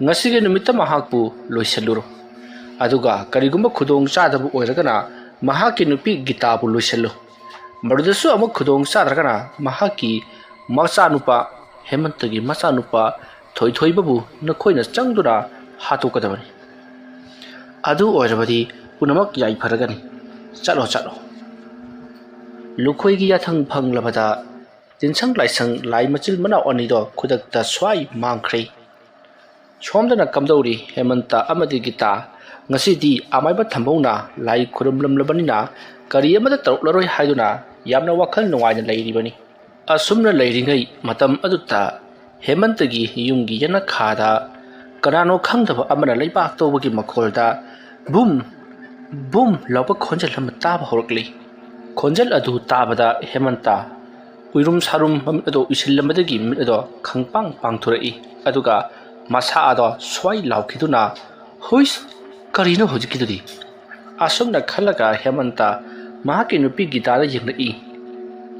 ꯉꯁꯤꯒꯤ ꯅꯨꯃꯤꯠꯇ ꯃꯍꯥꯛꯄꯨ ꯂꯣꯏꯁꯤꯜꯂꯨꯔꯣ꯫ ꯑꯗꯨꯒ ꯀꯔꯤꯒꯨꯝꯕ ꯈꯨꯗꯣꯡ ꯆꯥꯗꯕ ꯑꯣꯏꯔꯒꯅ ꯃꯍꯥꯛꯀꯤ ꯅꯨꯄꯤ ꯒꯤꯇꯥꯕꯨ ꯂꯣꯏꯁꯤꯜꯂꯨ꯫ ꯃꯗꯨꯗꯁꯨ ꯑꯃꯨꯛ ꯈꯨꯗꯣꯡ ꯆꯥꯗ꯭ꯔꯒꯅ ꯃꯍꯥꯛꯀꯤ ꯃꯆꯥꯅꯨꯄꯥ, ꯍꯦꯃꯟꯇꯒꯤ ꯃꯆꯥꯅꯨꯄꯥ ꯊꯣꯏꯊꯣꯏꯕꯕꯨ ꯅꯈꯣꯏꯅ ꯆꯪꯗꯨꯅ ꯍꯥꯠꯇꯣꯛꯀꯗꯕꯅꯤ꯫ ꯑꯗꯨ ꯑꯣꯏꯔꯕꯗꯤ ꯄꯨꯝꯅꯃꯛ ꯌꯥꯏꯐꯔꯒꯅꯤ꯫ ꯆꯠꯂꯣ, ꯆꯠꯂꯣ꯫ ꯂꯨꯈꯣꯏꯒꯤ ꯌꯥꯊꯪ ꯐꯪꯂꯕꯗ ꯇꯤꯟꯁꯪ ꯂꯥꯏꯁꯪ ꯂꯥꯏ ꯃꯆꯤꯜ ꯃꯅꯥꯎ ꯑꯅꯤꯗꯣ ꯈꯨꯗꯛꯇ ꯁ꯭ꯋꯥꯏ ꯃꯥꯡꯈ꯭ꯔꯦ꯫ ꯁꯣꯝꯗꯅ ꯀꯝꯗꯧꯔꯤ ꯍꯦꯃꯟꯇ ꯑꯃꯗꯤ ꯒꯤꯇꯥ? ꯉꯁꯤꯗꯤ ꯑꯃꯥꯏꯕ ꯊꯝꯕꯧꯅ ꯂꯥꯏ ꯈꯨꯔꯨꯝꯂꯝꯂꯕꯅꯤꯅ ꯀꯔꯤ ꯑꯃꯠꯇ ꯇꯧꯔꯛꯂꯔꯣꯏ ꯍꯥꯏꯗꯨꯅ ꯌꯥꯝꯅ ꯋꯥꯈꯜ ꯅꯨꯡꯉꯥꯏꯅ ꯂꯩꯔꯤꯕꯅꯤ꯫ ꯑꯁꯨꯝꯅ ꯂꯩꯔꯤꯉꯩ ꯃꯇꯝ ꯑꯗꯨꯗ ꯍꯦꯃꯟꯇꯒꯤ ꯌꯨꯝꯒꯤ ꯌꯦꯅꯈꯥꯗ ꯀꯅꯥꯅꯣ ꯈꯪꯗꯕ ꯑꯃꯅ ꯂꯩꯕꯥꯛ ꯇꯧꯕꯒꯤ ꯃꯈꯣꯜꯗ ꯕꯨꯝ ꯕꯨꯝ ꯂꯥꯎꯕ ꯈꯣꯟꯖꯦꯜ ꯑꯃ ꯇꯥꯕ ꯍꯧꯔꯛꯂꯤ꯫ ꯈꯣꯟꯖꯦꯜ ꯑꯗꯨ ꯇꯥꯕꯗ ꯍꯦꯃꯟꯇ ꯎꯏꯔꯨꯝ ꯁꯥꯔꯨꯝ ꯃꯃꯤꯠ ꯑꯗꯣ ꯎꯏꯁꯤꯜꯂꯝꯕꯗꯒꯤ ꯃꯤꯠ ꯑꯗꯣ ꯈꯪꯄꯥꯡ ꯄꯥꯡꯊꯣꯔꯛꯏ꯫ ꯑꯗꯨꯒ ꯃꯁꯥ ꯑꯗꯣ ꯁ꯭ꯋꯥꯏ ꯂꯥꯎꯈꯤꯗꯨꯅ, "ꯍꯨꯏꯁ, ꯀꯔꯤꯅꯣ ꯍꯧꯖꯤꯛꯀꯤꯗꯨꯗꯤ?" ꯑꯁꯨꯝꯅ ꯈꯜꯂꯒ ꯍꯦꯃꯟꯇ ꯃꯍꯥꯛꯀꯤ ꯅꯨꯄꯤ ꯒꯤꯇꯥꯗ ꯌꯦꯡꯂꯛꯏ꯫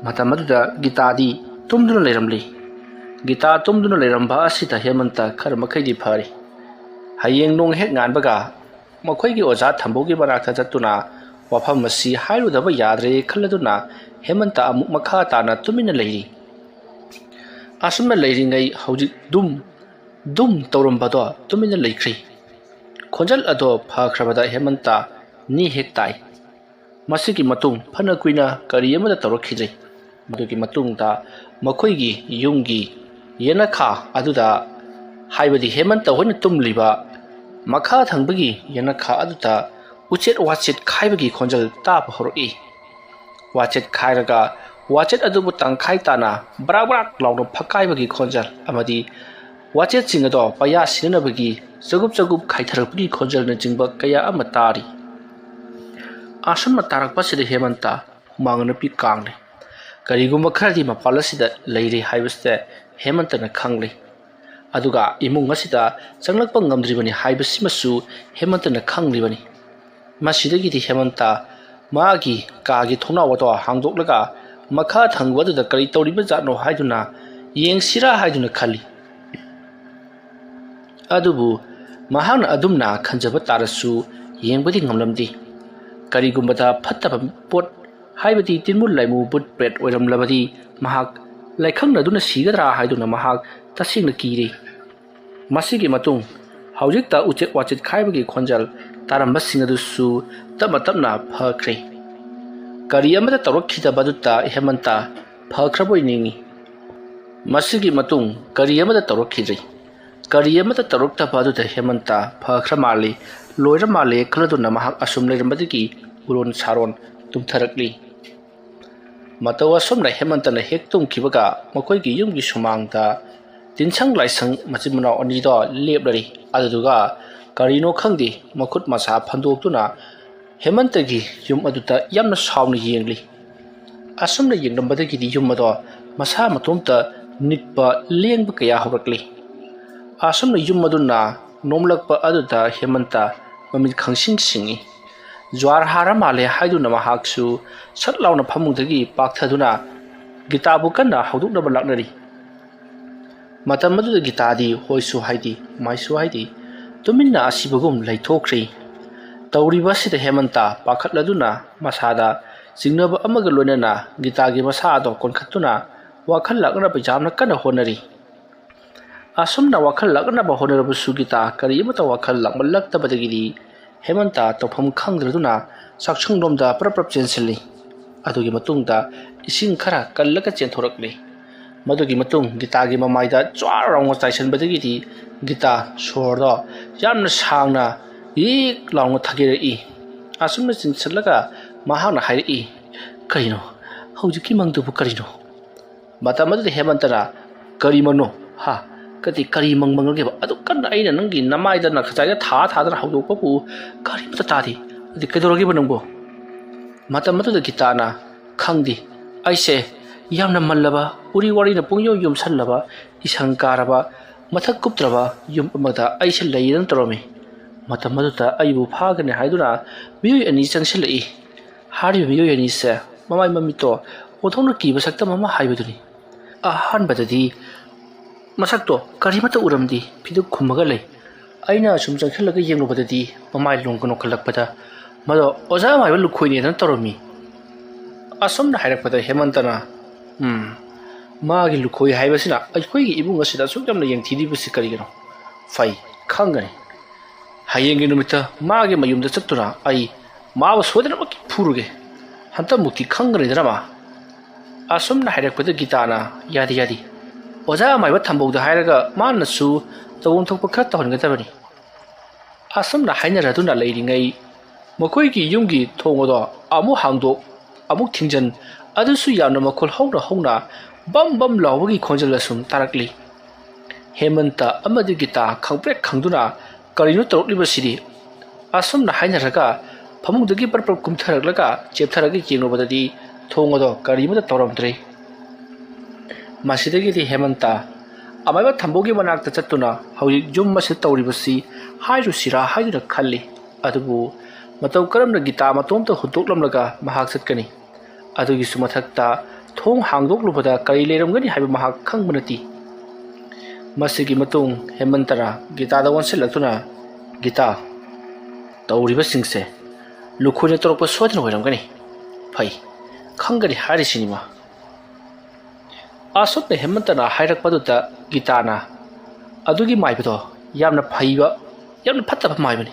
ꯃꯇꯝ ꯑꯗꯨꯗ ꯒꯤꯇꯥꯗꯤ ꯇꯨꯝꯗꯨꯅ ꯂꯩꯔꯝꯂꯤ꯫ ꯒꯤꯇꯥ ꯇꯨꯝꯗꯨꯅ ꯂꯩꯔꯝꯕ ꯑꯁꯤꯗ ꯍꯦꯃꯟꯇ ꯈꯔ ꯃꯈꯩꯗꯤ ꯐꯔꯤ꯫ ꯍꯌꯦꯡ ꯅꯣꯡ ꯍꯦꯛ ꯉꯥꯟꯕꯒ ꯃꯈꯣꯏꯒꯤ ꯑꯣꯖꯥ ꯊꯝꯕꯧꯒꯤ ꯃꯅꯥꯛꯇ ꯆꯠꯇꯨꯅ ꯋꯥꯐꯝ ꯑꯁꯤ ꯍꯥꯏꯔꯨꯗꯕ ꯌꯥꯗ꯭ꯔꯦ ꯈꯜꯂꯗꯨꯅ ꯍꯦꯃꯟꯇ ꯑꯃꯨꯛ ꯃꯈꯥ ꯇꯥꯅ ꯇꯨꯃꯤꯟꯅ ꯂꯩꯔꯤ꯫ ꯑꯁꯨꯝꯅ ꯂꯩꯔꯤꯉꯩ ꯍꯧꯖꯤꯛ ꯗꯨꯝ ꯗꯨꯝ ꯇꯧꯔꯝꯕꯗꯣ ꯇꯨꯃꯤꯟꯅ ꯂꯩꯈ꯭ꯔꯦ꯫ ꯈꯣꯟꯖꯦꯜ ꯑꯗꯣ ꯐꯈ꯭ꯔꯕꯗ ꯍꯦꯃꯟꯇ ꯅꯤ ꯍꯦꯛ ꯇꯥꯏ꯫ ꯃꯁꯤꯒꯤ ꯃꯇꯨꯡ ꯐꯅ ꯀꯨꯏꯅ ꯀꯔꯤ ꯑꯃꯠꯇ ꯇꯧꯔꯛꯈꯤꯗ꯭ꯔꯦ꯫ ꯃꯗꯨꯒꯤ ꯃꯇꯨꯡꯗ ꯃꯈꯣꯏꯒꯤ ꯌꯨꯝꯒꯤ ꯌꯦꯅꯈꯥ ꯑꯗꯨꯗ, ꯍꯥꯏꯕꯗꯤ ꯍꯦꯃꯟꯇ ꯍꯣꯏꯅ ꯇꯨꯝꯂꯤꯕ ꯃꯈꯥ ꯊꯪꯕꯒꯤ ꯌꯦꯅꯈꯥ ꯑꯗꯨꯗ ꯎꯆꯦꯠ ꯋꯥꯆꯦꯠ ꯈꯥꯏꯕꯒꯤ ꯈꯣꯟꯖꯦꯜ ꯇꯥꯕ ꯍꯧꯔꯛꯏ꯫ ꯋꯥꯆꯦꯠ ꯈꯥꯏꯔꯒ ꯋꯥꯆꯦꯠ ꯑꯗꯨꯕꯨ ꯇꯪꯈꯥꯏ ꯇꯥꯅ ꯕ꯭ꯔꯥꯛ ꯕ꯭ꯔꯥꯛ ꯂꯥꯎꯅ ꯐꯛꯀꯥꯏꯕꯒꯤ ꯈꯣꯟꯖꯦꯜ ꯑꯃꯗꯤ ꯋꯥꯆꯦꯠꯁꯤꯡ ꯑꯗꯣ ꯄꯩꯌꯥ ꯁꯤꯟꯅꯅꯕꯒꯤ ꯆꯒꯨꯞ ꯆꯒꯨꯞ ꯈꯥꯏꯊꯔꯛꯄꯒꯤ ꯈꯣꯟꯖꯦꯜꯅꯆꯤꯡꯕ ꯀꯌꯥ ꯑꯃ ꯇꯥꯔꯤ꯫ ꯑꯁꯨꯝꯅ ꯇꯥꯔꯛꯄꯁꯤꯗ ꯍꯦꯃꯟꯇ ꯍꯨꯃꯥꯡ ꯅꯨꯄꯤ ꯀꯥꯡꯂꯤ꯫ ꯀꯔꯤꯒꯨꯝꯕ ꯈꯔꯗꯤ ꯃꯄꯥꯜ ꯑꯁꯤꯗ ꯂꯩꯔꯤ ꯍꯥꯏꯕꯁꯤꯗ ꯍꯦꯃꯟꯇꯅ ꯈꯪꯂꯤ꯫ ꯑꯗꯨꯒ ꯏꯃꯨꯡ ꯑꯁꯤꯗ ꯆꯪꯂꯛꯄ ꯉꯝꯗ꯭ꯔꯤꯕꯅꯤ ꯍꯥꯏꯕꯁꯤꯃꯁꯨ ꯍꯦꯃꯟꯇꯅ ꯈꯪꯂꯤꯕꯅꯤ꯫ ꯃꯁꯤꯗꯒꯤꯗꯤ ꯍꯦꯃꯟꯇ ꯃꯥꯒꯤ ꯀꯥꯒꯤ ꯊꯣꯡꯅꯥꯎ ꯑꯗꯣ ꯍꯥꯡꯗꯣꯛꯂꯒ ꯃꯈꯥ ꯊꯪꯕ ꯑꯗꯨꯗ ꯀꯔꯤ ꯇꯧꯔꯤꯕ ꯖꯥꯠꯅꯣ ꯍꯥꯏꯗꯨꯅ ꯌꯦꯡꯁꯤꯔꯥ ꯍꯥꯏꯗꯨꯅ ꯈꯜꯂꯤ꯫ ꯑꯗꯨꯕꯨ ꯃꯍꯥꯛꯅ ꯑꯗꯨꯝꯅ ꯈꯟꯖꯕ ꯇꯥꯔꯁꯨ ꯌꯦꯡꯕꯗꯤ ꯉꯝꯂꯝꯗꯦ꯫ ꯀꯔꯤꯒꯨꯝꯕꯗ ꯐꯠꯇꯕ ꯄꯣꯠ ꯍꯥꯏꯕꯗꯤ ꯇꯤꯟꯃꯨ ꯂꯥꯏꯃꯨ ꯕꯨꯠ ꯄ꯭ꯔꯦꯠ ꯑꯣꯏꯔꯝꯂꯕꯗꯤ ꯃꯍꯥꯛ ꯂꯥꯏꯈꯪꯅꯗꯨꯅ ꯁꯤꯒꯗ꯭ꯔꯥ ꯍꯥꯏꯗꯨꯅ ꯃꯍꯥꯛ ꯇꯁꯦꯡꯅ ꯀꯤꯔꯦ꯫ ꯃꯁꯤꯒꯤ ꯃꯇꯨꯡ ꯍꯧꯖꯤꯛꯇ ꯎꯆꯦꯛ ꯋꯥꯆꯦꯠ ꯈꯥꯏꯕꯒꯤ ꯈꯣꯟꯖꯦꯜ ꯇꯥꯔꯝꯕꯁꯤꯡ ꯑꯗꯨꯁꯨ ꯇꯞꯅ ꯇꯞꯅ ꯐꯈ꯭ꯔꯦ꯫ ꯀꯔꯤ ꯑꯃꯠꯇ ꯇꯧꯔꯛꯈꯤꯗꯕ ꯑꯗꯨꯗ ꯍꯦꯃꯟꯇ ꯐꯈ꯭ꯔꯕꯣꯏ ꯅꯤꯡꯏ꯫ ꯃꯁꯤꯒꯤ ꯃꯇꯨꯡ ꯀꯔꯤ ꯑꯃꯠꯇ ꯇꯧꯔꯛꯈꯤꯗ꯭ꯔꯤ꯫ ꯀꯔꯤ ꯑꯃꯠꯇ ꯇꯧꯔꯛꯇꯕ ꯑꯗꯨꯗ ꯍꯦꯃꯟꯇ ꯐꯈ꯭ꯔ ꯃꯥꯜꯂꯦ, ꯂꯣꯏꯔ ꯃꯥꯜꯂꯦ ꯈꯜꯂꯗꯨꯅ ꯃꯍꯥꯛ ꯑꯁꯨꯝ ꯂꯩꯔꯝꯕꯗꯒꯤ ꯎꯔꯣꯟ ꯁꯥꯔꯣꯟ ꯇꯨꯝꯊꯔꯛꯂꯤ꯫ ꯃꯇꯧ ꯑꯁꯨꯝꯅ ꯍꯦꯃꯟꯇꯅ ꯍꯦꯛ ꯇꯨꯝꯈꯤꯕꯒ ꯃꯈꯣꯏꯒꯤ ꯌꯨꯝꯒꯤ ꯁꯨꯃꯥꯡꯗ ꯇꯤꯟꯁꯪ ꯂꯥꯏꯁꯪ ꯃꯆꯤꯟ ꯃꯅꯥꯎ ꯑꯅꯤꯗꯣ ꯂꯦꯞꯂꯔꯤ꯫ ꯑꯗꯨꯗꯨꯒ ꯀꯔꯤꯅꯣ ꯈꯪꯗꯦ, ꯃꯈꯨꯠ ꯃꯁꯥ ꯐꯟꯗꯣꯛꯇꯨꯅ ꯍꯦꯃꯟꯇꯒꯤ ꯌꯨꯝ ꯑꯗꯨꯗ ꯌꯥꯝꯅ ꯁꯥꯎꯅ ꯌꯦꯡꯂꯤ꯫ ꯑꯁꯨꯝꯅ ꯌꯦꯡꯂꯝꯕꯗꯒꯤꯗꯤ ꯌꯨꯝ ꯑꯗꯣ ꯃꯁꯥ ꯃꯇꯣꯝꯇ ꯅꯤꯛꯄ ꯂꯦꯡꯕ ꯀꯌꯥ ꯍꯧꯔꯛꯂꯤ꯫ ꯑꯁꯨꯝꯅ ꯌꯨꯝ ꯑꯗꯨꯅ ꯅꯣꯝꯂꯛꯄ ꯑꯗꯨꯗ ꯍꯦꯃꯟꯇ ꯃꯃꯤꯠ ꯈꯪꯁꯤꯡ ꯁꯤꯡꯏ꯫ ꯖ꯭ꯋꯥꯔ ꯍꯥꯔ ꯃꯥꯜꯂꯦ ꯍꯥꯏꯗꯨꯅ ꯃꯍꯥꯛꯁꯨ ꯁꯠ ꯂꯥꯎꯅ ꯐꯃꯨꯡꯗꯒꯤ ꯄꯥꯛꯊꯗꯨꯅ ꯒꯤꯇꯥꯕꯨ ꯀꯟꯅ ꯍꯧꯗꯣꯛꯅꯕ ꯂꯥꯛꯅꯔꯤ꯫ ꯃꯇꯝ ꯑꯗꯨꯗ ꯒꯤꯇꯥꯗꯤ ꯍꯣꯏꯁꯨ ꯍꯥꯏꯗꯦ, ꯃꯥꯏꯁꯨ ꯍꯥꯏꯗꯦ, ꯇꯨꯃꯤꯟꯅ ꯑꯁꯤꯕꯒꯨꯝ ꯂꯩꯊꯣꯛꯈ꯭ꯔꯦ꯫ ꯇꯧꯔꯤꯕ ꯑꯁꯤꯗ ꯍꯦꯃꯟꯇ ꯄꯥꯈꯠꯂꯗꯨꯅ ꯃꯁꯥꯗ ꯆꯤꯡꯅꯕ ꯑꯃꯒ ꯂꯣꯏꯅꯅ ꯒꯤꯇꯥꯒꯤ ꯃꯁꯥ ꯑꯗꯣ ꯀꯣꯟꯈꯠꯇꯨꯅ ꯋꯥꯈꯜ ꯂꯥꯛꯅꯕ ꯌꯥꯝꯅ ꯀꯟꯅ ꯍꯣꯠꯅꯔꯤ꯫ ꯑꯁꯨꯝꯅ ꯋꯥꯈꯜ ꯂꯥꯛꯅꯕ ꯍꯣꯠꯅꯔꯕꯁꯨ ꯒꯤꯇꯥ ꯀꯔꯤ ꯑꯃꯠꯇ ꯋꯥꯈꯜ ꯂꯥꯛꯃꯜꯂꯛꯇꯕꯗꯒꯤꯗꯤ ꯍꯦꯃꯟꯇ ꯇꯧꯐꯝ ꯈꯪꯗ꯭ꯔꯗꯨꯅ ꯆꯥꯛꯁꯪꯂꯣꯝꯗ ꯄ꯭ꯔꯞ ꯄ꯭ꯔꯞ ꯆꯦꯟꯁꯤꯜꯂꯤ꯫ ꯑꯗꯨꯒꯤ ꯃꯇꯨꯡꯗ ꯏꯁꯤꯡ ꯈꯔ ꯀꯜꯂꯒ ꯆꯦꯟꯊꯣꯔꯛꯂꯤ꯫ ꯃꯗꯨꯒꯤ ꯃꯇꯨꯡ ꯒꯤꯇꯥꯒꯤ ꯃꯃꯥꯏꯗ ꯖ꯭ꯋꯥꯔ ꯂꯥꯎꯅ ꯆꯥꯏꯁꯤꯟꯕꯗꯒꯤꯗꯤ ꯒꯤꯇꯥ ꯁꯣꯔꯗꯣ ꯌꯥꯝꯅ ꯁꯥꯡꯅ ꯌꯤꯛ ꯂꯥꯎꯅ ꯊꯥꯒꯤꯔꯛꯏ꯫ ꯑꯁꯨꯝꯅ ꯆꯤꯡꯁꯤꯜꯂꯒ ꯃꯍꯥꯛꯅ ꯍꯥꯏꯔꯛꯏ, "ꯀꯩꯅꯣ? ꯍꯧꯖꯤꯛꯀꯤ ꯃꯪꯗꯨꯕꯨ ꯀꯔꯤꯅꯣ?" ꯃꯇꯝ ꯑꯗꯨꯗ ꯍꯦꯃꯟꯇꯅ, "ꯀꯔꯤ ꯃꯪꯅꯣ? ꯍꯥ? ꯀꯔꯤ, ꯀꯔꯤ ꯃꯪ ꯃꯪꯂꯒꯦꯕ? ꯑꯗꯨ ꯀꯟꯅ ꯑꯩꯅ ꯅꯪꯒꯤ ꯅꯃꯥꯏꯗ ꯅꯈꯖꯥꯏꯗ ꯊꯥ ꯊꯥꯗꯅ ꯍꯧꯗꯣꯛꯄꯕꯨ ꯀꯔꯤꯃꯠꯇ ꯇꯥꯗꯦ꯫ ꯑꯗꯨ ꯀꯩꯗꯧꯔꯒꯦꯕ ꯅꯪꯕꯨ?" ꯃꯇꯝ ꯑꯗꯨꯗ ꯒꯤꯇꯥꯅ, "ꯈꯪꯗꯦ, ꯑꯩꯁꯦ ꯌꯥꯝꯅ ꯃꯜꯂꯕ, ꯎꯔꯤ ꯋꯥꯔꯤꯅ ꯄꯨꯡꯌꯣꯝ ꯌꯣꯝꯁꯜꯂꯕ, ꯏꯁꯪ ꯀꯥꯔꯕ, ꯃꯊꯛ ꯀꯨꯞꯇ꯭ꯔꯕ ꯌꯨꯝ ꯑꯃꯗ ꯑꯩꯁꯦ ꯂꯩꯗꯅ ꯇꯧꯔꯝꯃꯤ꯫ ꯃꯇꯝ ꯑꯗꯨꯗ ꯑꯩꯕꯨ ꯐꯥꯒꯅꯤ ꯍꯥꯏꯗꯨꯅ ꯃꯤꯑꯣꯏ ꯑꯅꯤ ꯆꯪꯁꯤꯜꯂꯛꯏ꯫ ꯍꯥꯏꯔꯤꯕ ꯃꯤꯑꯣꯏ ꯑꯅꯤꯁꯦ ꯃꯃꯥꯏ ꯃꯃꯤꯠꯇꯣ ꯑꯣꯟꯊꯣꯛꯅ ꯀꯤꯕ ꯁꯛꯇꯝ ꯑꯃ ꯍꯥꯏꯕꯗꯨꯅꯤ꯫ ꯑꯍꯥꯟꯕꯗꯗꯤ ꯃꯁꯛꯇꯣ ꯀꯔꯤꯃꯠꯇ ꯎꯔꯝꯗꯦ, ꯐꯤꯗꯨ ꯈꯨꯝꯃꯒ ꯂꯩ꯫ ꯑꯩꯅ ꯁꯨꯝ ꯆꯪꯁꯤꯜꯂꯒ ꯌꯦꯡꯂꯨꯕꯗꯗꯤ ꯃꯃꯥꯏ ꯂꯣꯡꯒ ꯅꯣꯛꯈꯠꯂꯛꯄꯗ ꯃꯗꯣ ꯑꯣꯖꯥ ꯃꯥꯏꯕ ꯂꯨꯈꯣꯏꯅꯦꯗꯅ ꯇꯧꯔꯝꯃꯤ꯫ ꯑꯁꯨꯝꯅ ꯍꯥꯏꯔꯛꯄꯗ ꯍꯦꯃꯟꯇꯅ, "ꯎꯝ, ꯃꯥꯒꯤ ꯂꯨꯈꯣꯏ ꯍꯥꯏꯕꯁꯤꯅ ꯑꯩꯈꯣꯏꯒꯤ ꯏꯃꯨꯡ ꯑꯁꯤꯗ ꯑꯁꯨꯛ ꯌꯥꯝꯅ ꯌꯦꯡꯊꯤꯔꯤꯕꯁꯤ ꯀꯔꯤꯒꯤꯅꯣ? ꯐꯩ, ꯈꯪꯒꯅꯤ꯫ ꯍꯌꯦꯡꯒꯤ ꯅꯨꯃꯤꯠꯇ ꯃꯥꯒꯤ ꯃꯌꯨꯝꯗ ꯆꯠꯇꯨꯅ ꯑꯩ ꯃꯥꯕꯨ ꯁꯣꯏꯗꯅꯃꯛꯀꯤ ꯐꯨꯔꯨꯒꯦ꯫ ꯍꯟꯇꯛꯃꯨꯛꯇꯤ ꯈꯪꯒꯅꯤꯗꯅ ꯃꯥ꯫" ꯑꯁꯨꯝꯅ ꯍꯥꯏꯔꯛꯄꯗ ꯒꯤꯇꯥꯅ, "ꯌꯥꯗꯦ, ꯌꯥꯗꯦ꯫ ꯑꯣꯖꯥ ꯑꯃꯥꯏꯕ ꯊꯝꯕꯧꯗ ꯍꯥꯏꯔꯒ ꯃꯥꯅꯁꯨ ꯇꯧꯐꯝ ꯊꯣꯛꯄ ꯈꯔ ꯇꯧꯍꯟꯒꯗꯕꯅꯤ꯫" ꯑꯁꯨꯝꯅ ꯍꯥꯏꯅꯔꯗꯨꯅ ꯂꯩꯔꯤꯉꯩ ꯃꯈꯣꯏꯒꯤ ꯌꯨꯝꯒꯤ ꯊꯣꯡ ꯑꯗꯣ ꯑꯃꯨꯛ ꯍꯥꯡꯗꯣꯛ, ꯑꯃꯨꯛ ꯊꯤꯡꯖꯤꯟ, ꯑꯗꯨꯁꯨ ꯌꯥꯝꯅ ꯃꯈꯣꯜ ꯍꯧꯅ ꯍꯧꯅ ꯕꯝ ꯕꯝ ꯂꯥꯎꯕꯒꯤ ꯈꯣꯟꯖꯦꯜ ꯑꯁꯨꯝ ꯇꯥꯔꯛꯂꯤ꯫ ꯍꯦꯃꯟꯇ ꯑꯃꯗꯤ ꯒꯤꯇꯥ ꯈꯪꯄ꯭ꯔꯦꯛ ꯈꯪꯗꯨꯅ ꯀꯔꯤꯅꯣ ꯇꯧꯔꯛꯂꯤꯕꯁꯤꯗꯤ? ꯑꯁꯨꯝꯅ ꯍꯥꯏꯅꯔꯒ ꯐꯃꯨꯡꯗꯒꯤ ꯄꯔꯞ ꯄꯔꯞ ꯀꯨꯝꯊꯔꯛꯂꯒ ꯆꯦꯞꯊꯔꯒ ꯌꯦꯡꯂꯨꯕꯗꯗꯤ ꯊꯣꯡ ꯑꯗꯣ ꯀꯔꯤꯃꯠꯇ ꯇꯧꯔꯝꯗ꯭ꯔꯦ꯫ ꯃꯁꯤꯗꯒꯤꯗꯤ ꯍꯦꯃꯟꯇ ꯑꯃꯥꯏꯕ ꯊꯝꯕꯧꯒꯤ ꯃꯅꯥꯛꯇ ꯆꯠꯇꯨꯅ ꯍꯧꯖꯤꯛ ꯌꯨꯝ ꯑꯁꯤꯗ ꯇꯧꯔꯤꯕꯁꯤ ꯍꯥꯏꯔꯨꯁꯤꯔꯥ ꯍꯥꯏꯗꯨꯅ ꯈꯜꯂꯤ꯫ ꯑꯗꯨꯕꯨ ꯃꯇꯧ ꯀꯔꯝꯅ ꯒꯤꯇꯥ ꯃꯇꯣꯝꯇ ꯍꯨꯟꯗꯣꯛꯂꯝꯂꯒ ꯃꯍꯥꯛ ꯆꯠꯀꯅꯤ? ꯑꯗꯨꯒꯤꯁꯨ ꯃꯊꯛꯇ ꯊꯣꯡ ꯍꯥꯡꯗꯣꯛꯂꯨꯕꯗ ꯀꯔꯤ ꯂꯩꯔꯝꯒꯅꯤ ꯍꯥꯏꯕ ꯃꯍꯥꯛ ꯈꯪꯕ ꯅꯠꯇꯦ꯫ ꯃꯁꯤꯒꯤ ꯃꯇꯨꯡ ꯍꯦꯃꯟꯇꯅ ꯒꯤꯇꯥꯗ ꯑꯣꯟꯁꯤꯜꯂꯛꯇꯨꯅ, "ꯒꯤꯇꯥ, ꯇꯧꯔꯤꯕꯁꯤꯡꯁꯦ ꯂꯨꯈꯣꯏꯅ ꯇꯧꯔꯛꯄ ꯁꯣꯏꯗꯅ ꯑꯣꯏꯔꯝꯒꯅꯤ꯫ ꯐꯩ, ꯈꯪꯒꯅꯤ ꯍꯥꯏꯔꯤꯁꯤꯅꯤ ꯃꯥ꯫" ꯑꯁꯨꯝꯅ ꯍꯦꯃꯟꯇꯅ ꯍꯥꯏꯔꯛꯄꯗꯨꯗ ꯒꯤꯇꯥꯅ, "ꯑꯗꯨꯒꯤ ꯃꯥꯏꯕꯗꯣ ꯌꯥꯝꯅ ꯐꯩꯕ, ꯌꯥꯝꯅ ꯐꯠꯇꯕ ꯃꯥꯏꯕꯅꯤ꯫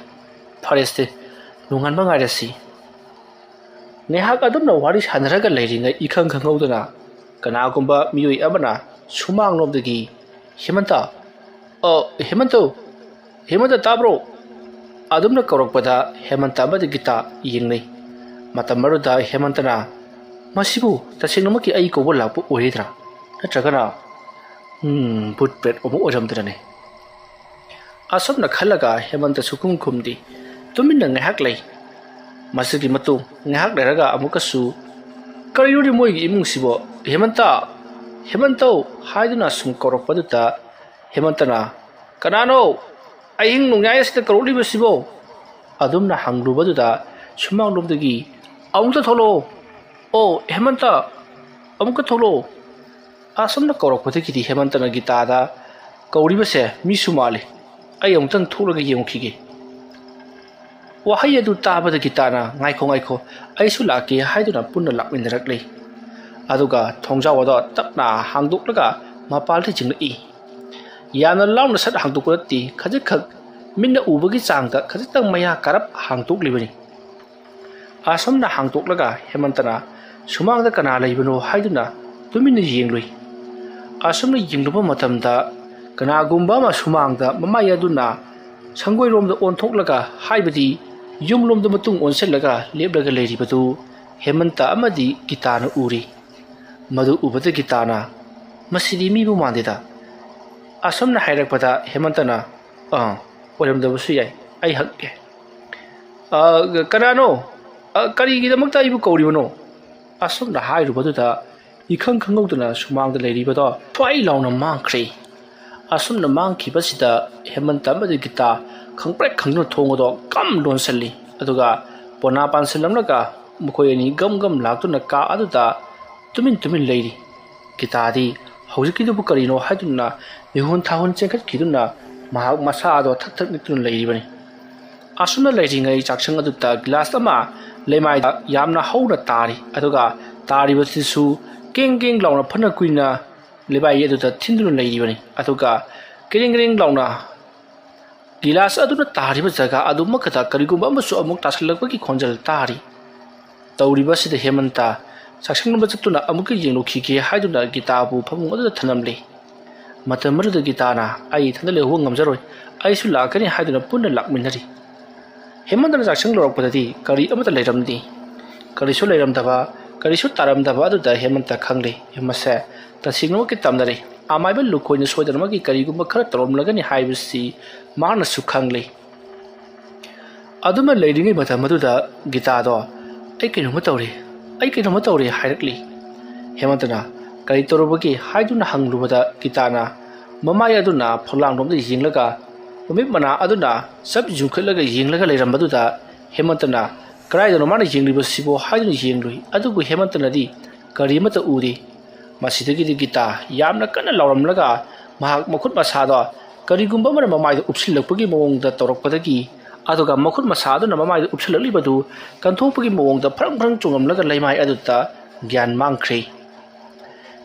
ꯐꯔꯦꯁꯦ, ꯅꯣꯡꯉꯥꯟꯕ ꯉꯥꯏꯔꯁꯤ꯫" ꯉꯥꯏꯍꯥꯛ ꯑꯗꯨꯝꯅ ꯋꯥꯔꯤ ꯁꯥꯟꯅꯔꯒ ꯂꯩꯔꯤꯉꯩ ꯏꯈꯪ ꯈꯪꯍꯧꯗꯅ ꯀꯅꯥꯒꯨꯝꯕ ꯃꯤꯑꯣꯏ ꯑꯃꯅ ꯁꯨꯃꯥꯡꯂꯣꯝꯗꯒꯤ, "ꯍꯦꯃꯟꯇ, ꯑ, ꯍꯦꯃꯟꯇ, ꯍꯦꯃꯟꯇ ꯇꯥꯕ꯭ꯔꯣ?" ꯑꯗꯨꯝꯅ ꯀꯧꯔꯛꯄꯗ ꯍꯦꯃꯟꯇ ꯑꯃꯗꯤ ꯒꯤꯇꯥ ꯌꯦꯡꯅꯩ꯫ ꯃꯇꯝ ꯑꯗꯨꯗ ꯍꯦꯃꯟꯇꯅ, "ꯃꯁꯤꯕꯨ ꯇꯁꯦꯡꯅꯃꯛꯀꯤ ꯑꯩ ꯀꯧꯕ ꯂꯥꯛꯄ ꯑꯣꯏꯔꯤꯗ꯭ꯔꯥ? ꯅꯠꯇ꯭ꯔꯒꯅ, ꯎꯝ, ꯚꯨꯠ ꯄ꯭ꯔꯦꯠ ꯑꯃ ꯑꯣꯏꯔꯝꯗ꯭ꯔꯅꯦ?" ꯑꯁꯨꯝꯅ ꯈꯜꯂꯒ ꯍꯦꯃꯟꯇ ꯁꯨꯈꯨꯝ ꯈꯨꯝꯗꯦ꯫ ꯇꯨꯃꯤꯟꯅ ꯉꯥꯏꯍꯥꯛ ꯂꯩ꯫ ꯃꯁꯤꯒꯤ ꯃꯇꯨꯡ ꯉꯥꯏꯍꯥꯛ ꯂꯩꯔꯒ ꯑꯃꯨꯛꯀꯁꯨ, "ꯀꯔꯤꯅꯣꯅꯦ ꯃꯣꯏꯒꯤ ꯏꯃꯨꯡꯁꯤꯕꯣ? ꯍꯦꯃꯟꯇ! ꯍꯦꯃꯟꯇꯧ!" ꯍꯥꯏꯗꯨꯅ ꯁꯨꯝ ꯀꯧꯔꯛꯄꯗꯨꯗ ꯍꯦꯃꯟꯇꯅ, "ꯀꯅꯥꯅꯣ ꯑꯍꯤꯡ ꯅꯣꯡꯌꯥꯏ ꯑꯁꯤꯗ ꯀꯧꯔꯛꯂꯤꯕꯁꯤꯕꯣ?" ꯑꯗꯨꯝꯅ ꯍꯪꯂꯨꯕꯗꯨꯗ ꯁꯨꯃꯥꯡꯂꯣꯝꯗꯒꯤ, "ꯑꯃꯨꯛꯇ ꯊꯣꯛꯂꯛꯑꯣ, ꯑꯣ ꯍꯦꯃꯟꯇ, ꯑꯃꯨꯛꯀ ꯊꯣꯛꯂꯛꯑꯣ"꯫ ꯑꯁꯨꯝꯅ ꯀꯧꯔꯛꯄꯗꯒꯤꯗꯤ ꯍꯦꯃꯟꯇꯅ ꯒꯤꯇꯥꯗ, "ꯀꯧꯔꯤꯕꯁꯦ ꯃꯤꯁꯨ ꯃꯥꯜꯂꯤ, ꯑꯩ ꯑꯃꯨꯛꯇꯪ ꯊꯣꯛꯂꯒ ꯌꯦꯡꯉꯨꯈꯤꯒꯦ"꯫ ꯋꯥꯍꯩ ꯑꯗꯨ ꯇꯥꯕꯗ ꯒꯤꯇꯥꯅ, "ꯉꯥꯏꯈꯣ, ꯉꯥꯏꯈꯣ, ꯑꯩꯁꯨ ꯂꯥꯛꯀꯦ" ꯍꯥꯏꯗꯨꯅ ꯄꯨꯟꯅ ꯂꯥꯛꯃꯤꯟꯅꯔꯛꯂꯤ꯫ ꯑꯗꯨꯒ ꯊꯣꯡꯖꯥꯎ ꯑꯗꯣ ꯇꯞꯅ ꯍꯥꯡꯗꯣꯛꯂꯒ ꯃꯄꯥꯜꯗ ꯆꯤꯡꯂꯛꯏ꯫ ꯌꯥꯝꯅ ꯂꯥꯎꯅ ꯁꯠ ꯍꯥꯡꯗꯣꯛꯄ ꯅꯠꯇꯦ, ꯈꯖꯤꯛꯈꯛ ꯃꯤꯠꯅ ꯎꯕꯒꯤ ꯆꯥꯡꯗ ꯈꯖꯤꯛꯇꯪ ꯃꯌꯥ ꯀꯥꯔꯞ ꯍꯥꯡꯗꯣꯛꯂꯤꯕꯅꯤ꯫ ꯑꯁꯨꯝꯅ ꯍꯥꯡꯗꯣꯛꯂꯒ ꯍꯦꯃꯟꯇꯅ ꯁꯨꯃꯥꯡꯗ ꯀꯅꯥ ꯂꯩꯕꯅꯣ ꯍꯥꯏꯗꯨꯅ ꯇꯨꯃꯤꯟꯅ ꯌꯦꯡꯂꯨꯏ꯫ ꯑꯁꯨꯝꯅ ꯌꯦꯡꯂꯨꯕ ꯃꯇꯝꯗ ꯀꯅꯥꯒꯨꯝꯕ ꯑꯃ ꯁꯨꯃꯥꯡꯗ ꯃꯃꯥꯏ ꯑꯗꯨꯅ ꯁꯪꯒꯣꯏꯔꯣꯝꯗ ꯑꯣꯟꯊꯣꯛꯂꯒ, ꯍꯥꯏꯕꯗꯤ ꯌꯨꯝꯂꯣꯝꯗ ꯃꯇꯨꯡ ꯑꯣꯟꯁꯤꯜꯂꯒ ꯂꯦꯞꯂꯒ ꯂꯩꯔꯤꯕꯗꯨ ꯍꯦꯃꯟꯇ ꯑꯃꯗꯤ ꯒꯤꯇꯥꯅ ꯎꯔꯤ꯫ ꯃꯗꯨ ꯎꯕꯗ ꯒꯤꯇꯥꯅ, "ꯃꯁꯤꯗꯤ ꯃꯤꯕꯨ ꯃꯥꯟꯗꯦꯗ"꯫ ꯑꯁꯨꯝꯅ ꯍꯥꯏꯔꯛꯄꯗ ꯍꯦꯃꯟꯇꯅ, "ꯑꯥ, ꯑꯣꯏꯔꯝꯗꯕꯁꯨ ꯌꯥꯏ, ꯑꯩ ꯍꯪꯒꯦ꯫ ꯑ, ꯀꯅꯥꯅꯣ? ꯑ, ꯀꯔꯤꯒꯤꯗꯃꯛꯇ ꯑꯩꯕꯨ ꯀꯧꯔꯤꯕꯅꯣ?" ꯑꯁꯨꯝꯅ ꯍꯥꯏꯔꯨꯕꯗꯨꯗ ꯏꯈꯪ ꯈꯪꯍꯧꯗꯅ ꯁꯨꯃꯥꯡꯗ ꯂꯩꯔꯤꯕꯗꯣ ꯊ꯭ꯋꯥꯏ ꯂꯥꯎꯅ ꯃꯥꯡꯈ꯭ꯔꯦ꯫ ꯑꯁꯨꯝꯅ ꯃꯥꯡꯈꯤꯕꯁꯤꯗ ꯍꯦꯃꯟꯇ ꯑꯃꯗꯤ ꯒꯤꯇꯥ ꯈꯪꯄ꯭ꯔꯦꯛ ꯈꯪꯗꯨꯅ ꯊꯣꯡ ꯑꯗꯣ ꯀꯝ ꯂꯣꯟꯁꯤꯜꯂꯤ꯫ ꯑꯗꯨꯒ ꯄꯣꯅꯥ ꯄꯥꯟꯁꯤꯜꯂꯝꯂꯒ ꯃꯈꯣꯏ ꯑꯅꯤ ꯒꯝ ꯒꯝ ꯂꯥꯛꯇꯨꯅ ꯀꯥ ꯑꯗꯨꯗ ꯇꯨꯃꯤꯟ ꯇꯨꯃꯤꯟ ꯂꯩꯔꯤ꯫ ꯒꯤꯇꯥꯗꯤ ꯍꯧꯖꯤꯛꯀꯤꯗꯨꯕꯨ ꯀꯔꯤꯅꯣ ꯍꯥꯏꯗꯨꯅ ꯃꯤꯍꯨꯟ ꯊꯥꯍꯨꯟ ꯆꯦꯟꯈꯠꯈꯤꯗꯨꯅ ꯃꯍꯥꯛ ꯃꯁꯥ ꯑꯗꯣ ꯊꯛ ꯊꯛ ꯅꯤꯛꯇꯨꯅ ꯂꯩꯔꯤꯕꯅꯤ꯫ ꯑꯁꯨꯝꯅ ꯂꯩꯔꯤꯉꯩ ꯆꯥꯛꯁꯪ ꯑꯗꯨꯗ ꯒꯤꯂꯥꯁ ꯑꯃ ꯂꯩꯃꯥꯏꯗ ꯌꯥꯝꯅ ꯍꯧꯅ ꯇꯥꯔꯤ, ꯑꯗꯨꯒ ꯇꯥꯔꯤꯕꯁꯤꯁꯨ ꯀꯦꯡ ꯀꯦꯡ ꯂꯥꯎꯅ ꯐꯅ ꯀꯨꯏꯅ ꯂꯩꯃꯥꯏ ꯑꯗꯨꯗ ꯊꯤꯟꯗꯨꯅ ꯂꯩꯔꯤꯕꯅꯤ꯫ ꯑꯗꯨꯒ ꯀꯦꯔꯦꯡ ꯀꯦꯔꯦꯡ ꯂꯥꯎꯅ ꯒꯤꯂꯥꯁ ꯑꯗꯨꯅ ꯇꯥꯔꯤꯕ ꯖꯒꯥ ꯑꯗꯨꯃꯛꯇꯗ ꯀꯔꯤꯒꯨꯝꯕ ꯑꯃꯁꯨ ꯑꯃꯨꯛ ꯇꯥꯁꯤꯜꯂꯛꯄꯒꯤ ꯈꯣꯟꯖꯦꯜ ꯇꯥꯔꯤ꯫ ꯇꯧꯔꯤꯕ ꯑꯁꯤꯗ ꯍꯦꯃꯟꯇ ꯆꯥꯛꯁꯪꯂꯣꯝꯗ ꯆꯠꯇꯨꯅ ꯑꯃꯨꯛꯀ ꯌꯦꯡꯂꯨꯈꯤꯒꯦ ꯍꯥꯏꯗꯨꯅ ꯒꯤꯇꯥꯕꯨ ꯐꯃꯨꯡ ꯑꯗꯨꯗ ꯊꯅꯝꯂꯦ꯫ ꯃꯇꯝ ꯑꯗꯨꯗ ꯒꯤꯇꯥꯅ, "ꯑꯩ ꯏꯊꯟꯗ ꯂꯩꯍꯧꯕ ꯉꯝꯖꯔꯣꯏ, ꯑꯩꯁꯨ ꯂꯥꯛꯀꯅꯤ" ꯍꯥꯏꯗꯨꯅ ꯄꯨꯟꯅ ꯂꯥꯛꯃꯤꯟꯅꯔꯤ꯫ ꯍꯦꯃꯟꯇꯅ ꯆꯥꯛꯁꯪ ꯂꯧꯔꯛꯄꯗꯗꯤ ꯀꯔꯤ ꯑꯃꯠꯇ ꯂꯩꯔꯝꯗꯦ꯫ ꯀꯔꯤꯁꯨ ꯂꯩꯔꯝꯗꯕ, ꯀꯔꯤꯁꯨ ꯇꯥꯔꯝꯗꯕ ꯑꯗꯨꯗ ꯍꯦꯃꯟꯇ ꯈꯪꯂꯦ, ꯃꯁꯦ ꯇꯁꯦꯡꯅꯃꯛꯀꯤ ꯇꯝꯅꯔꯦ꯫ ꯑꯃꯥꯏꯕ ꯂꯨꯈꯣꯏꯅ ꯁꯣꯏꯗꯅꯃꯛꯀꯤ ꯀꯔꯤꯒꯨꯝꯕ ꯈꯔ ꯇꯧꯔꯝꯂꯒꯅꯤ ꯍꯥꯏꯕꯁꯤ ꯃꯍꯥꯛꯅꯁꯨ ꯈꯪꯂꯦ꯫ ꯑꯗꯨꯝꯅ ꯂꯩꯔꯤꯉꯩ ꯃꯇꯝ ꯑꯗꯨꯗ ꯒꯤꯇꯥꯗꯣ, "ꯑꯩ ꯀꯩꯅꯣꯝꯃ ꯇꯧꯔꯦ, ꯑꯩ ꯀꯩꯅꯣꯝꯃ ꯇꯧꯔꯦ" ꯍꯥꯏꯔꯛꯂꯤ꯫ ꯍꯦꯃꯟꯇꯅ, "ꯀꯔꯤ ꯇꯧꯔꯨꯕꯒꯦ?" ꯍꯥꯏꯗꯨꯅ ꯍꯪꯂꯨꯕꯗ ꯒꯤꯇꯥꯅ, ꯃꯃꯥꯏ ꯑꯗꯨꯅ ꯐꯛꯂꯥꯡꯂꯣꯝꯗ ꯌꯦꯡꯂꯒ, ꯃꯃꯤꯠ ꯃꯅꯥ ꯑꯗꯨꯅ ꯆꯞ ꯌꯨꯡꯈꯠꯂꯒ ꯌꯦꯡꯂꯒ ꯂꯩꯔꯝꯕꯗꯨꯗ ꯍꯦꯃꯟꯇꯅ "ꯀꯗꯥꯏꯗꯅꯣ ꯃꯥꯅ ꯌꯦꯡꯂꯤꯕꯁꯤꯕꯣ?" ꯍꯥꯏꯗꯨꯅ ꯌꯦꯡꯂꯨꯏ꯫ ꯑꯗꯨꯕꯨ ꯍꯦꯃꯟꯇꯅꯗꯤ ꯀꯔꯤ ꯑꯃꯠꯇ ꯎꯗꯦ꯫ ꯃꯁꯤꯗꯒꯤꯗꯤ ꯒꯤꯇꯥ ꯌꯥꯝꯅ ꯀꯟꯅ ꯂꯥꯎꯔꯝꯂꯒ ꯃꯍꯥꯛ ꯃꯈꯨꯠ ꯃꯁꯥꯗꯣ ꯀꯔꯤꯒꯨꯝꯕ ꯑꯃꯅ ꯃꯃꯥꯏꯗ ꯎꯞꯁꯤꯜꯂꯛꯄꯒꯤ ꯃꯑꯣꯡꯗ ꯇꯧꯔꯛꯄꯗꯒꯤ, ꯑꯗꯨꯒ ꯃꯈꯨꯠ ꯃꯁꯥ ꯑꯗꯨꯅ ꯃꯃꯥꯏꯗ ꯎꯞꯁꯤꯜꯂꯛꯂꯤꯕꯗꯨ ꯀꯟꯊꯣꯛꯄꯒꯤ ꯃꯑꯣꯡꯗ ꯐ꯭ꯔꯪ ꯐ꯭ꯔꯪ ꯆꯣꯡꯂꯝꯂꯒ ꯂꯩꯃꯥꯏ ꯑꯗꯨꯗ ꯒ꯭ꯌꯥꯟ ꯃꯥꯡꯈ꯭ꯔꯦ꯫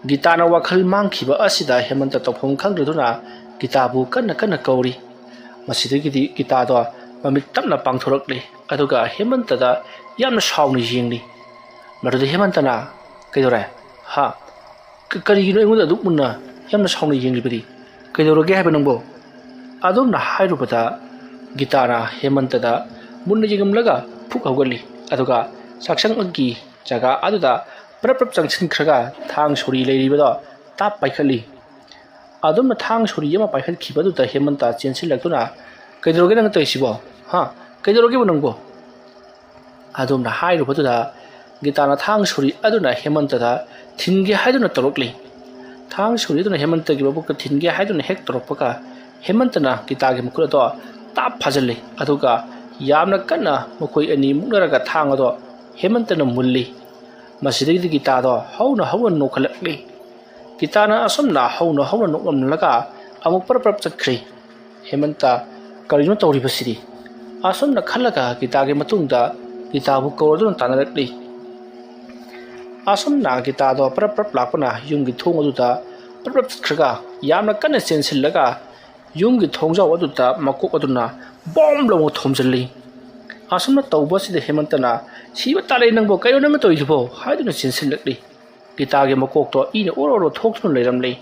ꯒꯤꯇꯥꯅ ꯋꯥꯈꯜ ꯃꯥꯡꯈꯤꯕ ꯑꯁꯤꯗ ꯍꯦꯃꯟꯇ ꯇꯧꯐꯝ ꯈꯪꯗ꯭ꯔꯗꯨꯅ ꯒꯤꯇꯥꯕꯨ ꯀꯟꯅ ꯀꯟꯅ ꯀꯧꯔꯤ꯫ ꯃꯁꯤꯗꯒꯤꯗꯤ ꯒꯤꯇꯥꯗꯣ ꯃꯃꯤꯠ ꯇꯞꯅ ꯄꯥꯡꯊꯣꯔꯛꯂꯦ, ꯑꯗꯨꯒ ꯍꯦꯃꯟꯇꯗ ꯌꯥꯝꯅ ꯁꯥꯎꯅ ꯌꯦꯡꯂꯤ꯫ ꯃꯗꯨꯗ ꯍꯦꯃꯟꯇꯅ, "ꯀꯩꯗꯧꯔꯦ? ꯍꯥ? ꯀ-, ꯀꯔꯤꯒꯤꯅꯣ ꯑꯩꯉꯣꯟꯗ ꯑꯗꯨꯛ ꯃꯨꯟꯅ ꯌꯥꯝꯅ ꯁꯥꯎꯅ ꯌꯦꯡꯂꯤꯕꯗꯤ? ꯀꯩꯗꯧꯔꯒꯦ ꯍꯥꯏꯕ ꯅꯪꯕꯣ?" ꯑꯗꯨꯝꯅ ꯍꯥꯏꯔꯨꯕꯗ ꯒꯤꯇꯥꯅ ꯍꯦꯃꯟꯇꯗ ꯃꯨꯟꯅ ꯌꯦꯡꯂꯝꯂꯒ ꯐꯨꯛ ꯍꯧꯒꯠꯂꯤ, ꯑꯗꯨꯒ ꯆꯥꯛꯁꯪꯒꯤ ꯖꯒꯥ ꯑꯗꯨꯗ ꯄ꯭ꯔꯞ ꯄ꯭ꯔꯞ ꯆꯪꯁꯤꯟꯈ꯭ꯔꯒ ꯊꯥꯡ ꯁꯣꯔꯤ ꯂꯩꯔꯤꯕꯗꯣ ꯇꯥꯞ ꯄꯥꯏꯈꯠꯂꯤ꯫ ꯑꯗꯨꯝꯅ ꯊꯥꯡ ꯁꯣꯔꯤ ꯑꯃ ꯄꯥꯏꯈꯠꯈꯤꯕꯗꯨꯗ ꯍꯦꯃꯟꯇ ꯆꯦꯟꯁꯤꯜꯂꯛꯇꯨꯅ, "ꯀꯩꯗꯧꯔꯒꯦ ꯅꯪ ꯇꯧꯔꯤꯁꯤꯕꯣ? ꯍꯥ? ꯀꯩꯗꯧꯔꯒꯦꯕ ꯅꯪꯕꯣ?" ꯑꯗꯨꯝꯅ ꯍꯥꯏꯔꯨꯕꯗꯨꯗ ꯒꯤꯇꯥꯅ ꯊꯥꯡ ꯁꯣꯔꯤ ꯑꯗꯨꯅ ꯍꯦꯃꯟꯇꯗ ꯊꯤꯟꯒꯦ ꯍꯥꯏꯗꯨꯅ ꯇꯧꯔꯛꯂꯤ꯫ ꯊꯥꯡ ꯁꯣꯔꯤ ꯑꯗꯨꯅ ꯍꯦꯃꯟꯇꯒꯤ ꯃꯕꯨꯛꯇ ꯊꯤꯟꯒꯦ ꯍꯥꯏꯗꯨꯅ ꯍꯦꯛ ꯇꯧꯔꯛꯄꯒ, ꯍꯦꯃꯟꯇꯅ ꯒꯤꯇꯥꯒꯤ ꯃꯈꯨꯠ ꯑꯗꯣ ꯇꯥꯞ ꯐꯥꯖꯤꯜꯂꯤ, ꯑꯗꯨꯒ ꯌꯥꯝꯅ ꯀꯟꯅ ꯃꯈꯣꯏ ꯑꯅꯤ ꯃꯨꯛꯅꯔꯒ ꯊꯥꯡ ꯑꯗꯣ ꯍꯦꯃꯟꯇꯅ ꯃꯨꯜꯂꯤ꯫ ꯃꯁꯤꯗꯒꯤꯗꯤ ꯒꯤꯇꯥꯗꯣ ꯍꯧꯅ ꯍꯧꯅ ꯅꯣꯛꯈꯠꯂꯛꯂꯤ꯫ ꯒꯤꯇꯥꯅ ꯑꯁꯨꯝꯅ ꯍꯧꯅ ꯍꯧꯅ ꯅꯣꯛꯂꯝꯂꯒ ꯑꯃꯨꯛ ꯄꯔꯞ ꯄꯔꯞ ꯆꯠꯈ꯭ꯔꯦ꯫ ꯍꯦꯃꯟꯇ, "ꯀꯔꯤꯅꯣ ꯇꯧꯔꯤꯕꯁꯤꯗꯤ?" ꯑꯁꯨꯝꯅ ꯈꯜꯂꯒ ꯒꯤꯇꯥꯒꯤ ꯃꯇꯨꯡꯗ ꯒꯤꯇꯥꯕꯨ ꯀꯧꯔꯗꯨꯅ ꯇꯥꯟꯅꯔꯛꯂꯤ꯫ ꯑꯁꯨꯝꯅ ꯒꯤꯇꯥꯗꯣ ꯄꯔꯞ ꯄꯔꯞ ꯂꯥꯛꯄꯅ ꯌꯨꯝꯒꯤ ꯊꯣꯡ ꯑꯗꯨꯗ ꯄꯔꯞ ꯄꯔꯞ ꯆꯠꯈ꯭ꯔꯒ ꯌꯥꯝꯅ ꯀꯟꯅ ꯆꯦꯟꯁꯤꯜꯂꯒ ꯌꯨꯝꯒꯤ ꯊꯣꯡꯖꯥꯎ ꯑꯗꯨꯗ ꯃꯀꯣꯛ ꯑꯗꯨꯅ ꯕꯣꯝ ꯂꯥꯎꯅ ꯊꯣꯝꯖꯤꯜꯂꯤ꯫ ꯑꯁꯨꯝꯅ ꯇꯧꯕ ꯑꯁꯤꯗ ꯍꯦꯃꯟꯇꯅ, "ꯁꯤꯕ ꯇꯥꯔꯦ ꯅꯪꯕꯨ, ꯀꯩꯅꯣ ꯅꯪꯅ ꯇꯧꯔꯤꯗꯨꯕꯣ?" ꯍꯥꯏꯗꯨꯅ ꯆꯦꯟꯁꯤꯜꯂꯛꯂꯤ꯫ ꯒꯤꯇꯥꯒꯤ ꯃꯀꯣꯛꯇꯣ ꯏꯅ ꯑꯣꯔꯣ ꯑꯣꯔꯣ ꯊꯣꯛꯇꯨꯅ ꯂꯩꯔꯝꯂꯤ꯫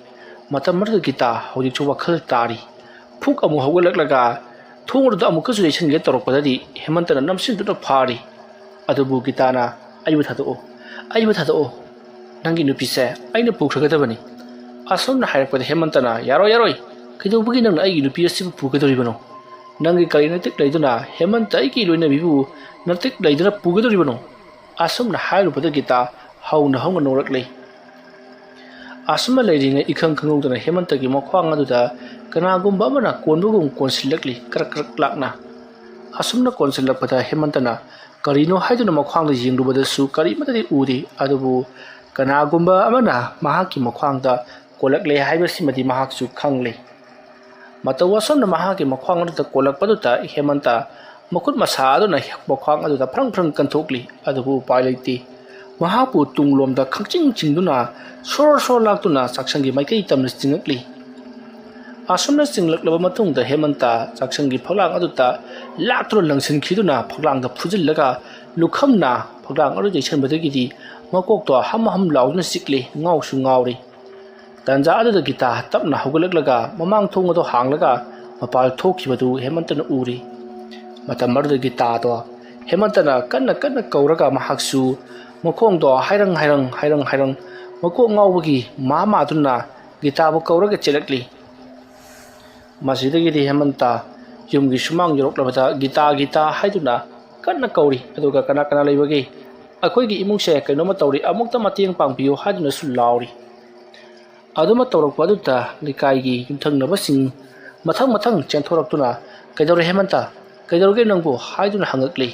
ꯃꯇꯝ ꯑꯗꯨꯗ ꯒꯤꯇꯥ ꯍꯧꯖꯤꯛꯁꯨ ꯋꯥꯈꯜ ꯇꯥꯔꯤ꯫ ꯐꯨꯛ ꯑꯃꯨꯛ ꯍꯧꯒꯠꯂꯛꯂꯒ ꯊꯣꯡ ꯑꯗꯨꯗ ꯑꯃꯨꯛꯀꯁꯨ ꯌꯩꯁꯤꯟꯒꯦ ꯇꯧꯔꯛꯄꯗꯗꯤ ꯍꯦꯃꯟꯇꯅ ꯅꯝꯁꯤꯟꯗꯨꯅ ꯐꯥꯔꯤ꯫ ꯑꯗꯨꯕꯨ ꯒꯤꯇꯥꯅ, "ꯑꯩꯕꯨ ꯊꯥꯗꯣꯛꯑꯣ, ꯑꯩꯕꯨ ꯊꯥꯗꯣꯛꯑꯣ꯫ ꯅꯪꯒꯤ ꯅꯨꯄꯤꯁꯦ ꯑꯩꯅ ꯄꯨꯈ꯭ꯔꯒꯗꯕꯅꯤ꯫" ꯑꯁꯨꯝꯅ ꯍꯥꯏꯔꯛꯄꯗ ꯍꯦꯃꯟꯇꯅ, "ꯌꯥꯔꯣꯏ, ꯌꯥꯔꯣꯏ꯫ ꯀꯩꯗꯧꯕꯒꯤ ꯅꯪꯅ ꯑꯩꯒꯤ ꯅꯨꯄꯤ ꯑꯁꯤꯕꯨ ꯄꯨꯒꯗꯧꯔꯤꯕꯅꯣ? ꯅꯪꯒꯤ ꯀꯔꯤ ꯅꯇꯤꯛ ꯂꯩꯗꯨꯅ ꯍꯦꯃꯟꯇ ꯑꯩꯒꯤ ꯂꯣꯏꯅꯕꯤꯕꯨ ꯅꯇꯤꯛ ꯂꯩꯗꯨꯅ ꯄꯨꯒꯗꯧꯔꯤꯕꯅꯣ?" ꯑꯁꯨꯝꯅ ꯍꯥꯏꯔꯨꯕꯗ ꯒꯤꯇꯥ ꯍꯧꯅ ꯍꯧꯅ ꯅꯣꯛꯂꯛꯂꯤ꯫ ꯑꯁꯨꯝꯅ ꯂꯩꯔꯤꯉꯩ ꯏꯈꯪ ꯈꯪꯍꯧꯗꯅ ꯍꯦꯃꯟꯇꯒꯤ ꯃꯈ꯭ꯋꯥꯡ ꯑꯗꯨꯗ ꯀꯅꯥꯒꯨꯝꯕ ꯑꯃꯅ ꯀꯣꯟꯕꯒꯨꯝ ꯀꯣꯟꯁꯤꯜꯂꯛꯂꯤ, ꯀ꯭ꯔꯛ ꯀ꯭ꯔꯛ ꯂꯥꯛꯅ꯫ ꯑꯁꯨꯝꯅ ꯀꯣꯟꯁꯤꯜꯂꯛꯄꯗ ꯍꯦꯃꯟꯇꯅ ꯀꯔꯤꯅꯣ ꯍꯥꯏꯗꯨꯅ ꯃꯈ꯭ꯋꯥꯡꯗ ꯌꯦꯡꯂꯨꯕꯗꯁꯨ ꯀꯔꯤꯃꯠꯇꯗꯤ ꯎꯗꯦ꯫ ꯑꯗꯨꯕꯨ ꯀꯅꯥꯒꯨꯝꯕ ꯑꯃꯅ ꯃꯍꯥꯛꯀꯤ ꯃꯈ꯭ꯋꯥꯡꯗ ꯀꯣꯜꯂꯛꯂꯦ ꯍꯥꯏꯕꯁꯤꯃꯗꯤ ꯃꯍꯥꯛꯁꯨ ꯈꯪꯂꯦ꯫ ꯃꯇꯧ ꯑꯁꯨꯝꯅ ꯃꯍꯥꯛꯀꯤ ꯃꯈ꯭ꯋꯥꯡ ꯑꯗꯨꯗ ꯀꯣꯜꯂꯛꯄꯗꯨꯗ ꯍꯦꯃꯟꯇ ꯃꯈꯨꯠ ꯃꯁꯥ ꯑꯗꯨꯅ ꯃꯈ꯭ꯋꯥꯡ ꯑꯗꯨꯗ ꯐ꯭ꯔꯪ ꯐ꯭ꯔꯪ ꯀꯟꯊꯣꯛꯂꯤ꯫ ꯑꯗꯨꯕꯨ ꯎꯄꯥꯏ ꯂꯩꯇꯦ꯫ ꯃꯍꯥꯛꯄꯨ ꯇꯨꯡꯂꯣꯝꯗ ꯈꯪꯆꯤꯡ ꯆꯤꯡꯗꯨꯅ ꯁꯣꯔ ꯁꯣꯔ ꯂꯥꯛꯇꯨꯅ ꯆꯥꯛꯁꯪꯒꯤ ꯃꯥꯏꯀꯩ ꯇꯝꯅ ꯆꯤꯡꯂꯛꯂꯤ꯫ ꯑꯁꯨꯝꯅ ꯆꯤꯡꯂꯛꯂꯕ ꯃꯇꯨꯡꯗ ꯍꯦꯃꯟꯇ ꯆꯥꯛꯁꯪꯒꯤ ꯐꯛꯂꯥꯡ ꯑꯗꯨꯗ ꯂꯥꯛꯇꯨꯅ ꯂꯪꯁꯤꯟꯈꯤꯗꯨꯅ ꯐꯛꯂꯥꯡꯗ ꯐꯨꯖꯤꯜꯂꯒ ꯂꯨꯈꯝꯅ ꯐꯛꯂꯥꯡ ꯑꯗꯨ ꯌꯩꯁꯟꯕꯗꯒꯤꯗꯤ ꯃꯀꯣꯛꯇꯣ ꯍꯝ ꯍꯝ ꯂꯥꯎꯗꯨꯅ ꯆꯤꯛꯂꯤ, ꯉꯥꯎꯁꯨ ꯉꯥꯎꯔꯤ꯫ ꯇꯥꯟꯖꯥ ꯑꯗꯨꯗ ꯒꯤꯇꯥ ꯇꯞꯅ ꯍꯧꯒꯠꯂꯛꯂꯒ ꯃꯃꯥꯡ ꯊꯣꯡ ꯑꯗꯨ ꯍꯥꯡꯂꯒ ꯃꯄꯥꯜ ꯊꯣꯛꯈꯤꯕꯗꯨ ꯍꯦꯃꯟꯇꯅ ꯎꯔꯤ꯫ ꯃꯇꯝ ꯑꯗꯨꯗ ꯒꯤꯇꯥꯗꯣ ꯍꯦꯃꯟꯇꯅ ꯀꯟꯅ ꯀꯟꯅ ꯀꯧꯔꯒ ꯃꯍꯥꯛꯁꯨ ꯃꯈꯣꯡꯗꯣ ꯍꯥꯏꯔꯪ ꯍꯥꯏꯔꯪ ꯍꯥꯏꯔꯪ ꯍꯥꯏꯔꯪ ꯃꯀꯣꯛ ꯉꯥꯎꯕꯒꯤ ꯃꯥ ꯃꯥꯗꯨꯅ ꯒꯤꯇꯥꯕꯨ ꯀꯧꯔꯒ ꯆꯦꯜꯂꯛꯂꯤ꯫ ꯃꯁꯤꯗꯒꯤꯗꯤ ꯍꯦꯃꯟꯇ ꯌꯨꯝꯒꯤ ꯁꯨꯃꯥꯡ ꯌꯧꯔꯛꯂꯕꯗ ꯒꯤꯇꯥ ꯒꯤꯇꯥ ꯍꯥꯏꯗꯨꯅ ꯀꯟꯅ ꯀꯧꯔꯤ꯫ ꯑꯗꯨꯒ ꯀꯅꯥ ꯀꯅꯥ ꯂꯩꯕꯒꯦ? ꯑꯩꯈꯣꯏꯒꯤ ꯏꯃꯨꯡꯁꯦ ꯀꯩꯅꯣꯝꯃ ꯇꯧꯔꯤ, ꯑꯃꯨꯛꯇ ꯃꯇꯦꯡ ꯄꯥꯡꯕꯤꯌꯨ ꯍꯥꯏꯗꯨꯅꯁꯨ ꯂꯥꯎꯔꯤ꯫ ꯑꯗꯨꯃ ꯇꯧꯔꯛꯄ ꯑꯗꯨꯗ ꯂꯩꯀꯥꯏꯒꯤ ꯌꯨꯝꯊꯪꯅꯕꯁꯤꯡ ꯃꯊꯪ ꯃꯊꯪ ꯆꯦꯟꯊꯣꯔꯛꯇꯨꯅ "ꯀꯩꯗꯧꯔꯦ ꯍꯦꯃꯟꯇ? ꯀꯩꯗꯧꯔꯒꯦ ꯅꯪꯕꯨ?" ꯍꯥꯏꯗꯨꯅ ꯍꯪꯉꯛꯂꯤ꯫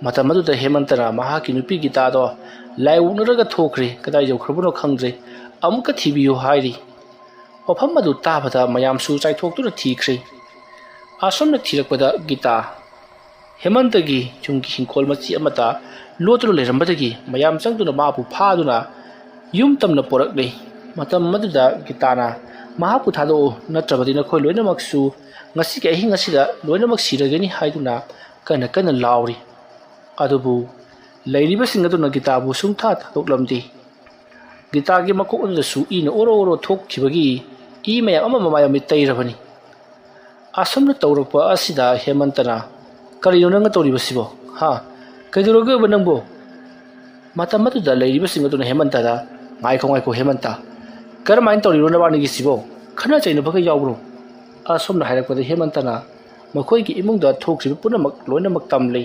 ꯃꯇꯝ ꯑꯗꯨꯗ ꯍꯦꯃꯟꯇꯅ ꯃꯍꯥꯛꯀꯤ ꯅꯨꯄꯤ ꯒꯤꯇꯥꯗꯣ ꯂꯥꯏ ꯑꯣꯛꯅꯔꯒ ꯊꯣꯛꯈ꯭ꯔꯦ꯫ ꯀꯗꯥꯏ ꯌꯧꯈ꯭ꯔꯕꯅꯣ ꯈꯪꯗ꯭ꯔꯦ, ꯑꯃꯨꯛꯀ ꯊꯤꯕꯤꯌꯨ ꯍꯥꯏꯔꯤ꯫ ꯋꯥꯐꯝ ꯑꯗꯨ ꯇꯥꯕꯗ ꯃꯌꯥꯝꯁꯨ ꯆꯥꯏꯊꯣꯛꯇꯨꯅ ꯊꯤꯈ꯭ꯔꯦ꯫ ꯑꯁꯨꯝꯅ ꯊꯤꯔꯛꯄꯗ ꯒꯤꯇꯥ ꯍꯦꯃꯟꯇꯒꯤ ꯌꯨꯝꯒꯤ ꯍꯤꯡꯈꯣꯜ ꯃꯆꯤ ꯑꯃꯗ ꯂꯣꯠꯇꯨꯅ ꯂꯩꯔꯝꯕꯗꯒꯤ ꯃꯌꯥꯝ ꯆꯪꯗꯨꯅ ꯃꯥꯕꯨ ꯐꯥꯗꯨꯅ ꯌꯨꯝ ꯇꯝꯅ ꯄꯣꯔꯛꯂꯦ꯫ ꯃꯇꯝ ꯑꯗꯨꯗ ꯒꯤꯇꯥꯅ ꯃꯍꯥꯛꯄꯨ ꯊꯥꯗꯣꯛꯎ, ꯅꯠꯇ꯭ꯔꯕꯗꯤ ꯅꯈꯣꯏ ꯂꯣꯏꯅꯃꯛꯁꯨ ꯉꯁꯤꯒꯤ ꯑꯍꯤꯡ ꯑꯁꯤꯗ ꯂꯣꯏꯅꯃꯛ ꯁꯤꯔꯒꯅꯤ ꯍꯥꯏꯗꯨꯅ ꯀꯟꯅ ꯀꯟꯅ ꯂꯥꯎꯔꯤ꯫ ꯑꯗꯨꯕꯨ ꯂꯩꯔꯤꯕꯁꯤꯡ ꯑꯗꯨꯅ ꯒꯤꯇꯥꯕꯨ ꯁꯨꯡꯊꯥ ꯊꯥꯗꯣꯛꯂꯝꯗꯦ꯫ ꯒꯤꯇꯥꯒꯤ ꯃꯀꯣꯛ ꯑꯗꯨꯗꯁꯨ ꯏꯅ ꯑꯣꯔꯣ ꯑꯣꯔꯣ ꯊꯣꯛꯈꯤꯕꯒꯤ ꯏ ꯃꯌꯥꯝ ꯑꯃ ꯃꯃꯥꯏ ꯃꯃꯤꯠ ꯇꯩꯔꯕꯅꯤ꯫ ꯑꯁꯨꯝꯅ ꯇꯧꯔꯛꯄ ꯑꯁꯤꯗ ꯍꯦꯃꯟꯇꯅ, "ꯀꯔꯤꯅꯣ ꯅꯪꯅ ꯇꯧꯔꯤꯕꯁꯤꯕꯣ? ꯍꯥ? ꯀꯩꯗꯧꯔꯒꯦꯕ ꯅꯪꯕꯨ?" ꯃꯇꯝ ꯑꯗꯨꯗ ꯂꯩꯔꯤꯕꯁꯤꯡ ꯑꯗꯨꯅ ꯍꯦꯃꯟꯇꯗ, "ꯉꯥꯏꯈꯣ, ꯉꯥꯏꯈꯣ ꯍꯦꯃꯟꯇ, ꯀꯔꯝꯍꯥꯏꯅ ꯇꯧꯔꯤꯅꯣ ꯅꯕꯥꯅꯤꯒꯤꯁꯤꯕꯣ? ꯈꯠꯅ ꯆꯩꯅꯕꯒ ꯌꯥꯎꯕ꯭ꯔꯣ?" ꯑꯁꯨꯝꯅ ꯍꯥꯏꯔꯛꯄꯗ ꯍꯦꯃꯟꯇꯅ ꯃꯈꯣꯏꯒꯤ ꯏꯃꯨꯡꯗ ꯊꯣꯛꯈ꯭ꯔꯤꯕ ꯄꯨꯝꯅꯃꯛ ꯂꯣꯏꯅꯃꯛ ꯇꯝꯂꯤ꯫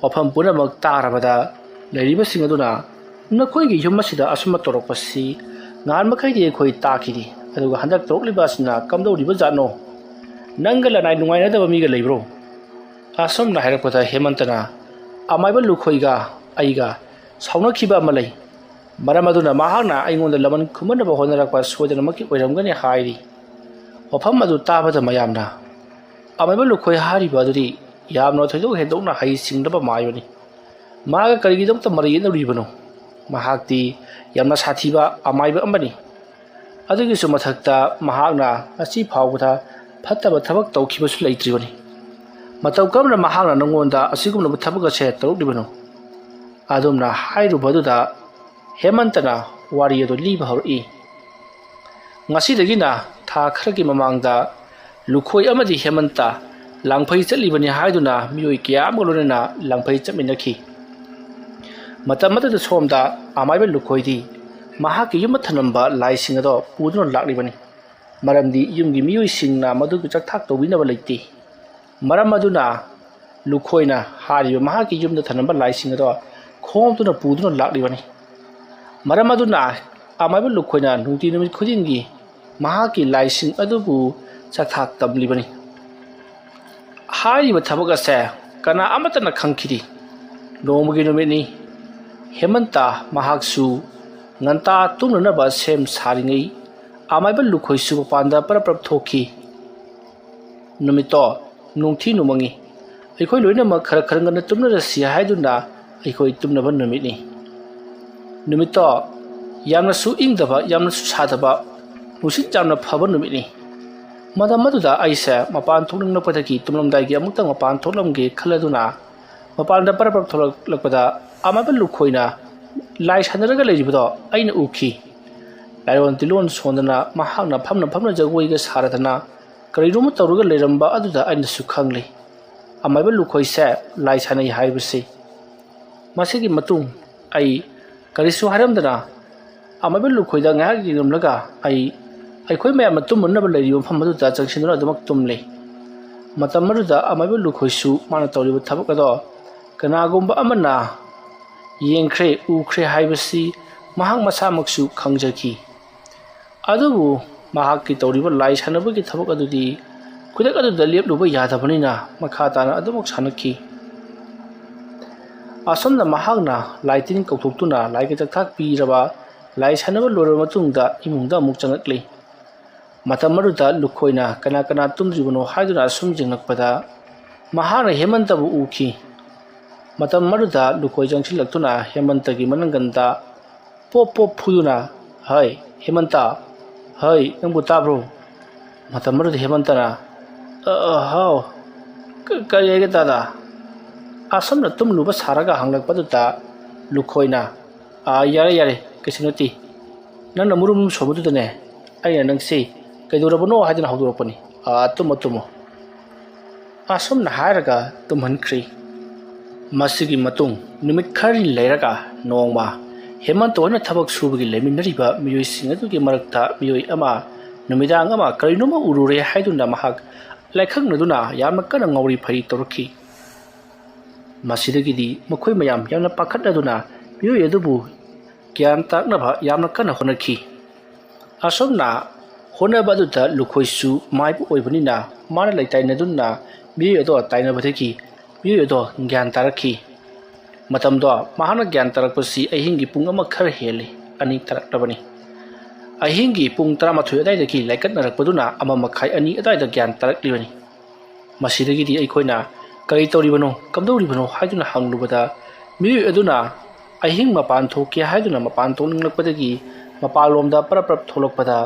ꯋꯥꯐꯝ ꯄꯨꯝꯅꯃꯛ ꯇꯥꯔꯕꯗ ꯂꯩꯔꯤꯕꯁꯤꯡ ꯑꯗꯨꯅ ꯅꯈꯣꯏꯒꯤ ꯌꯨꯝ ꯑꯁꯤꯗ ꯑꯁꯨꯝꯅ ꯇꯧꯔꯛꯄꯁꯤ ꯉꯍꯥꯟ ꯃꯈꯩꯗꯤ ꯑꯩꯈꯣꯏ ꯇꯥꯈꯤꯗꯦ, ꯑꯗꯨꯒ ꯍꯟꯗꯛ ꯇꯧꯔꯛꯂꯤꯕ ꯑꯁꯤꯅ ꯀꯝꯗꯧꯔꯤꯕ ꯖꯥꯠꯅꯣ? ꯅꯪꯒ ꯂꯅꯥꯏ ꯅꯨꯡꯉꯥꯏꯅꯗꯕ ꯃꯤꯒ ꯂꯩꯕ꯭ꯔꯣ? ꯑꯁꯨꯝꯅ ꯍꯥꯏꯔꯛꯄꯗ ꯍꯦꯃꯟꯇꯅ ꯑꯃꯥꯏꯕ ꯂꯨꯈꯣꯏꯒ ꯑꯩꯒ ꯁꯥꯎꯅꯈꯤꯕ ꯑꯃ ꯂꯩ꯫ ꯃꯔꯝ ꯑꯗꯨꯅ ꯃꯍꯥꯛꯅ ꯑꯩꯉꯣꯟꯗ ꯂꯃꯟ ꯈꯨꯝꯍꯠꯅꯕ ꯍꯣꯠꯅꯔꯛꯄ ꯁꯣꯏꯗꯅꯃꯛꯀꯤ ꯑꯣꯏꯔꯝꯒꯅꯤ ꯍꯥꯏꯔꯤ꯫ ꯋꯥꯐꯝ ꯑꯗꯨ ꯇꯥꯕꯗ ꯃꯌꯥꯝꯅ ꯑꯃꯥꯏꯕ ꯂꯨꯈꯣꯏ ꯍꯥꯏꯔꯤꯕ ꯑꯗꯨꯗꯤ ꯌꯥꯝꯅ ꯊꯣꯏꯗꯣꯛ ꯍꯦꯟꯗꯣꯛꯅ ꯍꯩ ꯁꯤꯡꯂꯕ ꯃꯥꯏꯕꯅꯤ꯫ ꯃꯥꯒ ꯀꯔꯤꯒꯤꯗꯃꯛꯇ ꯃꯔꯩ ꯌꯦꯠꯅꯔꯤꯕꯅꯣ? ꯃꯍꯥꯛꯇꯤ ꯌꯥꯝꯅ ꯁꯥꯊꯤꯕ ꯑꯃꯥꯏꯕ ꯑꯃꯅꯤ꯫ ꯑꯗꯨꯒꯤꯁꯨ ꯃꯊꯛꯇ ꯃꯍꯥꯛꯅ ꯉꯁꯤ ꯐꯥꯎꯕꯗ ꯐꯠꯇꯕ ꯊꯕꯛ ꯇꯧꯈꯤꯕꯁꯨ ꯂꯩꯇ꯭ꯔꯤꯕꯅꯤ꯫ ꯃꯇꯧ ꯀꯔꯝꯅ ꯃꯍꯥꯛꯅ ꯅꯉꯣꯟꯗ ꯑꯁꯤꯒꯨꯝꯂꯕ ꯊꯕꯛ ꯑꯁꯦ ꯇꯧꯔꯛꯂꯤꯕꯅꯣ? ꯑꯗꯨꯝꯅ ꯍꯥꯏꯔꯨꯕ ꯑꯗꯨꯗ ꯍꯦꯃꯟꯇꯅ ꯋꯥꯔꯤ ꯑꯗꯨ ꯂꯤꯕ ꯍꯧꯔꯛꯏ꯫ ꯉꯁꯤꯗꯒꯤꯅ ꯊꯥ ꯈꯔꯒꯤ ꯃꯃꯥꯡꯗ ꯂꯨꯈꯣꯏ ꯑꯃꯗꯤ ꯍꯦꯃꯟꯇ ꯂꯥꯡꯐꯩ ꯆꯠꯂꯤꯕꯅꯤ ꯍꯥꯏꯗꯨꯅ ꯃꯤꯑꯣꯏ ꯀꯌꯥ ꯑꯃꯒ ꯂꯣꯏꯅꯅ ꯂꯥꯡꯐꯩ ꯆꯠꯃꯤꯟꯅꯈꯤ꯫ ꯃꯇꯝ ꯑꯗꯨꯗ ꯁꯣꯝꯗ ꯑꯃꯥꯏꯕ ꯂꯨꯈꯣꯏꯗꯤ ꯃꯍꯥꯛꯀꯤ ꯌꯨꯝꯗ ꯊꯅꯝꯕ ꯂꯥꯏꯁꯤꯡ ꯑꯗꯣ ꯄꯨꯗꯨꯅ ꯂꯥꯛꯂꯤꯕꯅꯤ꯫ ꯃꯔꯝꯗꯤ ꯌꯨꯝꯒꯤ ꯃꯤꯑꯣꯏꯁꯤꯡꯅ ꯃꯗꯨꯒꯤ ꯆꯥꯛꯊꯥꯛ ꯇꯧꯕꯤꯅꯕ ꯂꯩꯇꯦ꯫ ꯃꯔꯝ ꯑꯗꯨꯅ ꯂꯨꯈꯣꯏꯅ ꯍꯥꯏꯔꯤꯕ ꯃꯍꯥꯛꯀꯤ ꯌꯨꯝꯗ ꯊꯅꯝꯕ ꯂꯥꯏꯁꯤꯡ ꯑꯗꯣ ꯈꯣꯝꯗꯨꯅ ꯄꯨꯗꯨꯅ ꯂꯥꯛꯂꯤꯕꯅꯤ꯫ ꯃꯔꯝ ꯑꯗꯨꯅ ꯑꯃꯥꯏꯕ ꯂꯨꯈꯣꯏꯅ ꯅꯨꯡꯇꯤ ꯅꯨꯃꯤꯠ ꯈꯨꯗꯤꯡꯒꯤ ꯃꯍꯥꯛꯀꯤ ꯂꯥꯏꯁꯤꯡ ꯑꯗꯨꯕꯨ ꯆꯥꯛꯊꯥꯛ ꯇꯝꯂꯤꯕꯅꯤ꯫ ꯍꯥꯏꯔꯤꯕ ꯊꯕꯛ ꯑꯁꯦ ꯀꯅꯥ ꯑꯃꯠꯇꯅ ꯈꯪꯈꯤꯗꯦ꯫ ꯅꯣꯡꯃꯒꯤ ꯅꯨꯃꯤꯠꯅꯤ꯫ ꯍꯦꯃꯟꯇ ꯃꯍꯥꯛꯁꯨ ꯉꯟꯇꯥ ꯇꯨꯝꯅꯅꯕ ꯁꯦꯝ ꯁꯥꯔꯤꯉꯩ ꯑꯃꯥꯏꯕ ꯂꯨꯈꯣꯏꯁꯨ ꯃꯄꯥꯟꯗ ꯄꯔꯞ ꯄꯔꯞ ꯊꯣꯛꯈꯤ꯫ ꯅꯨꯃꯤꯠꯇꯣ ꯅꯨꯡꯊꯤ ꯅꯨꯃꯪꯉꯤ꯫ ꯑꯩꯈꯣꯏ ꯂꯣꯏꯅꯃꯛ ꯈꯔ ꯈꯔ ꯉꯟꯅ ꯇꯨꯝꯅꯔꯁꯤ ꯍꯥꯏꯗꯨꯅ ꯑꯩꯈꯣꯏ ꯇꯨꯝꯅꯕ ꯅꯨꯃꯤꯠꯅꯤ꯫ ꯅꯨꯃꯤꯠꯇꯣ ꯌꯥꯝꯅꯁꯨ ꯏꯪꯗꯕ, ꯌꯥꯝꯅꯁꯨ ꯁꯥꯗꯕ, ꯅꯨꯡꯁꯤꯠ ꯌꯥꯝꯅ ꯐꯕ ꯅꯨꯃꯤꯠꯅꯤ꯫ ꯃꯇꯝ ꯑꯗꯨꯗ ꯑꯩꯁꯦ ꯃꯄꯥꯟ ꯊꯣꯛꯅꯤꯡꯂꯛꯄꯗꯒꯤ ꯇꯨꯝꯂꯝꯗꯥꯏꯒꯤ ꯑꯃꯨꯛꯇꯪ ꯃꯄꯥꯟ ꯊꯣꯛꯂꯝꯒꯦ ꯈꯜꯂꯗꯨꯅ ꯃꯄꯥꯟꯗ ꯄꯔꯞ ꯄꯔꯞ ꯊꯣꯛꯂꯛꯂꯛꯄꯗ ꯑꯃꯥꯏꯕ ꯂꯨꯈꯣꯏꯅ ꯂꯥꯏ ꯁꯥꯟꯅꯔꯒ ꯂꯩꯔꯤꯕꯗꯣ ꯑꯩꯅ ꯎꯈꯤ꯫ ꯂꯥꯏꯔꯣꯟ ꯇꯤꯂꯣꯟ ꯁꯣꯟꯗꯅ ꯃꯍꯥꯛꯅ ꯐꯝꯅ ꯐꯝꯅ ꯖꯒꯣꯏꯒ ꯁꯥꯔꯗꯅ ꯀꯔꯤꯅꯣꯃ ꯇꯧꯔꯒ ꯂꯩꯔꯝꯕ ꯑꯗꯨꯗ ꯑꯩꯅꯁꯨ ꯈꯪꯂꯤ꯫ ꯑꯃꯥꯏꯕ ꯂꯨꯈꯣꯏꯁꯦ ꯂꯥꯏ ꯁꯥꯟꯅꯩ ꯍꯥꯏꯕꯁꯤ꯫ ꯃꯁꯤꯒꯤ ꯃꯇꯨꯡ ꯑꯩ ꯀꯔꯤꯁꯨ ꯍꯥꯏꯔꯝꯗꯅ ꯑꯃꯥꯏꯕ ꯂꯨꯈꯣꯏꯗ ꯉꯥꯏꯍꯥꯛ ꯌꯦꯡꯂꯝꯂꯒ ꯑꯩ ꯑꯩꯈꯣꯏ ꯃꯌꯥꯝꯅ ꯇꯨꯝꯃꯨꯅꯕ ꯂꯩꯔꯤꯕ ꯃꯐꯝ ꯑꯗꯨꯗ ꯆꯪꯁꯤꯟꯗꯨꯅ ꯑꯗꯨꯃꯛ ꯇꯨꯝꯂꯤ꯫ ꯃꯇꯝ ꯑꯗꯨꯗ ꯑꯃꯥꯏꯕ ꯂꯨꯈꯣꯏꯁꯨ ꯃꯥꯅ ꯇꯧꯔꯤꯕ ꯊꯕꯛ ꯑꯗꯣ ꯀꯅꯥꯒꯨꯝꯕ ꯑꯃꯅ ꯌꯦꯡꯈ꯭ꯔꯦ, ꯎꯈ꯭ꯔꯦ ꯍꯥꯏꯕꯁꯤ ꯃꯍꯥꯛ ꯃꯁꯥꯃꯛꯁꯨ ꯈꯪꯖꯈꯤ꯫ ꯑꯗꯨꯕꯨ ꯃꯍꯥꯛꯀꯤ ꯇꯧꯔꯤꯕ ꯂꯥꯏ ꯁꯥꯟꯅꯕꯒꯤ ꯊꯕꯛ ꯑꯗꯨꯗꯤ ꯈꯨꯗꯛ ꯑꯗꯨꯗ ꯂꯦꯞꯂꯨꯕ ꯌꯥꯗꯕꯅꯤꯅ ꯃꯈꯥ ꯇꯥꯅ ꯑꯗꯨꯃꯛ ꯁꯥꯟꯅꯈꯤ꯫ ꯑꯁꯨꯝꯅ ꯃꯍꯥꯛꯅ ꯂꯥꯏ ꯇꯤꯟ ꯀꯧꯊꯣꯛꯇꯨꯅ ꯂꯥꯏꯒꯤ ꯆꯥꯛꯊꯥꯛ ꯄꯤꯔꯕ ꯂꯥꯏ ꯁꯥꯟꯅꯕ ꯂꯣꯏꯔꯕ ꯃꯇꯨꯡꯗ ꯏꯃꯨꯡꯗ ꯑꯃꯨꯛ ꯆꯪꯂꯛꯂꯤ꯫ ꯃꯇꯝ ꯑꯗꯨꯗ ꯂꯨꯈꯣꯏꯅ ꯀꯅꯥ ꯀꯅꯥ ꯇꯨꯝꯗ꯭ꯔꯤꯕꯅꯣ ꯍꯥꯏꯗꯨꯅ ꯑꯁꯨꯝ ꯌꯦꯡꯂꯛꯄꯗ ꯃꯍꯥꯛꯅ ꯍꯦꯃꯟꯇꯕꯨ ꯎꯈꯤ꯫ ꯃꯇꯝ ꯑꯗꯨꯗ ꯂꯨꯈꯣꯏ ꯆꯪꯁꯤꯜꯂꯛꯇꯨꯅ ꯍꯦꯃꯟꯇꯒꯤ ꯃꯅꯪꯒꯟꯗ ꯄꯣꯞ ꯄꯣꯞ ꯐꯨꯗꯨꯅ, "ꯍꯩ, ꯍꯦꯃꯟꯇ, ꯍꯩ, ꯅꯪꯕꯨ ꯇꯥꯕ꯭ꯔꯣ?" ꯃꯇꯝ ꯑꯗꯨꯗ ꯍꯦꯃꯟꯇꯅ, "ꯑ, ꯑ, ꯍꯥꯎ, ꯀ-, ꯀꯔꯤ ꯍꯥꯏꯒꯦ ꯗꯥꯗꯥ?" ꯑꯁꯨꯝꯅ ꯇꯨꯝꯂꯨꯕ ꯁꯥꯔꯒ ꯍꯪꯂꯛꯄꯗꯨꯗ ꯂꯨꯈꯣꯏꯅ, "ꯑꯥ, ꯌꯥꯔꯦ, ꯌꯥꯔꯦ, ꯀꯩꯁꯨ ꯅꯠꯇꯦ꯫ ꯅꯪꯅ ꯃꯨꯔꯨꯝ ꯃꯨꯔꯨꯝ ꯁꯣꯟꯕꯗꯨꯗꯅꯦ, ꯑꯩꯅ ꯅꯪꯁꯤ ꯀꯩꯗꯧꯔꯕꯅꯣ ꯍꯥꯏꯗꯨꯅ ꯍꯧꯗꯣꯔꯛꯄꯅꯤ꯫ ꯑꯥ, ꯇꯨꯝꯃꯣ, ꯇꯨꯝꯃꯣ꯫" ꯑꯁꯨꯝꯅ ꯍꯥꯏꯔꯒ ꯇꯨꯝꯍꯟꯈ꯭ꯔꯤ꯫ ꯃꯁꯤꯒꯤ ꯃꯇꯨꯡ ꯅꯨꯃꯤꯠ ꯈꯔꯅꯤ ꯂꯩꯔꯒ ꯅꯣꯡꯃ ꯍꯦꯃꯟꯇ ꯍꯣꯏꯅ ꯊꯕꯛ ꯁꯨꯕꯒꯤ ꯂꯩꯃꯤꯟꯅꯔꯤꯕ ꯃꯤꯑꯣꯏꯁꯤꯡ ꯑꯗꯨꯒꯤ ꯃꯔꯛꯇ ꯃꯤꯑꯣꯏ ꯑꯃ ꯅꯨꯃꯤꯗꯥꯡ ꯑꯃ ꯀꯔꯤꯅꯣꯃ ꯎꯔꯨꯔꯦ ꯍꯥꯏꯗꯨꯅ ꯃꯍꯥꯛ ꯂꯥꯏꯈꯪꯅꯗꯨꯅ ꯌꯥꯝꯅ ꯀꯟꯅ ꯉꯥꯎꯔꯤ ꯐꯩꯔꯤ ꯇꯧꯔꯛꯈꯤ꯫ ꯃꯁꯤꯗꯒꯤꯗꯤ ꯃꯈꯣꯏ ꯃꯌꯥꯝ ꯌꯥꯝꯅ ꯄꯥꯈꯠꯅꯗꯨꯅ ꯃꯤꯑꯣꯏ ꯑꯗꯨꯕꯨ ꯒ꯭ꯌꯥꯟ ꯇꯥꯛꯅꯕ ꯌꯥꯝꯅ ꯀꯟꯅ ꯍꯣꯠꯅꯈꯤ꯫ ꯑꯁꯨꯝꯅ ꯍꯣꯠꯅꯕ ꯑꯗꯨꯗ ꯂꯨꯈꯣꯏꯁꯨ ꯃꯥꯏꯕ ꯑꯣꯏꯕꯅꯤꯅ ꯃꯥꯅ ꯂꯩꯇꯥꯏꯅꯗꯨꯅ ꯃꯤꯑꯣꯏ ꯑꯗꯣ ꯇꯥꯏꯅꯕꯗꯒꯤ ꯃꯤꯑꯣꯏ ꯑꯗꯣ ꯒ꯭ꯌꯥꯟ ꯇꯥꯔꯛꯈꯤ꯫ ꯃꯇꯝꯗꯣ ꯃꯍꯥꯛꯅ ꯒ꯭ꯌꯥꯟ ꯇꯥꯔꯛꯄꯁꯤ ꯑꯍꯤꯡꯒꯤ ꯄꯨꯡ ꯑꯃ ꯈꯔ ꯍꯦꯜꯂꯤ, ꯑꯅꯤ ꯇꯥꯔꯛꯂꯕꯅꯤ꯫ ꯑꯍꯤꯡꯒꯤ ꯄꯨꯡ ꯇꯔꯥꯃꯥꯊꯣꯏ ꯑꯗꯨꯋꯥꯏꯗꯒꯤ ꯂꯥꯏꯀꯠꯅꯔꯛꯄꯗꯨꯅ ꯑꯃ ꯃꯈꯥꯏ, ꯑꯅꯤ ꯑꯗꯨꯋꯥꯏꯗ ꯒ꯭ꯌꯥꯟ ꯇꯥꯔꯛꯂꯤꯕꯅꯤ꯫ ꯃꯁꯤꯗꯒꯤꯗꯤ ꯑꯩꯈꯣꯏꯅ "ꯀꯔꯤ ꯇꯧꯔꯤꯕꯅꯣ, ꯀꯝꯗꯧꯔꯤꯕꯅꯣ?" ꯍꯥꯏꯗꯨꯅ ꯍꯪꯂꯨꯕꯗ, ꯃꯤꯑꯣꯏ ꯑꯗꯨꯅ ꯑꯍꯤꯡ ꯃꯄꯥꯟ ꯊꯣꯛꯀꯦ ꯍꯥꯏꯗꯨꯅ ꯃꯄꯥꯟ ꯊꯣꯛꯅꯤꯡꯂꯛꯄꯗꯒꯤ ꯃꯄꯥꯟꯂꯣꯝꯗ ꯄꯔꯞ ꯄꯔꯞ ꯊꯣꯛꯂꯛꯄꯗ,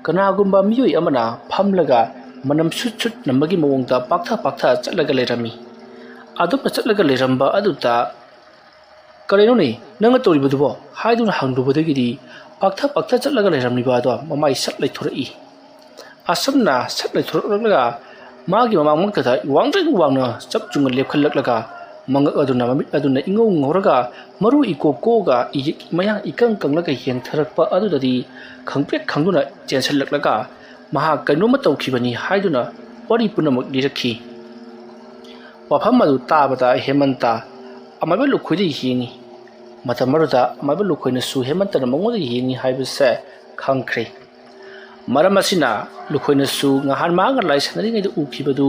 ꯀꯅꯥꯒꯨꯝꯕ ꯃꯤꯑꯣꯏ ꯑꯃꯅ ꯐꯝꯂꯒ ꯃꯅꯝ ꯁꯨꯠ ꯁꯨꯠ ꯅꯝꯕꯒꯤ ꯃꯑꯣꯡꯗ ꯄꯥꯛꯊ ꯄꯥꯛꯊ ꯆꯠꯂꯒ ꯂꯩꯔꯝꯃꯤ꯫ ꯑꯗꯨꯝꯅ ꯆꯠꯂꯒ ꯂꯩꯔꯝꯕ ꯑꯗꯨꯗ, "ꯀꯔꯤꯅꯣꯅꯦ ꯅꯪꯅ ꯇꯧꯔꯤꯕꯗꯨꯕꯣ?" ꯍꯥꯏꯗꯨꯅ ꯍꯪꯂꯨꯕꯗꯒꯤꯗꯤ ꯄꯥꯛꯊ ꯄꯥꯛꯊ ꯆꯠꯂꯒ ꯂꯩꯔꯝꯂꯤꯕ ꯑꯗꯣ ꯃꯃꯥꯏ ꯁꯠ ꯂꯩꯊꯣꯔꯛꯏ꯫ ꯑꯁꯨꯝꯅ ꯁꯠ ꯂꯩꯊꯣꯔꯛꯂꯒ ꯃꯥꯒꯤ ꯃꯃꯥꯡꯃꯛꯇꯗ ꯋꯥꯡꯗ꯭ꯔꯤꯡ ꯋꯥꯡꯅ ꯆꯞ ꯆꯨꯝꯅ ꯂꯦꯞꯈꯠꯂꯛꯂꯒ ꯃꯉꯛ ꯑꯗꯨꯅ, ꯃꯃꯤꯠ ꯑꯗꯨꯅ ꯏꯉꯧ ꯉꯧꯔꯒ ꯃꯔꯨ ꯏꯀꯣꯛ ꯀꯣꯛꯑꯒ ꯏꯌꯦꯛ ꯃꯌꯥ ꯏꯀꯪ ꯀꯪꯂꯒ ꯌꯦꯡꯊꯔꯛꯄ ꯑꯗꯨꯗꯗꯤ ꯈꯪꯄ꯭ꯔꯦꯛ ꯈꯪꯗꯨꯅ ꯆꯦꯟꯁꯤꯜꯂꯛꯂꯒ ꯃꯍꯥꯛ ꯀꯩꯅꯣꯝꯃ ꯇꯧꯈꯤꯕꯅꯤ ꯍꯥꯏꯗꯨꯅ ꯋꯥꯔꯤ ꯄꯨꯝꯅꯃꯛ ꯂꯤꯔꯛꯈꯤ꯫ ꯋꯥꯐꯝ ꯑꯗꯨ ꯇꯥꯕꯗ ꯍꯦꯃꯟꯇ ꯑꯃꯥꯏꯕ ꯂꯨꯈꯣꯏꯗ ꯌꯦꯡꯉꯤ꯫ ꯃꯇꯝ ꯑꯗꯨꯗ ꯑꯃꯥꯏꯕ ꯂꯨꯈꯣꯏꯅꯁꯨ ꯍꯦꯃꯟꯇꯅ ꯃꯉꯣꯟꯗ ꯌꯦꯡꯉꯤ ꯍꯥꯏꯕꯁꯦ ꯈꯪꯈ꯭ꯔꯦ꯫ ꯃꯔꯝ ꯑꯁꯤꯅ ꯂꯨꯈꯣꯏꯅꯁꯨ ꯉꯍꯥꯟ ꯃꯍꯥꯛꯅ ꯂꯥꯏ ꯁꯥꯟꯅꯔꯤꯉꯩꯗ ꯎꯈꯤꯕꯗꯨ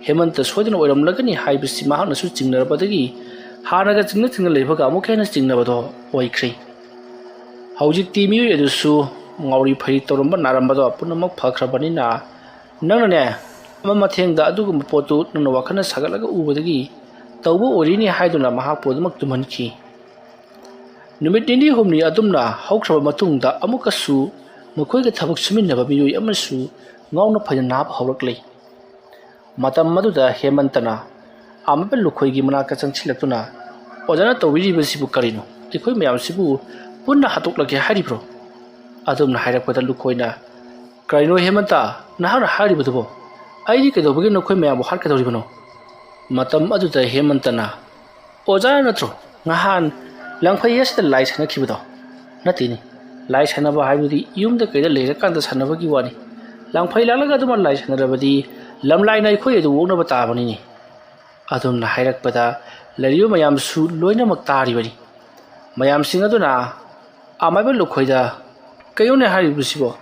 ꯍꯦꯃꯟꯇ ꯁꯣꯏꯗꯅ ꯑꯣꯏꯔꯝꯂꯒꯅꯤ ꯍꯥꯏꯕꯁꯤ ꯃꯍꯥꯛꯅꯁꯨ ꯆꯤꯡꯅꯔꯕꯗꯒꯤ ꯍꯥꯟꯅꯒ ꯆꯤꯡꯅ ꯆꯤꯡꯅ ꯂꯩꯕꯒ ꯑꯃꯨꯛꯀ ꯍꯦꯟꯅ ꯆꯤꯡꯅꯕꯗꯣ ꯑꯣꯏꯈ꯭ꯔꯦ꯫ ꯍꯧꯖꯤꯛꯇꯤ ꯃꯤꯑꯣꯏ ꯑꯗꯨꯁꯨ ꯉꯥꯎꯔꯤ ꯐꯩꯔꯤ ꯇꯧꯔꯝꯕ ꯅꯥꯔꯝꯕꯗꯣ ꯄꯨꯝꯅꯃꯛ ꯐꯈ꯭ꯔꯕꯅꯤꯅ ꯅꯪꯅꯅꯦ ꯑꯃ ꯃꯊꯦꯡꯗ ꯑꯗꯨꯒꯨꯝꯕ ꯄꯣꯠꯇꯨ ꯅꯪꯅ ꯋꯥꯈꯜꯅ ꯁꯥꯒꯠꯂꯒ ꯎꯕꯗꯒꯤ ꯇꯧꯕ ꯑꯣꯏꯔꯤꯅꯤ ꯍꯥꯏꯗꯨꯅ ꯃꯍꯥꯛꯄꯨ ꯑꯗꯨꯃꯛ ꯇꯨꯝꯍꯟꯈꯤ꯫ ꯅꯨꯃꯤꯠ ꯅꯤꯅꯤ ꯍꯨꯝꯅꯤ ꯑꯗꯨꯝꯅ ꯍꯧꯈ꯭ꯔꯕ ꯃꯇꯨꯡꯗ ꯑꯃꯨꯛꯀꯁꯨ ꯃꯈꯣꯏꯒ ꯊꯕꯛ ꯁꯨꯃꯤꯟꯅꯕ ꯃꯤꯑꯣꯏ ꯑꯃꯁꯨ ꯉꯥꯎꯅ ꯐꯩꯅ ꯅꯥꯕ ꯍꯧꯔꯛꯂꯤ꯫ ꯃꯇꯝ ꯑꯗꯨꯗ ꯍꯦꯃꯟꯇꯅ ꯑꯃꯥꯏꯕ ꯂꯨꯈꯣꯏꯒꯤ ꯃꯅꯥꯛꯇ ꯆꯪꯁꯤꯜꯂꯛꯇꯨꯅ, "ꯑꯣꯖꯥꯅ ꯇꯧꯕꯤꯔꯤꯕꯁꯤꯕꯨ ꯀꯔꯤꯅꯣ? ꯑꯩꯈꯣꯏ ꯃꯌꯥꯝꯁꯤꯕꯨ ꯄꯨꯟꯅ ꯍꯥꯠꯇꯣꯛꯂꯒꯦ ꯍꯥꯏꯔꯤꯕ꯭ꯔꯣ?" ꯑꯗꯨꯝꯅ ꯍꯥꯏꯔꯛꯄꯗ ꯂꯨꯈꯣꯏꯅ, "ꯀꯔꯤꯅꯣ ꯍꯦꯃꯟꯇ, ꯅꯍꯥꯛꯅ ꯍꯥꯏꯔꯤꯕꯗꯨꯕꯣ? ꯑꯩꯗꯤ ꯀꯩꯗꯧꯕꯒꯤ ꯅꯈꯣꯏ ꯃꯌꯥꯝꯕꯨ ꯍꯥꯠꯀꯗꯧꯔꯤꯕꯅꯣ?" ꯃꯇꯝ ꯑꯗꯨꯗ ꯍꯦꯃꯟꯇꯅ, "ꯑꯣꯖꯥ ꯅꯠꯇ꯭ꯔꯣ ꯉꯍꯥꯟ ꯂꯥꯡꯐꯩ ꯑꯁꯤꯗ ꯂꯥꯏ ꯁꯥꯟꯅꯈꯤꯕꯗꯣ?" "ꯅꯠꯇꯦꯅꯦ, ꯂꯥꯏ ꯁꯥꯟꯅꯕ ꯍꯥꯏꯕꯗꯤ ꯌꯨꯝꯗ ꯀꯩꯗ ꯂꯩꯔꯀꯥꯟꯗ ꯁꯥꯟꯅꯕꯒꯤ ꯋꯥꯅꯤ꯫ ꯂꯥꯡꯐꯩ ꯂꯥꯛꯂꯒ ꯑꯗꯨꯃꯥꯏꯅ ꯂꯥꯏ ꯁꯥꯟꯅꯔꯕꯗꯤ ꯂꯝꯂꯥꯏꯅ ꯑꯩꯈꯣꯏ ꯑꯗꯨ ꯑꯣꯛꯅꯕ ꯇꯥꯕꯅꯤꯅꯦ"꯫ ꯑꯗꯨꯝꯅ ꯍꯥꯏꯔꯛꯄꯗ ꯂꯩꯔꯤꯕ ꯃꯌꯥꯝꯁꯨ ꯂꯣꯏꯅꯃꯛ ꯇꯥꯔꯤꯕꯅꯤ꯫ ꯃꯌꯥꯝꯁꯤꯡ ꯑꯗꯨꯅ ꯑꯃꯥꯏꯕ ꯂꯨꯈꯣꯏꯗ, "ꯀꯩꯅꯣꯅꯦ ꯍꯥꯏꯔꯤꯕꯁꯤꯕꯣ?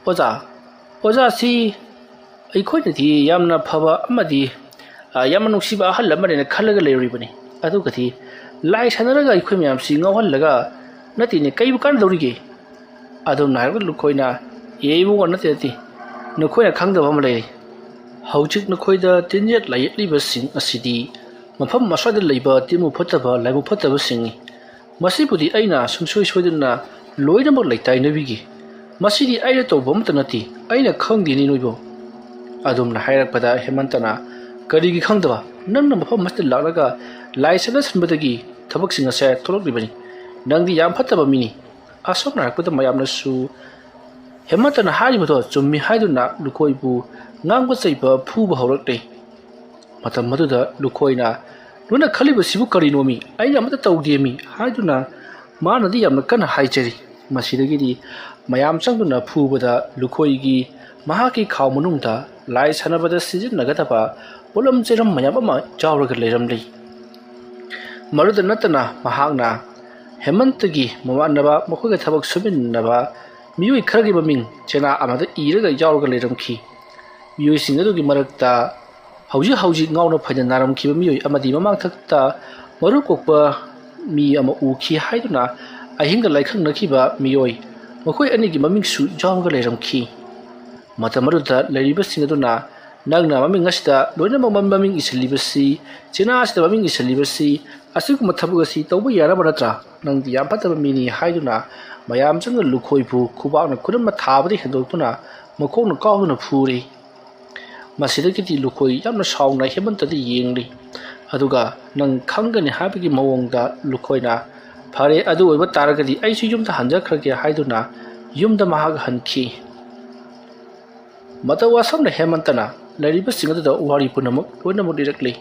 ꯑꯣꯖꯥ, ꯑꯣꯖꯥꯁꯤ ꯑꯩꯈꯣꯏꯅꯗꯤ ꯌꯥꯝꯅ ꯐꯕ ꯑꯃꯗꯤ, ꯑ, ꯌꯥꯝꯅ ꯅꯨꯡꯁꯤꯕ ꯑꯍꯜ ꯑꯃꯅꯦꯅ ꯈꯜꯂꯒ ꯂꯩꯔꯨꯔꯤꯕꯅꯤ꯫ ꯑꯗꯨꯒꯗꯤ ꯂꯥꯏ ꯁꯥꯟꯅꯔꯒ ꯑꯩꯈꯣꯏ ꯃꯌꯥꯝꯁꯤ ꯉꯥꯎꯍꯜꯂꯒ ꯅꯠꯇꯦꯅꯦ, ꯀꯩꯕꯨ ꯀꯥꯟꯅꯗꯧꯔꯤꯒꯦ?" ꯑꯗꯨꯝꯅ ꯍꯥꯏꯔꯛꯄꯗ ꯂꯨꯈꯣꯏꯅ, "ꯑꯦ ꯏꯕꯨꯡꯉꯣ, ꯅꯠꯇꯦ, ꯅꯠꯇꯦ, ꯅꯈꯣꯏꯅ ꯈꯪꯗꯕ ꯑꯃ ꯂꯩꯔꯤ꯫ ꯍꯧꯖꯤꯛ ꯅꯈꯣꯏꯗ ꯇꯤꯟꯖꯦꯠ ꯂꯥꯏꯌꯦꯠꯂꯤꯕꯁꯤꯡ ꯑꯁꯤꯗꯤ ꯃꯐꯝ ꯑꯁ꯭ꯋꯥꯏꯗ ꯂꯩꯕ ꯇꯤꯟꯃꯨ ꯐꯠꯇꯕ, ꯂꯥꯏꯃꯨ ꯐꯠꯇꯕꯁꯤꯡꯅꯤ꯫ ꯃꯁꯤꯕꯨꯗꯤ ꯑꯩꯅ ꯁꯨꯡꯁꯣꯏ ꯁꯣꯏꯗꯅ ꯂꯣꯏꯅꯃꯛ ꯂꯩꯇꯥꯏꯅꯕꯤꯒꯦ꯫ ꯃꯁꯤꯗꯤ ꯑꯩꯅ ꯇꯧꯕ ꯑꯃꯠꯇ ꯅꯠꯇꯦ, ꯑꯩꯅ ꯈꯪꯗꯦꯅꯦ ꯅꯣꯏꯕꯨ"꯫ ꯑꯗꯨꯝꯅ ꯍꯥꯏꯔꯛꯄꯗ ꯍꯦꯃꯟꯇꯅ, "ꯀꯔꯤꯒꯤ ꯈꯪꯗꯕ? ꯅꯪꯅ ꯃꯐꯝ ꯑꯁꯤꯗ ꯂꯥꯛꯂꯒ ꯂꯥꯏ ꯁꯥꯟꯅꯁꯤꯟꯕꯗꯒꯤ ꯊꯕꯛꯁꯤꯡ ꯑꯁꯦ ꯊꯣꯛꯂꯛꯂꯤꯕꯅꯤ꯫ ꯅꯪꯗꯤ ꯌꯥꯝ ꯐꯠꯇꯕ ꯃꯤꯅꯤ"꯫ ꯑꯁꯨꯝꯅ ꯍꯥꯏꯔꯛꯄꯗ ꯃꯌꯥꯝꯅꯁꯨ ꯍꯦꯃꯟꯇꯅ ꯍꯥꯏꯔꯤꯕꯗꯣ ꯆꯨꯝꯃꯤ ꯍꯥꯏꯗꯨꯅ ꯂꯨꯈꯣꯏꯕꯨ ꯉꯥꯡꯕ ꯆꯩꯕ ꯐꯨꯕ ꯍꯧꯔꯛꯂꯦ꯫ ꯃꯇꯝ ꯑꯗꯨꯗ ꯂꯨꯈꯣꯏꯅ, "ꯅꯣꯏꯅ ꯈꯜꯂꯤꯕꯁꯤꯕꯨ ꯀꯔꯤꯅꯣꯃꯤ? ꯑꯩꯅ ꯑꯃꯠꯇ ꯇꯧꯗꯦꯃꯤ" ꯍꯥꯏꯗꯨꯅ ꯃꯥꯅꯗꯤ ꯌꯥꯝꯅ ꯀꯟꯅ ꯍꯥꯏꯖꯔꯤ꯫ ꯃꯁꯤꯗꯒꯤꯗꯤ ꯃꯌꯥꯝ ꯆꯪꯗꯨꯅ ꯐꯨꯕꯗ ꯂꯨꯈꯣꯏꯒꯤ ꯃꯍꯥꯛꯀꯤ ꯈꯥꯎ ꯃꯅꯨꯡꯗ ꯂꯥꯏ ꯁꯥꯟꯅꯕꯗ ꯁꯤꯖꯤꯟꯅꯒꯗꯕ ꯄꯣꯠꯂꯝ ꯆꯩꯔꯝ ꯃꯌꯥꯝ ꯑꯃ ꯌꯥꯎꯔꯒ ꯂꯩꯔꯝꯂꯤ꯫ ꯃꯗꯨꯗ ꯅꯠꯇꯅ ꯃꯍꯥꯛꯅ ꯍꯦꯃꯟꯇꯒꯤ ꯃꯃꯥꯟꯅꯕ, ꯃꯈꯣꯏꯒ ꯊꯕꯛ ꯁꯨꯃꯤꯟꯅꯕ ꯃꯤꯑꯣꯏ ꯈꯔꯒꯤ ꯃꯃꯤꯡ ꯆꯦꯅꯥ ꯑꯃꯗ ꯏꯔꯒ ꯌꯥꯎꯔꯒ ꯂꯩꯔꯝꯈꯤ꯫ ꯃꯤꯑꯣꯏꯁꯤꯡ ꯑꯗꯨꯒꯤ ꯃꯔꯛꯇ ꯍꯧꯖꯤꯛ ꯍꯧꯖꯤꯛ ꯉꯥꯎꯅ ꯐꯩꯅ ꯅꯥꯔꯝꯈꯤꯕ ꯃꯤꯑꯣꯏ ꯑꯃꯗꯤ ꯃꯃꯥꯡꯊꯛꯇ ꯃꯔꯨ ꯀꯣꯛꯄ ꯃꯤ ꯑꯃ ꯎꯈꯤ ꯍꯥꯏꯗꯨꯅ ꯑꯍꯤꯡꯗ ꯂꯥꯏꯈꯪꯅꯈꯤꯕ ꯃꯤꯑꯣꯏ, ꯃꯈꯣꯏ ꯑꯅꯤꯒꯤ ꯃꯃꯤꯡꯁꯨ ꯌꯥꯎꯔꯒ ꯂꯩꯔꯝꯈꯤ꯫ ꯃꯇꯝ ꯑꯗꯨꯗ ꯂꯩꯔꯤꯕꯁꯤꯡ ꯑꯗꯨꯅ, "ꯅꯪꯅ ꯃꯃꯤꯡ ꯑꯁꯤꯗ ꯂꯣꯏꯅꯃꯛ ꯃꯃꯤꯡ ꯏꯁꯤꯜꯂꯤꯕꯁꯤ, ꯆꯦꯅꯥ ꯑꯁꯤꯗ ꯃꯃꯤꯡ ꯏꯁꯤꯜꯂꯤꯕꯁꯤ, ꯑꯁꯤꯒꯨꯝꯕ ꯊꯕꯛ ꯑꯁꯤ ꯇꯧꯕ ꯌꯥꯅꯕ ꯅꯠꯇ꯭ꯔꯥ? ꯅꯪꯗꯤ ꯌꯥꯝ ꯐꯠꯇꯕ ꯃꯤꯅꯤ" ꯍꯥꯏꯗꯨꯅ ꯃꯌꯥꯝ ꯆꯪꯅ ꯂꯨꯈꯣꯏꯕꯨ ꯈꯨꯕꯥꯛꯅ ꯈꯨꯅꯝꯅ ꯊꯥꯕꯗꯒꯤ ꯍꯦꯟꯗꯣꯛꯇꯨꯅ ꯃꯈꯣꯡꯅ ꯀꯥꯎꯗꯨꯅ ꯐꯨꯔꯤ꯫ ꯃꯁꯤꯗꯒꯤꯗꯤ ꯂꯨꯈꯣꯏ ꯌꯥꯝꯅ ꯁꯥꯎꯅ ꯍꯦꯃꯟꯇꯗ ꯌꯦꯡꯂꯤ꯫ ꯑꯗꯨꯒ ꯅꯪ ꯈꯪꯒꯅꯤ ꯍꯥꯏꯕꯒꯤ ꯃꯑꯣꯡꯗ ꯂꯨꯈꯣꯏꯅ, "ꯐꯔꯦ, ꯑꯗꯨ ꯑꯣꯏꯕ ꯇꯥꯔꯒꯗꯤ ꯑꯩꯁꯨ ꯌꯨꯝꯗ ꯍꯟꯖꯈ꯭ꯔꯒꯦ" ꯍꯥꯏꯗꯨꯅ ꯌꯨꯝꯗ ꯃꯍꯥꯛ ꯍꯟꯈꯤ꯫ ꯃꯇꯧ ꯑꯁꯨꯝꯅ ꯍꯦꯃꯟꯇꯅ ꯂꯩꯔꯤꯕꯁꯤꯡ ꯑꯗꯨꯗ ꯋꯥꯔꯤ ꯄꯨꯝꯅꯃꯛ ꯂꯣꯏꯅꯃꯛ ꯂꯤꯔꯛꯂꯤ꯫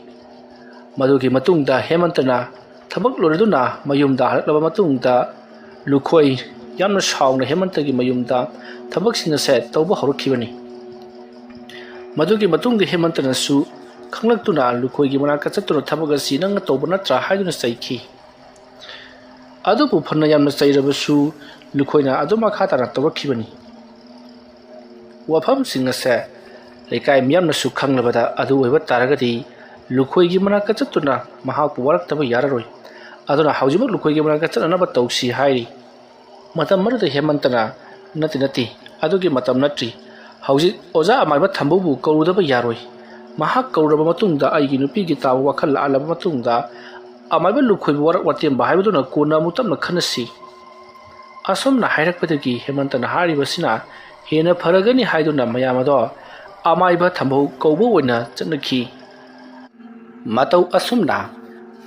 ꯃꯗꯨꯒꯤ ꯃꯇꯨꯡꯗ ꯍꯦꯃꯟꯇꯅ ꯊꯕꯛ ꯂꯣꯏꯔꯗꯨꯅ ꯃꯌꯨꯝꯗ ꯍꯜꯂꯛꯂꯕ ꯃꯇꯨꯡꯗ ꯂꯨꯈꯣꯏ ꯌꯥꯝꯅ ꯁꯥꯎꯅ ꯍꯦꯃꯟꯇꯒꯤ ꯃꯌꯨꯝꯗ ꯊꯕꯛꯁꯤꯡ ꯑꯁꯦ ꯇꯧꯕ ꯍꯧꯔꯛꯈꯤꯕꯅꯤ꯫ ꯃꯗꯨꯒꯤ ꯃꯇꯨꯡꯗ ꯍꯦꯃꯟꯇꯅꯁꯨ ꯈꯪꯂꯛꯇꯨꯅ ꯂꯨꯈꯣꯏꯒꯤ ꯃꯅꯥꯛꯇ ꯆꯠꯇꯨꯅ ꯊꯕꯛ ꯑꯁꯤ ꯅꯪꯅ ꯇꯧꯕ ꯅꯠꯇ꯭ꯔꯥ ꯍꯥꯏꯗꯨꯅ ꯆꯩꯈꯤ꯫ ꯑꯗꯨꯕꯨ ꯐꯅ ꯌꯥꯝꯅ ꯆꯩꯔꯕꯁꯨ ꯂꯨꯈꯣꯏꯅ ꯑꯗꯨꯝ ꯃꯈꯥ ꯇꯥꯅ ꯇꯧꯔꯛꯈꯤꯕꯅꯤ꯫ ꯋꯥꯐꯝꯁꯤꯡ ꯑꯁꯦ ꯂꯩꯀꯥꯏ ꯃꯤꯌꯥꯝꯅꯁꯨ ꯈꯪꯂꯕꯗ ꯑꯗꯨ ꯑꯣꯏꯕ ꯇꯥꯔꯒꯗꯤ ꯂꯨꯈꯣꯏꯒꯤ ꯃꯅꯥꯛꯇ ꯆꯠꯇꯨꯅ ꯃꯍꯥꯛꯄꯨ ꯋꯥꯔꯛꯇꯕ ꯌꯥꯔꯔꯣꯏ꯫ ꯑꯗꯨꯅ ꯍꯧꯖꯤꯛꯃꯛ ꯂꯨꯈꯣꯏꯒꯤ ꯃꯅꯥꯛꯇ ꯆꯠꯅꯅꯕ ꯇꯧꯁꯤ ꯍꯥꯏꯔꯤ꯫ ꯃꯇꯝ ꯑꯗꯨꯗ ꯍꯦꯃꯟꯇꯅ, "ꯅꯠꯇꯦ, ꯅꯠꯇꯦ, ꯑꯗꯨꯒꯤ ꯃꯇꯝ ꯅꯠꯇ꯭ꯔꯤ꯫ ꯍꯧꯖꯤꯛ ꯑꯣꯖꯥ ꯑꯃꯥꯏꯕ ꯊꯝꯕꯧꯕꯨ ꯀꯧꯔꯨꯗꯕ ꯌꯥꯔꯣꯏ꯫ ꯃꯍꯥꯛ ꯀꯧꯔꯕ ꯃꯇꯨꯡꯗ ꯑꯩꯒꯤ ꯅꯨꯄꯤꯒꯤ ꯇꯥꯕ ꯋꯥꯈꯜ ꯂꯥꯛꯍꯜꯂꯕ ꯃꯇꯨꯡꯗ ꯑꯃꯥꯏꯕ ꯂꯨꯈꯣꯏꯕꯨ ꯋꯥꯔꯛ ꯋꯥꯇꯦꯝꯕ ꯍꯥꯏꯕꯗꯨꯅ ꯀꯣꯟꯅ ꯑꯃꯨꯛ ꯇꯞꯅ ꯈꯟꯅꯁꯤ"꯫ ꯑꯁꯨꯝꯅ ꯍꯥꯏꯔꯛꯄꯗꯒꯤ ꯍꯦꯃꯟꯇꯅ ꯍꯥꯏꯔꯤꯕꯁꯤꯅ ꯍꯦꯟꯅ ꯐꯔꯒꯅꯤ ꯍꯥꯏꯗꯨꯅ ꯃꯌꯥꯝ ꯑꯗꯣ ꯑꯃꯥꯏꯕ ꯊꯝꯕꯧ ꯀꯧꯕ ꯑꯣꯏꯅ ꯆꯠꯅꯈꯤ꯫ ꯃꯇꯧ ꯑꯁꯨꯝꯅ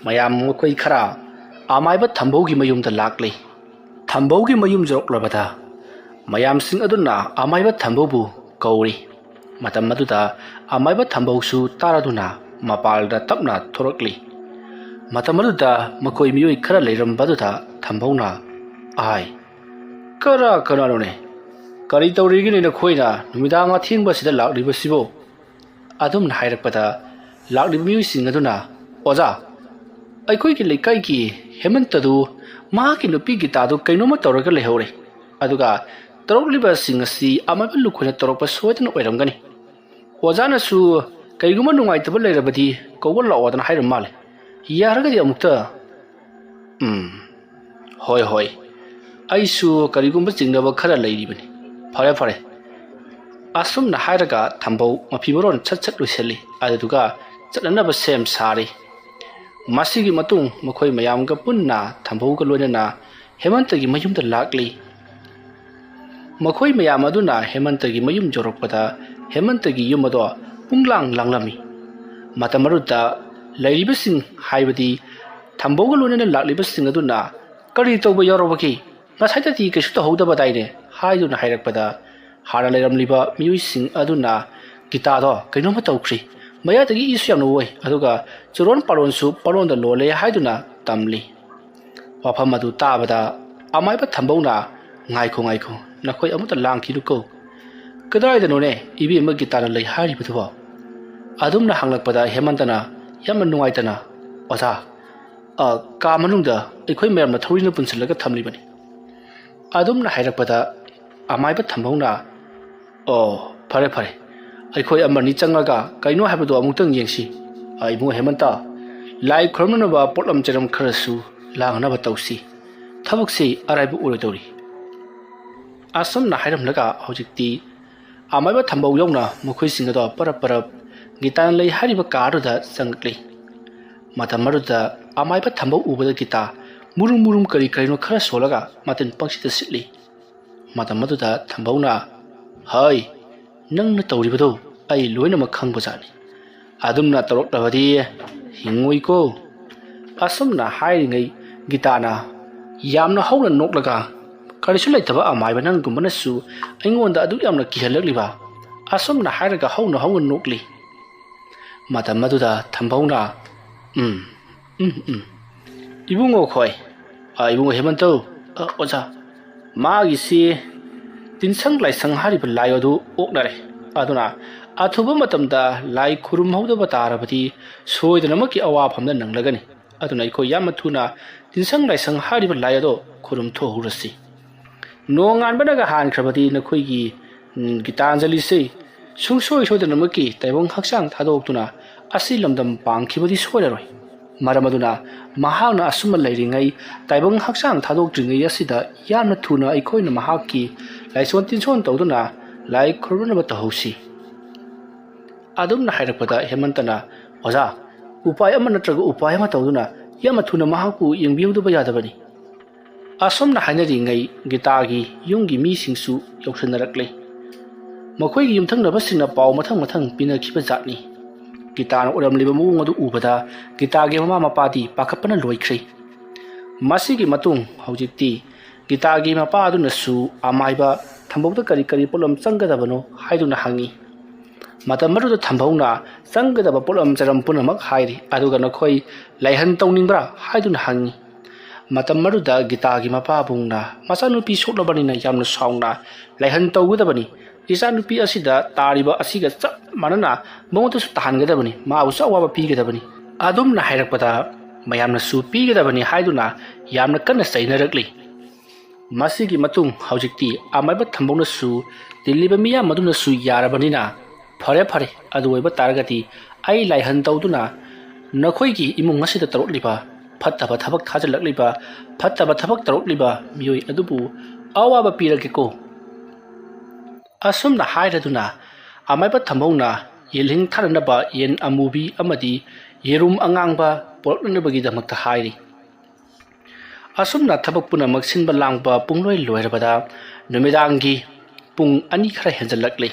ꯃꯌꯥꯝ ꯃꯈꯣꯏ ꯈꯔ ꯑꯃꯥꯏꯕ ꯊꯝꯕꯧꯒꯤ ꯃꯌꯨꯝꯗ ꯂꯥꯛꯂꯤ꯫ ꯊꯝꯕꯧꯒꯤ ꯃꯌꯨꯝ ꯌꯧꯔꯛꯂꯕꯗ ꯃꯌꯥꯝꯁꯤꯡ ꯑꯗꯨꯅ ꯑꯃꯥꯏꯕ ꯊꯝꯕꯧꯕꯨ ꯀꯧꯔꯤ꯫ ꯃꯇꯝ ꯑꯗꯨꯗ ꯑꯃꯥꯏꯕ ꯊꯝꯕꯧꯁꯨ ꯇꯥꯔꯗꯨꯅ ꯃꯄꯥꯜꯗ ꯇꯞꯅ ꯊꯣꯔꯛꯂꯤ꯫ ꯃꯇꯝ ꯑꯗꯨꯗ ꯃꯈꯣꯏ ꯃꯤꯑꯣꯏ ꯈꯔ ꯂꯩꯔꯝꯕꯗꯨꯗ ꯊꯝꯕꯧꯅ, "ꯑꯍꯥꯏ, ꯀꯅꯥ ꯀꯅꯥꯅꯣꯅꯦ? ꯀꯔꯤ ꯇꯧꯔꯤꯒꯤꯅꯤ ꯅꯈꯣꯏꯅ ꯅꯨꯃꯤꯗꯥꯡ ꯑꯊꯦꯡꯕꯁꯤꯗ ꯂꯥꯛꯂꯤꯕꯁꯤꯕꯨ?" ꯑꯗꯨꯝꯅ ꯍꯥꯏꯔꯛꯄꯗ ꯂꯥꯛꯂꯤꯕ ꯃꯤꯑꯣꯏꯁꯤꯡ ꯑꯗꯨꯅ, "ꯑꯣꯖꯥ, ꯑꯩꯈꯣꯏꯒꯤ ꯂꯩꯀꯥꯏꯒꯤ ꯍꯦꯃꯟꯇꯗꯨ ꯃꯍꯥꯛꯀꯤ ꯅꯨꯄꯤ ꯒꯤꯇꯥꯗꯨ ꯀꯩꯅꯣꯝꯃ ꯇꯧꯔꯒ ꯂꯩꯍꯧꯔꯦ꯫ ꯑꯗꯨꯒ ꯇꯧꯔꯛꯂꯤꯕꯁꯤꯡ ꯑꯁꯤ ꯑꯃꯥꯏꯕ ꯂꯨꯈꯣꯏꯅ ꯇꯧꯔꯛꯄ ꯁꯣꯏꯗꯅ ꯑꯣꯏꯔꯝꯒꯅꯤ꯫ ꯑꯣꯖꯥꯅꯁꯨ "ꯀꯔꯤꯒꯨꯝꯕ ꯅꯨꯡꯉꯥꯏꯇꯕ ꯂꯩꯔꯕꯗꯤ ꯀꯧꯕ ꯂꯥꯛꯑꯣꯗꯅ" ꯍꯥꯏꯔꯝ ꯃꯥꯜꯂꯦ꯫ ꯌꯥꯔꯒꯗꯤ ꯑꯃꯨꯛꯇ꯫ ꯎꯝ, ꯍꯣꯏ, ꯍꯣꯏ, ꯑꯩꯁꯨ ꯀꯔꯤꯒꯨꯝꯕ ꯆꯤꯡꯅꯕ ꯈꯔ ꯂꯩꯔꯤꯕꯅꯤ꯫ ꯐꯔꯦ, ꯐꯔꯦ꯫ ꯑꯁꯨꯝꯅ ꯍꯥꯏꯔꯒ ꯊꯝꯕꯧ ꯃꯐꯤ ꯃꯔꯣꯟ ꯁꯠ ꯁꯠ ꯂꯣꯏꯁꯤꯜꯂꯤ, ꯑꯗꯨꯗꯨꯒ ꯆꯠꯅꯅꯕ ꯁꯦꯝ ꯁꯥꯔꯤ꯫ ꯃꯁꯤꯒꯤ ꯃꯇꯨꯡ ꯃꯈꯣꯏ ꯃꯌꯥꯝꯒ ꯄꯨꯟꯅ ꯊꯝꯕꯧꯒ ꯂꯣꯏꯅꯅ ꯍꯦꯃꯟꯇꯒꯤ ꯃꯌꯨꯝꯗ ꯂꯥꯛꯂꯤ꯫ ꯃꯈꯣꯏ ꯃꯌꯥꯝ ꯑꯗꯨꯅ ꯍꯦꯃꯟꯇꯒꯤ ꯃꯌꯨꯝ ꯌꯧꯔꯛꯄꯗ ꯍꯦꯃꯟꯇꯒꯤ ꯌꯨꯝ ꯑꯗꯣ ꯄꯨꯡꯂꯥꯡ ꯂꯥꯡꯂꯝꯃꯤ꯫ ꯃꯇꯝ ꯑꯗꯨꯗ ꯂꯩꯔꯤꯕꯁꯤꯡ, ꯍꯥꯏꯕꯗꯤ ꯊꯝꯕꯧꯒ ꯂꯣꯏꯅꯅ ꯂꯥꯛꯂꯤꯕꯁꯤꯡ ꯑꯗꯨꯅ "ꯀꯔꯤ ꯇꯧꯕ ꯌꯥꯎꯔꯕꯒꯦ? ꯉꯁꯥꯏꯗꯗꯤ ꯀꯩꯁꯨ ꯇꯧꯍꯧꯗꯕꯗꯥꯏꯅꯦ?" ꯍꯥꯏꯗꯨꯅ ꯍꯥꯏꯔꯛꯄꯗ, ꯍꯥꯟꯅ ꯂꯩꯔꯝꯂꯤꯕ ꯃꯤꯑꯣꯏꯁꯤꯡ ꯑꯗꯨꯅ "ꯒꯤꯇꯥꯗꯣ ꯀꯩꯅꯣꯝꯃ ꯇꯧꯈ꯭ꯔꯦ, ꯃꯌꯥꯗꯒꯤ ꯏꯁꯨ ꯌꯥꯝꯅ ꯑꯣꯏ, ꯑꯗꯨꯒ ꯆꯨꯔꯣꯟ ꯄꯥꯔꯣꯟꯁꯨ ꯄꯥꯔꯣꯟꯗ ꯂꯣꯜꯂꯦ" ꯍꯥꯏꯗꯨꯅ ꯇꯝꯂꯤ꯫ ꯋꯥꯐꯝ ꯑꯗꯨ ꯇꯥꯕꯗ ꯑꯃꯥꯏꯕ ꯊꯝꯕꯧꯅ, "ꯉꯥꯏꯈꯣ, ꯉꯥꯏꯈꯣ, ꯅꯈꯣꯏ ꯑꯃꯨꯛꯇ ꯂꯥꯡꯈꯤꯅꯨꯀꯣ꯫ ꯀꯗꯥꯏꯗꯅꯣꯅꯦ ꯏꯕꯦꯝꯃ ꯒꯤꯇꯥꯅ ꯂꯩ ꯍꯥꯏꯔꯤꯕꯗꯨꯕꯣ?" ꯑꯗꯨꯝꯅ ꯍꯪꯂꯛꯄꯗ ꯍꯦꯃꯟꯇꯅ ꯌꯥꯝꯅ ꯅꯨꯡꯉꯥꯏꯇꯅ, "ꯑꯣꯖꯥ, ꯑ, ꯀꯥ ꯃꯅꯨꯡꯗ ꯑꯩꯈꯣꯏ ꯃꯌꯥꯝꯅ ꯊꯧꯔꯤꯅ ꯄꯨꯟꯁꯤꯜꯂꯒ ꯊꯝꯂꯤꯕꯅꯤ"꯫ ꯑꯗꯨꯝꯅ ꯍꯥꯏꯔꯛꯄꯗ ꯑꯃꯥꯏꯕ ꯊꯝꯕꯧꯅ, "ꯑꯣ, ꯐꯔꯦ, ꯐꯔꯦ, ꯑꯩꯈꯣꯏ ꯑꯃꯅꯤ ꯆꯪꯂꯒ ꯀꯩꯅꯣ ꯍꯥꯏꯕꯗꯣ ꯑꯃꯨꯛꯇꯪ ꯌꯦꯡꯁꯤ꯫ ꯑ, ꯏꯕꯨꯡꯉꯣ ꯍꯦꯃꯟꯇ, ꯂꯥꯏ ꯈꯨꯔꯨꯝꯅꯅꯕ ꯄꯣꯠꯂꯝ ꯆꯩꯔꯝ ꯈꯔꯁꯨ ꯂꯥꯡꯅꯕ ꯇꯧꯁꯤ꯫ ꯊꯕꯛꯁꯤ ꯑꯔꯥꯏꯕ ꯑꯣꯏꯔꯣꯏꯗꯧꯔꯤ"꯫ ꯑꯁꯨꯝꯅ ꯍꯥꯏꯔꯝꯂꯒ ꯍꯧꯖꯤꯛꯇꯤ ꯑꯃꯥꯏꯕ ꯊꯝꯕꯧ ꯌꯥꯎꯅ ꯃꯈꯣꯏꯁꯤꯡ ꯑꯗꯣ ꯄꯔꯞ ꯄꯔꯞ ꯒꯤꯇꯥꯅ ꯂꯩ ꯍꯥꯏꯔꯤꯕ ꯀꯥ ꯑꯗꯨꯗ ꯆꯪꯂꯛꯂꯤ꯫ ꯃꯇꯝ ꯑꯗꯨꯗ ꯑꯃꯥꯏꯕ ꯊꯝꯕꯧ ꯎꯕꯗ ꯒꯤꯇꯥ ꯃꯨꯔꯨꯝ ꯃꯨꯔꯨꯝ ꯀꯔꯤ ꯀꯔꯤꯅꯣ ꯈꯔ ꯁꯣꯜꯂꯒ ꯃꯇꯤꯟ ꯄꯪꯁꯤꯠꯇ ꯁꯤꯠꯂꯤ꯫ ꯃꯇꯝ ꯑꯗꯨꯗ ꯊꯝꯕꯧꯅ, "ꯍꯩ, ꯅꯪꯅ ꯇꯧꯔꯤꯕꯗꯣ ꯑꯩ ꯂꯣꯏꯅꯃꯛ ꯈꯪꯕꯖꯥꯠꯅꯤ꯫ ꯑꯗꯨꯝꯅ ꯇꯧꯔꯛꯂꯕꯗꯤ ꯍꯤꯡꯉꯣꯏꯀꯣ"꯫ ꯑꯁꯨꯝꯅ ꯍꯥꯏꯔꯤꯉꯩ ꯒꯤꯇꯥꯅ ꯌꯥꯝꯅ ꯍꯧꯅ ꯅꯣꯛꯂꯒ, "ꯀꯔꯤꯁꯨ ꯂꯩꯇꯕ ꯑꯃꯥꯏꯕ ꯅꯪꯒꯨꯝꯕꯅꯁꯨ ꯑꯩꯉꯣꯟꯗ ꯑꯗꯨꯛ ꯌꯥꯝꯅ ꯀꯤꯍꯜꯂꯛꯂꯤꯕ?" ꯑꯁꯨꯝꯅ ꯍꯥꯏꯔꯒ ꯍꯧꯅ ꯍꯧꯅ ꯅꯣꯛꯂꯤ꯫ ꯃꯇꯝ ꯑꯗꯨꯗ ꯊꯝꯕꯧꯅ, "ꯎꯝ, ꯎꯝ, ꯎꯝ, ꯏꯕꯨꯡꯉꯣ ꯈꯣꯏ, ꯑ, ꯏꯕꯨꯡꯉꯣ ꯍꯦꯃꯟꯇꯧ, ꯑ, ꯑꯣꯖꯥ, ꯃꯥꯒꯤꯁꯤ ꯇꯤꯟꯁꯪ ꯂꯥꯏꯁꯪ ꯍꯥꯏꯔꯤꯕ ꯂꯥꯏ ꯑꯗꯨ ꯑꯣꯛꯅꯔꯦ꯫ ꯑꯗꯨꯅ ꯑꯊꯨꯕ ꯃꯇꯝꯗ ꯂꯥꯏ ꯈꯨꯔꯨꯝꯍꯧꯗꯕ ꯇꯥꯔꯕꯗꯤ ꯁꯣꯏꯗꯅꯃꯛꯀꯤ ꯑꯋꯥꯐꯝꯗ ꯅꯪꯂꯒꯅꯤ꯫ ꯑꯗꯨꯅ ꯑꯩꯈꯣꯏ ꯌꯥꯝꯅ ꯊꯨꯅ ꯇꯤꯟꯁꯪ ꯂꯥꯏꯁꯪ ꯍꯥꯏꯔꯤꯕ ꯂꯥꯏ ꯑꯗꯣ ꯈꯨꯔꯨꯝ ꯊꯣꯛꯍꯧꯔꯁꯤ꯫ ꯅꯣꯡꯉꯥꯟꯕꯅꯒ ꯍꯥꯟꯈ꯭ꯔꯕꯗꯤ ꯅꯈꯣꯏꯒꯤ, ꯎꯝ, ꯒꯤꯇꯥꯟꯖꯂꯤꯁꯦ ꯁꯨꯡꯁꯣꯏ ꯁꯣꯏꯗꯅꯃꯛꯀꯤ ꯇꯥꯏꯕꯪ ꯍꯛꯆꯥꯡ ꯊꯥꯗꯣꯛꯇꯨꯅ ꯑꯁꯤ ꯂꯝꯗꯝ ꯄꯥꯡꯈꯤꯕꯗꯤ ꯁꯣꯏꯔꯔꯣꯏ꯫ ꯃꯔꯝ ꯑꯗꯨꯅ ꯃꯍꯥꯛꯅ ꯑꯁꯨꯝꯅ ꯂꯩꯔꯤꯉꯩ, ꯇꯥꯏꯕꯪ ꯍꯛꯆꯥꯡ ꯊꯥꯗꯣꯛꯇ꯭ꯔꯤꯉꯩ ꯑꯁꯤꯗ ꯌꯥꯝꯅ ꯊꯨꯅ ꯑꯩꯈꯣꯏꯅ ꯃꯍꯥꯛꯀꯤ ꯂꯥꯏꯁꯣꯟ ꯇꯤꯟꯁꯣꯟ ꯇꯧꯗꯨꯅ ꯂꯥꯏ ꯈꯨꯔꯨꯝꯅꯕ ꯇꯧꯍꯧꯁꯤ꯫ ꯑꯗꯨꯝꯅ ꯍꯥꯏꯔꯛꯄꯗ ꯍꯦꯃꯟꯇꯅ, "ꯑꯣꯖꯥ, ꯎꯄꯥꯏ ꯑꯃ ꯅꯠꯇ꯭ꯔꯒ ꯎꯄꯥꯏ ꯑꯃ ꯇꯧꯗꯨꯅ ꯌꯥꯝꯅ ꯊꯨꯅ ꯃꯍꯥꯛꯄꯨ ꯌꯦꯡꯕꯤꯍꯧꯗꯕ ꯌꯥꯗꯕꯅꯤ"꯫ ꯑꯁꯨꯝꯅ ꯍꯥꯏꯅꯔꯤꯉꯩ ꯒꯤꯇꯥꯒꯤ ꯌꯨꯝꯒꯤ ꯃꯤꯁꯤꯡꯁꯨ ꯌꯧꯁꯤꯟꯅꯔꯛꯂꯦ꯫ ꯃꯈꯣꯏꯒꯤ ꯌꯨꯝꯊꯪꯅꯕꯁꯤꯡꯅ ꯄꯥꯎ ꯃꯊꯪ ꯃꯊꯪ ꯄꯤꯅꯈꯤꯕ ꯖꯥꯠꯅꯤ꯫ ꯒꯤꯇꯥꯅ ꯑꯣꯏꯔꯝꯂꯤꯕ ꯃꯑꯣꯡ ꯑꯗꯨ ꯎꯕꯗ ꯒꯤꯇꯥꯒꯤ ꯃꯃꯥ ꯃꯄꯥꯗꯤ ꯄꯥꯈꯠꯄꯅ ꯂꯣꯏꯈ꯭ꯔꯦ꯫ ꯃꯁꯤꯒꯤ ꯃꯇꯨꯡ ꯍꯧꯖꯤꯛꯇꯤ ꯒꯤꯇꯥꯒꯤ ꯃꯄꯥ ꯑꯗꯨꯅꯁꯨ ꯑꯃꯥꯏꯕ ꯊꯝꯕꯧꯗ ꯀꯔꯤ ꯀꯔꯤ ꯄꯣꯠꯂꯝ ꯆꯪꯒꯗꯕꯅꯣ ꯍꯥꯏꯗꯨꯅ ꯍꯪꯉꯤ꯫ ꯃꯇꯝ ꯑꯗꯨꯗ ꯊꯝꯕꯧꯅ ꯆꯪꯒꯗꯕ ꯄꯣꯠꯂꯝ ꯆꯔꯝ ꯄꯨꯝꯅꯃꯛ ꯍꯥꯏꯔꯤ, ꯑꯗꯨꯒ ꯅꯈꯣꯏ ꯂꯥꯏꯍꯟ ꯇꯧꯅꯤꯡꯕ꯭ꯔꯥ ꯍꯥꯏꯗꯨꯅ ꯍꯪꯉꯤ꯫ ꯃꯇꯝ ꯑꯗꯨꯗ ꯒꯤꯇꯥꯒꯤ ꯃꯄꯥꯕꯨꯡꯅ ꯃꯆꯥꯅꯨꯄꯤ ꯁꯣꯛꯂꯕꯅꯤꯅ ꯌꯥꯝꯅ ꯁꯥꯎꯅ, "ꯂꯥꯏꯍꯟ ꯇꯧꯒꯗꯕꯅꯤ, ꯏꯆꯥꯅꯨꯄꯤ ꯑꯁꯤꯗ ꯇꯥꯔꯤꯕ ꯑꯁꯤꯒ ꯆꯞ ꯃꯥꯟꯅꯅ ꯃꯉꯣꯟꯗꯁꯨ ꯇꯥꯍꯟꯒꯗꯕꯅꯤ, ꯃꯥꯕꯨꯁꯨ ꯑꯋꯥꯕ ꯄꯤꯒꯗꯕꯅꯤ"꯫ ꯑꯗꯨꯝꯅ ꯍꯥꯏꯔꯛꯄꯗ ꯃꯌꯥꯝꯅꯁꯨ ꯄꯤꯒꯗꯕꯅꯤ ꯍꯥꯏꯗꯨꯅ ꯌꯥꯝꯅ ꯀꯟꯅ ꯆꯩꯅꯔꯛꯂꯤ꯫ ꯃꯁꯤꯒꯤ ꯃꯇꯨꯡ ꯍꯧꯖꯤꯛꯇꯤ ꯑꯃꯥꯏꯕ ꯊꯝꯕꯧꯅꯁꯨ ꯇꯤꯜꯂꯤꯕ ꯃꯤꯌꯥꯝ ꯑꯗꯨꯅꯁꯨ ꯌꯥꯔꯕꯅꯤꯅ, "ꯐꯔꯦ ꯐꯔꯦ, ꯑꯗꯨ ꯑꯣꯏꯕ ꯇꯥꯔꯒꯗꯤ ꯑꯩ ꯂꯥꯏꯍꯟ ꯇꯧꯗꯨꯅ ꯅꯈꯣꯏꯒꯤ ꯏꯃꯨꯡ ꯑꯁꯤꯗ ꯇꯧꯔꯛꯂꯤꯕ ꯐꯠꯇꯕ ꯊꯕꯛ ꯊꯥꯖꯤꯜꯂꯛꯂꯤꯕ, ꯐꯠꯇꯕ ꯊꯕꯛ ꯇꯧꯔꯛꯂꯤꯕ ꯃꯤꯑꯣꯏ ꯑꯗꯨꯕꯨ ꯑꯋꯥꯕ ꯄꯤꯔꯒꯦꯀꯣ"꯫ ꯑꯁꯨꯝꯅ ꯍꯥꯏꯔꯗꯨꯅ ꯑꯃꯥꯏꯕ ꯊꯝꯕꯧꯅ ꯌꯦꯜꯍꯤꯡ ꯊꯥꯅꯅꯕ ꯌꯦꯟ ꯑꯃꯨꯕꯤ ꯑꯃꯗꯤ ꯌꯦꯔꯨꯝ ꯑꯉꯥꯡꯕ ꯄꯨꯔꯛꯅꯅꯕꯒꯤꯗꯃꯛꯇ ꯍꯥꯏꯔꯤ꯫ ꯑꯁꯨꯝꯅ ꯊꯕꯛ ꯄꯨꯝꯅꯃꯛ ꯁꯤꯟꯕ ꯂꯥꯡꯕ ꯄꯨꯡꯂꯣꯏ ꯂꯣꯏꯔꯕꯗ ꯅꯨꯃꯤꯗꯥꯡꯒꯤ ꯄꯨꯡ ꯑꯅꯤ ꯈꯔ ꯍꯦꯟꯖꯜꯂꯛꯂꯤ꯫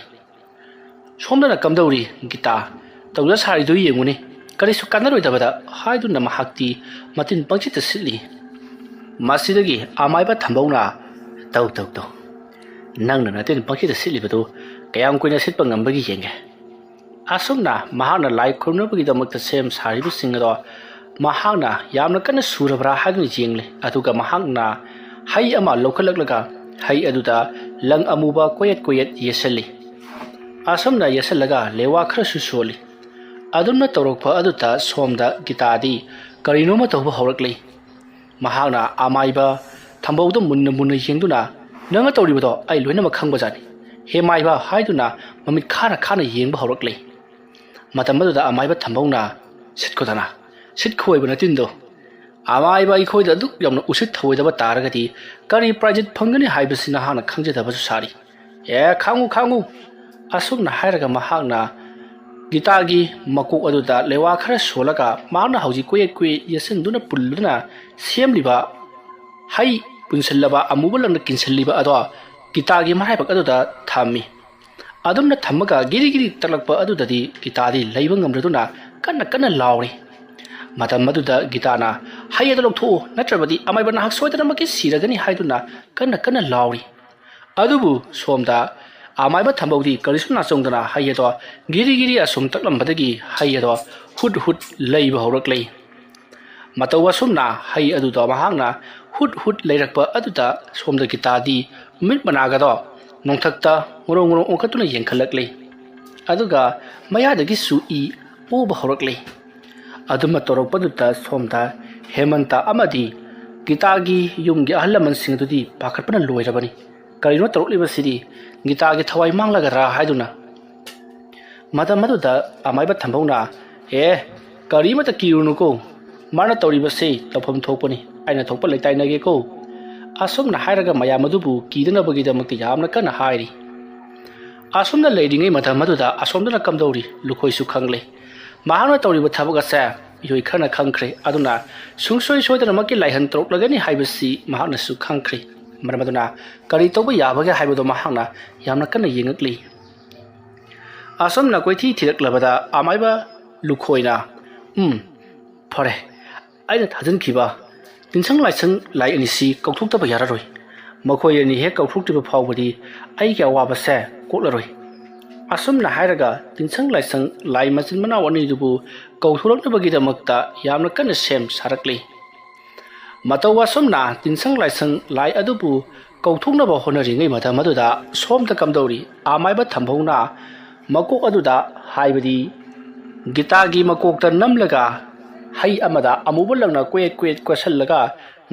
"ꯁꯣꯝꯗꯅ ꯀꯝꯗꯧꯔꯤ ꯒꯤꯇꯥ? ꯇꯧꯖ ꯁꯥꯔꯤꯗꯨ ꯌꯦꯡꯉꯨꯅꯦ, ꯀꯔꯤꯁꯨ ꯀꯥꯟꯅꯔꯣꯏꯗꯕꯗ" ꯍꯥꯏꯗꯨꯅ ꯃꯍꯥꯛꯇꯤ ꯃꯇꯤꯟ ꯄꯪꯆꯤꯠꯇ ꯁꯤꯠꯂꯤ꯫ ꯃꯁꯤꯗꯒꯤ ꯑꯃꯥꯏꯕ ꯊꯝꯕꯧꯅ, "ꯇꯧ, ꯇꯧ, ꯇꯧ꯫ ꯅꯪꯅ ꯅꯇꯤꯟ ꯄꯪꯆꯤꯠꯇ ꯁꯤꯠꯂꯤꯕꯗꯨ ꯀꯌꯥꯝ ꯀꯨꯏꯅ ꯁꯤꯠꯄ ꯉꯝꯕꯒꯦ ꯌꯦꯡꯒꯦ"꯫ ꯑꯁꯨꯝꯅ ꯃꯍꯥꯛꯅ ꯂꯥꯏ ꯈꯨꯔꯨꯝꯅꯕꯒꯤꯗꯃꯛꯇ ꯁꯦꯝ ꯁꯥꯔꯤꯕꯁꯤꯡ ꯑꯗꯣ ꯃꯍꯥꯛꯅ ꯌꯥꯝꯅ ꯀꯟꯅ ꯁꯨꯔꯕ꯭ꯔꯥ ꯍꯥꯏꯗꯨꯅ ꯌꯦꯡꯂꯤ꯫ ꯑꯗꯨꯒ ꯃꯍꯥꯛꯅ ꯍꯩ ꯑꯃ ꯂꯧꯈꯠꯂꯛꯂꯒ ꯍꯩ ꯑꯗꯨꯗ ꯂꯪ ꯑꯃꯨꯕ ꯀꯣꯌꯦꯠ ꯀꯣꯌꯦꯠ ꯌꯦꯠꯁꯜꯂꯤ꯫ ꯑꯁꯨꯝꯅ ꯌꯦꯠꯁꯜꯂꯒ ꯂꯦꯋꯥ ꯈꯔꯁꯨ ꯁꯣꯜꯂꯤ꯫ ꯑꯗꯨꯝꯅ ꯇꯧꯔꯛꯄ ꯑꯗꯨꯗ ꯁꯣꯝꯗ ꯒꯤꯇꯥꯗꯤ ꯀꯔꯤꯅꯣꯃ ꯇꯧꯕ ꯍꯧꯔꯛꯂꯤ꯫ ꯃꯍꯥꯛꯅ ꯑꯃꯥꯏꯕ ꯊꯝꯕꯧꯗ ꯃꯨꯟꯅ ꯃꯨꯟꯅ ꯌꯦꯡꯗꯨꯅ, "ꯅꯪꯅ ꯇꯧꯔꯤꯕꯗꯣ ꯑꯩ ꯂꯣꯏꯅꯃꯛ ꯈꯪꯕꯖꯥꯠꯅꯤ, ꯍꯦ ꯃꯥꯏꯕ" ꯍꯥꯏꯗꯨꯅ ꯃꯃꯤꯠ ꯈꯥꯅ ꯈꯥꯅ ꯌꯦꯡꯕ ꯍꯧꯔꯛꯂꯤ꯫ ꯃꯇꯝ ꯑꯗꯨꯗ ꯑꯃꯥꯏꯕ ꯊꯝꯕꯧꯅ, "ꯁꯤꯠꯈꯣꯗꯅ, ꯁꯤꯠꯈꯣ ꯑꯣꯏꯕ ꯅꯇꯤꯟꯗꯣ꯫ ꯑꯃꯥꯏꯕ ꯑꯩꯈꯣꯏꯗ ꯑꯗꯨꯛ ꯌꯥꯝꯅ ꯎꯁꯤꯠ ꯊꯑꯣꯏꯗꯕ ꯇꯥꯔꯒꯗꯤ ꯀꯔꯤ ꯄ꯭ꯔꯥꯏꯖ ꯐꯪꯒꯅꯤ ꯍꯥꯏꯕꯁꯤ ꯅꯍꯥꯛꯅ ꯈꯪꯖꯗꯕꯁꯨ ꯁꯥꯔꯤ꯫ ꯑꯦ, ꯈꯥꯡꯉꯨ, ꯈꯥꯡꯉꯨ!" ꯑꯁꯨꯝꯅ ꯍꯥꯏꯔꯒ ꯃꯍꯥꯛꯅ ꯒꯤꯇꯥꯒꯤ ꯃꯀꯣꯛ ꯑꯗꯨꯗ ꯂꯩꯋꯥ ꯈꯔ ꯁꯣꯜꯂꯒ ꯃꯍꯥꯛꯅ ꯍꯧꯖꯤꯛ ꯀꯨꯌꯦꯛ ꯀꯨꯌꯦꯛ ꯌꯦꯠꯁꯤꯟꯗꯨꯅ ꯄꯨꯜꯗꯨꯅ ꯁꯦꯝꯂꯤꯕ ꯍꯩ ꯄꯨꯟꯁꯤꯜꯂꯕ ꯑꯃꯨꯕ ꯂꯪꯅ ꯀꯤꯟꯁꯤꯜꯂꯤꯕ ꯑꯗꯣ ꯒꯤꯇꯥꯒꯤ ꯃꯔꯥꯏꯕꯛ ꯑꯗꯨꯗ ꯊꯝꯃꯤ꯫ ꯑꯗꯨꯝꯅ ꯊꯝꯃꯒ ꯒꯤꯔꯤ ꯒꯤꯔꯤ ꯇꯛꯂꯛꯄ ꯑꯗꯨꯗꯗꯤ ꯒꯤꯇꯥꯗꯤ ꯂꯩꯕ ꯉꯝꯗ꯭ꯔꯗꯨꯅ ꯀꯟꯅ ꯀꯟꯅ ꯂꯥꯎꯔꯤ꯫ ꯃꯇꯝ ꯑꯗꯨꯗ ꯒꯤꯇꯥꯅ, "ꯍꯩ ꯑꯗꯨ ꯂꯧꯊꯣꯛꯎ, ꯅꯠꯇ꯭ꯔꯕꯗꯤ ꯑꯃꯥꯏꯕ ꯅꯍꯥꯛ ꯁꯣꯏꯗꯅꯃꯛꯀꯤ ꯁꯤꯔꯒꯅꯤ" ꯍꯥꯏꯗꯨꯅ ꯀꯟꯅ ꯀꯟꯅ ꯂꯥꯎꯔꯤ꯫ ꯑꯗꯨꯕꯨ ꯁꯣꯝꯗ ꯑꯃꯥꯏꯕ ꯊꯝꯕꯧꯗꯤ ꯀꯔꯤꯁꯨ ꯅꯥꯆꯣꯡꯗꯅ ꯍꯩ ꯑꯗꯣ ꯒꯤꯔꯤ ꯒꯤꯔꯤ ꯑꯁꯨꯝ ꯇꯛꯂꯝꯕꯗꯒꯤ ꯍꯩ ꯑꯗꯣ ꯍꯨꯠ ꯍꯨꯠ ꯂꯩꯕ ꯍꯧꯔꯛꯂꯦ꯫ ꯃꯇꯧ ꯑꯁꯨꯝꯅ ꯍꯩ ꯑꯗꯨꯗꯣ ꯃꯍꯥꯛꯅ ꯍꯨꯠ ꯍꯨꯠ ꯂꯩꯔꯛꯄ ꯑꯗꯨꯗ ꯁꯣꯝꯗ ꯒꯤꯇꯥꯗꯤ ꯃꯃꯤꯠ ꯃꯅꯥꯒꯗꯣ ꯅꯣꯡꯊꯛꯇ ꯉꯣꯔꯣꯡ ꯉꯣꯔꯣꯡ ꯑꯣꯟꯈꯠꯇꯨꯅ ꯌꯦꯡꯈꯠꯂꯛꯂꯤ꯫ ꯑꯗꯨꯒ ꯃꯌꯥꯗꯒꯤꯁꯨ ꯏ ꯑꯣꯕ ꯍꯧꯔꯛꯂꯤ꯫ ꯑꯗꯨꯃ ꯇꯧꯔꯛꯄꯗꯨꯗ ꯁꯣꯝꯗ ꯍꯦꯃꯟꯇ ꯑꯃꯗꯤ ꯒꯤꯇꯥꯒꯤ ꯌꯨꯝꯒꯤ ꯑꯍꯜ ꯂꯃꯟꯁꯤꯡ ꯑꯗꯨꯗꯤ ꯄꯥꯈꯠꯄꯅ ꯂꯣꯏꯔꯕꯅꯤ꯫ "ꯀꯔꯤꯅꯣ ꯇꯧꯔꯛꯂꯤꯕꯁꯤꯗꯤ? ꯒꯤꯇꯥꯒꯤ ꯊꯋꯥꯏ ꯃꯥꯡꯂꯒꯗ꯭ꯔꯥ?" ꯍꯥꯏꯗꯨꯅ꯫ ꯃꯇꯝ ꯑꯗꯨꯗ ꯑꯃꯥꯏꯕ ꯊꯝꯕꯧꯅ, "ꯑꯦ, ꯀꯔꯤꯃꯇ ꯀꯤꯔꯨꯅꯨꯀꯣ, ꯃꯥꯅ ꯇꯧꯔꯤꯕꯁꯤ ꯇꯧꯐꯝ ꯊꯣꯛꯄꯅꯤ, ꯑꯩꯅ ꯊꯣꯛꯄ ꯂꯩꯇꯥꯏꯅꯒꯦꯀꯣ" ꯑꯁꯨꯝꯅ ꯍꯥꯏꯔꯒ ꯃꯌꯥꯝ ꯑꯗꯨꯕꯨ ꯀꯤꯗꯅꯕꯒꯤꯗꯃꯛꯇ ꯌꯥꯝꯅ ꯀꯟꯅ ꯍꯥꯏꯔꯤ꯫ ꯑꯁꯨꯝꯅ ꯂꯩꯔꯤꯉꯩ ꯃꯇꯝ ꯑꯗꯨꯗ ꯑꯁꯣꯝꯗꯅ ꯀꯝꯗꯧꯔꯤ ꯂꯨꯈꯣꯏꯁꯨ ꯈꯪꯂꯦ꯫ ꯃꯍꯥꯛꯅ ꯇꯧꯔꯤꯕ ꯊꯕꯛ ꯑꯁꯦ ꯃꯤꯑꯣꯏ ꯈꯔꯅ ꯈꯪꯈ꯭ꯔꯦ꯫ ꯑꯗꯨꯅ ꯁꯨꯡꯁꯣꯏ ꯁꯣꯏꯗꯅꯃꯛꯀꯤ ꯂꯥꯏꯍꯟ ꯇꯧꯔꯛꯂꯒꯅꯤ ꯍꯥꯏꯕꯁꯤ ꯃꯍꯥꯛꯅꯁꯨ ꯈꯪꯈ꯭ꯔꯦ꯫ ꯃꯔꯝ ꯑꯗꯨꯅ ꯀꯔꯤ ꯇꯧꯕ ꯌꯥꯕꯒꯦ ꯍꯥꯏꯕꯗꯣ ꯃꯍꯥꯛꯅ ꯌꯥꯝꯅ ꯀꯟꯅ ꯌꯦꯡꯉꯛꯂꯤ꯫ ꯑꯁꯨꯝꯅ ꯀꯣꯏꯊꯤ ꯊꯤꯔꯛꯂꯕꯗ ꯑꯃꯥꯏꯕ ꯂꯨꯈꯣꯏꯅ, "ꯎꯝ, ꯐꯔꯦ, ꯑꯩꯅ ꯊꯥꯖꯤꯟꯈꯤꯕ ꯇꯤꯟꯁꯪ ꯂꯥꯏꯁꯪ ꯂꯥꯏ ꯑꯅꯤꯁꯤ ꯀꯧꯊꯣꯛꯇꯕ ꯌꯥꯔꯔꯣꯏ꯫ ꯃꯈꯣꯏ ꯑꯅꯤ ꯍꯦꯛ ꯀꯧꯊꯣꯛꯇ꯭ꯔꯤꯕ ꯐꯥꯎꯕꯗꯤ ꯑꯩꯒꯤ ꯑꯋꯥꯕꯁꯦ ꯀꯣꯛꯂꯔꯣꯏ"꯫ ꯑꯁꯨꯝꯅ ꯍꯥꯏꯔꯒ ꯇꯤꯟꯁꯪ ꯂꯥꯏꯁꯪ ꯂꯥꯏ ꯃꯆꯤꯟ ꯃꯅꯥꯎ ꯑꯅꯤꯗꯨꯕꯨ ꯀꯧꯊꯣꯔꯛꯅꯕꯒꯤꯗꯃꯛꯇ ꯌꯥꯝꯅ ꯀꯟꯅ ꯁꯦꯝ ꯁꯥꯔꯛꯂꯤ꯫ ꯃꯇꯧ ꯑꯁꯨꯝꯅ ꯇꯤꯟꯁꯪ ꯂꯥꯏꯁꯪ ꯂꯥꯏ ꯑꯗꯨꯕꯨ ꯀꯧꯊꯣꯛꯅꯕ ꯍꯣꯠꯅꯔꯤꯉꯩ ꯃꯇꯝ ꯑꯗꯨꯗ ꯁꯣꯝꯗ ꯀꯝꯗꯧꯔꯤ, ꯑꯃꯥꯏꯕ ꯊꯝꯕꯧꯅ ꯃꯀꯣꯛ ꯑꯗꯨꯗ, ꯍꯥꯏꯕꯗꯤ ꯒꯤꯇꯥꯒꯤ ꯃꯀꯣꯛꯇ ꯅꯝꯂꯒ ꯍꯩ ꯑꯃꯗ ꯑꯃꯨꯕ ꯂꯪꯅ ꯀꯣꯏꯌꯦꯠ ꯀꯣꯏꯌꯦꯠ ꯀꯣꯏꯁꯜꯂꯒ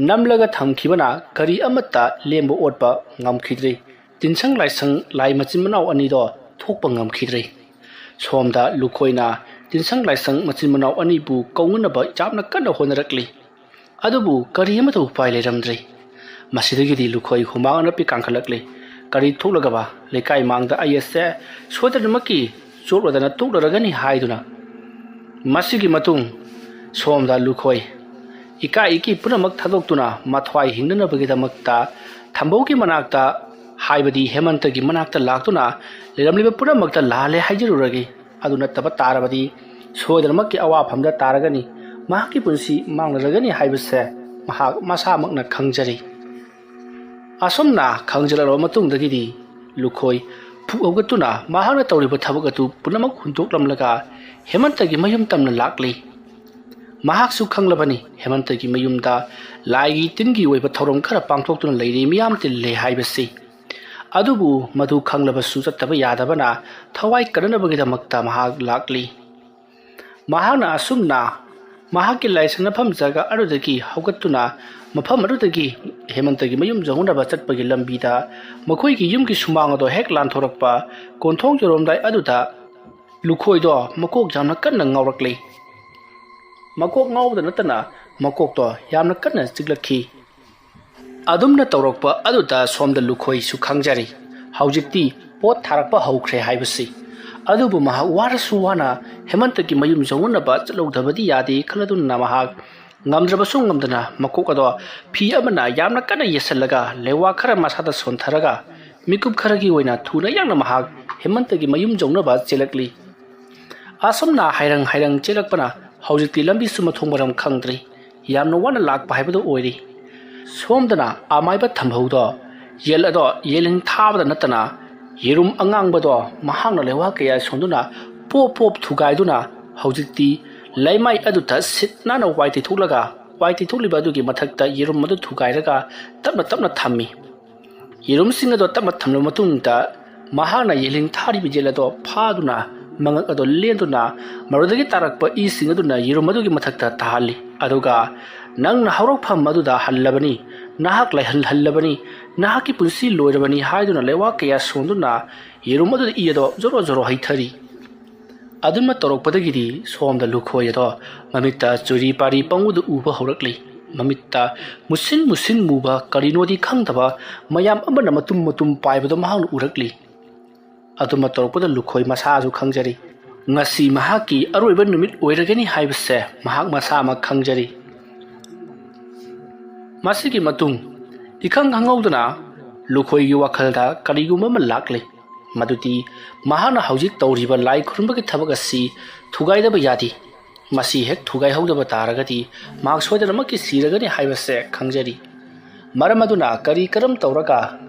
ꯅꯝꯂꯒ ꯊꯝꯈꯤꯕꯅ ꯀꯔꯤ ꯑꯃꯠꯇ ꯂꯦꯝꯕ ꯑꯣꯠꯄ ꯉꯝꯈꯤꯗ꯭ꯔꯤ꯫ ꯇꯤꯟꯁꯪ ꯂꯥꯏꯁꯪ ꯂꯥꯏ ꯃꯆꯤꯟ ꯃꯅꯥꯎ ꯑꯅꯤꯗꯣ ꯊꯣꯛꯄ ꯉꯝꯈꯤꯗ꯭ꯔꯤ꯫ ꯁꯣꯝꯗ ꯂꯨꯈꯣꯏꯅ ꯇꯤꯟꯁꯪ ꯂꯥꯏꯁꯪ ꯃꯆꯤꯟ ꯃꯅꯥꯎ ꯑꯅꯤꯕꯨ ꯀꯧꯅꯅꯕ ꯌꯥꯝꯅ ꯀꯟꯅ ꯍꯣꯠꯅꯔꯛꯂꯤ꯫ ꯑꯗꯨꯕꯨ ꯀꯔꯤ ꯑꯃꯠꯇ ꯎꯄꯥꯏ ꯂꯩꯔꯝꯗ꯭ꯔꯦ꯫ ꯃꯁꯤꯗꯒꯤꯗꯤ ꯂꯨꯈꯣꯏ ꯍꯨꯃꯥꯡ ꯑꯅꯞꯄꯤ ꯀꯥꯡꯈꯠꯂꯛꯂꯤ꯫ ꯀꯔꯤ ꯊꯣꯛꯂꯒꯕ? ꯂꯩꯀꯥꯏ ꯃꯥꯡꯗ ꯑꯩ ꯑꯁꯦ ꯁꯣꯏꯗꯅꯃꯛꯀꯤ ꯆꯣꯠꯂꯗꯅ ꯇꯣꯛꯂꯔꯒꯅꯤ ꯍꯥꯏꯗꯨꯅ꯫ ꯃꯁꯤꯒꯤ ꯃꯇꯨꯡ ꯁꯣꯝꯗ ꯂꯨꯈꯣꯏ ꯏꯀꯥꯏ ꯏꯀꯤ ꯄꯨꯝꯅꯃꯛ ꯊꯥꯗꯣꯛꯇꯨꯅ ꯃꯊ꯭ꯋꯥꯏ ꯍꯤꯡꯅꯅꯕꯒꯤꯗꯃꯛꯇ ꯊꯝꯕꯧꯒꯤ ꯃꯅꯥꯛꯇ, ꯍꯥꯏꯕꯗꯤ ꯍꯦꯃꯟꯇꯒꯤ ꯃꯅꯥꯛꯇ ꯂꯥꯛꯇꯨꯅ ꯂꯩꯔꯝꯂꯤꯕ ꯄꯨꯝꯅꯃꯛꯇ ꯂꯥꯜꯂꯦ ꯍꯥꯏꯖꯔꯨꯔꯒꯦ꯫ ꯑꯗꯨ ꯅꯠꯇꯕ ꯇꯥꯔꯕꯗꯤ ꯁꯣꯏꯗꯅꯃꯛꯀꯤ ꯑꯋꯥꯐꯝꯗ ꯇꯥꯔꯒꯅꯤ, ꯃꯍꯥꯛꯀꯤ ꯄꯨꯟꯁꯤ ꯃꯥꯡꯂꯔꯒꯅꯤ ꯍꯥꯏꯕꯁꯦ ꯃꯍꯥꯛ ꯃꯁꯥꯃꯛꯅ ꯈꯪꯖꯔꯤ꯫ ꯑꯁꯨꯝꯅ ꯈꯪꯖꯤꯜꯂꯛꯂꯕ ꯃꯇꯨꯡꯗꯒꯤꯗꯤ ꯂꯨꯈꯣꯏ ꯐꯨꯛ ꯍꯧꯒꯠꯇꯨꯅ ꯃꯍꯥꯛꯅ ꯇꯧꯔꯤꯕ ꯊꯕꯛ ꯑꯗꯨ ꯄꯨꯝꯅꯃꯛ ꯍꯨꯟꯗꯣꯛꯂꯝꯂꯒ ꯍꯦꯃꯟꯇꯒꯤ ꯃꯌꯨꯝ ꯇꯝꯅ ꯂꯥꯛꯂꯤ꯫ ꯃꯍꯥꯛꯁꯨ ꯈꯪꯂꯕꯅꯤ ꯍꯦꯃꯟꯇꯒꯤ ꯃꯌꯨꯝꯗ ꯂꯥꯏꯒꯤ ꯇꯤꯟꯒꯤ ꯑꯣꯏꯕ ꯊꯧꯔꯝ ꯈꯔ ꯄꯥꯡꯊꯣꯛꯇꯨꯅ ꯂꯩꯔꯤ, ꯃꯤꯌꯥꯝ ꯇꯤꯜꯂꯦ ꯍꯥꯏꯕꯁꯤ꯫ ꯑꯗꯨꯕꯨ ꯃꯗꯨ ꯈꯪꯂꯕꯁꯨ ꯆꯠꯇꯕ ꯌꯥꯗꯕꯅ ꯊꯋꯥꯏ ꯀꯟꯅꯅꯕꯒꯤꯗꯃꯛꯇ ꯃꯍꯥꯛ ꯂꯥꯛꯂꯤ꯫ ꯃꯍꯥꯛꯅ ꯑꯁꯨꯝꯅ ꯃꯍꯥꯛꯀꯤ ꯂꯥꯏꯁꯪꯅꯐꯝ ꯖꯒꯥ ꯑꯗꯨꯗꯒꯤ ꯍꯧꯒꯠꯇꯨꯅ ꯃꯐꯝ ꯑꯗꯨꯗꯒꯤ ꯍꯦꯃꯟꯇꯒꯤ ꯃꯌꯨꯝ ꯌꯧꯅꯅꯕ ꯆꯠꯄꯒꯤ ꯂꯝꯕꯤꯗ ꯃꯈꯣꯏꯒꯤ ꯌꯨꯝꯒꯤ ꯁꯨꯃꯥꯡ ꯑꯗꯣ ꯍꯦꯛ ꯂꯥꯟꯊꯣꯔꯛꯄ ꯀꯣꯟꯊꯣꯡ ꯌꯧꯔꯝꯗꯥꯏ ꯑꯗꯨꯗ ꯂꯨꯈꯣꯏꯗꯣ ꯃꯀꯣꯛ ꯌꯥꯝꯅ ꯀꯟꯅ ꯉꯥꯎꯔꯛꯂꯤ꯫ ꯃꯀꯣꯛ ꯉꯥꯎꯕꯗ ꯅꯠꯇꯅ ꯃꯀꯣꯛꯇꯣ ꯌꯥꯝꯅ ꯀꯟꯅ ꯆꯤꯛꯂꯛꯈꯤ꯫ ꯑꯗꯨꯝꯅ ꯇꯧꯔꯛꯄ ꯑꯗꯨꯗ ꯁꯣꯝꯗ ꯂꯨꯈꯣꯏꯁꯨ ꯈꯪꯖꯔꯤ ꯍꯧꯖꯤꯛꯇꯤ ꯄꯣꯠ ꯊꯥꯔꯛꯄ ꯍꯧꯈ꯭ꯔꯦ ꯍꯥꯏꯕꯁꯤ꯫ ꯑꯗꯨꯕꯨ ꯃꯍꯥꯛ ꯋꯥꯔꯁꯨ ꯋꯥꯅ ꯍꯦꯃꯟꯇꯒꯤ ꯃꯌꯨꯝ ꯌꯧꯅꯅꯕ ꯆꯠꯍꯧꯗꯕꯗꯤ ꯌꯥꯗꯦ ꯈꯜꯂꯗꯨꯅ ꯃꯍꯥꯛ ꯉꯝꯗ꯭ꯔꯕꯁꯨ ꯉꯝꯗꯅ ꯃꯀꯣꯛ ꯑꯗꯣ ꯐꯤ ꯑꯃꯅ ꯌꯥꯝꯅ ꯀꯟꯅ ꯌꯦꯠꯁꯜꯂꯒ ꯂꯩꯋꯥ ꯈꯔ ꯃꯁꯥꯗ ꯁꯣꯟꯊꯔꯒ ꯃꯤꯀꯨꯞ ꯈꯔꯒꯤ ꯑꯣꯏꯅ ꯊꯨꯅ ꯌꯥꯡꯅ ꯃꯍꯥꯛ ꯍꯦꯃꯟꯇꯒꯤ ꯃꯌꯨꯝ ꯌꯧꯅꯕ ꯆꯦꯜꯂꯛꯂꯤ꯫ ꯑꯁꯨꯝꯅ ꯍꯥꯏꯔꯪ ꯍꯥꯏꯔꯪ ꯆꯦꯜꯂꯛꯄꯅ ꯍꯧꯖꯤꯛꯇꯤ ꯂꯝꯕꯤꯁꯨ ꯃꯊꯣꯡ ꯃꯔꯝ ꯈꯪꯗ꯭ꯔꯤ꯫ ꯌꯥꯝꯅ ꯋꯥꯅ ꯂꯥꯛꯄ ꯍꯥꯏꯕꯗꯨ ꯑꯣꯏꯔꯤ꯫ ꯁꯣꯝꯗꯅ ꯑꯃꯥꯏꯕ ꯊꯝꯍꯧꯗꯣ ꯌꯦꯜ ꯑꯗꯣ ꯌꯦꯜꯍꯤꯡ ꯊꯥꯕꯗ ꯅꯠꯇꯅ ꯌꯦꯔꯨꯝ ꯑꯉꯥꯡꯕꯗꯣ ꯃꯍꯥꯛꯅ ꯂꯩꯋꯥ ꯀꯌꯥ ꯁꯣꯟꯗꯨꯅ ꯄꯣꯞ ꯄꯣꯞ ꯊꯨꯒꯥꯏꯗꯨꯅ ꯍꯧꯖꯤꯛꯇꯤ ꯂꯩꯃꯥꯏ ꯑꯗꯨꯗ ꯁꯤꯠ ꯅꯥꯟꯅ ꯋꯥꯏ ꯇꯩꯊꯣꯛꯂꯒ ꯋꯥꯏ ꯇꯩꯊꯣꯛꯂꯤꯕ ꯑꯗꯨꯒꯤ ꯃꯊꯛꯇ ꯌꯦꯔꯨꯝ ꯑꯗꯨ ꯊꯨꯒꯥꯏꯔꯒ ꯇꯞꯅ ꯇꯞꯅ ꯊꯝꯃꯤ꯫ ꯌꯦꯔꯨꯝꯁꯤꯡ ꯑꯗꯣ ꯇꯞꯅ ꯊꯝꯂꯕ ꯃꯇꯨꯡꯗ ꯃꯍꯥꯛꯅ ꯌꯦꯜꯍꯤꯡ ꯊꯥꯔꯤꯕ ꯌꯦꯜ ꯑꯗꯣ ꯐꯥꯗꯨꯅ ꯃꯉꯛ ꯑꯗꯨ ꯂꯦꯟꯗꯨꯅ ꯃꯗꯨꯗꯒꯤ ꯇꯥꯔꯛꯄ ꯏꯁꯤꯡ ꯑꯗꯨꯅ ꯌꯦꯔꯨꯝ ꯑꯗꯨꯒꯤ ꯃꯊꯛꯇ ꯇꯥꯍꯜꯂꯤ꯫ ꯑꯗꯨꯒ "ꯅꯪꯅ ꯍꯧꯔꯛꯐꯝ ꯑꯗꯨꯗ ꯍꯜꯂꯕꯅꯤ, ꯅꯍꯥꯛ ꯂꯩꯍꯜ ꯍꯜꯂꯕꯅꯤ, ꯅꯍꯥꯛꯀꯤ ꯄꯨꯟꯁꯤ ꯂꯣꯏꯔꯕꯅꯤ" ꯍꯥꯏꯗꯨꯅ ꯂꯩꯋꯥ ꯀꯌꯥ ꯁꯣꯟꯗꯨꯅ ꯌꯦꯔꯨꯝ ꯑꯗꯨꯗ ꯏ ꯑꯗꯣ ꯖꯣꯔꯣ ꯖꯣꯔꯣ ꯍꯩꯊꯔꯤ꯫ ꯑꯗꯨꯃ ꯇꯧꯔꯛꯄꯗꯒꯤꯗꯤ ꯁꯣꯝꯗ ꯂꯨꯈꯣꯏ ꯑꯗꯣ ꯃꯃꯤꯠꯇ ꯆꯨꯔꯤ ꯄꯥꯔꯤ ꯄꯪꯎꯗ ꯎꯕ ꯍꯧꯔꯛꯂꯤ꯫ ꯃꯃꯤꯠꯇ ꯃꯨꯁꯤꯟ ꯃꯨꯁꯤꯟ ꯃꯨꯕ, ꯀꯔꯤꯅꯣꯗꯤ ꯈꯪꯗꯕ ꯃꯌꯥꯝ ꯑꯃꯅ ꯃꯇꯨꯝ ꯃꯇꯨꯝ ꯄꯥꯏꯕꯗꯣ ꯃꯍꯥꯛꯅ ꯎꯔꯛꯂꯤ꯫ ꯑꯗꯨꯃ ꯇꯧꯔꯛꯄꯗ ꯂꯨꯈꯣꯏ ꯃꯁꯥꯁꯨ ꯈꯪꯖꯔꯤ꯫ ꯉꯁꯤ ꯃꯍꯥꯛꯀꯤ ꯑꯔꯣꯏꯕ ꯅꯨꯃꯤꯠ ꯑꯣꯏꯔꯒꯅꯤ ꯍꯥꯏꯕꯁꯦ ꯃꯍꯥꯛ ꯃꯁꯥꯃꯛ ꯈꯪꯖꯔꯤ꯫ ꯃꯁꯤꯒꯤ ꯃꯇꯨꯡ ꯏꯈꯪ ꯈꯪꯍꯧꯗꯅ ꯂꯨꯈꯣꯏꯒꯤ ꯋꯥꯈꯜꯗ ꯀꯔꯤꯒꯨꯝꯕ ꯑꯃ ꯂꯥꯛꯂꯤ꯫ ꯃꯗꯨꯗꯤ ꯃꯍꯥꯛꯅ ꯍꯧꯖꯤꯛ ꯇꯧꯔꯤꯕ ꯂꯥꯏ ꯈꯨꯔꯨꯝꯕꯒꯤ ꯊꯕꯛ ꯑꯁꯤ ꯊꯨꯒꯥꯏꯗꯕ ꯌꯥꯗꯦ꯫ ꯃꯁꯤ ꯍꯦꯛ ꯊꯨꯒꯥꯏꯍꯧꯗꯕ ꯇꯥꯔꯒꯗꯤ ꯃꯍꯥꯛ ꯁꯣꯏꯗꯅꯃꯛꯀꯤ ꯁꯤꯔꯒꯅꯤ ꯍꯥꯏꯕꯁꯦ ꯈꯪꯖꯔꯤ꯫ ꯃꯔꯝ ꯑꯗꯨꯅ ꯀꯔꯤ ꯀꯔꯝ ꯇꯧꯔꯒ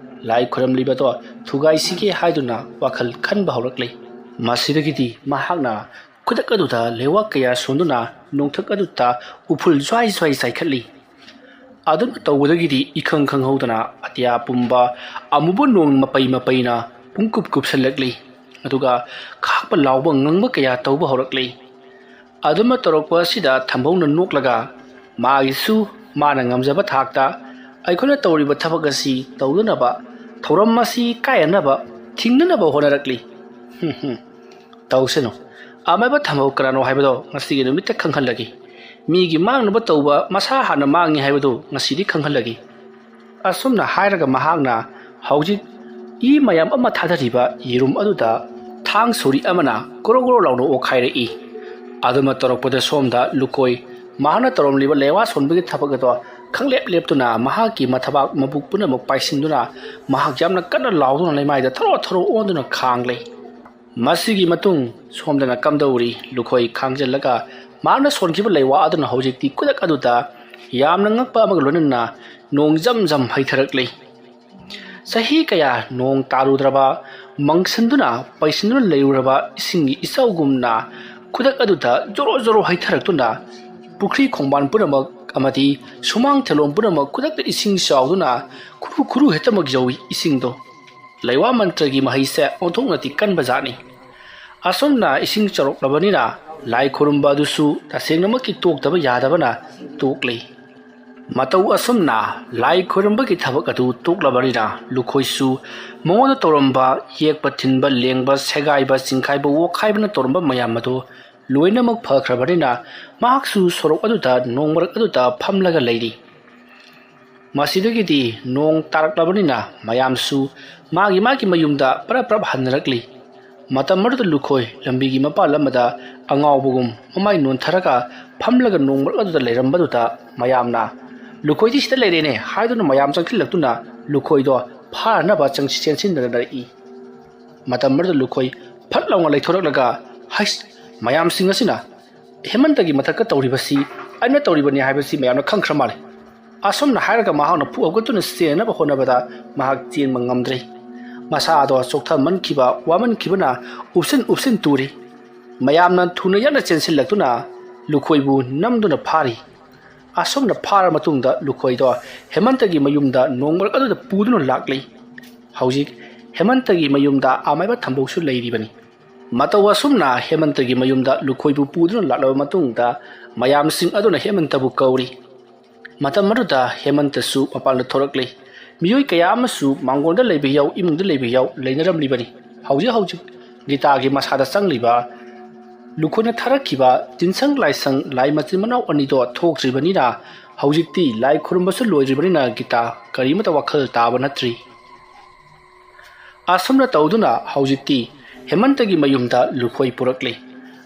ꯂꯥꯏ ꯈꯨꯔꯨꯝꯂꯤꯕꯗꯣ ꯊꯨꯒꯥꯏꯁꯤꯒꯦ ꯍꯥꯏꯗꯨꯅ ꯋꯥꯈꯜ ꯈꯟꯕ ꯍꯧꯔꯛꯂꯤ꯫ ꯃꯁꯤꯗꯒꯤꯗꯤ ꯃꯍꯥꯛꯅ ꯈꯨꯗꯛ ꯑꯗꯨꯗ ꯂꯩꯋꯥ ꯀꯌꯥ ꯁꯣꯟꯗꯨꯅ ꯅꯣꯡꯊꯛ ꯑꯗꯨꯗ ꯎꯐꯨꯜ ꯖ꯭ꯋꯥꯏ ꯖ꯭ꯋꯥꯏ ꯆꯥꯏꯈꯠꯂꯤ꯫ ꯑꯗꯨꯝꯅ ꯇꯧꯕꯗꯒꯤꯗꯤ ꯏꯈꯪ ꯈꯪꯍꯧꯗꯅ ꯑꯇꯤꯌꯥ ꯄꯨꯝꯕ ꯑꯃꯨꯕ ꯅꯣꯡ ꯃꯄꯩ ꯃꯄꯩꯅ ꯄꯨꯡꯀꯨꯞ ꯀꯨꯞꯁꯜꯂꯛꯂꯤ꯫ ꯑꯗꯨꯒ ꯈꯥꯛꯄ ꯂꯥꯎꯕ ꯉꯪꯕ ꯀꯌꯥ ꯇꯧꯕ ꯍꯧꯔꯛꯂꯤ꯫ ꯑꯗꯨꯃ ꯇꯧꯔꯛꯄ ꯑꯁꯤꯗ ꯊꯝꯕꯧꯅ ꯅꯣꯛꯂꯒ ꯃꯥꯒꯤꯁꯨ ꯃꯥꯅ ꯉꯝꯖꯕ ꯊꯥꯛꯇ ꯑꯩꯈꯣꯏꯅ ꯇꯧꯔꯤꯕ ꯊꯕꯛ ꯑꯁꯤ ꯇꯧꯗꯅꯕ, ꯊꯧꯔꯝ ꯑꯁꯤ ꯀꯥꯏꯅꯅꯕ, ꯊꯤꯡꯅꯅꯕ ꯍꯣꯠꯅꯔꯛꯂꯤ꯫ "ꯍꯨꯝ ꯍꯨꯝ, ꯇꯧꯁꯅꯨ꯫ ꯑꯃꯥꯏꯕ ꯊꯝꯕꯧ ꯀꯅꯥꯅꯣ ꯍꯥꯏꯕꯗꯣ ꯉꯁꯤꯒꯤ ꯅꯨꯃꯤꯠꯇ ꯈꯪꯍꯜꯂꯒꯦ꯫ ꯃꯤꯒꯤ ꯃꯥꯡꯅꯕ ꯇꯧꯕ ꯃꯁꯥ ꯍꯥꯟꯅ ꯃꯥꯡꯉꯤ ꯍꯥꯏꯕꯗꯨ ꯉꯁꯤꯗꯤ ꯈꯪꯍꯜꯂꯒꯦ"꯫ ꯑꯁꯨꯝꯅ ꯍꯥꯏꯔꯒ ꯃꯍꯥꯛꯅ ꯍꯧꯖꯤꯛ ꯏ ꯃꯌꯥꯝ ꯑꯃ ꯊꯥꯗꯔꯤꯕ ꯌꯦꯔꯨꯝ ꯑꯗꯨꯗ ꯊꯥꯡ ꯁꯣꯔꯤ ꯑꯃꯅ ꯒꯣꯔꯣ ꯒꯣꯔꯣ ꯂꯥꯎꯅ ꯑꯣꯠꯈꯥꯏꯔꯛꯏ꯫ ꯑꯗꯨꯃ ꯇꯧꯔꯛꯄꯗ ꯁꯣꯝꯗ ꯂꯨꯀꯣꯏ ꯃꯍꯥꯛꯅ ꯇꯧꯔꯝꯂꯤꯕ ꯂꯩꯋꯥ ꯁꯣꯟꯕꯒꯤ ꯊꯕꯛ ꯑꯗꯣ ꯈꯪꯂꯦꯞ ꯂꯦꯞꯇꯨꯅ ꯃꯍꯥꯛꯀꯤ ꯃꯊꯕꯥꯛ ꯃꯕꯨꯛ ꯄꯨꯝꯅꯃꯛ ꯄꯥꯏꯁꯤꯟꯗꯨꯅ ꯃꯍꯥꯛ ꯌꯥꯝꯅ ꯀꯟꯅ ꯂꯥꯎꯗꯨꯅ ꯂꯩꯃꯥꯏꯗ ꯊꯔꯣ ꯊꯔꯣ ꯑꯣꯟꯗꯨꯅ ꯈꯥꯡꯂꯦ꯫ ꯃꯁꯤꯒꯤ ꯃꯇꯨꯡ ꯁꯣꯝꯗꯅ ꯀꯝꯗꯧꯔꯤ? ꯂꯨꯈꯣꯏ ꯈꯥꯡꯖꯤꯜꯂꯒ ꯃꯍꯥꯛꯅ ꯁꯣꯟꯈꯤꯕ ꯂꯩꯋꯥ ꯑꯗꯨꯅ ꯍꯧꯖꯤꯛꯇꯤ ꯈꯨꯗꯛ ꯑꯗꯨꯗ ꯌꯥꯝꯅ ꯉꯛꯄ ꯑꯃꯒ ꯂꯣꯏꯅꯅ ꯅꯣꯡ ꯖꯝ ꯖꯝ ꯍꯩꯊꯔꯛꯂꯤ꯫ ꯆꯍꯤ ꯀꯌꯥ ꯅꯣꯡ ꯇꯥꯔꯨꯗ꯭ꯔꯕ, ꯃꯪꯁꯤꯟꯗꯨꯅ ꯄꯩꯁꯤꯟꯗꯨꯅ ꯂꯩꯔꯨꯔꯕ ꯏꯁꯤꯡꯒꯤ ꯏꯆꯥꯎꯒꯨꯝꯅ ꯈꯨꯗꯛ ꯑꯗꯨꯗ ꯖꯣꯔꯣ ꯖꯣꯔꯣ ꯍꯩꯊꯔꯛꯇꯨꯅ ꯄꯨꯈ꯭ꯔꯤ ꯈꯣꯡꯕꯥꯟ ꯄꯨꯝꯅꯃꯛ ꯑꯃꯗꯤ ꯁꯨꯃꯥꯡ ꯊꯦꯂꯣꯝ ꯄꯨꯝꯅꯃꯛ ꯈꯨꯗꯛꯇ ꯏꯁꯤꯡ ꯆꯥꯎꯗꯨꯅ ꯈꯨꯔꯨ ꯈꯨꯔꯨ ꯍꯦꯛꯇꯃꯛ ꯌꯧꯏ ꯏꯁꯤꯡꯗꯣ꯫ ꯂꯩꯋꯥ ꯃꯟꯇ꯭ꯔꯒꯤ ꯃꯍꯩꯁꯦ ꯑꯣꯟꯊꯣꯛꯅꯗꯤ ꯀꯟꯕ ꯖꯥꯠꯅꯤ꯫ ꯑꯁꯨꯝꯅ ꯏꯁꯤꯡ ꯆꯥꯎꯔꯛꯂꯕꯅꯤꯅ ꯂꯥꯏ ꯈꯨꯔꯨꯝꯕ ꯑꯗꯨꯁꯨ ꯇꯁꯦꯡꯅꯃꯛꯀꯤ ꯇꯣꯛꯇꯕ ꯌꯥꯗꯕꯅ ꯇꯣꯛꯂꯤ꯫ ꯃꯇꯧ ꯑꯁꯨꯝꯅ ꯂꯥꯏ ꯈꯨꯔꯨꯝꯕꯒꯤ ꯊꯕꯛ ꯑꯗꯨ ꯇꯣꯛꯂꯕꯅꯤꯅ ꯂꯨꯈꯣꯏꯁꯨ ꯃꯉꯣꯟꯗ ꯇꯧꯔꯝꯕ ꯌꯦꯛꯄ ꯊꯤꯟꯕ, ꯂꯦꯡꯕ, ꯁꯦꯒꯥꯏꯕ, ꯆꯤꯡꯈꯥꯏꯕ, ꯑꯣꯛꯈꯥꯏꯕꯅ ꯇꯧꯔꯝꯕ ꯃꯌꯥꯝ ꯑꯗꯨ ꯂꯣꯏꯅꯃꯛ ꯐꯈ꯭ꯔꯕꯅꯤꯅ ꯃꯍꯥꯛꯁꯨ ꯁꯣꯔꯣꯛ ꯑꯗꯨꯗ, ꯅꯣꯡ ꯃꯔꯛ ꯑꯗꯨꯗ ꯐꯝꯂꯒ ꯂꯩꯔꯤ꯫ ꯃꯁꯤꯗꯒꯤꯗꯤ ꯅꯣꯡ ꯇꯥꯔꯛꯂꯕꯅꯤꯅ ꯃꯌꯥꯝꯁꯨ ꯃꯥꯒꯤ ꯃꯥꯒꯤ ꯃꯌꯨꯝꯗ ꯄꯔꯞ ꯄꯔꯞ ꯍꯟꯅꯔꯛꯂꯤ꯫ ꯃꯇꯝ ꯑꯗꯨꯗ ꯂꯨꯈꯣꯏ ꯂꯝꯕꯤꯒꯤ ꯃꯄꯥꯜ ꯑꯃꯗ ꯑꯉꯥꯎꯕꯒꯨꯝ ꯃꯃꯥꯏ ꯅꯣꯟꯊꯔꯒ ꯐꯝꯂꯒ ꯅꯣꯡ ꯃꯔꯛ ꯑꯗꯨꯗ ꯂꯩꯔꯝꯕꯗꯨꯗ ꯃꯌꯥꯝꯅ "ꯂꯨꯈꯣꯏꯗꯤ ꯁꯤꯗ ꯂꯩꯔꯦꯅꯦ" ꯍꯥꯏꯗꯨꯅ ꯃꯌꯥꯝ ꯆꯪꯁꯤꯜꯂꯛꯇꯨꯅ ꯂꯨꯈꯣꯏꯗꯣ ꯐꯥꯅꯅꯕ ꯆꯪꯁꯤ ꯆꯦꯟꯁꯤꯟꯅꯔꯛꯏ꯫ ꯃꯇꯝ ꯑꯗꯨꯗ ꯂꯨꯈꯣꯏ ꯐꯠ ꯂꯥꯎꯅ ꯂꯩꯊꯣꯔꯛꯂꯒ, "ꯍꯩꯁ, ꯃꯌꯥꯝꯁꯤꯡ ꯑꯁꯤꯅ ꯍꯦꯃꯟꯇꯒꯤ ꯃꯊꯛꯇ ꯇꯧꯔꯤꯕꯁꯤ ꯑꯩꯅ ꯇꯧꯔꯤꯕꯅꯤ ꯍꯥꯏꯕꯁꯤ ꯃꯌꯥꯝꯅ ꯈꯪꯈ꯭ꯔ ꯃꯥꯜꯂꯦ"꯫ ꯑꯁꯨꯝꯅ ꯍꯥꯏꯔꯒ ꯃꯍꯥꯛꯅ ꯐꯨ ꯍꯧꯒꯠꯇꯨꯅ ꯆꯦꯟꯅꯕ ꯍꯣꯠꯅꯕꯗ ꯃꯍꯥꯛ ꯆꯦꯟꯕ ꯉꯝꯗ꯭ꯔꯦ꯫ ꯃꯁꯥꯗꯣ ꯆꯣꯛꯊꯃꯟꯈꯤꯕ, ꯋꯥꯃꯟꯈꯤꯕꯅ ꯎꯞꯁꯤꯟ ꯎꯞꯁꯤꯟ ꯇꯨꯔꯤ꯫ ꯃꯌꯥꯝꯅ ꯊꯨꯅ ꯌꯥꯡꯅ ꯆꯦꯟꯁꯤꯜꯂꯛꯇꯨꯅ ꯂꯨꯈꯣꯏꯕꯨ ꯅꯝꯗꯨꯅ ꯐꯥꯔꯤ꯫ ꯑꯁꯨꯝꯅ ꯐꯥꯔ ꯃꯇꯨꯡꯗ ꯂꯨꯈꯣꯏꯗꯣ ꯍꯦꯃꯟꯇꯒꯤ ꯃꯌꯨꯝꯗ ꯅꯣꯡ ꯃꯔꯛ ꯑꯗꯨꯗ ꯄꯨꯗꯨꯅ ꯂꯥꯛꯂꯤ꯫ ꯍꯧꯖꯤꯛ ꯍꯦꯃꯟꯇꯒꯤ ꯃꯌꯨꯝꯗ ꯑꯃꯥꯏꯕ ꯊꯝꯕꯧꯁꯨ ꯂꯩꯔꯤꯕꯅꯤ꯫ ꯃꯇꯧ ꯑꯁꯨꯝꯅ ꯍꯦꯃꯟꯇꯒꯤ ꯃꯌꯨꯝꯗ ꯂꯨꯈꯣꯏꯕꯨ ꯄꯨꯗꯨꯅ ꯂꯥꯛꯂꯕ ꯃꯇꯨꯡꯗ ꯃꯌꯥꯝꯁꯤꯡ ꯑꯗꯨꯅ ꯍꯦꯃꯟꯇꯕꯨ ꯀꯧꯔꯤ꯫ ꯃꯇꯝ ꯑꯗꯨꯗ ꯍꯦꯃꯟꯇꯁꯨ ꯃꯄꯥꯟꯗ ꯊꯣꯔꯛꯂꯤ꯫ ꯃꯤꯑꯣꯏ ꯀꯌꯥ ꯑꯃꯁꯨ ꯃꯥꯡꯒꯣꯜꯗ ꯂꯩꯕ ꯌꯥꯎ, ꯏꯃꯨꯡꯗ ꯂꯩꯕ ꯌꯥꯎ ꯂꯩꯅꯔꯝꯂꯤꯕꯅꯤ꯫ ꯍꯧꯖꯤꯛ ꯍꯧꯖꯤꯛ ꯒꯤꯇꯥꯒꯤ ꯃꯁꯥꯗ ꯆꯪꯂꯤꯕ ꯂꯨꯈꯣꯏꯅ ꯊꯥꯔꯛꯈꯤꯕ ꯇꯤꯟꯁꯪ ꯂꯥꯏꯁꯪ ꯂꯥꯏ ꯃꯆꯤꯟ ꯃꯅꯥꯎ ꯑꯅꯤꯗꯣ ꯊꯣꯛꯇ꯭ꯔꯤꯕꯅꯤꯅ ꯍꯧꯖꯤꯛꯇꯤ ꯂꯥꯏ ꯈꯨꯔꯨꯝꯕꯁꯨ ꯂꯣꯏꯗ꯭ꯔꯤꯕꯅꯤꯅ ꯒꯤꯇꯥ ꯀꯔꯤꯃꯠꯇ ꯋꯥꯈꯜ ꯇꯥꯕ ꯅꯠꯇ꯭ꯔꯤ꯫ ꯑꯁꯨꯝꯅ ꯇꯧꯗꯨꯅ ꯍꯧꯖꯤꯛꯇꯤ ꯍꯦꯃꯟꯇꯒꯤ ꯃꯌꯨꯝꯗ ꯂꯨꯈꯣꯏ ꯄꯨꯔꯛꯂꯤ꯫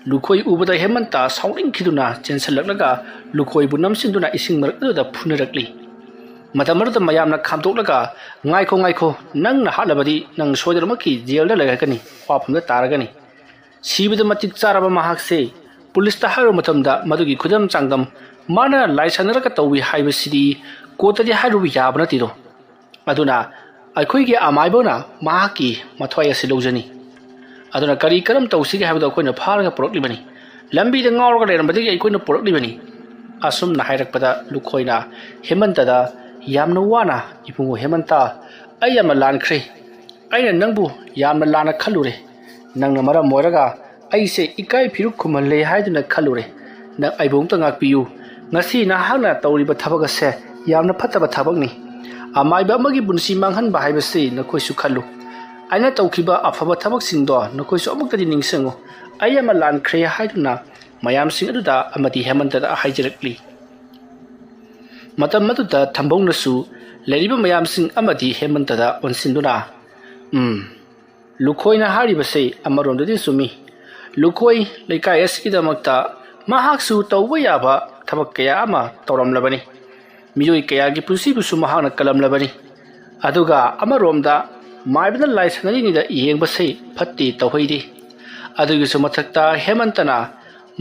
ꯂꯨꯈꯣꯏ ꯎꯕꯗ ꯍꯦꯃꯟꯇ ꯁꯥꯎꯅꯤꯡꯈꯤꯗꯨꯅ ꯆꯦꯟꯁꯤꯜꯂꯛꯂꯒ ꯂꯨꯈꯣꯏꯕꯨ ꯅꯝꯁꯤꯟꯗꯨꯅ ꯏꯁꯤꯡ ꯃꯔꯛ ꯑꯗꯨꯗ ꯐꯨꯅꯔꯛꯂꯤ꯫ ꯃꯇꯝ ꯑꯗꯨꯗ ꯃꯌꯥꯝꯅ ꯈꯥꯝꯗꯣꯛꯂꯒ, "ꯉꯥꯏꯈꯣ, ꯉꯥꯏꯈꯣ, ꯅꯪꯅ ꯍꯥꯠꯂꯕꯗꯤ ꯅꯪ ꯁꯣꯏꯗꯅꯃꯛꯀꯤ ꯖꯦꯜꯗ ꯂꯩꯔꯛꯀꯅꯤ, ꯋꯥꯐꯝꯗ ꯇꯥꯔꯒꯅꯤ꯫ ꯁꯤꯕꯗ ꯃꯇꯤꯛ ꯆꯥꯔꯕ ꯃꯍꯥꯛꯁꯦ ꯄꯨꯂꯤꯁꯇ ꯍꯥꯏꯔꯨꯕ ꯃꯇꯝꯗ ꯃꯗꯨꯒꯤ ꯈꯨꯗꯝ ꯆꯥꯡꯗꯝ ꯃꯥꯅ ꯂꯥꯏ ꯁꯥꯟꯅꯔꯒ ꯇꯧꯏ ꯍꯥꯏꯕꯁꯤꯗꯤ ꯀꯣꯔꯠꯇꯗꯤ ꯍꯥꯏꯔꯨꯕ ꯌꯥꯕ ꯅꯠꯇꯦꯗꯣ꯫ ꯑꯗꯨꯅ ꯑꯩꯈꯣꯏꯒꯤ ꯑꯃꯥꯏꯕꯅ ꯃꯍꯥꯛꯀꯤ ꯃꯊ꯭ꯋꯥꯏ ꯑꯁꯤ ꯂꯧꯖꯅꯤ꯫ ꯑꯗꯨꯅ ꯀꯔꯤ ꯀꯔꯝ ꯇꯧꯁꯤꯒꯦ ꯍꯥꯏꯕꯗꯨ ꯑꯩꯈꯣꯏꯅ ꯐꯥꯔꯒ ꯄꯨꯔꯛꯂꯤꯕꯅꯤ꯫ ꯂꯝꯕꯤꯗ ꯉꯥꯎꯔꯒ ꯂꯩꯔꯝꯕꯗꯒꯤ ꯑꯩꯈꯣꯏꯅ ꯄꯨꯔꯛꯂꯤꯕꯅꯤ"꯫ ꯑꯁꯨꯝꯅ ꯍꯥꯏꯔꯛꯄꯗ ꯂꯨꯈꯣꯏꯅ ꯍꯦꯃꯟꯇꯗ ꯌꯥꯝꯅ ꯋꯥꯅ, "ꯏꯕꯨꯡꯉꯣ ꯍꯦꯃꯟꯇ, ꯑꯩ ꯌꯥꯝꯅ ꯂꯥꯟꯈ꯭ꯔꯦ꯫ ꯑꯩꯅ ꯅꯪꯕꯨ ꯌꯥꯝꯅ ꯂꯥꯟꯅ ꯈꯜꯂꯨꯔꯦ꯫ ꯅꯪꯅ ꯃꯔꯝ ꯑꯣꯏꯔꯒ ꯑꯩꯁꯦ ꯏꯀꯥꯏ ꯐꯤꯔꯨꯛ ꯈꯨꯝꯍꯜꯂꯦ ꯍꯥꯏꯗꯨꯅ ꯈꯜꯂꯨꯔꯦ꯫ ꯅꯪ ꯑꯩꯕꯨ ꯑꯃꯨꯛꯇ ꯉꯥꯛꯄꯤꯌꯨ꯫ ꯉꯁꯤ ꯅꯍꯥꯛꯅ ꯇꯧꯔꯤꯕ ꯊꯕꯛ ꯑꯁꯦ ꯌꯥꯝꯅ ꯐꯠꯇꯕ ꯊꯕꯛꯅꯤ꯫ ꯑꯃꯥꯏꯕ ꯑꯃꯒꯤ ꯄꯨꯟꯁꯤ ꯃꯥꯡꯍꯟꯕ ꯍꯥꯏꯕꯁꯤ ꯅꯈꯣꯏꯁꯨ ꯈꯜꯂꯨ꯫ ꯑꯩꯅ ꯇꯧꯈꯤꯕ ꯑꯐꯕ ꯊꯕꯛꯁꯤꯡꯗꯣ ꯅꯈꯣꯏꯁꯨ ꯑꯃꯨꯛꯇꯗꯤ ꯅꯤꯡꯁꯤꯡꯉꯨ꯫ ꯑꯩ ꯑꯃ ꯂꯥꯟꯈ꯭ꯔꯦ ꯍꯥꯏꯗꯨꯅ ꯃꯌꯥꯝꯁꯤꯡ ꯑꯗꯨꯗ ꯑꯃꯗꯤ ꯍꯦꯃꯟꯇꯗ ꯍꯥꯏꯖꯔꯛꯂꯤ꯫ ꯃꯇꯝ ꯑꯗꯨꯗ ꯊꯝꯕꯧꯅꯁꯨ ꯂꯩꯔꯤꯕ ꯃꯌꯥꯝꯁꯤꯡ ꯑꯃꯗꯤ ꯍꯦꯃꯟꯇꯗ ꯑꯣꯟꯁꯤꯟꯗꯨꯅ, "ꯎꯝ, ꯂꯨꯈꯣꯏꯅ ꯍꯥꯏꯔꯤꯕꯁꯤ ꯑꯃꯔꯣꯝꯗꯗꯤ ꯆꯨꯝꯃꯤ꯫ ꯂꯨꯈꯣꯏ ꯂꯩꯀꯥꯏ ꯑꯁꯤꯒꯤꯗꯃꯛꯇ ꯃꯍꯥꯛꯁꯨ ꯇꯧꯕ ꯌꯥꯕ ꯊꯕꯛ ꯀꯌꯥ ꯑꯃ ꯇꯧꯔꯝꯂꯕꯅꯤ꯫ ꯃꯤꯑꯣꯏ ꯀꯌꯥꯒꯤ ꯄꯨꯟꯁꯤꯕꯨꯁꯨ ꯃꯍꯥꯛꯅ ꯀꯜꯂꯝꯂꯕꯅꯤ꯫ ꯑꯗꯨꯒ ꯑꯃꯔꯣꯝꯗ ꯃꯥꯏꯕꯅ ꯂꯥꯏ ꯁꯥꯟꯅꯔꯤꯉꯩꯗ ꯌꯦꯡꯕꯁꯤ ꯐꯠꯇꯦ ꯇꯧꯍꯩꯗꯦ꯫ ꯑꯗꯨꯒꯤꯁꯨ ꯃꯊꯛꯇ ꯍꯦꯃꯟꯇꯅ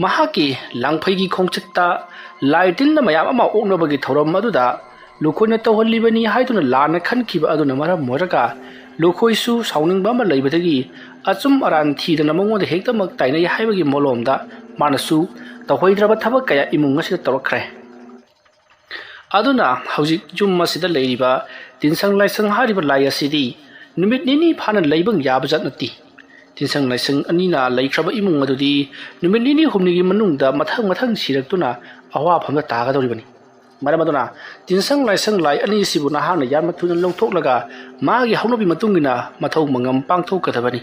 ꯃꯍꯥꯛꯀꯤ ꯂꯥꯡꯐꯩꯒꯤ ꯈꯣꯡꯆꯠꯇ ꯂꯥꯏ ꯇꯤꯟꯅ ꯃꯌꯥꯝ ꯑꯃ ꯑꯣꯛꯅꯕꯒꯤ ꯊꯧꯔꯝ ꯑꯗꯨꯗ ꯂꯨꯈꯣꯏꯅ ꯇꯧꯍꯜꯂꯤꯕꯅꯤ ꯍꯥꯏꯗꯨꯅ ꯂꯥꯟꯅ ꯈꯟꯈꯤꯕ ꯑꯗꯨꯅ ꯃꯔꯝ ꯑꯣꯏꯔꯒ ꯂꯨꯈꯣꯏꯁꯨ ꯁꯥꯎꯅꯤꯡꯕ ꯑꯃ ꯂꯩꯕꯗꯒꯤ ꯑꯆꯨꯝ ꯑꯔꯥꯟ ꯊꯤꯗꯅ ꯃꯉꯣꯟꯗ ꯍꯦꯛꯇꯃꯛ ꯇꯥꯏꯅꯩ ꯍꯥꯏꯕꯒꯤ ꯃꯣꯂꯣꯝꯗ ꯃꯥꯅꯁꯨ ꯇꯧꯍꯩꯗ꯭ꯔꯕ ꯊꯕꯛ ꯀꯌꯥ ꯏꯃꯨꯡ ꯑꯁꯤꯗ ꯇꯧꯔꯛꯈ꯭ꯔꯦ꯫ ꯑꯗꯨꯅ ꯍꯧꯖꯤꯛ ꯌꯨꯝ ꯑꯁꯤꯗ ꯂꯩꯔꯤꯕ ꯇꯤꯟꯁꯪ ꯂꯥꯏꯁꯪ ꯍꯥꯏꯔꯤꯕ ꯂꯥꯏ ꯑꯁꯤꯗꯤ ꯅꯨꯃꯤꯠ ꯅꯤꯅꯤ ꯐꯥꯅ ꯂꯩꯕ ꯌꯥꯕ ꯖꯥꯠ ꯅꯠꯇꯦ꯫ ꯇꯤꯟꯁꯪ ꯂꯥꯏꯁꯪ ꯑꯅꯤꯅ ꯂꯩꯈ꯭ꯔꯕ ꯏꯃꯨꯡ ꯑꯗꯨꯗꯤ ꯅꯨꯃꯤꯠ ꯅꯤꯅꯤ ꯍꯨꯝꯅꯤꯒꯤ ꯃꯅꯨꯡꯗ ꯃꯊꯪ ꯃꯊꯪ ꯁꯤꯔꯛꯇꯨꯅ ꯑꯋꯥꯐꯝꯗ ꯇꯥꯒꯗꯧꯔꯤꯕꯅꯤ꯫ ꯃꯔꯝ ꯑꯗꯨꯅ ꯇꯤꯟꯁꯪ ꯂꯥꯏꯁꯪ ꯂꯥꯏ ꯑꯅꯤ ꯑꯁꯤꯕꯨ ꯅꯍꯥꯛꯅ ꯌꯥꯝꯅ ꯊꯨꯅ ꯂꯧꯊꯣꯛꯂꯒ ꯃꯥꯒꯤ ꯍꯧꯅꯕꯤ ꯃꯇꯨꯡ ꯏꯟꯅ ꯃꯊꯧ ꯃꯉꯝ ꯄꯥꯡꯊꯣꯛꯀꯗꯕꯅꯤ꯫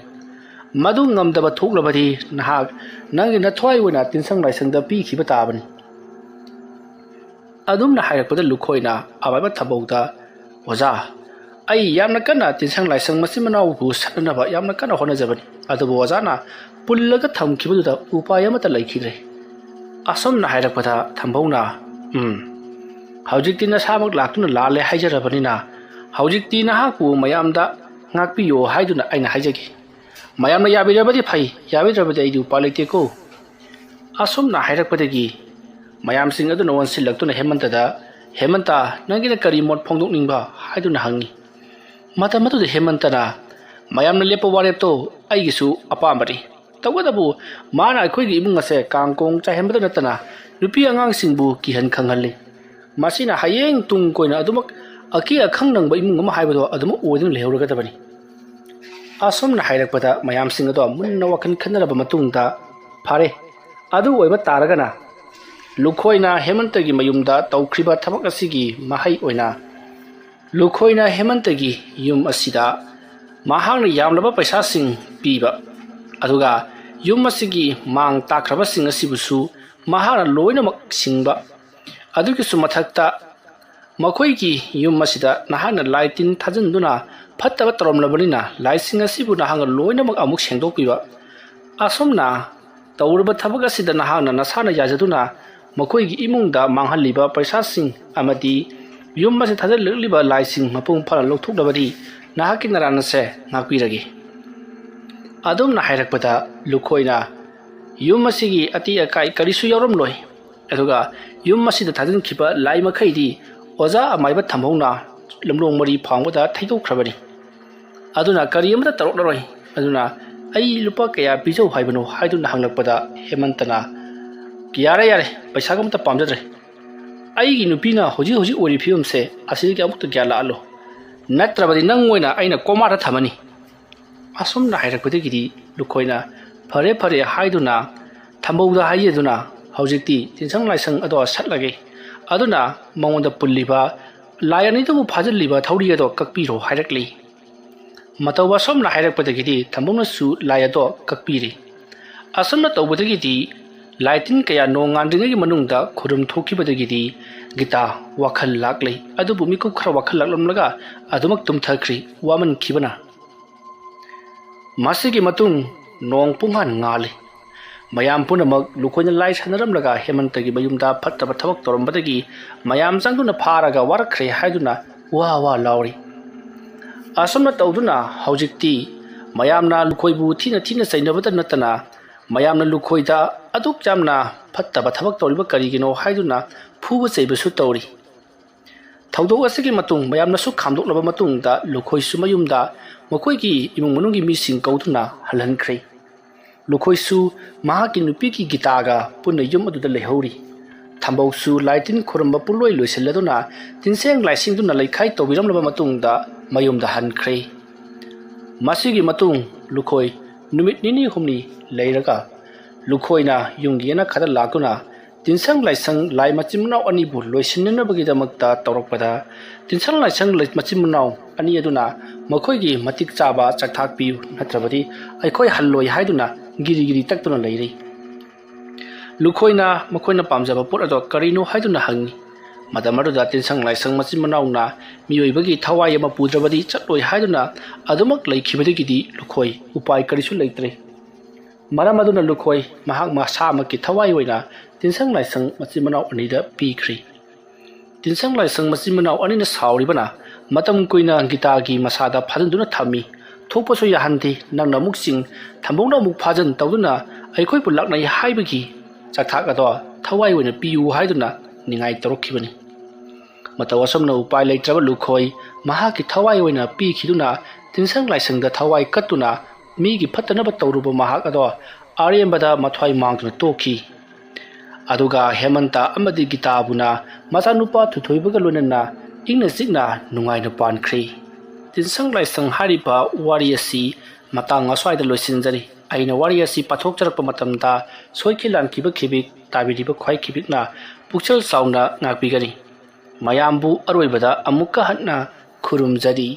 ꯃꯗꯨ ꯉꯝꯗꯕ ꯊꯣꯛꯂꯕꯗꯤ ꯅꯍꯥꯛ ꯅꯪꯒꯤ ꯅꯊ꯭ꯋꯥꯏ ꯑꯣꯏꯅ ꯇꯤꯟꯁꯪ ꯂꯥꯏꯁꯪꯗ ꯄꯤꯈꯤꯕ ꯇꯥꯕꯅꯤ꯫ ꯑꯗꯨꯝꯅ ꯍꯥꯏꯔꯛꯄꯗ ꯂꯨꯈꯣꯏꯅ ꯑꯃꯥꯏꯕ ꯊꯝꯕꯧꯗ, "ꯑꯣꯖꯥ, ꯑꯩ ꯌꯥꯝꯅ ꯀꯟꯅ ꯇꯤꯟꯁꯪ ꯂꯥꯏꯁꯪ ꯃꯆꯤꯟ ꯃꯅꯥꯎꯕꯨ ꯁꯠꯅꯅꯕ ꯌꯥꯝꯅ ꯀꯟꯅ ꯍꯣꯠꯅꯖꯕꯅꯤ, ꯑꯗꯨꯕꯨ ꯑꯣꯖꯥꯅ ꯄꯨꯜꯂꯒ ꯊꯝꯈꯤꯕꯗꯨꯗ ꯎꯄꯥꯏ ꯑꯃꯠꯇ ꯂꯩꯈꯤꯗ꯭ꯔꯦ"꯫ ꯑꯁꯨꯝꯅ ꯍꯥꯏꯔꯛꯄꯗ ꯊꯝꯕꯧꯅ, "ꯎꯝ, ꯍꯧꯖꯤꯛꯇꯤ ꯅꯁꯥꯃꯛ ꯂꯥꯛꯇꯨꯅ ꯂꯥꯜꯂꯦ ꯍꯥꯏꯖꯔꯕꯅꯤꯅ ꯍꯧꯖꯤꯛꯇꯤ ꯅꯍꯥꯛꯄꯨ ꯃꯌꯥꯝꯗ ꯉꯥꯛꯄꯤꯌꯣ ꯍꯥꯏꯗꯨꯅ ꯑꯩꯅ ꯍꯥꯏꯖꯒꯦ꯫ ꯃꯌꯥꯝꯅ ꯌꯥꯕꯤꯔꯕꯗꯤ ꯐꯩ, ꯌꯥꯕꯤꯗ꯭ꯔꯕꯗꯤ ꯑꯩꯗꯤ ꯎꯄꯥꯏ ꯂꯩꯇꯦꯀꯣ"꯫ ꯑꯁꯨꯝꯅ ꯍꯥꯏꯔꯛꯄꯗꯒꯤ ꯃꯌꯥꯝꯁꯤꯡ ꯑꯗꯨꯅ ꯑꯣꯟꯁꯤꯜꯂꯛꯇꯨꯅ ꯍꯦꯃꯟꯇꯗ, "ꯍꯦꯃꯟꯇ, ꯅꯪꯒꯤꯅ ꯀꯔꯤ ꯃꯣꯠ ꯐꯣꯡꯗꯣꯛꯅꯤꯡꯕ?" ꯍꯥꯏꯗꯨꯅ ꯍꯪꯉꯤ꯫ ꯃꯇꯝ ꯑꯗꯨꯗ ꯍꯦꯃꯟꯇꯅ, "ꯃꯌꯥꯝꯅ ꯂꯦꯞꯄ ꯋꯥꯔꯦꯞꯇꯣ ꯑꯩꯒꯤꯁꯨ ꯑꯄꯥꯝꯕꯅꯤ꯫ ꯇꯧꯕꯇꯕꯨ ꯃꯥꯅ ꯑꯩꯈꯣꯏꯒꯤ ꯏꯃꯨꯡ ꯑꯁꯦ ꯀꯥꯡ ꯀꯣꯡ ꯆꯥꯏꯍꯟꯕꯗ ꯅꯠꯇꯅ ꯅꯨꯄꯤ ꯑꯉꯥꯡꯁꯤꯡꯕꯨ ꯀꯤꯍꯟ ꯈꯪꯍꯜꯂꯤ꯫ ꯃꯁꯤꯅ ꯍꯌꯦꯡ ꯇꯨꯡ ꯀꯣꯏꯅ ꯑꯗꯨꯃꯛ ꯑꯀꯤ ꯑꯈꯪ ꯅꯪꯕ ꯏꯃꯨꯡ ꯑꯃ ꯍꯥꯏꯕꯗꯣ ꯑꯗꯨꯃꯛ ꯑꯣꯏꯗꯨꯅ ꯂꯩꯍꯧꯔꯒꯗꯕꯅꯤ"꯫ ꯑꯁꯨꯝꯅ ꯍꯥꯏꯔꯛꯄꯗ ꯃꯌꯥꯝꯁꯤꯡ ꯑꯗꯣ ꯃꯨꯟꯅ ꯋꯥꯈꯜ ꯈꯟꯅꯔꯕ ꯃꯇꯨꯡꯗ, ꯐꯔꯦ, ꯑꯗꯨ ꯑꯣꯏꯕ ꯇꯥꯔꯒꯅ ꯂꯨꯈꯣꯏꯅ ꯍꯦꯃꯟꯇꯒꯤ ꯃꯌꯨꯝꯗ ꯇꯧꯈ꯭ꯔꯤꯕ ꯊꯕꯛ ꯑꯁꯤꯒꯤ ꯃꯍꯩ ꯑꯣꯏꯅ ꯂꯨꯈꯣꯏꯅ ꯍꯦꯃꯟꯇꯒꯤ ꯌꯨꯝ ꯑꯁꯤꯗ ꯃꯍꯥꯛꯅ ꯌꯥꯝꯂꯕ ꯄꯩꯁꯥꯁꯤꯡ ꯄꯤꯕ, ꯑꯗꯨꯒ ꯌꯨꯝ ꯑꯁꯤꯒꯤ ꯃꯥꯡ ꯇꯥꯛꯈ꯭ꯔꯕꯁꯤꯡ ꯑꯁꯤꯕꯨꯁꯨ ꯃꯍꯥꯛꯅ ꯂꯣꯏꯅꯃꯛ ꯁꯤꯡꯕ, ꯑꯗꯨꯒꯤꯁꯨ ꯃꯊꯛꯇ ꯃꯈꯣꯏꯒꯤ ꯌꯨꯝ ꯑꯁꯤꯗ ꯅꯍꯥꯛꯅ ꯂꯥꯏ ꯇꯤꯟ ꯊꯥꯖꯤꯟꯗꯨꯅ ꯐꯠꯇꯕ ꯇꯧꯔꯝꯂꯕꯅꯤꯅ ꯂꯥꯏꯁꯤꯡ ꯑꯁꯤꯕꯨ ꯅꯍꯥꯛꯅ ꯂꯣꯏꯅꯃꯛ ꯑꯃꯨꯛ ꯁꯦꯡꯗꯣꯛꯄꯤꯕ꯫ ꯑꯁꯨꯝꯅ ꯇꯧꯔꯤꯕ ꯊꯕꯛ ꯑꯁꯤꯗ ꯅꯍꯥꯛꯅ ꯅꯁꯥꯅ ꯌꯥꯖꯗꯨꯅ ꯃꯈꯣꯏꯒꯤ ꯏꯃꯨꯡꯗ ꯃꯥꯡꯍꯜꯂꯤꯕ ꯄꯩꯁꯥꯁꯤꯡ ꯑꯃꯗꯤ ꯌꯨꯝ ꯑꯁꯤ ꯊꯥꯖꯤꯜꯂꯛꯂꯤꯕ ꯂꯥꯏꯁꯤꯡ ꯃꯄꯨꯡ ꯐꯥꯅ ꯂꯧꯊꯣꯛꯅꯕꯗꯤ ꯅꯍꯥꯛꯀꯤ ꯅꯔꯥꯟ ꯑꯁꯦ ꯉꯥꯛꯄꯤꯔꯒꯦ꯫ ꯑꯗꯨꯝꯅ ꯍꯥꯏꯔꯛꯄꯗ ꯂꯨꯈꯣꯏꯅ ꯌꯨꯝ ꯑꯁꯤꯒꯤ ꯑꯇꯦꯛ ꯑꯀꯥꯏ ꯀꯔꯤꯁꯨ ꯌꯥꯎꯔꯝꯂꯣꯏ, ꯑꯗꯨꯒ ꯌꯨꯝ ꯑꯁꯤꯗ ꯊꯥꯖꯤꯟꯈꯤꯕ ꯂꯥꯏ ꯃꯈꯩꯗꯤ ꯑꯣꯖꯥ ꯑꯃꯥꯏꯕ ꯊꯝꯍꯧꯅ ꯂꯝꯂꯣꯡ ꯃꯔꯤ ꯐꯥꯎꯕꯗ ꯊꯩꯗꯣꯛꯈ꯭ꯔꯕꯅꯤ꯫ ꯑꯗꯨꯅ ꯀꯔꯤ ꯑꯃꯠꯇ ꯇꯧꯔꯛꯂꯔꯣꯏ꯫ ꯑꯗꯨꯅ ꯑꯩ ꯂꯨꯄꯥ ꯀꯌꯥ ꯄꯤꯖꯧ ꯍꯥꯏꯕꯅꯣ ꯍꯥꯏꯗꯨꯅ ꯍꯪꯂꯛꯄꯗ ꯍꯦꯃꯟꯇꯅ, "ꯌꯥꯔꯦ, ꯌꯥꯔꯦ, ꯄꯩꯁꯥꯒ ꯑꯃꯠꯇ ꯄꯥꯝꯖꯗ꯭ꯔꯦ꯫ ꯑꯩꯒꯤ ꯅꯨꯄꯤꯅ ꯍꯧꯖꯤꯛ ꯍꯧꯖꯤꯛ ꯑꯣꯏꯔꯤ ꯐꯤꯕꯝꯁꯦ ꯑꯁꯤꯗꯒꯤ ꯑꯃꯨꯛꯇ ꯒ꯭ꯌꯥꯟ ꯂꯥꯛꯍꯜꯂꯣ, ꯅꯠꯇ꯭ꯔꯕꯗꯤ ꯅꯪ ꯑꯣꯏꯅ ꯑꯩꯅ ꯀꯣꯃꯥꯗ ꯊꯝꯃꯅꯤ"꯫ ꯑꯁꯨꯝꯅ ꯍꯥꯏꯔꯛꯄꯗꯒꯤꯗꯤ ꯂꯨꯈꯣꯏꯅ "ꯐꯔꯦ, ꯐꯔꯦ" ꯍꯥꯏꯗꯨꯅ ꯊꯝꯕꯧꯗ ꯍꯥꯏꯖꯗꯨꯅ ꯍꯧꯖꯤꯛꯇꯤ ꯇꯤꯟꯁꯪ ꯂꯥꯏꯁꯪ ꯑꯗꯣ ꯁꯠꯂꯒꯦ꯫ ꯑꯗꯨꯅ ꯃꯉꯣꯟꯗ ꯄꯨꯜꯂꯤꯕ ꯂꯥꯏ ꯑꯅꯤꯗꯨꯕꯨ ꯐꯥꯖꯤꯜꯂꯤꯕ ꯊꯧꯔꯤ ꯑꯗꯣ ꯀꯛꯄꯤꯔꯣ ꯍꯥꯏꯔꯛꯂꯤ꯫ ꯃꯇꯧ ꯑꯁꯨꯝꯅ ꯍꯥꯏꯔꯛꯄꯗꯒꯤꯗꯤ ꯊꯝꯕꯧꯅꯁꯨ ꯂꯥꯏ ꯑꯗꯣ ꯀꯛꯄꯤꯔꯦ꯫ ꯑꯁꯨꯝꯅ ꯇꯧꯕꯗꯒꯤꯗꯤ ꯂꯥꯏ ꯇꯤꯟ ꯀꯌꯥ ꯅꯣꯡ ꯉꯥꯟꯗ꯭ꯔꯤꯉꯩꯒꯤ ꯃꯅꯨꯡꯗ ꯈꯨꯔꯨꯝ ꯊꯣꯛꯈꯤꯕꯗꯒꯤꯗꯤ ꯒꯤꯇꯥ ꯋꯥꯈꯜ ꯂꯥꯛꯂꯦ꯫ ꯑꯗꯨꯕꯨ ꯃꯤꯀꯨꯞ ꯈꯔ ꯋꯥꯈꯜ ꯂꯥꯛꯂꯝꯂꯒ ꯑꯗꯨꯃꯛ ꯇꯨꯝꯊꯈ꯭ꯔꯤ ꯋꯥꯃꯟꯈꯤꯕꯅ꯫ ꯃꯁꯤꯒꯤ ꯃꯇꯨꯡ ꯅꯣꯡ ꯄꯨꯡꯍꯥꯟ ꯉꯥꯜꯂꯤ꯫ ꯃꯌꯥꯝ ꯄꯨꯝꯅꯃꯛ ꯂꯨꯈꯣꯏꯅ ꯂꯥꯏ ꯁꯥꯟꯅꯔꯝꯂꯒ ꯍꯦꯃꯟꯇꯒꯤ ꯃꯌꯨꯝꯗ ꯐꯠꯇꯕ ꯊꯕꯛ ꯇꯧꯔꯝꯕꯗꯒꯤ ꯃꯌꯥꯝ ꯆꯪꯗꯨꯅ ꯐꯥꯔꯒ ꯋꯥꯔꯛꯈ꯭ꯔꯦ ꯍꯥꯏꯗꯨꯅ ꯋꯥ ꯋꯥ ꯂꯥꯎꯔꯤ꯫ ꯑꯁꯨꯝꯅ ꯇꯧꯗꯨꯅ ꯍꯧꯖꯤꯛꯇꯤ ꯃꯌꯥꯝꯅ ꯂꯨꯈꯣꯏꯕꯨ ꯊꯤꯅ ꯊꯤꯅ ꯆꯩꯅꯕꯇ ꯅꯠꯇꯅ ꯃꯌꯥꯝꯅ ꯂꯨꯈꯣꯏꯗ ꯑꯗꯨꯛ ꯌꯥꯝꯅ ꯐꯠꯇꯕ ꯊꯕꯛ ꯇꯧꯔꯤꯕ ꯀꯔꯤꯒꯤꯅꯣ ꯍꯥꯏꯗꯨꯅ ꯐꯨꯕ ꯆꯩꯕꯁꯨ ꯇꯧꯔꯤ꯫ ꯊꯧꯗꯣꯛ ꯑꯁꯤꯒꯤ ꯃꯇꯨꯡ ꯃꯌꯥꯝꯅꯁꯨ ꯈꯥꯝꯗꯣꯛꯂꯕ ꯃꯇꯨꯡꯗ ꯂꯨꯈꯣꯏꯁꯨ ꯃꯌꯨꯝꯗ ꯃꯈꯣꯏꯒꯤ ꯏꯃꯨꯡ ꯃꯅꯨꯡꯒꯤ ꯃꯤꯁꯤꯡ ꯀꯧꯗꯨꯅ ꯍꯜꯍꯟꯈ꯭ꯔꯦ꯫ ꯂꯨꯈꯣꯏꯁꯨ ꯃꯍꯥꯛꯀꯤ ꯅꯨꯄꯤꯒꯤ ꯒꯤꯇꯥꯒ ꯄꯨꯟꯅ ꯌꯨꯝ ꯑꯗꯨꯗ ꯂꯩꯍꯧꯔꯤ꯫ ꯊꯝꯕꯧꯁꯨ ꯂꯥꯏ ꯇꯤꯟ ꯈꯨꯔꯨꯝꯕ ꯄꯨꯡꯂꯣꯏ ꯂꯣꯏꯁꯤꯜꯂꯗꯨꯅ ꯇꯤꯟꯁꯦꯡ ꯂꯥꯏꯁꯤꯡꯗꯨꯅ ꯂꯩꯈꯥꯏ ꯇꯧꯕꯤꯔꯝꯂꯕ ꯃꯇꯨꯡꯗ ꯃꯌꯨꯝꯗ ꯍꯟꯈ꯭ꯔꯦ꯫ ꯃꯁꯤꯒꯤ ꯃꯇꯨꯡ ꯂꯨꯈꯣꯏ ꯅꯨꯃꯤꯠ ꯅꯤꯅꯤ ꯍꯨꯝꯅꯤ ꯂꯩꯔꯒ ꯂꯨꯈꯣꯏꯅ ꯌꯨꯝꯒꯤ ꯌꯦꯅꯈꯥꯗ ꯂꯥꯛꯇꯨꯅ ꯇꯤꯟꯁꯪ ꯂꯥꯏꯁꯪ ꯂꯥꯏ ꯃꯆꯤꯟ ꯃꯅꯥꯎ ꯑꯅꯤꯕꯨ ꯂꯣꯏꯁꯤꯟꯅꯅꯕꯒꯤꯗꯃꯛꯇ ꯇꯧꯔꯛꯄꯗ, ꯇꯤꯟꯁꯪ ꯂꯥꯏꯁꯪ ꯂꯩ-, ꯃꯆꯤꯟ ꯃꯅꯥꯎ ꯑꯅꯤ ꯑꯗꯨꯅ ꯃꯈꯣꯏꯒꯤ ꯃꯇꯤꯛ ꯆꯥꯕ ꯆꯥꯛꯊꯥꯛ ꯄꯤꯌꯨ, ꯅꯠꯇ꯭ꯔꯕꯗꯤ ꯑꯩꯈꯣꯏ ꯍꯜꯂꯣꯏ ꯍꯥꯏꯗꯨꯅ ꯒꯤꯔꯤ ꯒꯤꯔꯤ ꯇꯛꯇꯨꯅ ꯂꯩꯔꯤ꯫ ꯂꯨꯈꯣꯏꯅ ꯃꯈꯣꯏꯅ ꯄꯥꯝꯖꯕ ꯄꯣꯠ ꯑꯗꯣ ꯀꯔꯤꯅꯣ ꯍꯥꯏꯗꯨꯅ ꯍꯪꯉꯤ꯫ ꯃꯇꯝ ꯑꯗꯨꯗ ꯇꯤꯟꯁꯪ ꯂꯥꯏꯁꯪ ꯃꯆꯤꯟ ꯃꯅꯥꯎꯅ ꯃꯤꯑꯣꯏꯕꯒꯤ ꯊꯋꯥꯏ ꯑꯃ ꯄꯨꯗ꯭ꯔꯕꯗꯤ ꯆꯠꯂꯣꯏ ꯍꯥꯏꯗꯨꯅ ꯑꯗꯨꯃꯛ ꯂꯩꯈꯤꯕꯗꯒꯤꯗꯤ ꯂꯨꯈꯣꯏ ꯎꯄꯥꯏ ꯀꯔꯤꯁꯨ ꯂꯩꯇ꯭ꯔꯦ꯫ ꯃꯔꯝ ꯑꯗꯨꯅ ꯂꯨꯈꯣꯏ ꯃꯍꯥꯛ ꯃꯁꯥꯃꯛꯀꯤ ꯊꯋꯥꯏ ꯑꯣꯏꯅ ꯇꯤꯟꯁꯪ ꯂꯥꯏꯁꯪ ꯃꯆꯤꯟ ꯃꯅꯥꯎ ꯑꯅꯤꯗ ꯄꯤꯈ꯭ꯔꯦ꯫ ꯇꯤꯟꯁꯪ ꯂꯥꯏꯁꯪ ꯃꯆꯤꯟ ꯃꯅꯥꯎ ꯑꯅꯤꯅ ꯁꯥꯎꯔꯤꯕꯅ ꯃꯇꯝ ꯀꯨꯏꯅ ꯒꯤꯇꯥꯒꯤ ꯃꯁꯥꯗ ꯐꯥꯖꯤꯟꯗꯨꯅ ꯊꯝꯃꯤ꯫ ꯊꯣꯛꯄꯁꯨ ꯌꯥꯍꯟꯗꯦ, ꯅꯪꯅ ꯑꯃꯨꯛ ꯆꯤꯡ, ꯊꯝꯕꯧꯅ ꯑꯃꯨꯛ ꯐꯥꯖꯤꯟ ꯇꯧꯗꯨꯅ ꯑꯩꯈꯣꯏꯕꯨ ꯂꯥꯛꯅꯩ ꯍꯥꯏꯕꯒꯤ ꯆꯥꯛꯊꯥꯛ ꯑꯗꯣ ꯊꯋꯥꯏ ꯑꯣꯏꯅ ꯄꯤꯌꯨ ꯍꯥꯏꯗꯨꯅ ꯅꯤꯡꯉꯥꯏ ꯇꯧꯔꯛꯈꯤꯕꯅꯤ꯫ ꯃꯇꯧ ꯑꯁꯨꯝꯅ ꯎꯄꯥꯏ ꯂꯩꯇ꯭ꯔꯕ ꯂꯨꯈꯣꯏ ꯃꯍꯥꯛꯀꯤ ꯊꯋꯥꯏ ꯑꯣꯏꯅ ꯄꯤꯈꯤꯗꯨꯅ ꯇꯤꯟꯁꯪ ꯂꯥꯏꯁꯪꯗ ꯊꯋꯥꯏ ꯀꯠꯇꯨꯅ ꯃꯤꯒꯤ ꯐꯠꯇꯅꯕ ꯇꯧꯔꯨꯕ ꯃꯍꯥꯛ ꯑꯗꯣ ꯑꯔꯦꯝꯕꯗ ꯃꯊ꯭ꯋꯥꯏ ꯃꯥꯡꯗꯨꯅ ꯇꯣꯛꯈꯤ꯫ ꯑꯗꯨꯒ ꯍꯦꯃꯟꯇ ꯑꯃꯗꯤ ꯒꯤꯇꯥꯕꯨꯅ ꯃꯆꯥꯅꯨꯄꯥ ꯊꯨꯊꯣꯏꯕꯒ ꯂꯣꯏꯅꯅ ꯏꯪꯅ ꯆꯤꯛꯅ ꯅꯨꯡꯉꯥꯏꯅ ꯄꯥꯟꯈ꯭ꯔꯦ꯫ ꯇꯤꯟꯁꯪ ꯂꯥꯏꯁꯪ ꯍꯥꯏꯔꯤꯕ ꯋꯥꯔꯤ ꯑꯁꯤ ꯃꯇꯥꯡ ꯑꯁ꯭ꯋꯥꯏꯗ ꯂꯣꯏꯁꯤꯟꯖꯔꯤ꯫ ꯑꯩꯅ ꯋꯥꯔꯤ ꯑꯁꯤ ꯄꯥꯊꯣꯛꯆꯔꯛꯄ ꯃꯇꯝꯗ ꯁꯣꯏꯈꯤ ꯂꯥꯟꯈꯤꯕ ꯈꯤꯕꯤꯛ ꯇꯥꯕꯤꯔꯤꯕ ꯈ꯭ꯋꯥꯏ ꯈꯤꯕꯤꯛꯅ ꯄꯨꯛꯆꯦꯜ ꯆꯥꯎꯅ ꯉꯥꯛꯄꯤꯒꯅꯤ꯫ ꯃꯌꯥꯝꯕꯨ ꯑꯔꯣꯏꯕꯗ ꯑꯃꯨꯛꯀ ꯍꯟꯅ ꯈꯨꯔꯨꯝꯖꯔꯤ꯫